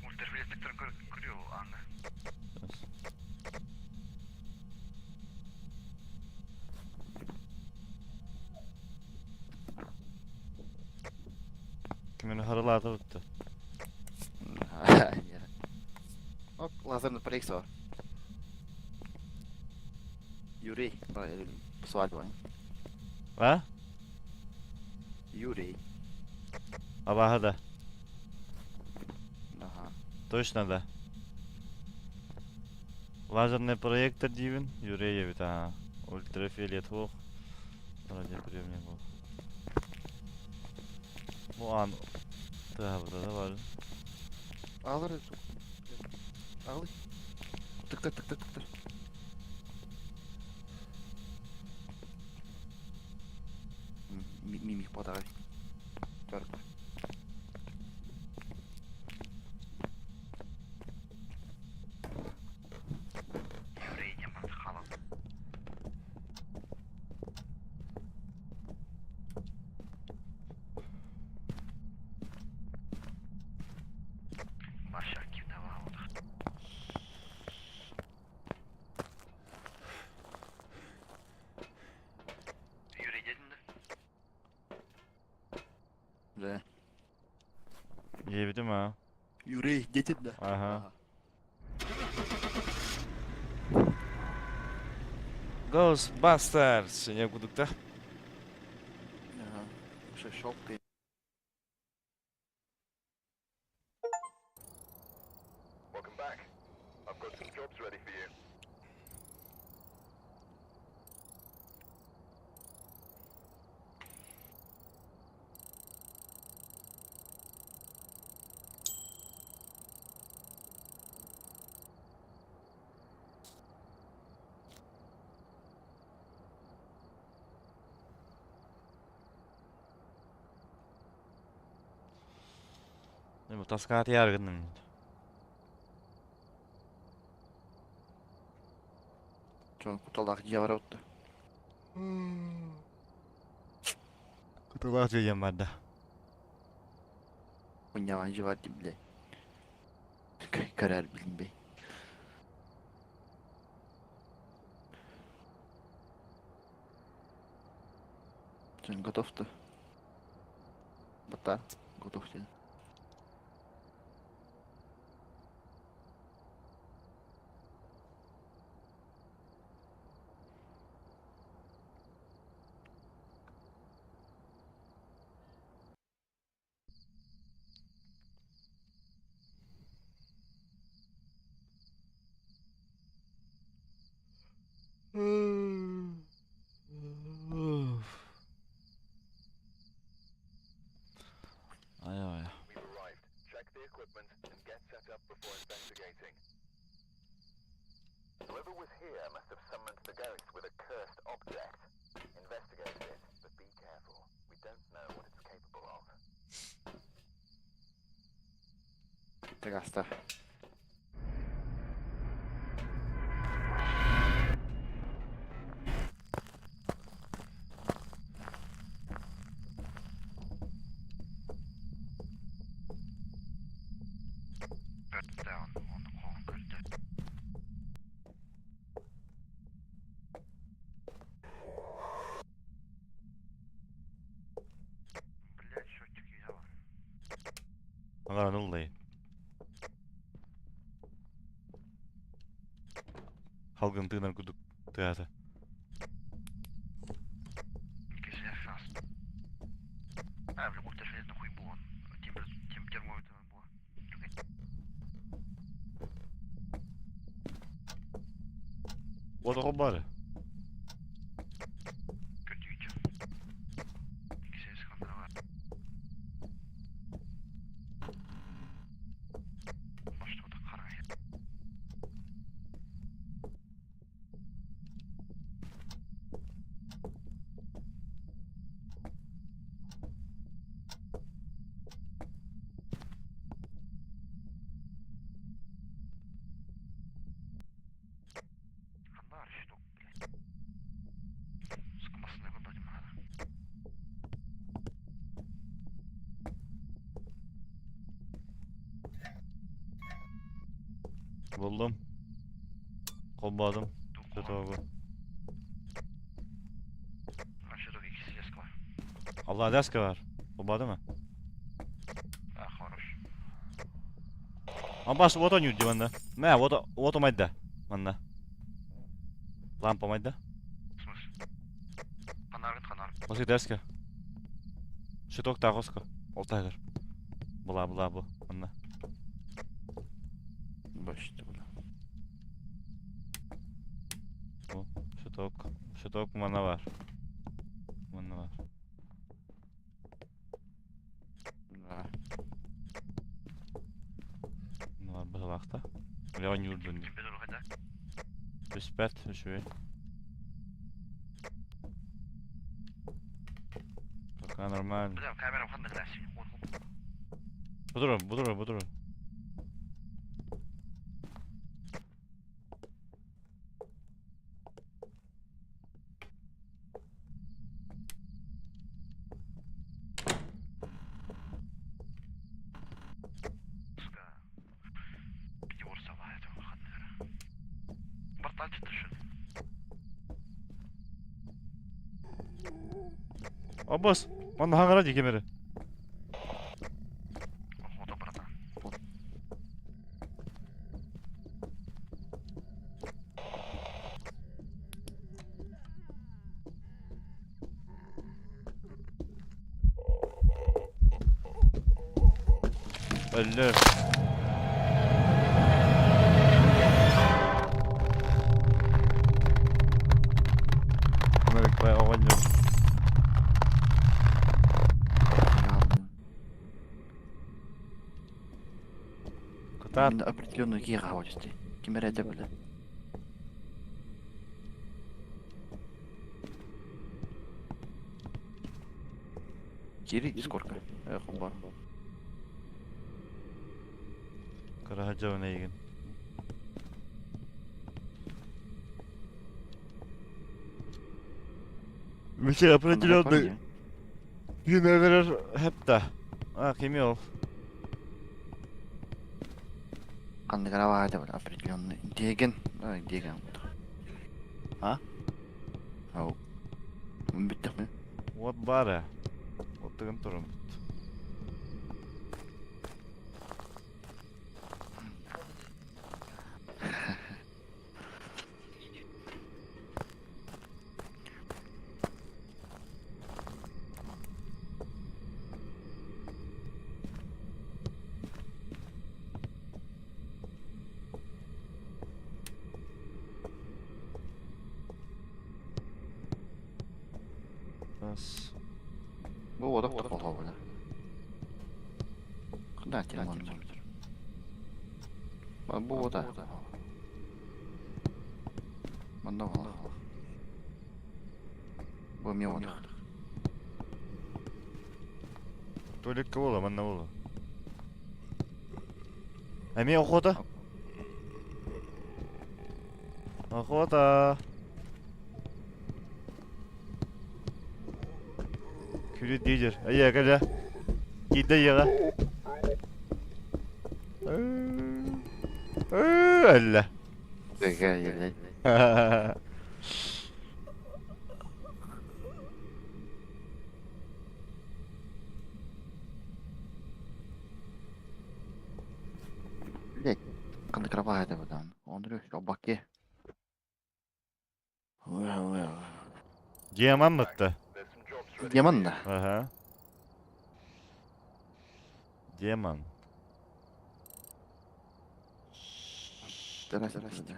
Ультрафиолеттиктарын көрүө ааҥҥа. Кимини харылаата бутта. Оп, лазерный проектор. Юрий, свадьба. А? Юрий. Абаһа да. Ага. Точно да. Лазерный проектор диибин, Юрий эбит аха. Ультрафиолет суох. Радиоприемник буол. Бу аан тыаһабыта да баар. Аҕалар Аҕалый. Тыктыр, тыктыр, тыктыр. Мимик буотаҕай. Төрт. Юрий диэн барыта хаалан. Маша кивнала. Юрий диэтин да? Да. Диэбитим аа. Юрий диэтин да? Аха. Ghostbusters! Не кудукта. Ага. Уже щелкает. Welcome back. I've got some jobs ready for you. Бу таскааты яргынным. Дьон куталаах дьиэ бар отто. Куталаах дьиэ барда. Мунньаҕан дьиэ бар дии блядь. Көрөр билинбэй. Дьон готов-то? Бата, готов диэн. Ай ай. We've arrived. Check the equipment and get set up before investigating. Whoever was here must have summoned the ghost with a cursed object. Investigate it, but be careful. We don't know what it's capable of. Тагаста. Аҥараны ыллай. Халгын тыынар курдук тыаата. Уотоҕо бары. Буллум. Холбоотум. Сотоогу. Алладаска бар. Холбоото ма? Амбас вот он юрди манна. Мэ, вот вот майда. Манна. Лампа майда. Осы дәске. Щиток тағосқа. Ол тағыр. Була була бу. Манна. Бачите, бля. Бу. Щиток. Щиток манна бар. Манна бар. Да. Манна бар быһылаахта. Леон юрдун. Түспэт, үчүгэй. Пока нормально. Бу турар, бу турар, бу турар. Аббас, манна хаҥара дии кэмэрэ. Өллө. Америка оҕонньор. Кытаат. Именно определенную киһи хаалысты. Ким эрэ этэ бля. Кири дискорка. Эх, оба. Кыраһа дьон эйигин. Мичи определенный ким эрэр хепта. А, кими ол? Ханнык это бля определенный. Деген. Да, деген. А? Ау. Бүттэх ми? Вот бара. Вот тыгын турум. Бас. Бу одох тоқолға бля. Куда термометр? Бу ода. Манна бала. Бу ме одох. Туалекка буола, манна буола. Эмиэ охота. Охота. Күлү дидер. Айя кэлэ. Киирдэ ийэҕэ. Өллө. Гэ Кровать это там. Он баке. Диаман мытты. Демон да. Ага. Демон. Здрасте.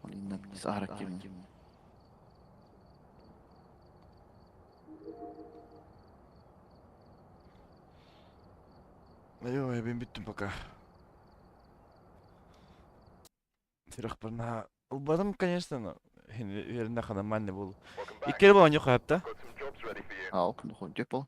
Он инна сахар ким. Ой, мен бүттүм пока. Сүрэхпэр Ылбатым, конечно, но верно нормальный был. Иккери болан yok хапта. А, окна ходит пол.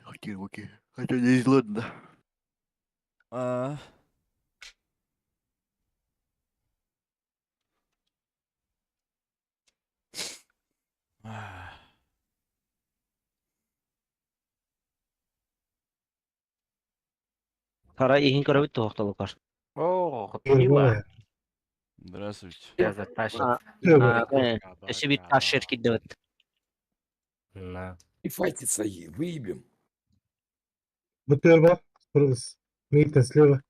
Окей, окей. Хотя не излодно. А. Хара иһин көрөбүт туохталыкар. О, пиво. Здравствуйте. Я затащил. Өссө бит ташер киддебит. На. И файтиться выебем. Бутерба Митин слева.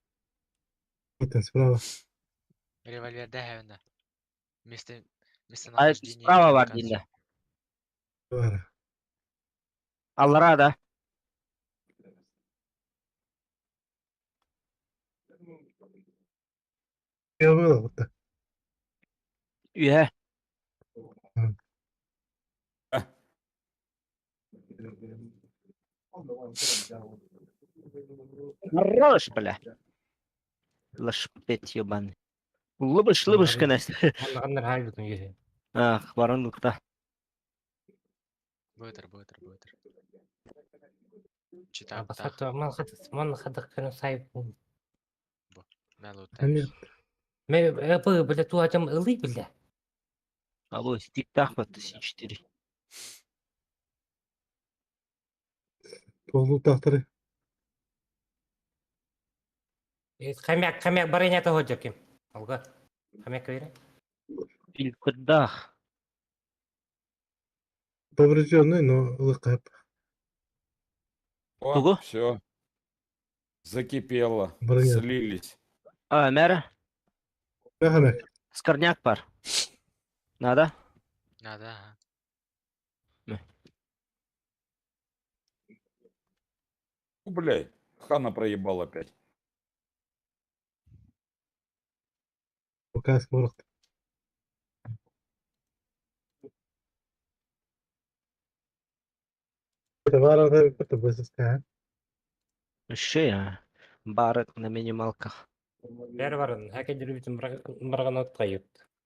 Митин справа. Револьвер дэхэвнэ. Место Ай, местонахождение справа бар локации. динде. Бар. Аллара да. Я было вот так. Үһэ. Хорош, бля. Лашпет ебаный. Лыбыш, лыбыш кенес. Ах, баран лукта. Бытыр, бытыр, бытыр. Читап Нет. Алло, тик-так вот, С4. Толу тахтары. Хомяк, хомяк, барыня того дёким. Алга. Хомяк вере. Илкудах. Поврежденный, но лыкап. О, Тугу? все. Закипело. Броня. Слились. А, мэра, Мехамек. скорняк пар. Надо? Надо, ага. Ну, блядь, Хана проебал опять. Пока скоро. Это Еще я. Барык на минималках.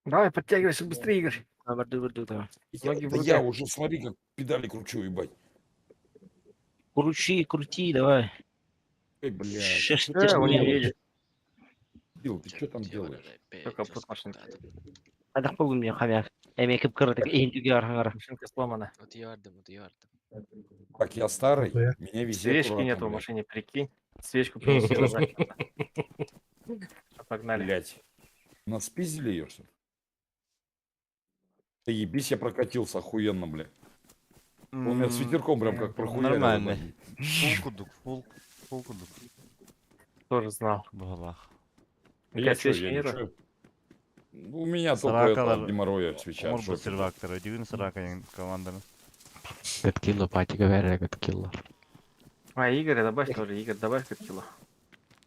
Давай, подтягивайся быстрее, Игорь. А, барды, барды, давай. Я, Ноги в да руки. я уже, смотри, как педали кручу, ебать. Крути, крути, давай. Эй, блядь. Шеш, Э, он не едет. Дил, ты что там делаешь? Только пут машинка. Хадах был мне хомяк. Эми кип кырдык, эйин түге архангара. Машинка сломана. Утьярдым, утьярдым. Так, я старый, Нихуя. меня везет Свечки аккуратно, нету в блядь. машине, прикинь. Свечку принеси назад. Погнали. Блядь. Нас спиздили ее, что ли? Да ебись, я прокатился охуенно, блядь. Он меня с ветерком прям как прохуярил. Нормально. ебать. Фул кудук, фул, фул кудук. Тоже знал. Багалах. У Я тебя чё, свечки я нету? ничего. У меня только это, Сракалар. от геморроя свеча. Омор в жопе. сервактор, дигин срака команданы. Кило, патика вере, кило. А, Игоря добавь тоже. Игорь, добавь как кило.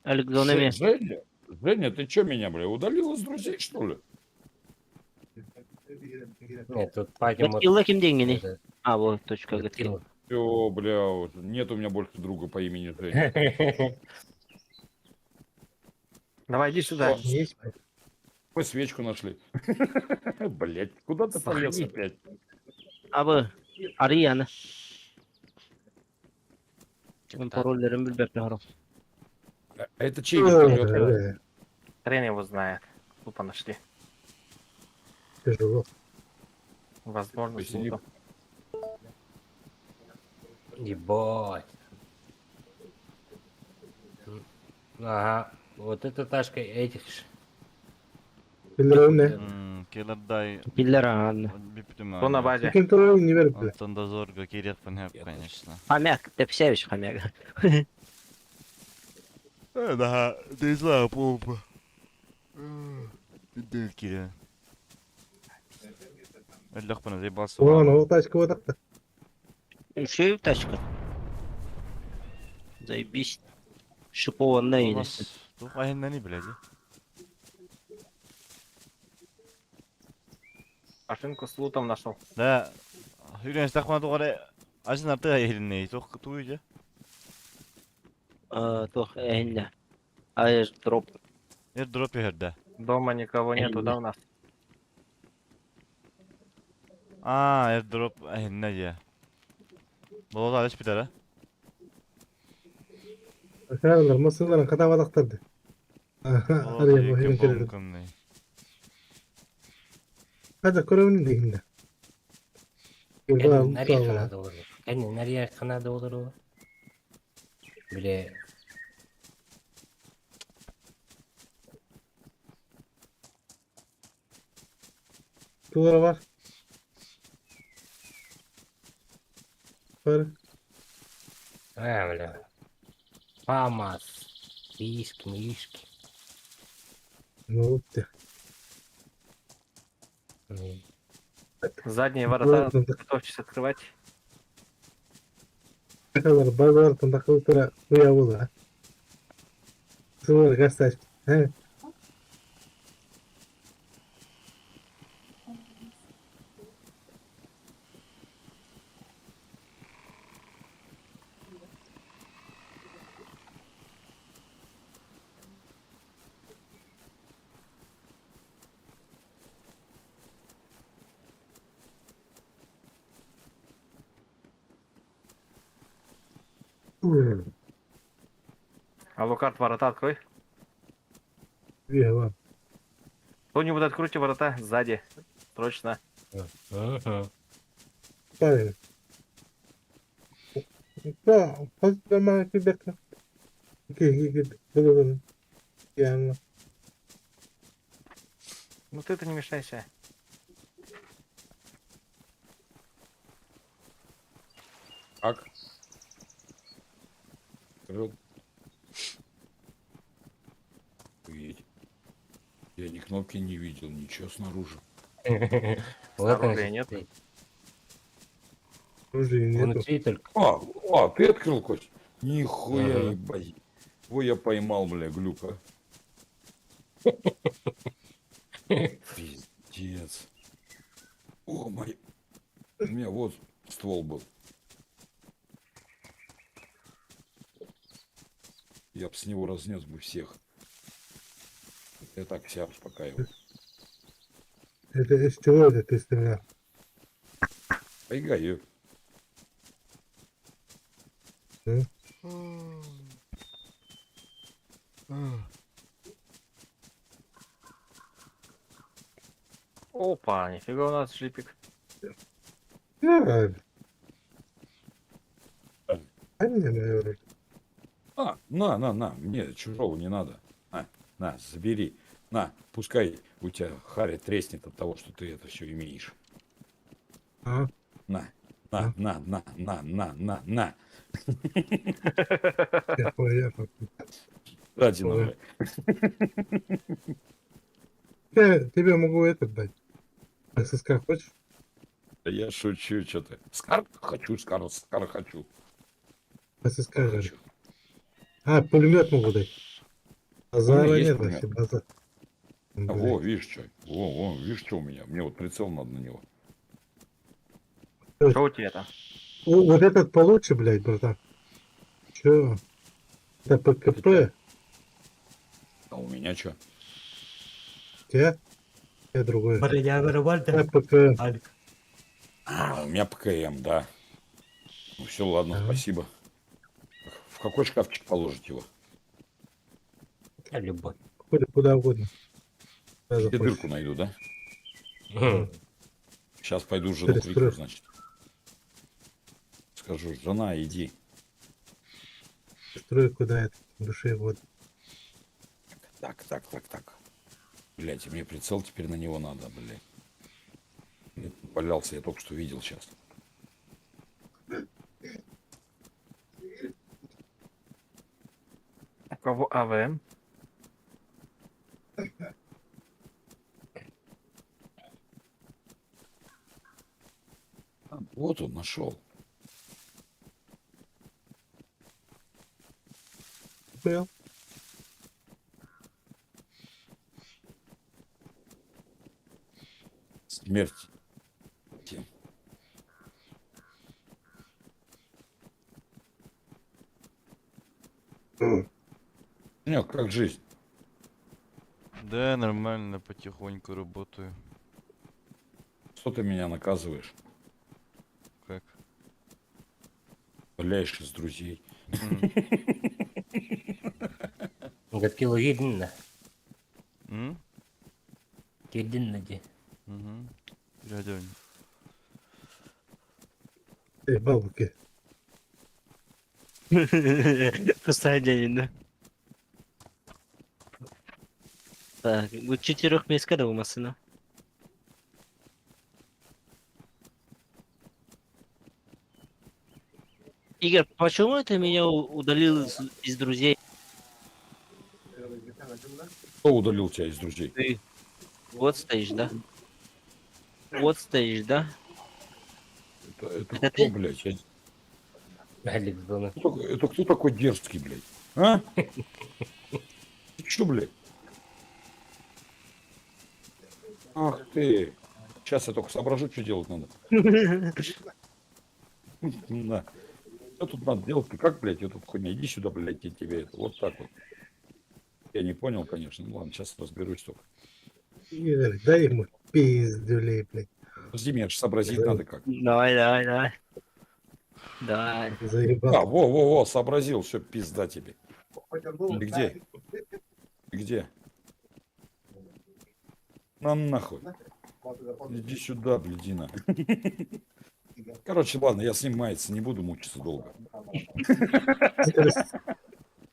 Александр Женя, Женя, ты чё меня, бля, удалил из друзей, что ли? Гатилла ким деңгени? А, вот, точка Гатилла. Все, бля, вот, нет у меня больше друга по имени Женя. Давай, иди сюда. О, Мы свечку нашли. Блять, куда ты полез Заходи. опять? Абы, Арияны. Мен пароллерин билбеп харам. А Это чей вертолет? Хрен его знает. Тупо нашли. Тяжело. Возможно, с Посиди. лутом. Ебать. Ага, вот эта тачка этих ж. Киллер не? Киллердай Киллер аҕанна. бүптүм Кто на базе? Ким турар не берип бля. Онтон дозорга киириэхпин сөп, конечно. Хомяк, тэпсэбиш хомяк. Да, не знаю, помпа. Дил киирэн. Өллөхпүнэ заебался. Вон, ол тачка вот так. Үчүгэй тачка. Заебись. Шипованная У нас туох айаннани, блядь. Машинку с лутом нашел. Да, үрэн истэхпинэ туох эрэ ажын артыга иһилиннэй. Туох тугуй дьэ? Туох эһиннэ. Аирдроп. Airdrop иһэрдэ. Дома никого нету, да, у нас? Аа, airdrop эһиннэ дьэ. Болота алыс бүтэр а? Харлар масыларын катабадактарды. Болота Ария бу екі херин келер. бомбкамный. Хада көрөмүн дегинде. Кэннин нария ханада олорор. Кэннин нария ханада олорор. Бile Тулара бар. Бар. А, бля. Фамас. Виски, мишки. Ну вот те. Задние ворота готовьтесь открывать. Харлар базар тандакы тура куя була. Сулар гастач. Хэ. Алукард, ворота открой. Вие бар. Кто-нибудь откройте ворота сзади. Срочно. Правильно. Да, нормально ребята. Окей, окей, окей. Я Ну ты-то не мешайся. Как? Открыл. Охуеть. Я ни кнопки не видел, ничего снаружи. Снаружи нет. Оружия нету. Внутри только. А, а, ты открыл, Кость? Нихуя Ага. ебать. Во я поймал, бля, глюка. Пиздец. О, мой. У меня вот ствол был. Я б с него разнес бы всех. Я так себя успокаивал. Это из чего это ты стрелял? Айгаю. Опа, нифига у нас джипик. Да. А не, наверное. А, на, на, на, мне чужого не надо. На, на, забери. На, пускай у тебя харя треснет от того, что ты это все имеешь. А? На, на, на, на, на, на, на, на. Я понял, я понял. Жадина, Ой. бля. Я тебе могу этот дать. ССК хочешь? Да я шучу, что ты. Скар хочу, скар, скар хочу. ССК же. А, пулемет могу дать. Базара есть нет пулемет. вообще, базар. А, Во, видишь, что? Во, во, видишь, что у меня? Мне вот прицел надо на него. Что у тебя там? О, вот этот получше, блядь, братан. Чё? Это ПКП? А у меня что? Тебя? Я другой. Броня нормально. Это ПКМ. А, у меня ПКМ, да. Ну все, ладно, спасибо. В какой шкафчик положить его? Да, любой. Хоть куда угодно. Куда Где захочешь. дырку найду, да? Сейчас пойду жену крикну, Перестрой. значит. Скажу, жена, иди. Строй куда это, душе вот. Так, так, так, так. Блять, мне прицел теперь на него надо, блядь. Валялся, я только что видел сейчас. У кого АВМ? А, вот он нашел. Был. Смерть. Нет, как жизнь? Да, нормально, потихоньку работаю. Что ты меня наказываешь? Как? Валяешь из друзей. Гадкило единно. М? Единно де. Угу. Переодевание. Эй, бабки. Пустая день, да? Так, bu четырех меска да masına. Игорь, почему ты меня удалил из друзей? Кто удалил тебя из друзей? Ты вот стоишь, да? Вот стоишь, да? Это Это кто, ты? блядь? Я- Алекс был. Это кто такой дерзкий, блядь? А? Ты чё, блядь? Ах ты. Сейчас я только соображу, что делать надо. На. Что тут надо делать? Ты как, блядь, эту хуйня? Иди сюда, блядь, я тебе это. Вот так вот. Я не понял, конечно. Ну ладно, сейчас разберусь только. Игорь, дай ему пиздюлей, блядь. Подожди, мне же сообразить надо как. Давай, давай, давай. Давай. Заебал. А, во, во, во, сообразил, все, пизда тебе. Ты где? Ты где? На нахуй. Иди сюда, блядина. Короче, ладно, я с ним маяться не буду мучиться долго.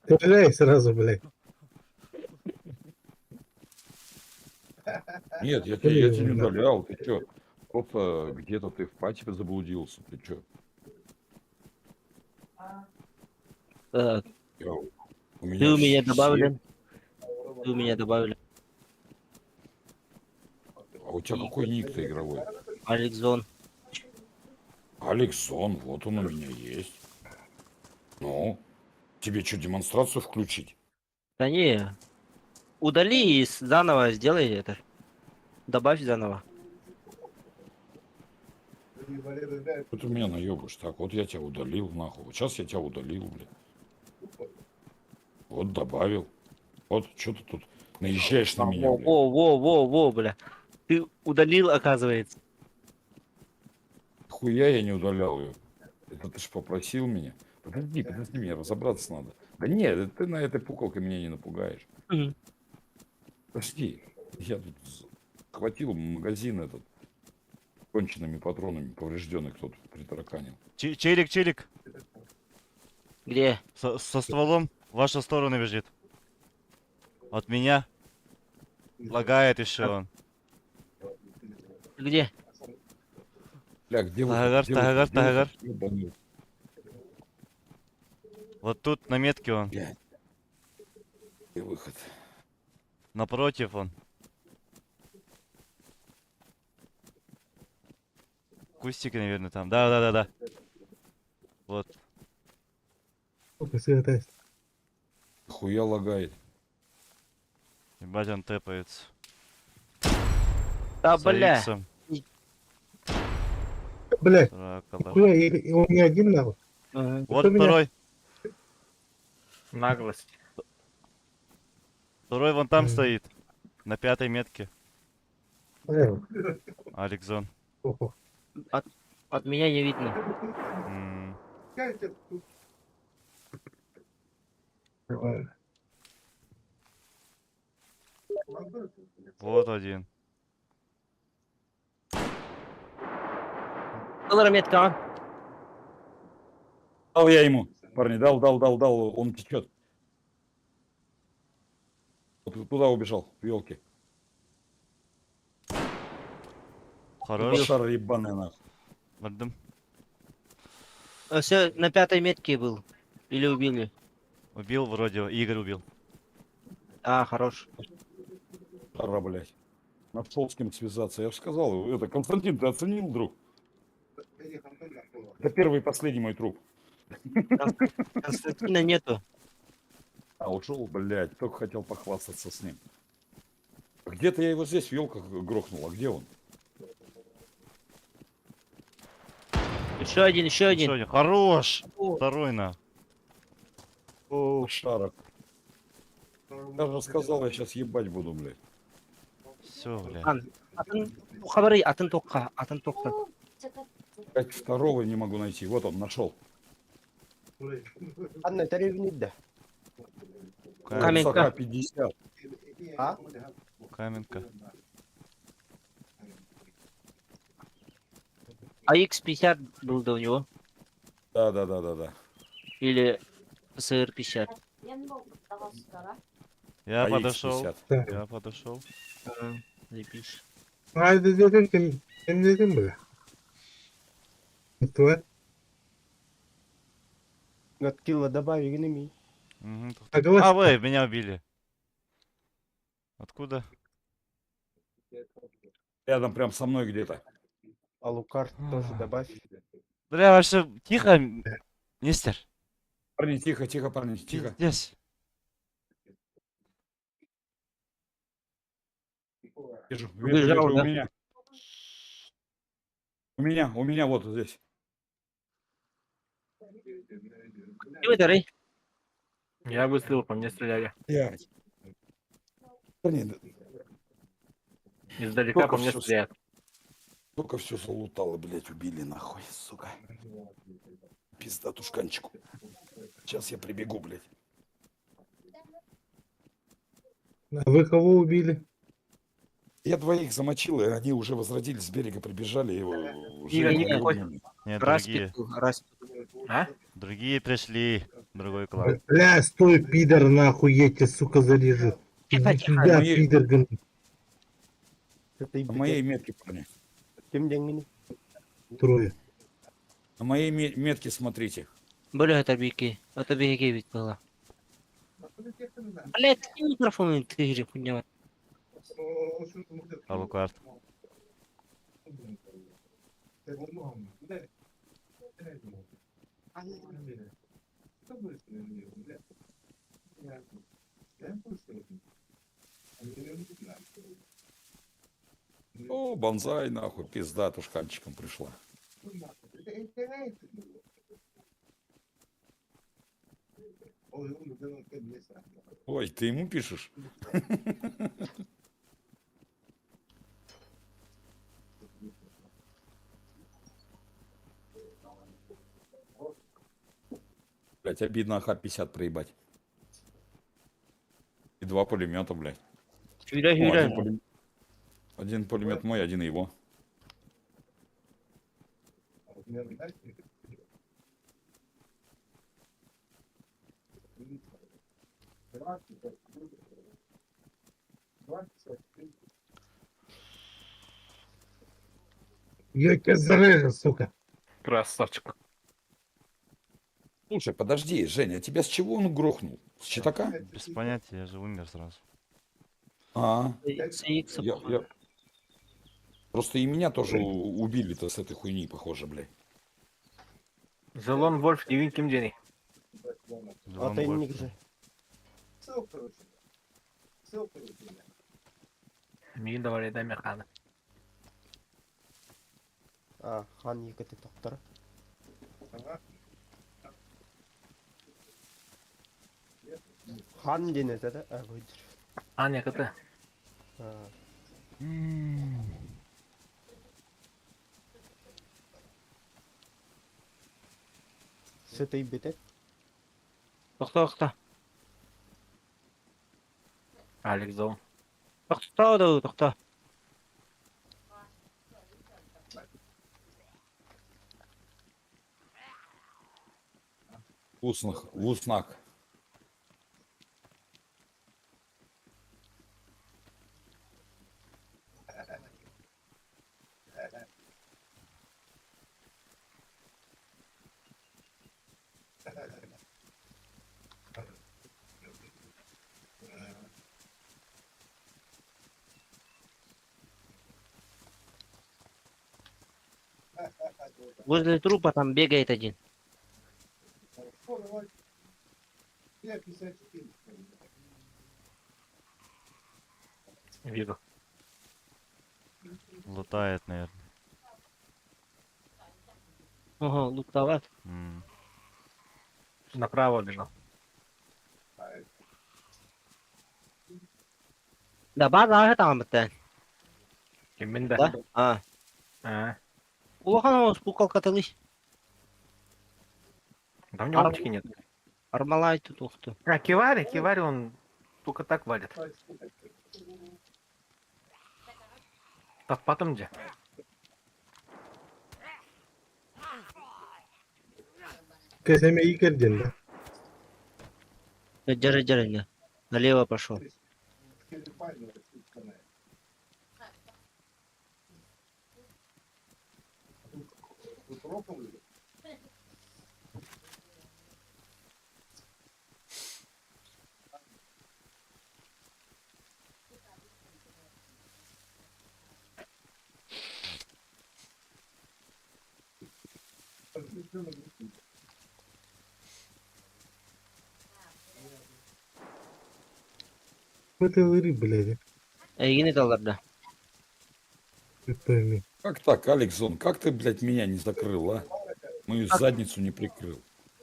Стреляй сразу, блядь. Нет, я тебя не удалял, ты чё? Просто где-то ты в пати заблудился, ты чё? Так, У меня ты у меня все- добавлен. Ты у меня добавлен. А у тебя какой ник-то игровой? Алекс Зон. Алексон, вот он у меня есть. Ну, тебе что, демонстрацию включить? Да не. Удали и заново сделай это. Добавь заново. Что ты меня наебаешь? Так, вот я тебя удалил, нахуй. Вот сейчас я тебя удалил, блядь. Вот добавил. Вот, что ты тут наезжаешь на меня, Во, блядь. во, во, во, во, бля. Ты удалил, оказывается. Хуя я не удалял ее. Это ты ж попросил меня. Подожди, подожди, мне разобраться надо. Да нет, ты на этой пуколке меня не напугаешь. Мгм. Подожди, я тут хватил магазин этот конченными патронами, поврежденный кто-то притараканил. Челик, челик. Где? Со стволом в вашу сторону бежит. От меня. Лагает еще он. Где? Бля, где вы? Тагар, где вы- тагар, где вы тагар. тут, ебаный? Вот тут на метке он. Блядь. Где выход? Напротив он. Кустики, наверное, там. Да, да, да, да. Вот. Хуя лагает. Ебать, он тэпается. Да, С бля. иксом. Блядь, Срака, хуя, и он не один, нахуй. Ага. Вот Кто меня- второй. Наглость. Второй вон там Мгм. стоит. На пятой метке. Э, Алекзон. охо. От меня не видно. М, Нормально. Вот один. Доллар метка, а? Дал я ему. Парни, дал, дал, дал, дал, он течет. Вот туда убежал, в елки. Хорош. Шар ебаный нахуй. Бардым. Все, на пятой метке был. Или убили. Убил вроде, Игорь убил. А, хорош. Шара, блядь. Нашел с кем связаться. Я же сказал, это, Константин, ты оценил, друг? Это первый и последний мой труп. Константина нету. А ушел, блядь, только хотел похвастаться с ним. Где-то я его здесь в елках грохнул, а где он? Еще один, еще один. Еще один. Хорош! Второй на. Шарок. Я же сказал, я сейчас ебать буду, блядь. Все, блядь. Ан, атын, хабары, атын тоққа, атын тоқта. Блядь, второго не могу найти. Вот он, нашел. Анна, таревни да. Каменка. 50. А? Каменка. А X50 был до у него. Да. Или СР 50. Я А подошел. X50. Я подошел. Заебись. Haydi dedim kim, kim dedim bile. Твой? Гаткила добавили гнеми. Мгм. Согласен. А, вы меня убили. Откуда? Рядом прям со мной где-то. Алукарт тоже добавь. Бля, вообще, тихо, мистер. Парни, тихо, тихо, парни, тихо. Здесь. Вижу, вижу, Убежал, вижу, да? у меня. У меня вот здесь. Где вы, Я выстрелил, по мне стреляли. Блядь. Парни, да Издалека Только по мне всё стреляют. Только все залутало, блядь, убили нахуй, сука. Пизда тушканчику. Сейчас я прибегу, блядь. А вы кого убили? Я двоих замочил, и они уже возродились, с берега прибежали. И уже Игорь, не никакой. убили. Нет, другие. Распит был, Распит. А? Другие пришли. Другой клан. Бля, стой, пидор, нахуй, я тебя, сука, зарежу. Тихо, Иди тихо. сюда, Мои- пидор, гн- На моей метке, парни. Кем деньги? трое. На моей метке смотрите. Были это бики. Это бики ведь было. Блять, какие микрофоны ты же хуйня. Алукарт. О, банзай, нахуй, пизда тушканчиком пришла. Ой, ты ему пишешь? Блять, обидно АХ-50 проебать. И два пулемета, блядь. Юля, О, Юля. один пулемет мой, один его. Я тебя зарежу, сука. Красавчик. Слушай, подожди, Женя, а тебя с чего он грохнул? С читака? Без понятия, я же умер сразу. А, С Икса, по-моему. Просто и меня тоже убили-то с этой хуйни, похоже, блядь. The Lone Wolf деген ким дени? Лон Ата Вольф. нигде. Мигин давай дай механы. А, хан екіті тоқтар. Хан ден это да? А, выдер. Хан екіті. А. С этой битет? Тоқта, тоқта. Алекс Зон. Тоқта, да, тоқта. Вкусных, вкуснак. Возле трупа там бегает один. Вижу. Лутает, наверное. Ого, лутоват. Направо бежал. Да, база там это. Киммин да. Да? А. А. Улахан он пукалка тылыш. Да у него оптики нет. Армалай тут ухту. А, Кивари, Кивари, он только так валит. Так потом где? Кесеме Игорь ден, да? Держи, держи, да. Налево пошел. Это лыри, блядь. Эгини таларда. Пойми. Как так, Алексон, как ты, блядь, меня не закрыл, а? Мою задницу не прикрыл.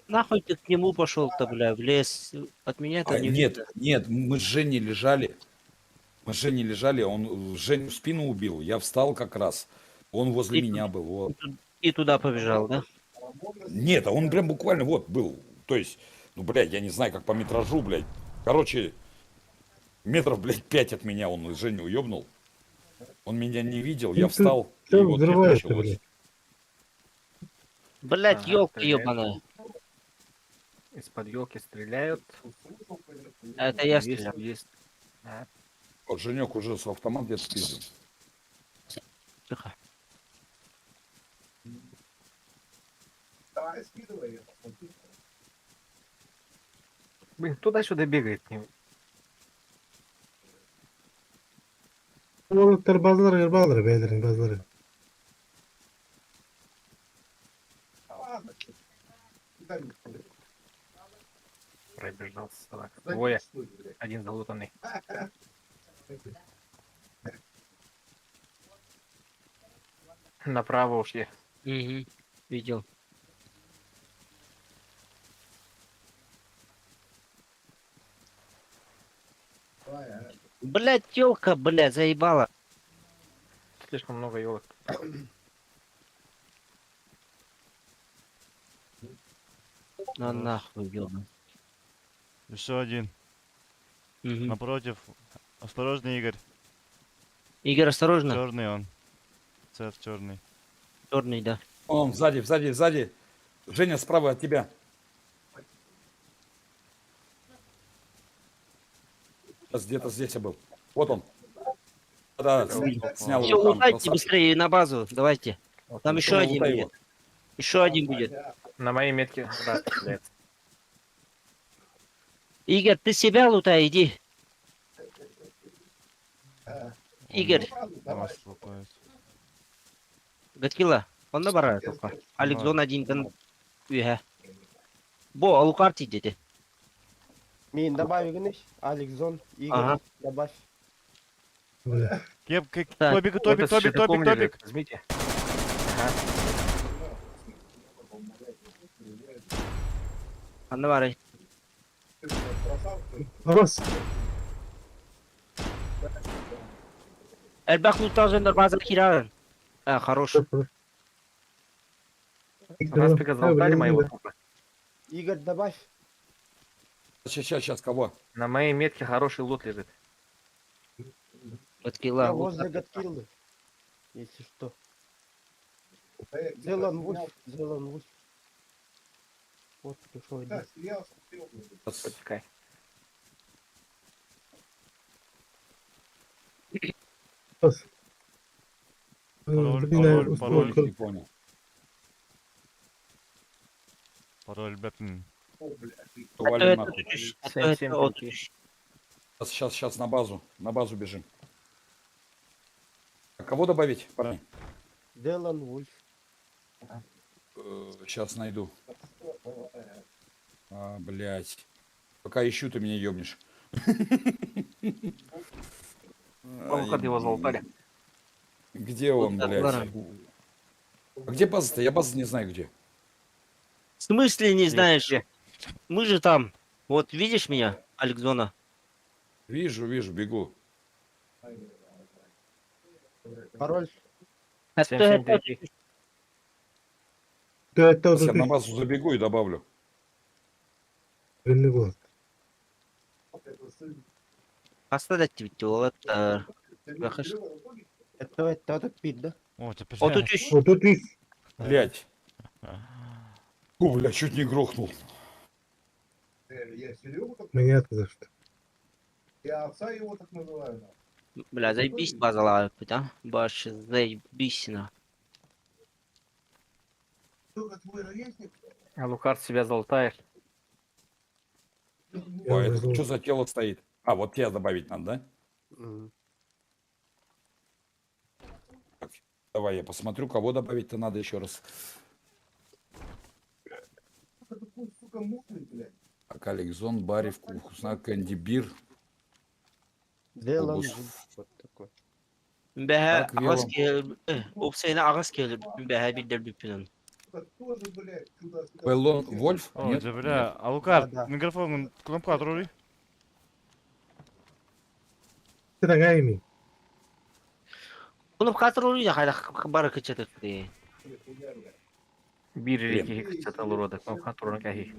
Нахуй ты к нему пошел-то, бля, в лес. От меня это А, не нет, видно. нет, мы с Женей лежали. Мы с Женей лежали, он Женю в спину убил, я встал как раз. Он возле И меня был. Вот. И туда побежал, да? Нет, а он прям буквально вот был. То есть, ну, блядь, я не знаю, как по метражу, блядь. Короче, метров, блядь, 5 от меня он Женю уебнул. Он меня не видел, я Ну ты встал, и чё вот взрываешь-то, началось. блядь? Блять, Ага, елка стреляют. ебаная. Из-под елки стреляют. Это я Есть, стрелял. есть. А, Вот Женек уже с автомат где-то спиздил. Тихо. Блин, туда-сюда бегает. Олар базалар базалар бәйлерин базалары. Пробежал собака. Двое. Один залутанный. Направо ушли. Угу. Видел. Блять, елка, блядь, заебала. Слишком много елок. На нахуй, ёбан. Еще один. Мгм. Напротив. Осторожно, Игорь. Игорь, осторожно. Черный он. Цвет черный. Черный, да. Он сзади, сзади, сзади. Женя, справа от тебя. Сейчас где-то здесь я был. Вот он. Да, снял Все, его там, лутайте красавчик. быстрее на базу, давайте. Там еще Ну, один лутай будет. его. Еще один будет. На моей метке да, стреляет. Игорь, ты себя лутай, иди. Игорь, Нас лутает. Гаткила, он на бара только. Алекс зон один тан. Уя. Бо, алукарти дети. Мин добавь гыныш, Алекс Зон, Игорь, Ага. добавь. Бля. Кеп, кеп, Так. Тобик, Вот Тобик, с Тобик, Тобик, щитаком лежит. Тобик. Возьмите. Ага. Анна бара. Раз. Элбах лутал жендер база хиран. А, хорош. Распика залутали моего трупа. Игорь, добавь. Сейчас, сейчас, сейчас, кого? На моей метке хороший лут лежит. Гаткила. Я возле Гаткиллы. Если что. Зелан Вульф, Зелан Вульф. Вот пришел один. Подтекай. Раз. Пароль, Блин, пароль, успел пароль. Не понял. Пароль Бэтмен. Валим нахуй. Семь, семь, три. Сейчас, сейчас, сейчас на базу. На базу бежим. А кого добавить, парни? Делан Вульф. Сейчас найду. А, блядь. Пока ищу, ты меня ёбнешь. Алукард его залутали. Где он, Вот блядь? так, А где база-то? Я базу не знаю где. В смысле не Где? знаешь? Где? Мы же там. Вот видишь меня, Алекзона? Вижу, вижу, бегу. Пароль. 7733. Да, это Сейчас я на базу забегу и добавлю. вот. Хаста да олаттар. Это пит, да? О, ты О, тут еще. Вот тут и Блядь. О, бля, чуть не грохнул. меня-то за что. Бля, заебись базала, да? Баш, заебись на. Алукард себя залутает. Ой, это что за тело стоит? А, вот тебя добавить надо, да? Так, давай я посмотрю, кого добавить-то надо еще раз. Так, Алекзон, Барев, Вкусна, Кэнди Бир. Велон. Обус. Вот такой. Бэхэ Так, ағас Велон. келіп, опсайна ағас келіп, бэхэ бидер бүппінен. Велон Вольф? О, Нет? да, бля, Алукард, микрофон, кнопку отрули. Ты такая ими. Bunu katır хайда бары кычатык ди. Бир реки кычатал урода. Кнопка турна кахи.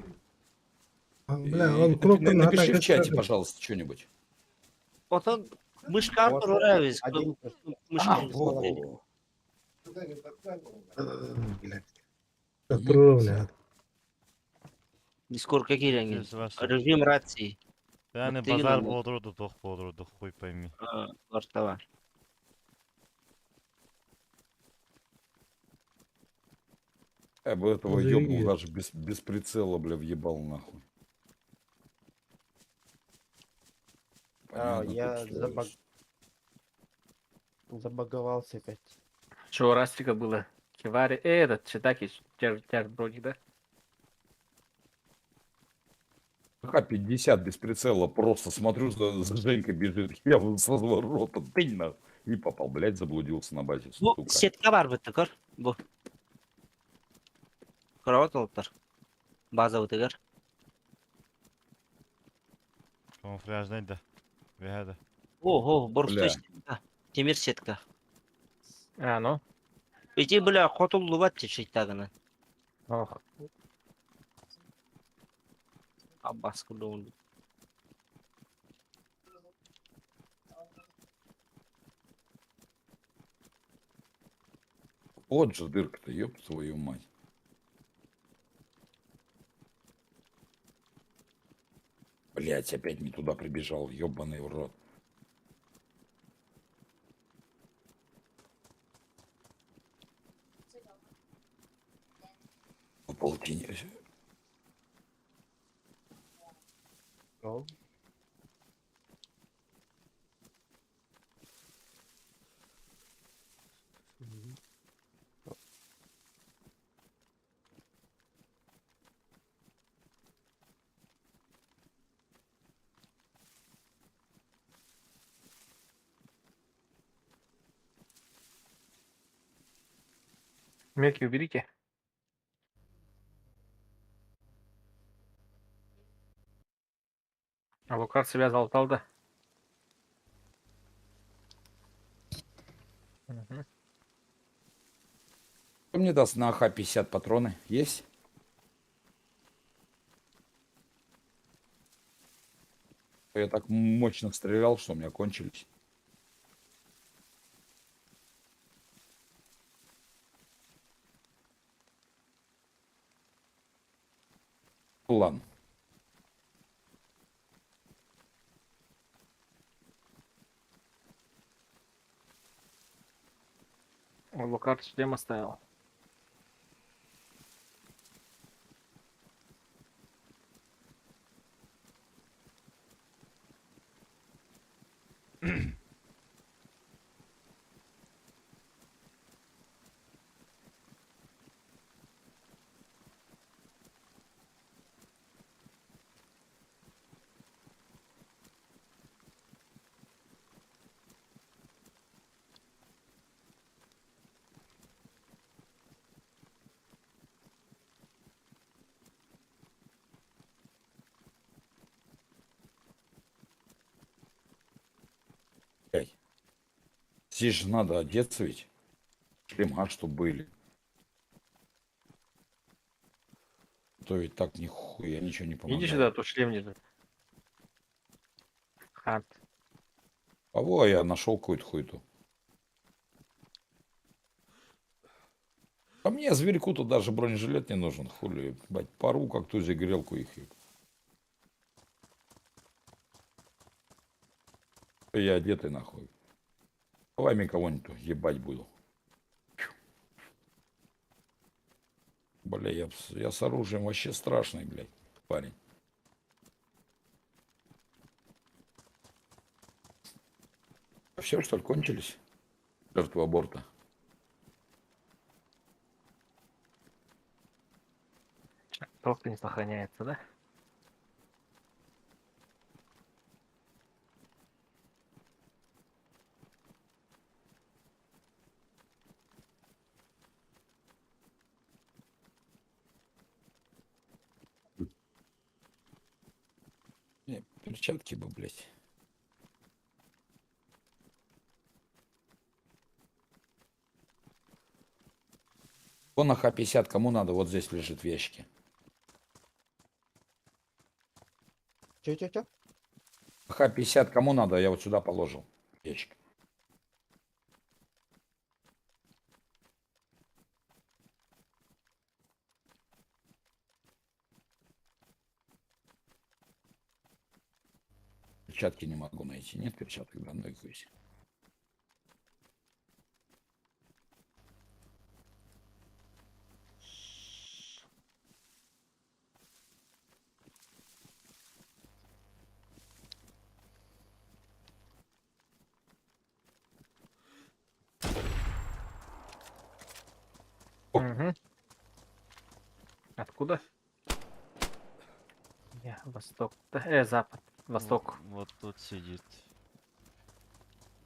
Бля, он кнопку на Напиши в чате, пожалуйста, что-нибудь. Отон мышка Вот, турабыз. один. Мышка. А, во, во, во. Блядь. Отрули. Дискордка киренген. Здесь ваше. Режим рации. Да, не Вот именно. базар болдырды, тох болдырды, хуй пойми. Вартава. Я бы этого Заебись. ёбнул даже без прицела, бля, въебал нахуй. А, Понятно, я тут что забаговался опять. Чего Растика было? Кивари. Этот, Читаки, тяж броник, да? ХК-50 без прицела, просто смотрю, за Женькой бежит, я вот с разворота, тынь нахуй, и попал, блядь, заблудился на базе, Бу сука. сетка бар бит көр. Бу. Кровать олыптар. База бытыгар. Камуфляжный да. Беһәдә. Ого, борстой Бля. сетка. Темир сетка. А, ну. Эти бля котуллубат чечеттагына. Ох. Аббас кулуун. Вот же дырка-то, ёб твою мать. Блять, опять не туда прибежал, ёбаный в рот. По паутине. О. Меки уберите. А Лукар себя залутал, да? Мгм. Кто мне даст на АХ-50 патроны? Есть? Я так мощно стрелял, что у меня кончились. Ладно. Лукар шлем оставил. Здесь же надо одеться ведь. Шлема, чтоб были. То ведь так нихуя ничего не Иди помогает. сюда, тут шлем лежит. Хант. А во, я нашел какую-то хуету. А мне зверьку-то даже бронежилет не нужен, хули, ебать, пару как ту грелку их. еб. Я одетый нахуй. Давай мне кого-нибудь ебать буду. Бля, я с оружием вообще страшный, блядь, парень. Все, что ли, кончились? Жертвы аборта. Просто не сохраняется, да? Не, перчатки бы, блядь. Вон на Х-50 кому надо, вот здесь лежит в ящике. Че, че, че? Х-50 кому надо, я вот сюда положил ящик. Перчатки не могу найти. Нет перчаток, да, ну их весь. Угу. Откуда? Я, восток. Да, запад. Восток. Вот, вот тут сидит.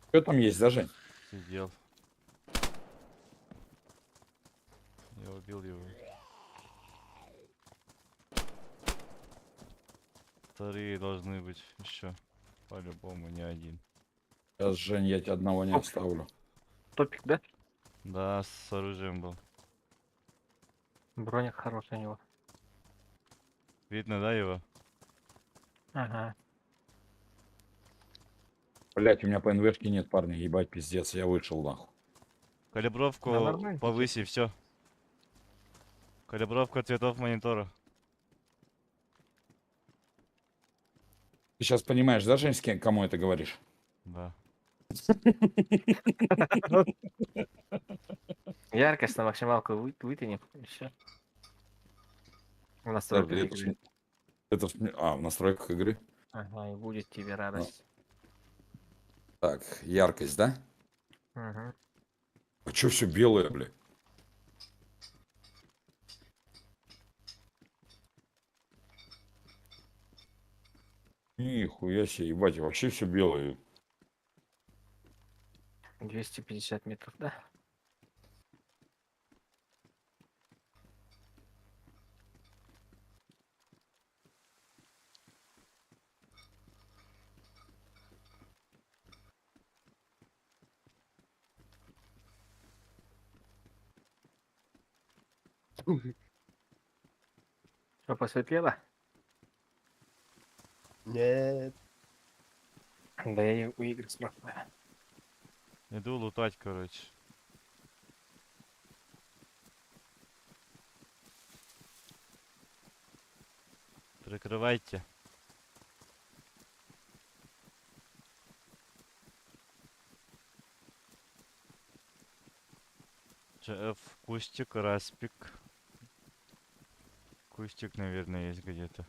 Что там есть, да, Жень? Сидел. Я убил его. Вторые должны быть еще. По-любому, не один. Сейчас, Жень, я тебя одного не оставлю. Топик, да? Да, с оружием был. Броник хороший у него. Видно, да, его? Ага. Блять, у меня по НВшке нет, парни, ебать, пиздец, я вышел нахуй. Калибровку Да, нормально. повыси, все. Калибровка цветов монитора. Ты сейчас понимаешь, да, Жень, с кем, кому это говоришь? Да. Яркость на максималку вытяни. И всё. В настройках Подожди, это игры. ж- Это ж в настройках игры. Ага, и будет тебе радость. Так, яркость, да? Угу. А чё все белое, бля? Нихуя себе, ебать, вообще все белое. 250 метров, да? Что, посветлело? Нет. Да я и у игры спрашиваю. Иду лутать, короче. Прикрывайте. F, кустик, распик. Кустик, наверное, есть где-то.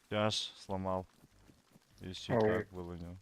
Тяж сломал. Еще Ой. как был у него.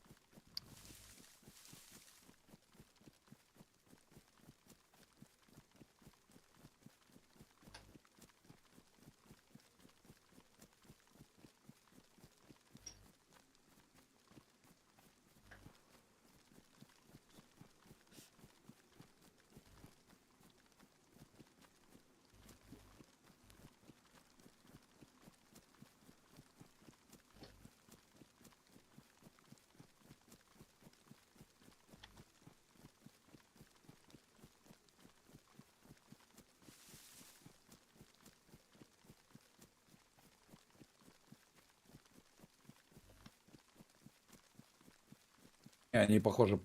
И они, похоже,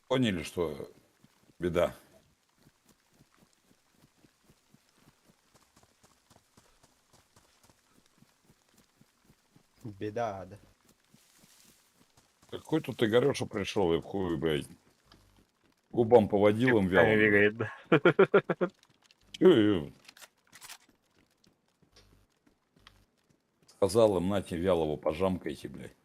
поняли, что беда. Беда, да. Какой тут Игореша пришел, и в хуй, блядь. Губам поводил им вяло. Двигает, да. Чё, сказал им, нате вялого пожамкайте, блядь.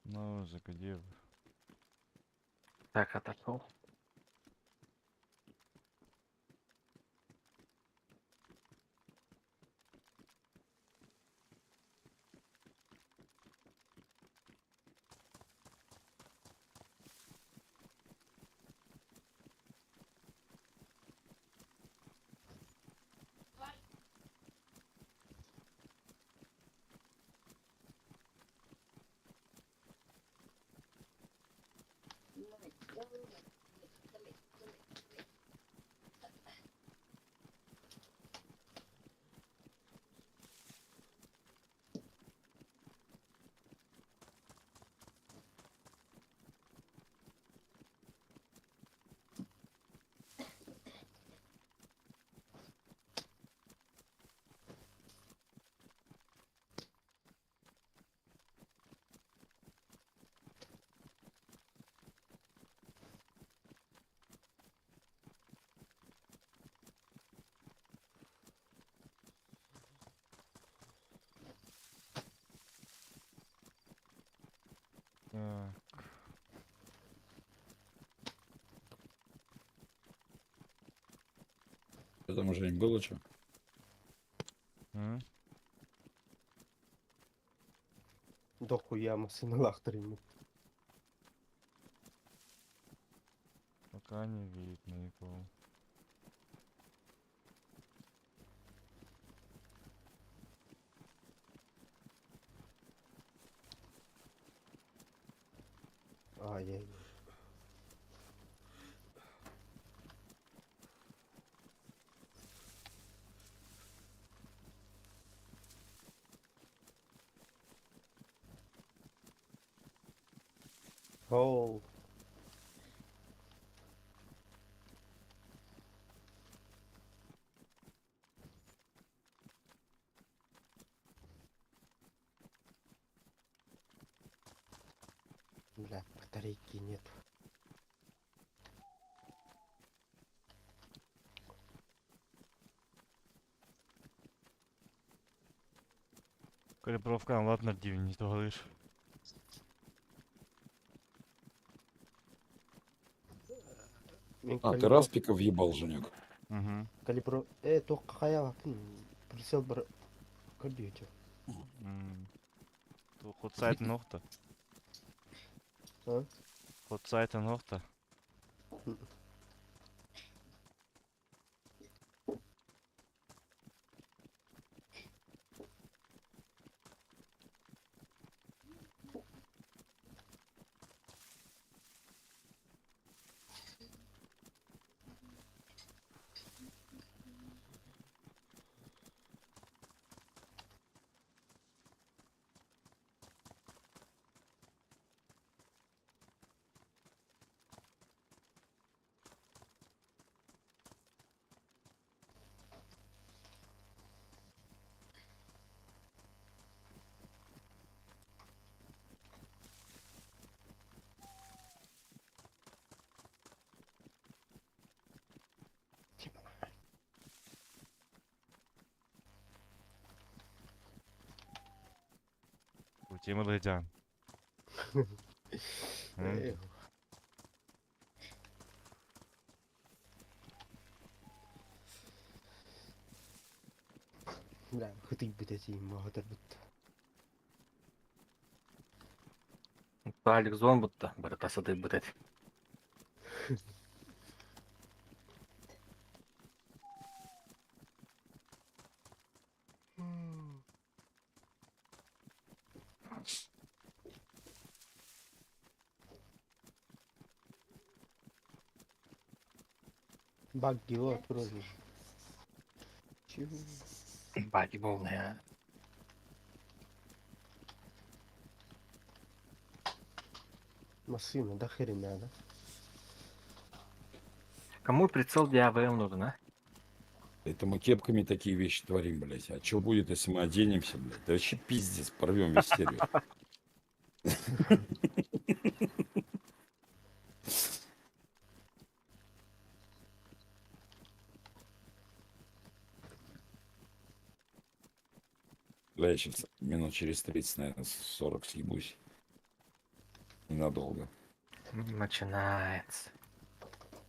Ну, уже где вы? Так, отошел. Так. Что там уже не было что? М? Дохуя машиналаахтар. Пока не видно никого. Ай-яй. Оу. Бля, батарейки нет. Калибровка, ладно, дивень, не говоришь. Мен А, ты Распика въебал, Женек. Угу. Калибро... то какая прицел бар... Компьютер. Хоть сайт нохта. А? Хоть сайт нохта. Тема Лэджан. Эх. Бля, хытый бит мағатар бит. Алик зон будто, баратаса ты бит. Багги вот вроде. Чего? Баги полные, а. Машина, да хрена, да? Кому прицел для АВМ нужен, а? Это мы кепками такие вещи творим, блядь. А что будет, если мы оденемся, блядь? Да вообще пиздец, порвем весь сервер. Бля, я сейчас минут через 30, наверное, 40 съебусь. Ненадолго. Начинается.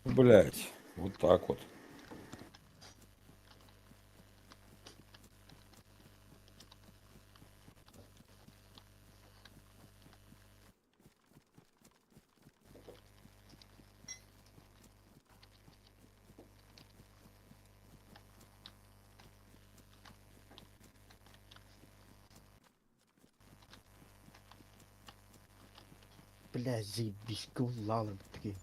Блять, вот так вот. Бля, заебись, гулалы такие.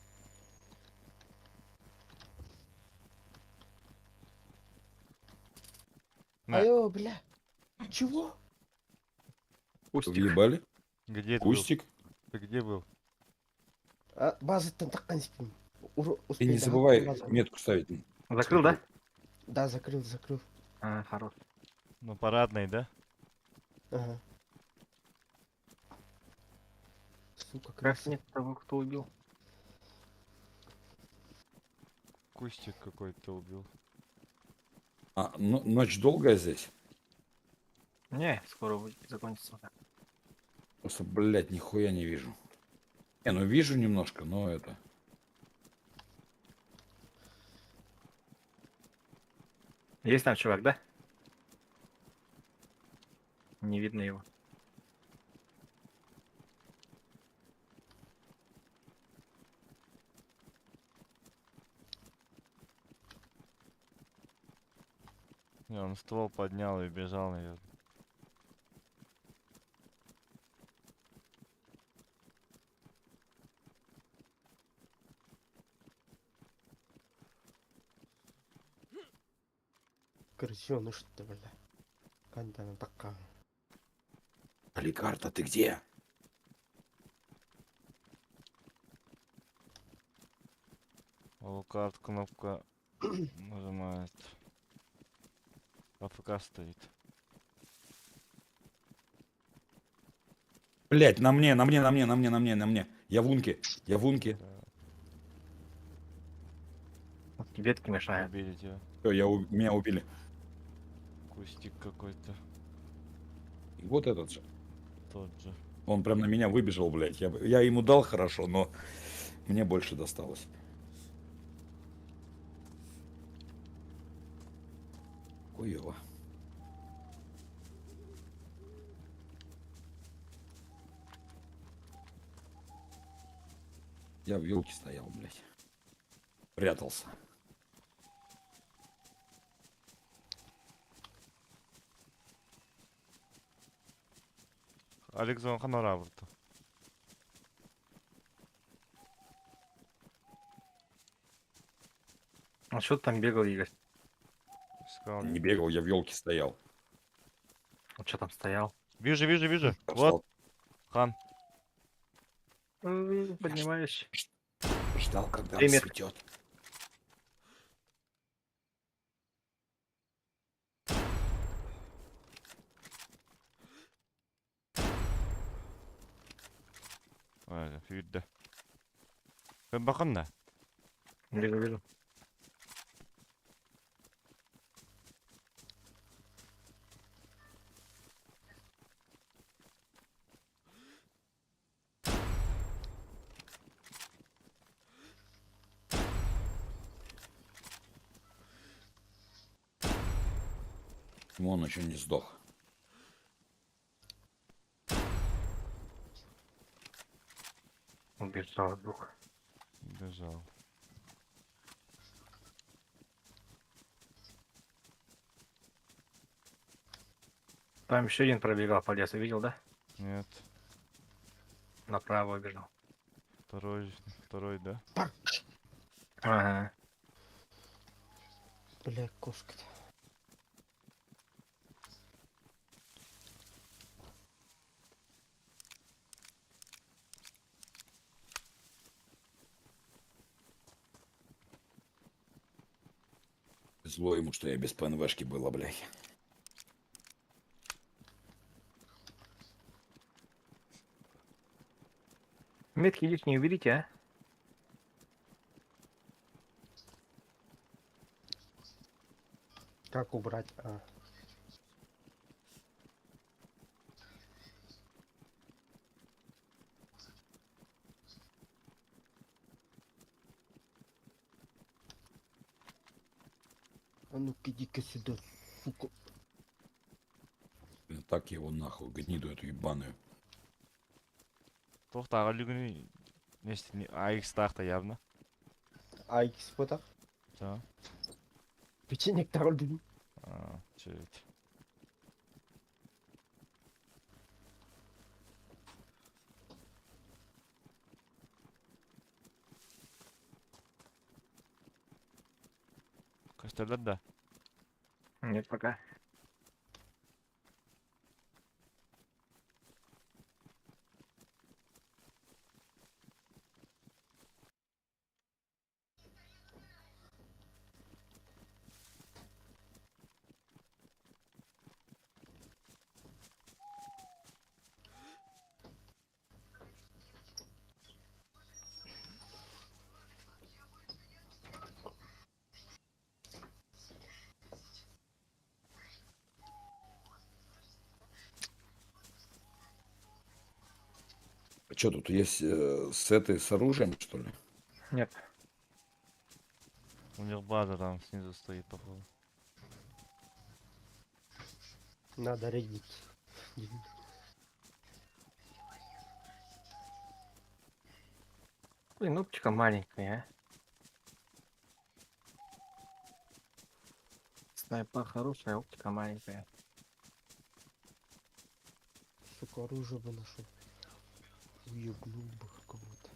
На. Алло, бля. Чего? Кустик. Въебали? Где ты был? Кустик? Ты где был? А, база там так спим. Ты не забывай метку ставить. Закрыл, да? Да, закрыл, закрыл. А, хорош. Ну, парадный, да? Ага. Сука, Как крыса. нет того, кто убил? Кустик какой-то убил. А, ночь долгая здесь? Не, скоро будет закончится. Просто, блядь, нихуя не вижу. Не, ну вижу немножко, но это... Есть там чувак, да? Не видно его. Не, он ствол поднял и бежал, наверное. Крысёныш ты, бля. Кантана такая. Аликарта, ты где? Лукард кнопка нажимает. АФК стоит. Блядь, на мне, на мне, на мне, на мне, на мне, на мне. Я в унке, я в унке. Ветки мешают. Убили тебя. Всё, меня убили. Кустик какой-то. Вот этот же. Тот же. Он прям на меня выбежал, блядь. Я ему дал хорошо, но мне больше досталось. Хуёво. Я в елке стоял, блядь. Прятался. Алексон ханорабрта. А что ты там бегал, Игорь? Искал. Не бегал, я в елке стоял. Он что там стоял? Вижу, вижу, вижу. Там Вот. стал. Хан. Поднимаешь. Ждал, когда Три метра. рассветет. Öyle, yürüdü. Ben bakın da. Вижу, вижу. Он еще не сдох. Убежал дух. Бежал. Там еще один пробегал по лесу, видел, да? Нет. Направо убежал. Второй, второй, да? Ага. Бля, кошка-то. Зло ему, что я без ПНВшки была, блядь. Метки лишние уберите, а? Как убрать? А. А ну-ка иди-ка сюда, сука. Блин, Так его нахуй, гниду эту ебаную. Туох тааҕар лүгүнү AX-таахта явно. AX потах. Да. Печенек тагыл дедим. А, чуть. Көстөлөр да. Нет, пока. А что тут есть сеты с оружием, что ли? Нет. У них база там снизу стоит, походу. Надо рейдить. Блин, оптика маленькая, а. Снайпа хорошая, оптика маленькая. Сука, оружие бы нашел. Уебнул бы кого-то.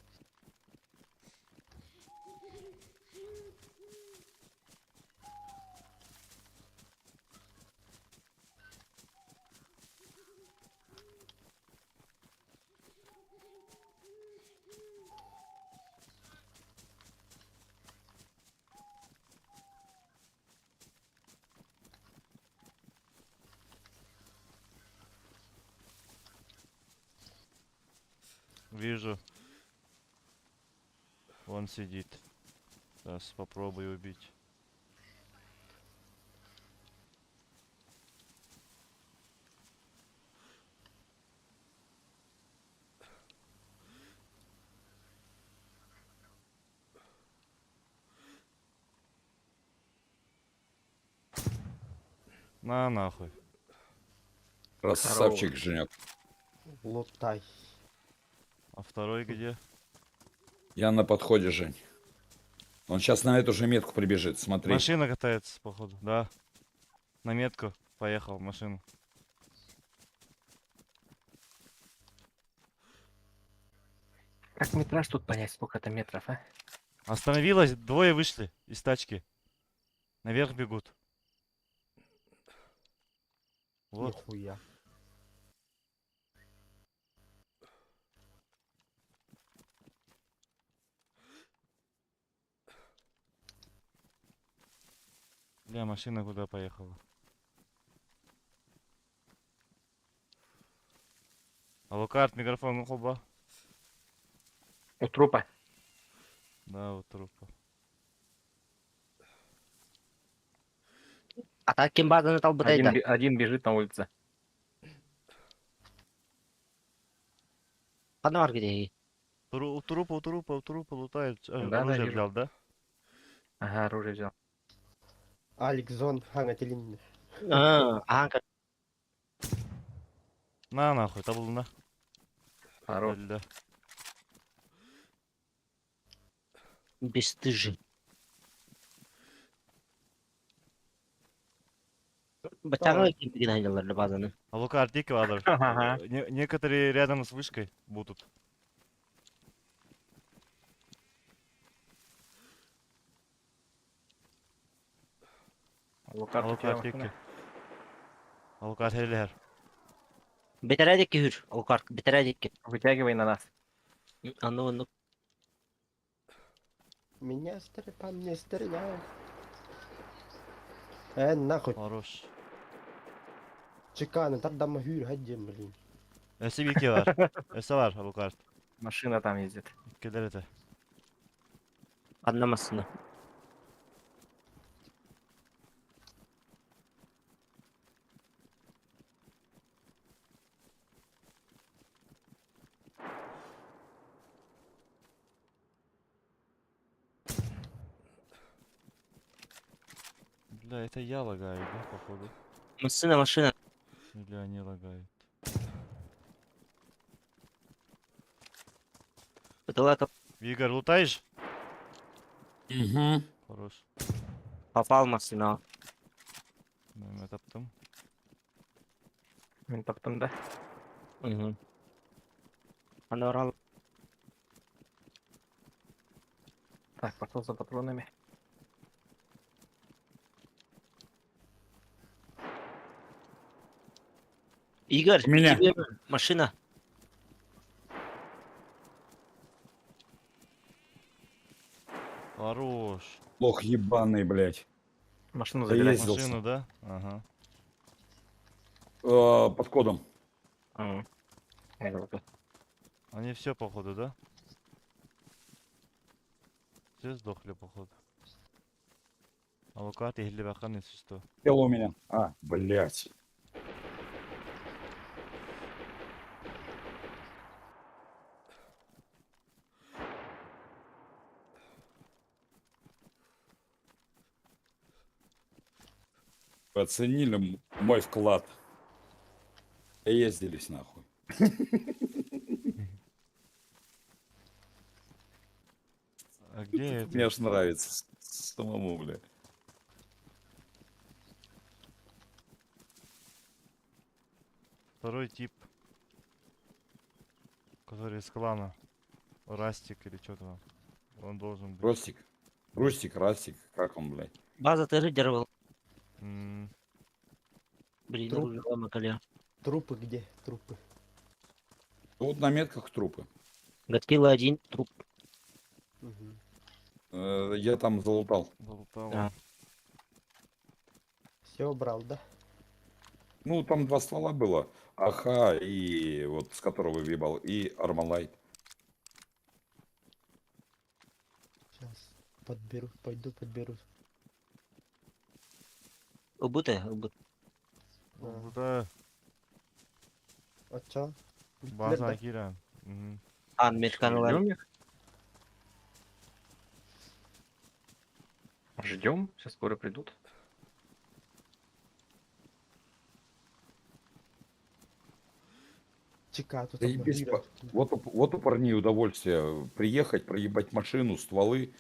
Вижу. Он сидит. Сейчас попробую убить. На нахуй. Красавчик, Женек. Лотай. А второй где? Я на подходе, Жень. Он сейчас на эту же метку прибежит, смотри. Машина катается, походу, да. На метку поехал машину. Как метраж тут понять, сколько это метров, а? Остановилась, двое вышли из тачки. Наверх бегут. Вот. Нихуя. Бля, машина куда поехала? Алукард, микрофон холба. У трупа. Да, у трупа. А так кем базаны Один, талбытайда. один бежит на улице. Хана бар где? У трупа, у трупа, у трупа лутает. Да, да, Оружие вижу. взял, да? Ага, оружие взял. Алекс Зон, ханга телин. А, ага. На нахуй, табыл на. Хорош. Да. Бесстыжий. Бачаңа кем деген айдалар базаны. Алукард, дикий ладер. Ага. Некоторые рядом с вышкой будут. Лукар Алукар тикки. Алукар хелер. Бэтэрээ диэки үр. Алукар бэтэрээ диэки. Вытягивай на нас. Аны оннук. Меня стреляют, по мне стреляют. Нахуй. Хорош. Чеканы, тогда мы один, блин. Өссө бики бар. Өссө бар Алукар. Машина там ездит. Келер это. Одна машина. Бля, это я лагаю, да, походу? Машина, машина. Или они лагают? Бытылата Игорь, лутаешь? Угу. Хорош. попал машина. Мен таптым. Мин таптым, да? Угу. Аны орал. Так, пошел за патронами. Игорь, У меня. тебе машина. Хорош. Лох ебаный, блядь. Машину забирай. Доездился. Машину, да? Ага. Под кодом. А, Они все, походу, да? Все сдохли, походу. Алукар или бақан если что. Тело у меня. А, блядь. Вы Оценили мой вклад. Ездились нахуй. А где это? Мне аж нравится самому, бля. Второй тип. Который из клана. Растик или что там. Он должен быть. Ростик. Рустик, Растик, как он, блядь? База ты рыдервал. М, Блин, Труп. рулевая макале. Трупы где? Трупы. Вот на метках трупы. Гаткила один, труп. Угу. Я там залутал. Залутал. Да. Все брал, да? Ну, там два ствола было. АХ и вот с которого въебал, и Армалайт. Сейчас подберу, пойду подберу. Убыты, убыт. Лутаю. А чё? База Акира. Мгм. А, американо Ждем их? Ждем, сейчас скоро придут. Чека, тут Заебись, вот у парней удовольствие приехать, проебать машину, стволы.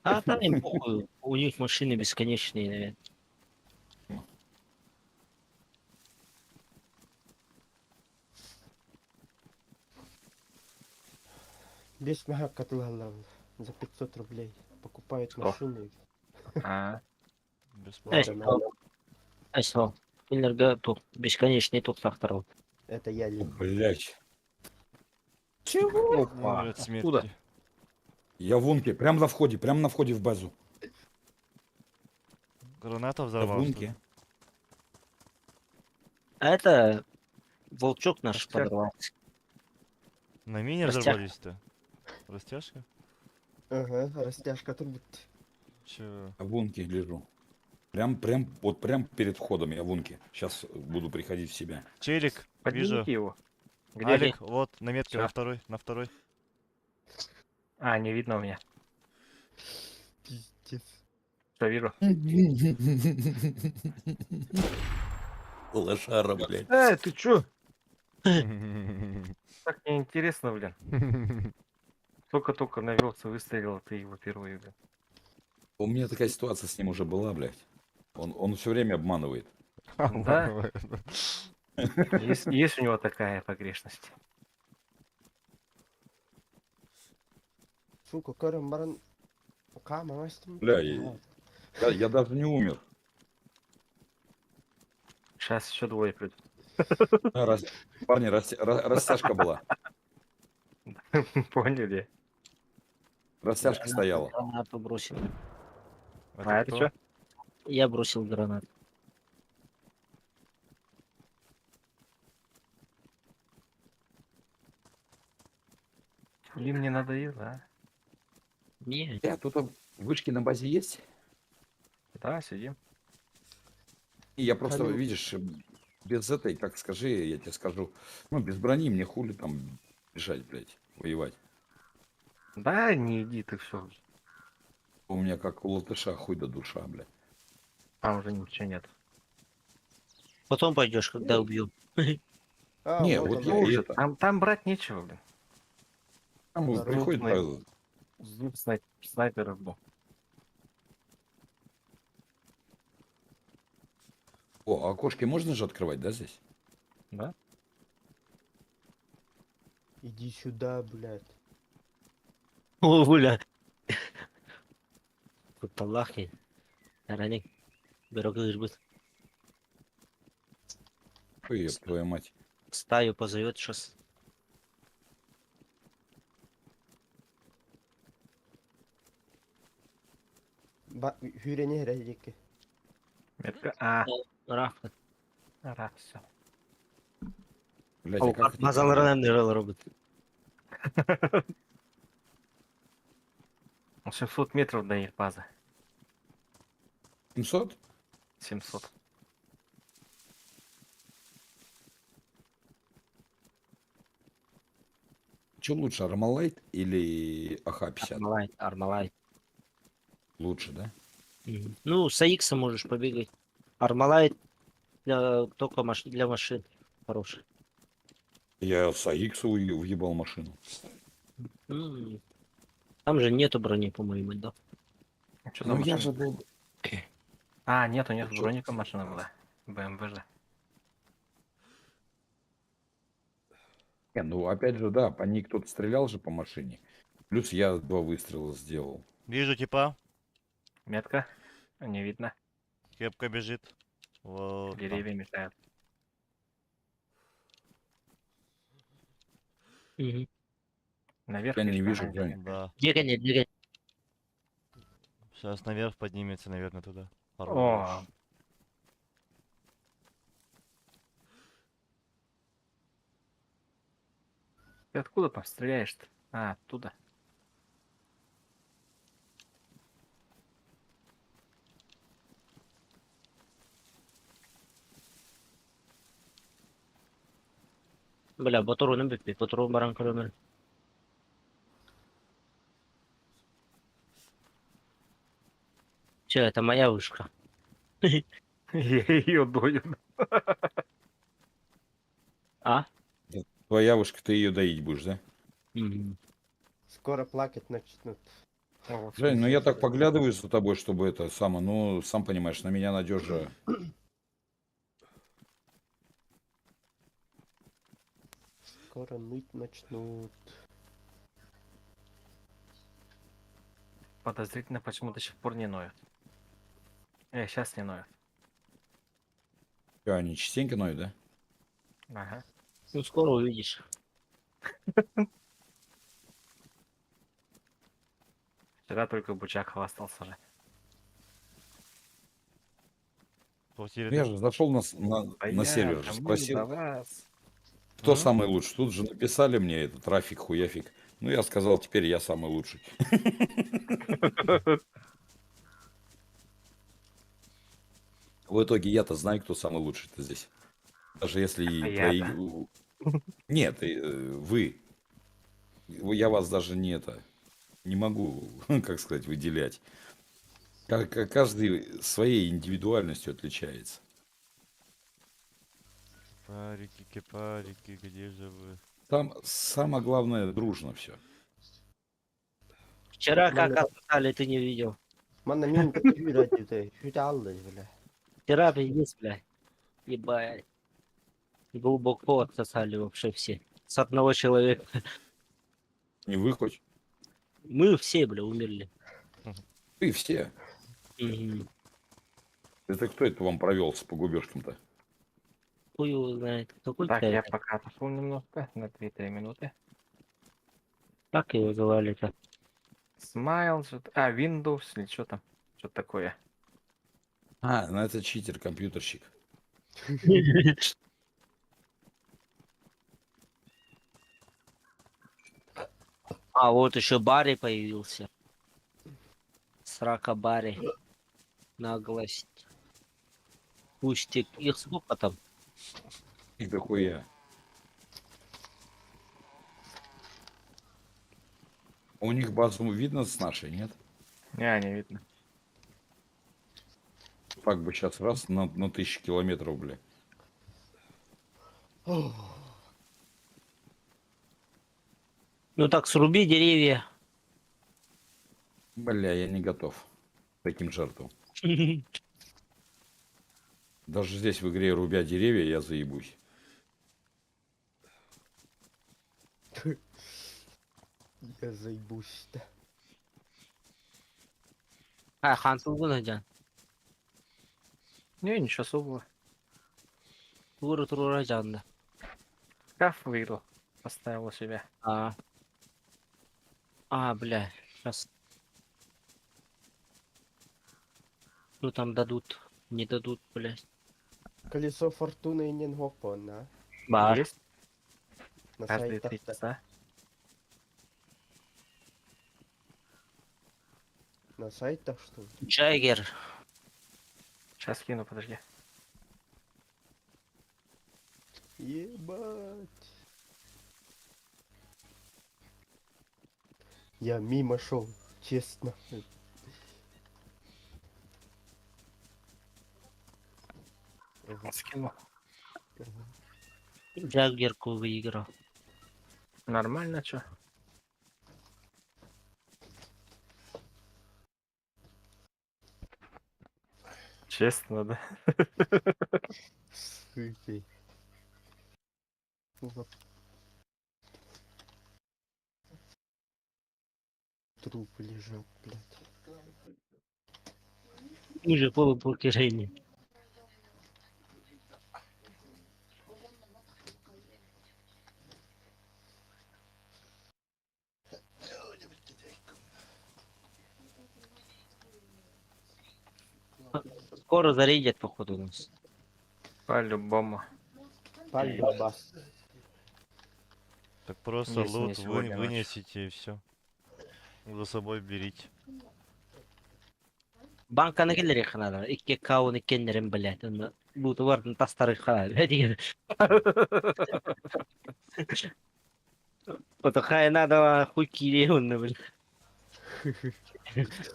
А там им похуй, у них машины бесконечные, наверное. Весь мага котлала за 500 рублей. Покупают Что? машины. А, Бесплатно. Эсо. Кинилерге тух, бесконечный тух сахтарыл. Это я ли. Блять. Чего? Умер от смерти. Откуда? Я в унке, прям на входе, прям на входе в базу. Граната Я в взорвал. что ли? унке. А это волчок наш Растяжка. подорвался. На мине Растяжка. взорвались-то? Растяжка? Ага, растяжка трубит. Чё? Я в унке лежу. Прям, прям, вот прям перед входом я в унке. Сейчас буду приходить в себя. Челик, вижу. Поднимите его. Где? Алик, вот, на метке, Всё. на второй, на второй. А, не видно у меня. Пиздец. Что вижу? Лошара, блядь. Ты чё? Так неинтересно, блин. Только-только навелся, выстрелил, а ты его первый, блин. У меня такая ситуация с ним уже была, блядь. Он все время обманывает. Да? Есть у него такая погрешность. Сука, көрөн баран хааман астым. Бля, я даже не умер. Сейчас еще двое придут. А, Парни, растяжка была. Поняли. Растяжка стояла. Гранату бросил. А это что? Я бросил гранату. Или мне надоело, а? Не. Я тут вышки на базе есть? Да, сидим. И я просто, Алло. видишь, без этой, как скажи, я тебе скажу, ну, без брони мне хули там бежать, блядь, воевать. Да, не иди ты все. У меня как у латыша хуй да душа, блядь. Там уже ничего нет. Потом пойдешь, когда убью. А, Не, вот вот она. я и Уже, это. там брать нечего, блин. Там Здорово. приходит, Снайпер. С двух снайперов был. О, а окошки можно же открывать, да, здесь? Да? Иди сюда, блядь. О, бля. Кутталлахи. Тараник. Бирок будет. Ой, ёб твою мать. Стаю позовет сейчас. Хүрени хэрэг. Метка. А, Рафа. ра, все. Блядь, а как это? Базаларынан робот. 700 метров до их базы. 700? 700. Что лучше, Армалайт или АХ-50? Армалайт, Армалайт. Лучше, да? Мгм. Ну, с АХ можешь побегать. Армалайт для, только для машин хороший. Я с АХ въебал машину. Там же нету брони, по-моему, да? Что за Ну я машина? же был... А, нету, нету, Чё? броника машина была. БМВ же. Не, ну опять же, да, по ней кто-то стрелял же по машине. Плюс я два выстрела сделал. Вижу типа. Метка. Не видно. Кепка бежит. Вот там. Деревья мешают. Мгм. Наверх. Я не видишь, вижу, ага, Жень. Да. Бегай, бегай. Сейчас наверх поднимется, наверное, туда. О, Хорош. ты откуда там стреляешь-то? А, оттуда. Бля, батуру биппи, батуру баран көрөмүн. Че, это моя вышка. Я ее дою. А? Твоя вышка, ты ее доить будешь, да? Мгм. Скоро плакать начнут. Жень, ну я так поглядываю за тобой, чтобы это самое, ну, сам понимаешь, на меня надежа. Скоро ныть начнут. Подозрительно, почему до сих пор не ноют. Сейчас не ноют. Чё, они частенько ноют, да? Ага. Ну, скоро увидишь. Вчера только Бучак хвастался же. Квартире Ну, я ты- же зашел А на я сервер, же там спросил, до вас. кто М? самый лучший. Тут же написали мне это, трафик, хуяфик. Ну, я сказал, теперь я самый лучший. В итоге я-то знаю, кто самый лучший-то здесь. Даже если и А я-то. Нет, вы. Я вас даже не это... Не могу, как сказать, выделять. Каждый своей индивидуальностью отличается. Кипарики, кипарики, где же вы? Там самое главное дружно все. Вчера как Манна- отсосали, ты не видел. Манна мин хүрэ хүрэ алды, бля. Вчера пиздец, бля. Ебать. Глубоко отсосали вообще все. С одного человека. Не вы хоть? Мы все, бля, умерли. Вы все. Мгм. Это кто это вам провелся по губежкам-то? Хуй его знает. Какой Так, я это? пока отошел немножко, на 2-3 минуты. Как его звали-то? Смайл, что-то. А, Windows или что там? Что такое? А, ну это читер, компьютерщик. А, вот еще Барри появился. Срака Барри. Наглость. Пустик. Их сколько там? Их дохуя. У них базу видно с нашей, нет? Не, не видно. Так бы сейчас раз на 1000 километров, бля. Ну так, сруби деревья. Бля, я не готов к таким жертвам. Даже здесь в игре рубя деревья я заебусь. Я заебусь, да. А, хан тугун. Не, ничего особого. Туру турура жанна. Шкаф выиграл. Поставил у себя. А. А, бля, сейчас. Ну там дадут, не дадут, блядь. Колесо фортуны не на. Бар. Есть? На Каждые сайтах 3 часа. На сайтах что ли? Джаггер. Сейчас кину, подожди. Ебать. Я мимо шел, честно. Ага. Скину. Джаггерку выиграл. Нормально, чё? Честно, да? Сыпи. Вот. Трупы лежат, блядь. Уже полупокерение. Скоро зарядят, походу, у нас. По-любому. Полюбас. Так просто Если не лут сегодня ночью. вынесите и все. За собой берите. Банканы келер ханада. Икки кауны кеннерин, блядь. Оны луту бардын тастары ханада. Деген. Ото хай надо хуй кире онны, бля.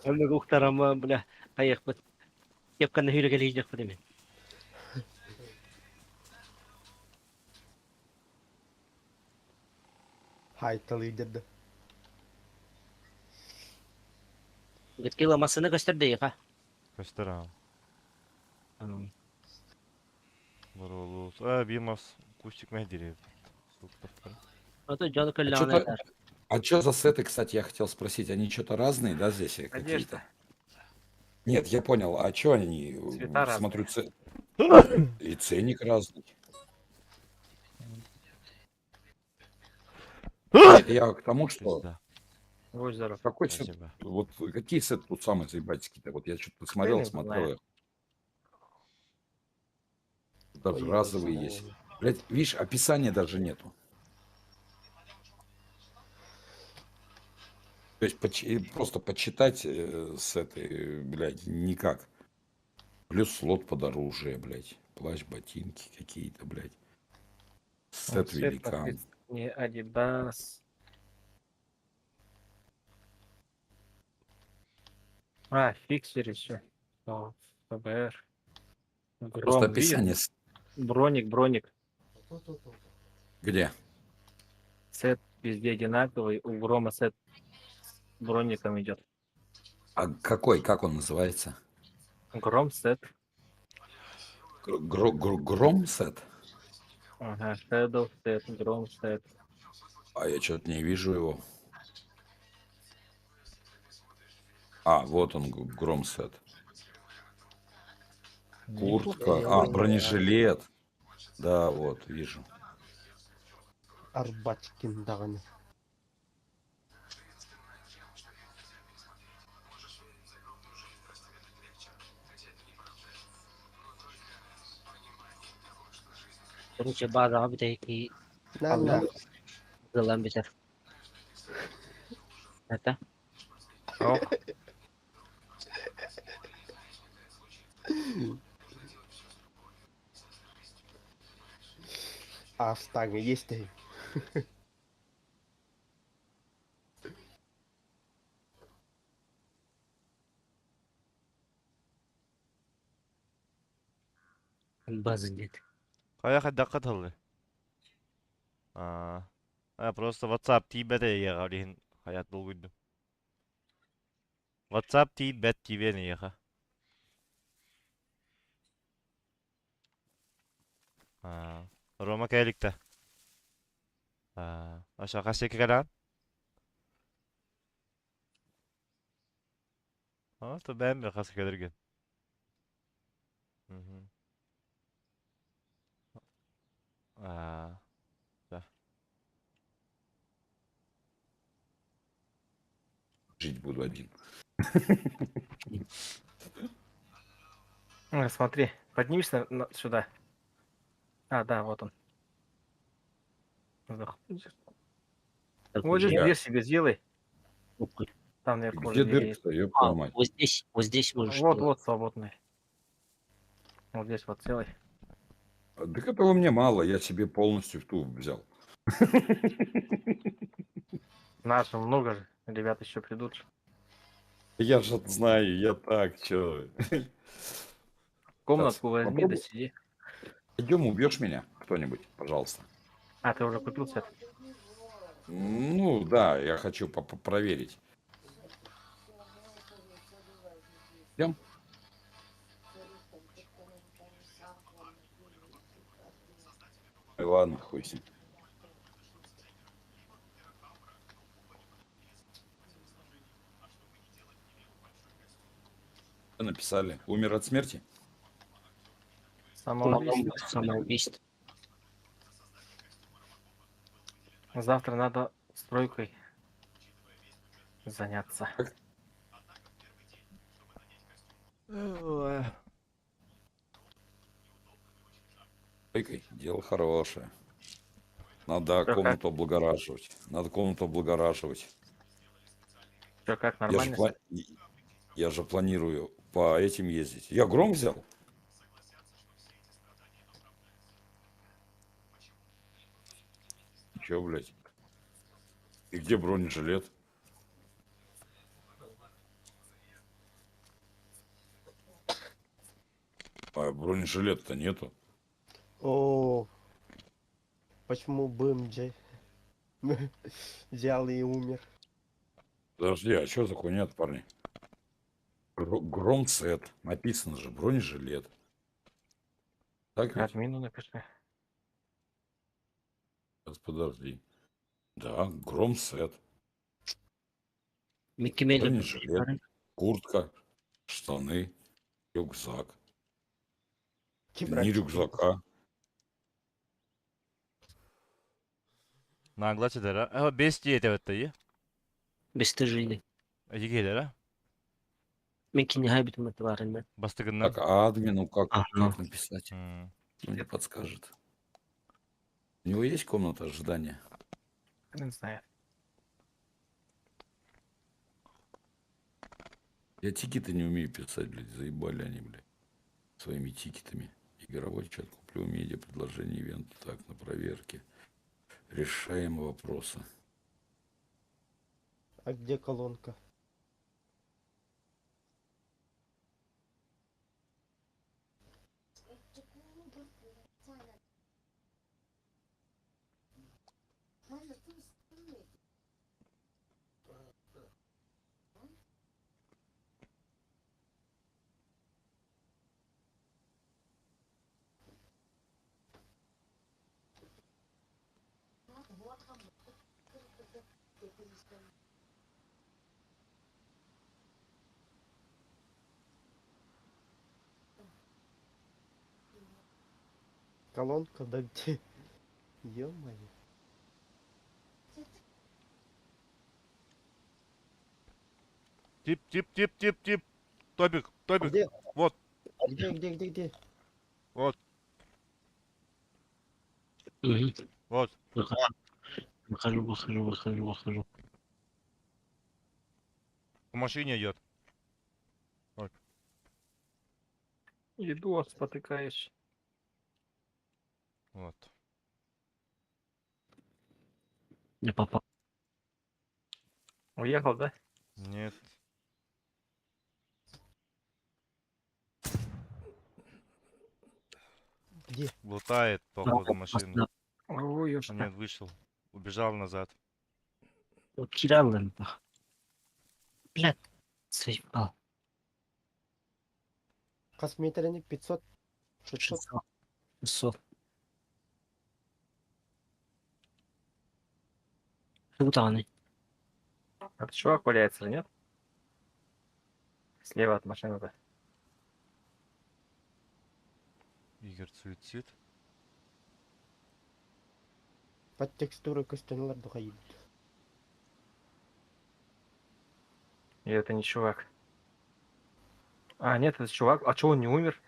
Оны кухтарама, бля. Аяк бит. Кепканы хүрегел хийжек бит. Хайталы деді. Гыткила масыны көстөрдө ха. Костера. Здорово, лут. А, Бимас, кустик на деревья. Сука, Ото жаны А көлләгән чё-то- А что за сеты, кстати, я хотел спросить? Они что-то разные, да, здесь Одежда. какие-то? Нет, я понял. А что они? Цвета Смотрю, и ценник разный. Нет, я к тому, что... Пизда. Будь здоров. Какой сет? Спасибо. Вот какие сеты тут самые заебательские-то? Вот я что-то посмотрел, не смотрел знаю. их. Даже Поехал разовые самого. есть. Блять, видишь, описания даже нету. То есть просто почитать с этой, блядь, никак. Плюс слот под оружие, блядь. Плащ, ботинки какие-то, блядь. Вот Сет сет великан. написано Не Adidas. А, фиксер еще. О, ФБР. Просто Гром, описание. видишь? Броник, броник. Где? Сет везде одинаковый. У Грома сет с броником идет. А какой, как он называется? Гром сет. Гром сет? Ага, Shadow сет, Гром сет. А я что-то не вижу его. А, вот он, гром сет. Куртка. А, бронежилет. Да, вот, вижу. Арбачкин даҕаны. Короче, базаҕа бүтэһик На на. ылан бүтэр. Это? Астаҥа есть ты. База нет. Хайа хайдахха тыллы? Аа. А, просто WhatsApp тиийбэтэ эйиэхэ, ол иһин хайаат долгуйдум. WhatsApp тиийбэт тиийбиэн эйиэхэ. Аа. Рома кэликтэ. Аа. Аша хас сиэкки кэлэҕин? Аа, то бэйэм бир хас кэлэргин. Мгм. Аа. Да. Жить буду один. Смотри, поднимись сюда. А, да, вот он. Вздох. Вот здесь Я- дверь себе сделай. Там наверху Где уже двери есть. дырка-то, ёб А, твою мать? вот здесь можешь Вот, делать. вот свободный. Вот здесь вот целый. Так этого мне мало, я себе полностью в ту взял. Нас же много же. Ребят еще придут. Я же знаю, я так, чё. Комнатку возьми, да попробуй. сиди. Пойдем, убьешь меня кто-нибудь, пожалуйста. А, ты уже купил сет? Ну да, я хочу проверить. Идем? Ой, ладно, хуй с ним. Что написали? Умер от смерти? Самоубийство. Самоубийство. Завтра надо стройкой заняться. Ой. Стройкой? Дело хорошее. Надо Как? комнату облагораживать. Надо комнату облагораживать. Что, как, Я же, нормально? я же планирую по этим ездить. Я гром взял? Че, блядь? И где бронежилет? А бронежилета-то нету. О, почему БМД взял и умер? Подожди, а что за хуйня парни? Гром сет. Написано же, бронежилет. Так ведь? Админу напиши. Сейчас, подожди. Да, гром сет. Микки Меллер. Бронежилет, куртка, штаны, рюкзак. Ни рюкзака. Нагла чедера. А, бес диye evet. Бесстыжие. Эдигелера. Мин киниха бүтүм барында. Бастыгыннан. Так, а админу как, Ага. как написать? Он мне подскажет. У него есть комната ожидания? Не знаю. Я тикеты не умею писать, блядь, заебали они, блядь, своими тикетами. Игровой чат куплю, медиа, предложение ивента, так, на проверке. Решаем вопросы. А где колонка? Колонка, да где? Ё-моё. Тип, тип, тип, тип, тип. Тобик, Тобик. Где? Вот. Где, где, где, где? Вот. Вот. Выхожу, выхожу, выхожу, выхожу, выхожу. По машине идет. Вот. Иду, а спотыкаюсь. Вот. Не попал. Уехал, да? Нет. Где? Лутает, походу, машину. Ой, А ёшка. нет, вышел. Убежал назад. Кираллар. Блядь, заебал. Косметрени 500. 600. 600. 600. Это чувак валяется, нет? Слева от машины-то. Игорь суицид. Под текстуры костюмлар духа. Или это не чувак? А, нет, это чувак. А чё он не умер?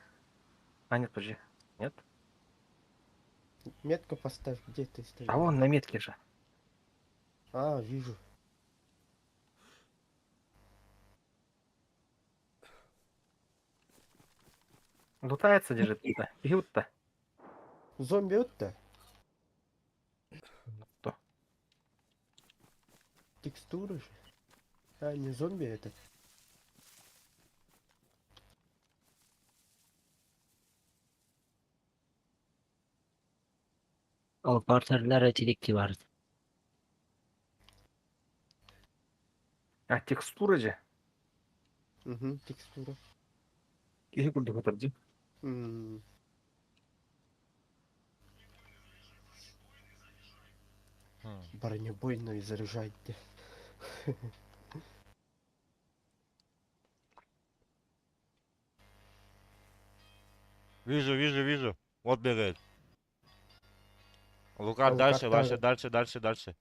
А, нет, подожди. Нет? Метку поставь, где ты стоишь? А вон на метке же. А, вижу. Лутается держит-то. Бьют-то. Зомби вот-то? Кто? Текстуры же. А, не зомби это. Ол партерлер этиликки бар. А, текстуры же. Угу, текстура. Киһи курдук отыр. М, Бронебойную заряжайте. Вижу, вижу, вижу. Вот бегает. Лука, Лука дальше, дальше, тоже. дальше, дальше, дальше.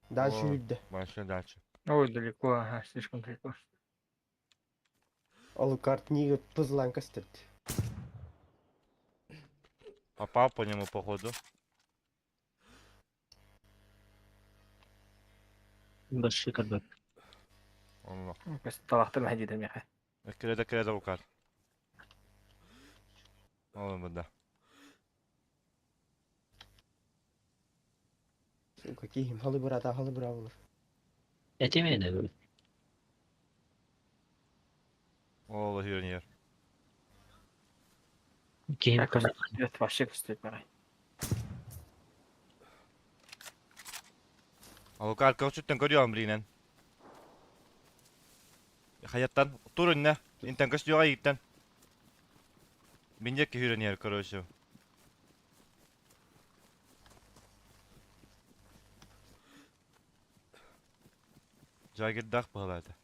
Дальше Вот, үйде. Дальше, дальше. Ой, далеко, ага, слишком далеко. Алукард не пызлан костырды. Попал по нему, походу. Большой карбак. Онно. Талахтар мәһдиде меха. Киреде, киреде Лукар. Олын бында. Сука, киһим халы брата, халы бра olur. Этеме de Ол хүрен Киһим Как это вообще стоит мэрай. Алукар көчүттен көрüyorum бринен. Хаяттан тур önüne. Интен көч юга иттен. Миндек хүрен ер, короче. Жагирдах бағалады.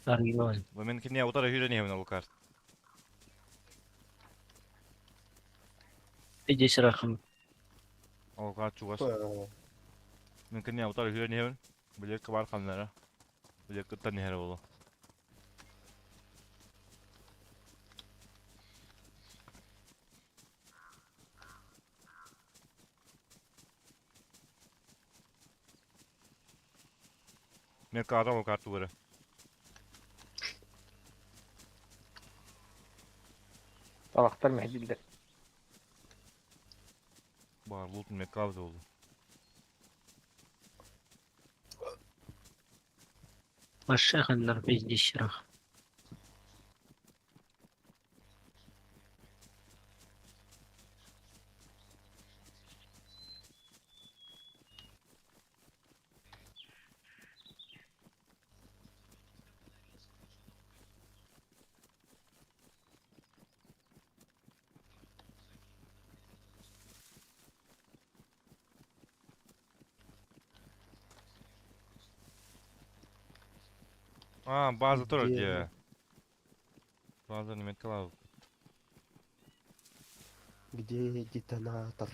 Аргилон. Бу мен кине утара хүрен ермин Алукар. Здесь рахым. Алукар чугас. Мен кине утара хүрен ермин. Билек бар канлара. Билек кыттан ер болу. Мен кара Алукар тугары. Талахтар мәһдилдер. Бар лутун мен кабды болду. Машеханлар везде рах. А, база тоже Где? где? База не меткала. Где детонатор?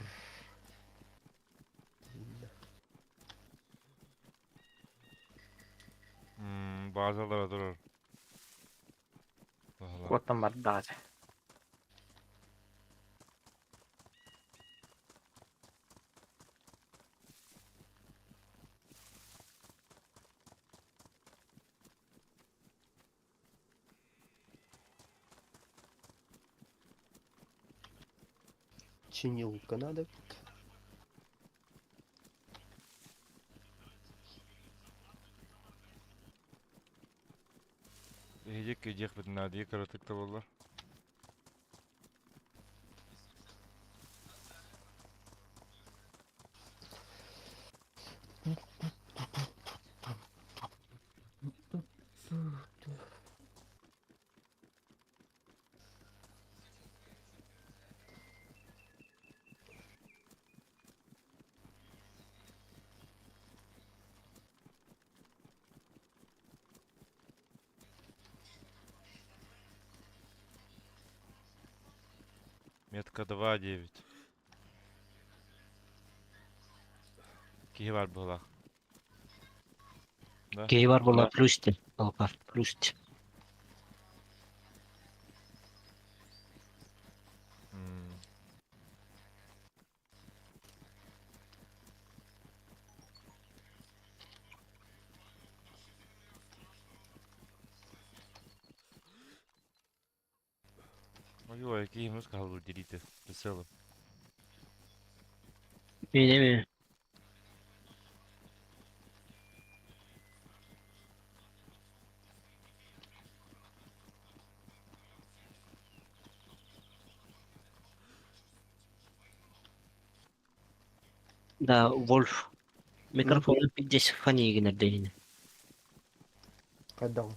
Базалара турар. Куоттан бардаачы. Чинилка надо. Эһиги киһиэхпитин наадыйа кыратык да буоллар. Метка 2-9. Киһи баар быһыылаах. Да? Киһи бар буолла плюсте. Алпар плюсте. Ой, киһи мус хаалбыт дирите. Веселый. Мин эми. Да, Вольф. Микрофон 50 фанигин эрдэйин. Хайдах?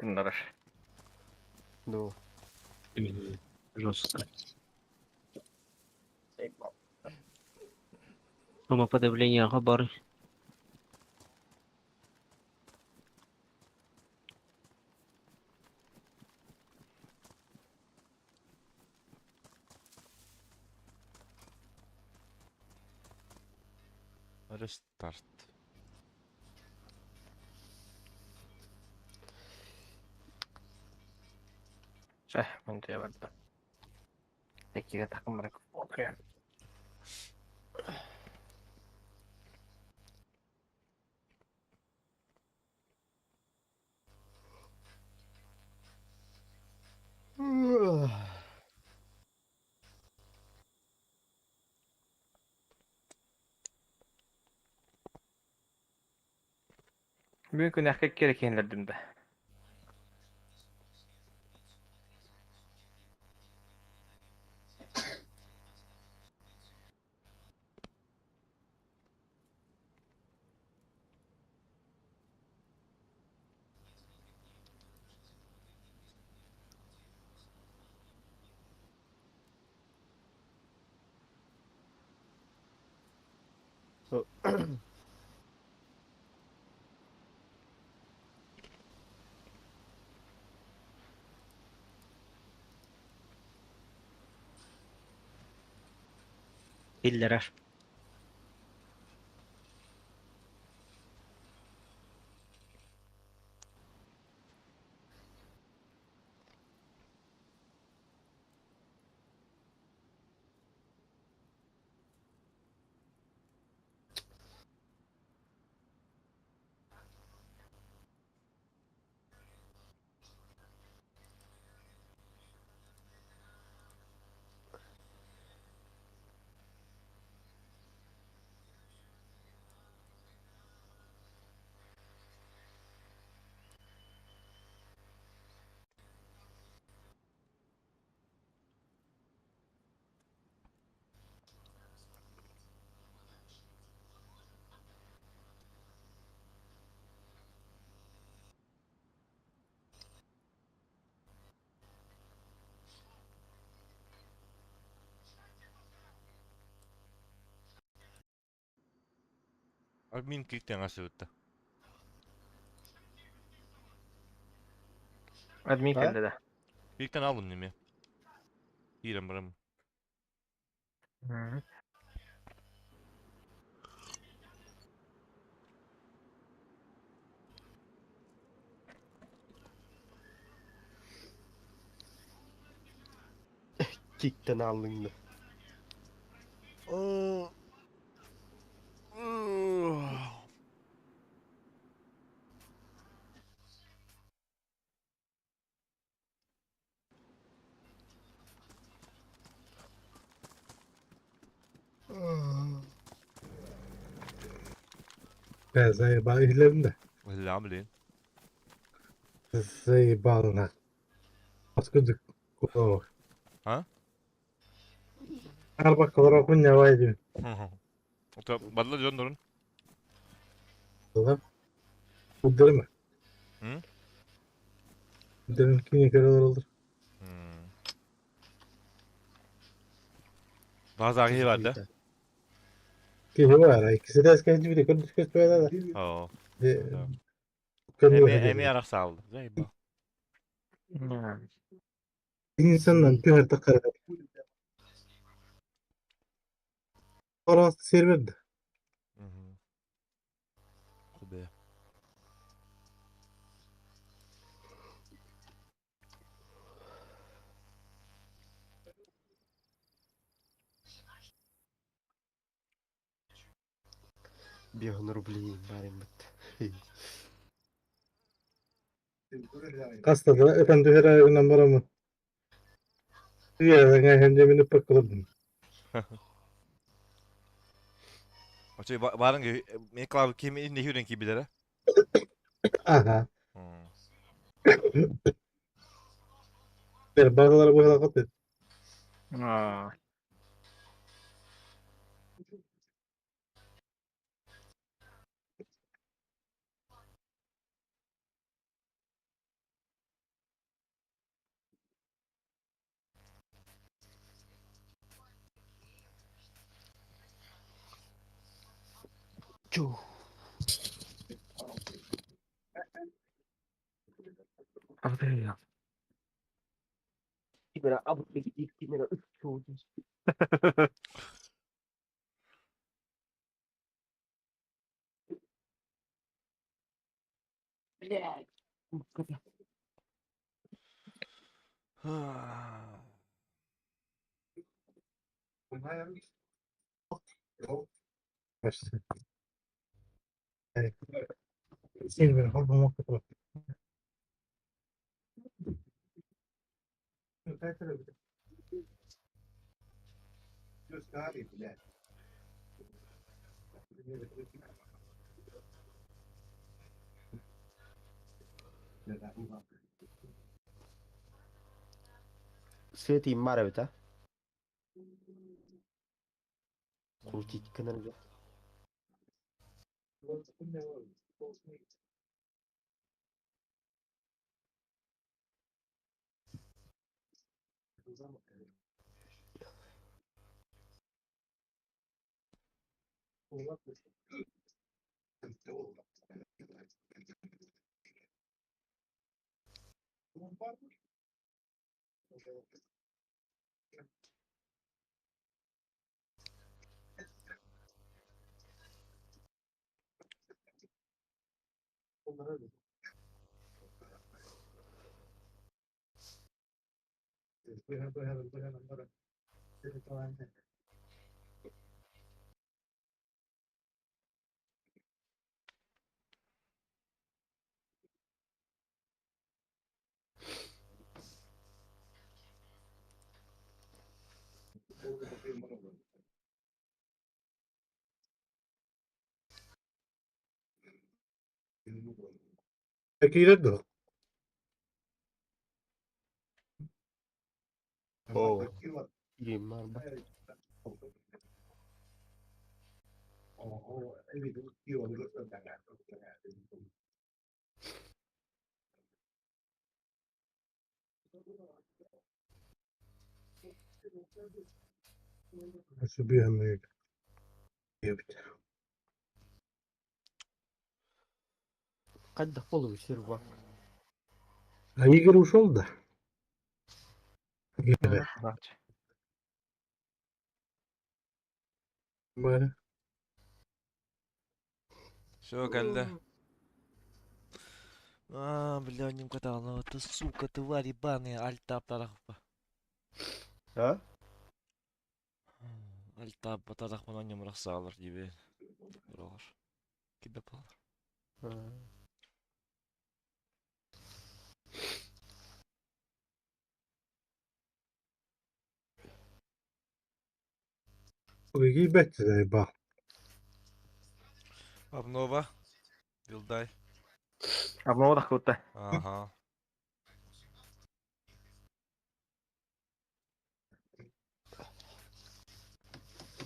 Гыннарар. Ну. Жестко. Шумоподавление бар. Рестарт. Чэ, мин барда. Такига такымрак. Окей. Бүгүн күнәхкә керек киһинлэрдим да. Биллэрэр. Админ кликтен асыбытта. Админ А? кэллэ да. Кликтен алын неме. Киирэн барам. Киктен алыңды. Ben заебал иһилэрин да. Ля, блин. Заебал нах. Откуда кулоо. А? Арба колорокун нявай диэн. Это бадла дьон дурун. Да? Уддырма. М? Уддырын кини көрөр олор. Базар бар да? Киһи бар. Иккиси да эскэһин көрдүс көспөйдө да. Оо. Көрүө. Эми эми арахсаалды. Заебал. İnsandan түһэр таххара. Орос серверде. Хубе. Беган рублей барым бит. Хаста да ытан түһэр айынан барамын. Үйәләңә һәм мине пакылдым. Очой барын мен клав ким инде хүрен ки билер. Ага. Бер багалар буһала кат. Аа. Чу. Блядь. Син холбомок. Свет им бар эбит, а? Крутить кынырга. Киирэр дуо? О. Им бар ба. Сөбүһэммит. Кайда полу серва. А Игорь ушел, да? Игорь. Бары. Все, кэллэ. А, бля, ним катална, ты сука, тварь ебаная, альта тарахпа. А? Альта батарахпа на нем рахсалар тебе. Ролар. Кибе палар. Ебать, заебал. Обнова. Билдай. Обнова тахыбыта. Ага.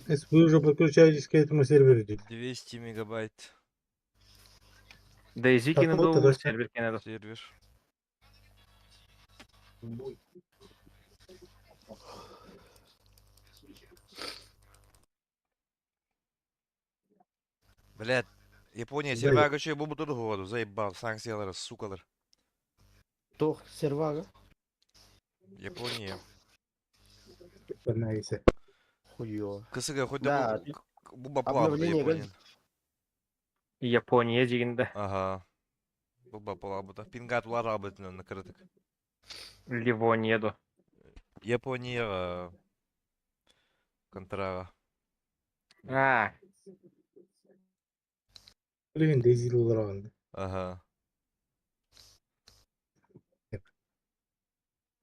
Если вы уже подключаетесь к этому серверу, типа. 200 мегабайт. DayZ Так кини вот, дуу, тогда сервер кини дуу. Сервер. Блядь, Япония Да. сервага еще бу бутур году, заебал, санкциялар, сукалар. Тох сервага. Япония. Найся. Хуёво. КСГ хоть Да, да бу бапла обновление Япония. Япония дигинде. Ага. Бу бапла бута. Пингат улар абытын накырытык. Ливония дуу. Япония контрага. А, Блин, DayZ олорон. Ага.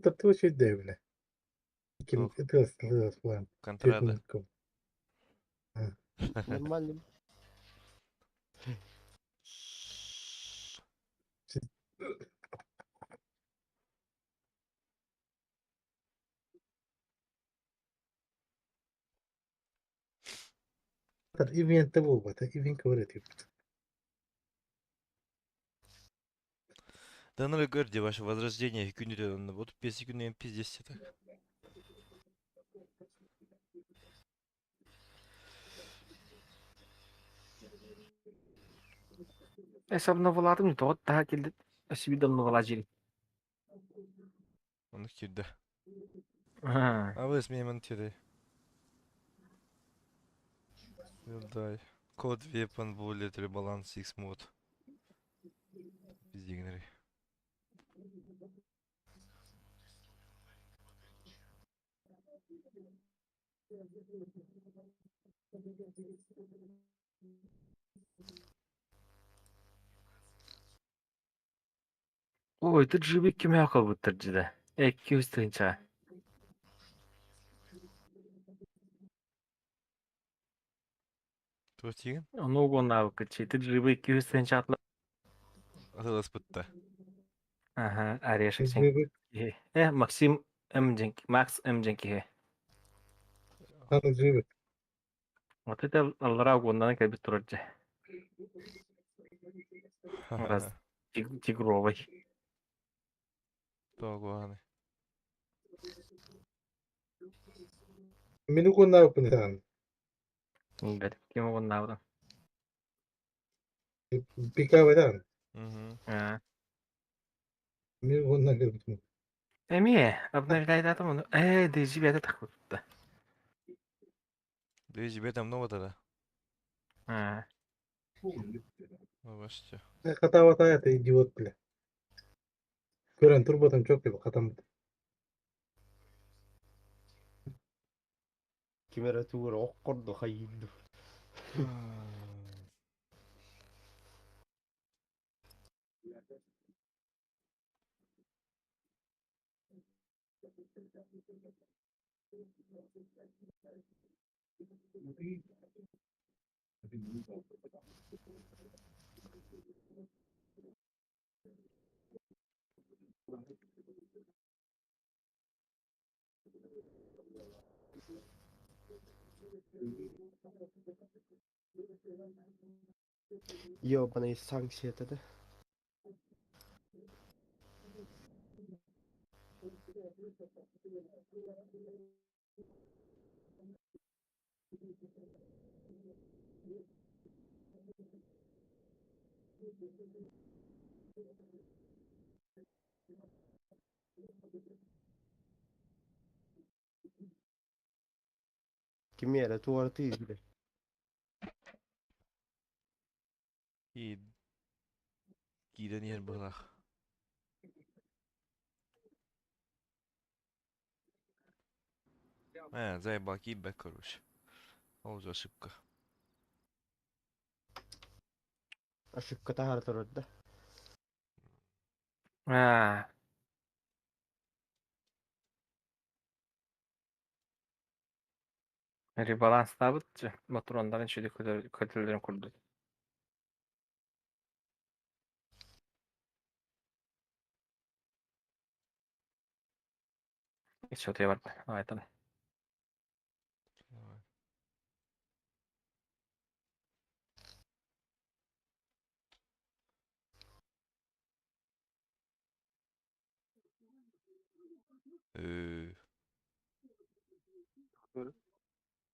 Таптыы үчүгэй бля. Ким Туох. тыас тыас план. Контрада. Нормально. Ивент буолбата, ивент говорит. Да ну говорите, ваше возрождение күнү вот пес күнү пиздец так. Эс обноваладым, тоҕо таһа килдит. Өссө биир обновала жири. Он кирде. А, А вы сменим тире. Дай. Код Weapon Bullet Rebalance X mod. Пиздигнери. Ой, тут живи кимэ калбыттар дьиде. 200 тыһыынча. Туох тиген? Ону угоннаабыккыт Тут живи 200 тыһыынча атла. Атылас бытта. Ага, орешек сен. Максим М. Дженки, Макс М. Дженки. Надо живы. Вот это аллара угоннан кэлбит турар дьэ. Раз тигровый. Тогуаны. Мин угоннаабыппын ытаан. Бэт, ким угоннаабытын? Пикабытаан. Угу. А. Мин угоннан кэлбитим. Эмиэ, обновляйдатым ону. DayZ бэйэтэ тахпытта. DayZ бэйэтэ много тогда. А. Ну, вообще. Хатаабата это идиот, бля. Көрөн турбатым чок деп хатаммыт. Ким эрэ тугу эрэ оххорду хайыырду. Ёбаный санкция это, да? Кимиэрэ туора тыый бile. И киирэн иһэр быһыылаах. Э, заебал, киирбэт, короче. Ол же ошибка. Ошибка таһара турар да. А. Ребаланстаабыт дьэ, ботуруоннарын сүдү көтөллөрүн курдук. Иччи барда. Айтан.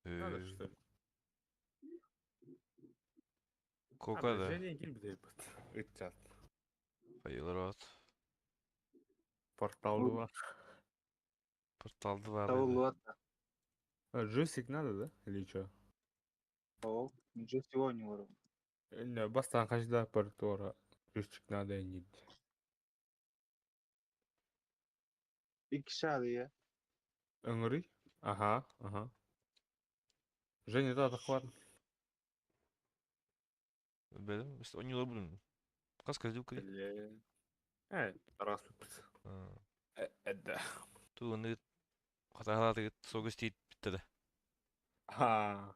Надо, что ли? Кока да. Женя килбит ыччат. Хайылар Портал Порталды бар. Тавыллыбат. Джойстик надо, да? Или что? Ол, джойстик оонньуулар. Не, бастан хажда портора. Джойстик надо и нет. Икки шаады я. Ыҥырый? Ага. Женя, да, хват. Белем, оонньуулар будун. Хас козюкай. Раз. Да. Тууны хатаалаатыгыт согус тиит бүттэ да. А.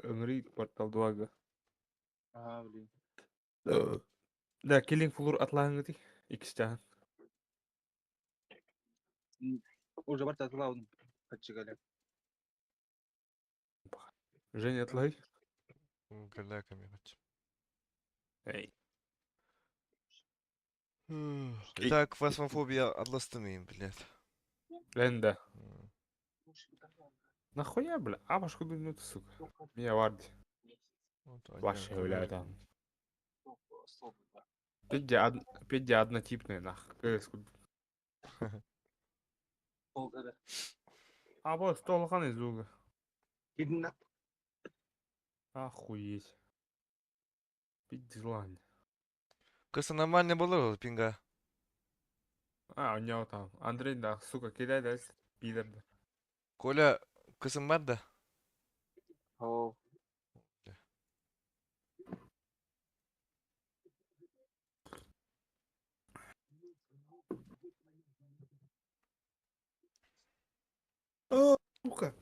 Ыҥырый портал дуага. Ага, блин. Да, Killing Floor атлааҥҥытый. Иккис чааһын. Уже бар татылаудым. Качыгали. Женя атлай. Кэллээкэми хаччы. Эй. Так, фасмофобия атластымыйын, блядь. Ленда. Нахуя, бля? А башку думаю, сука. Меня варди. Вообще, бля, там. Педя однотипные, нах. А вот стол из луга. Охуеть. Пиздилань. Кыса нормально было пинга. А, у него там. Андрей, да, сука, кидай дальше. Пидор, да. Коля, кысым бар да? О. О, сука.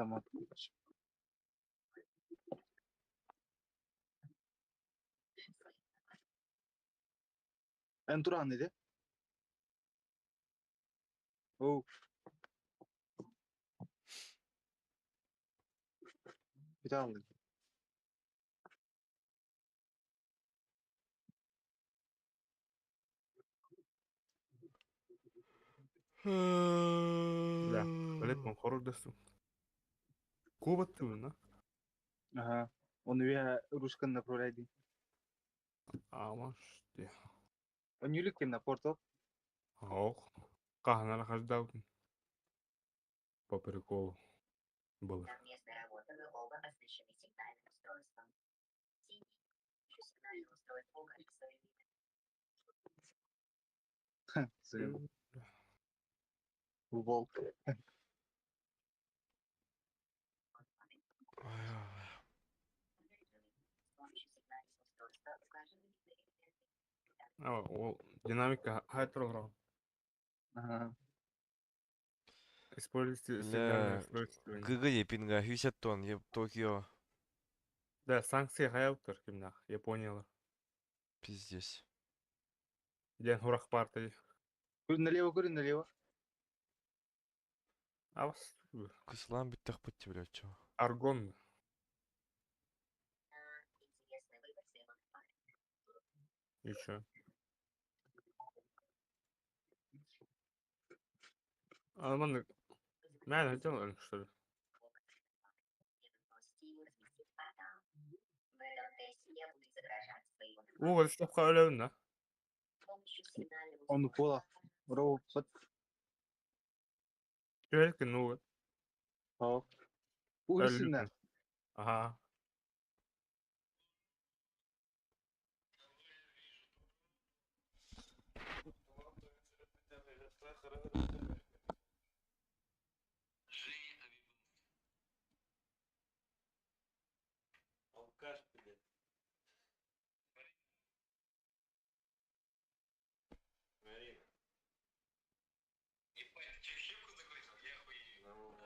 Там Эн туран dedi. Оу. Бүтэ Да, блядь, он хоррор дасту. Кубат ты, на? Ага. Он я ручкан направляйды. А, может, Он юлик на портал. Ох. Кахнара хаждал. По приколу. Было. Совместной работы вы оба оснащены сигнальным устройством. Синий. Сигнальное устройство укажет свое имя. Волк. С помощью сигнального устройства укажем А, ол динамика хайтрограмм. Ага. Используйте сигнальное Бля, устройство. ГГ пинга, 60 тонн, Токио. Да, санкции хаяптыр кимнах, Японияла. Пиздец. Ден хурах партии. Курь налево, курь налево. Авс. Кысылаан бүттэхпит дии, блядь, чё. Аргон. И чё? А маннык мээнэ сылдьан что ли? Уу, выставка өлөбүн да? Он упала. Робот. Түһэркин уу. Ау. Улисина. Ага.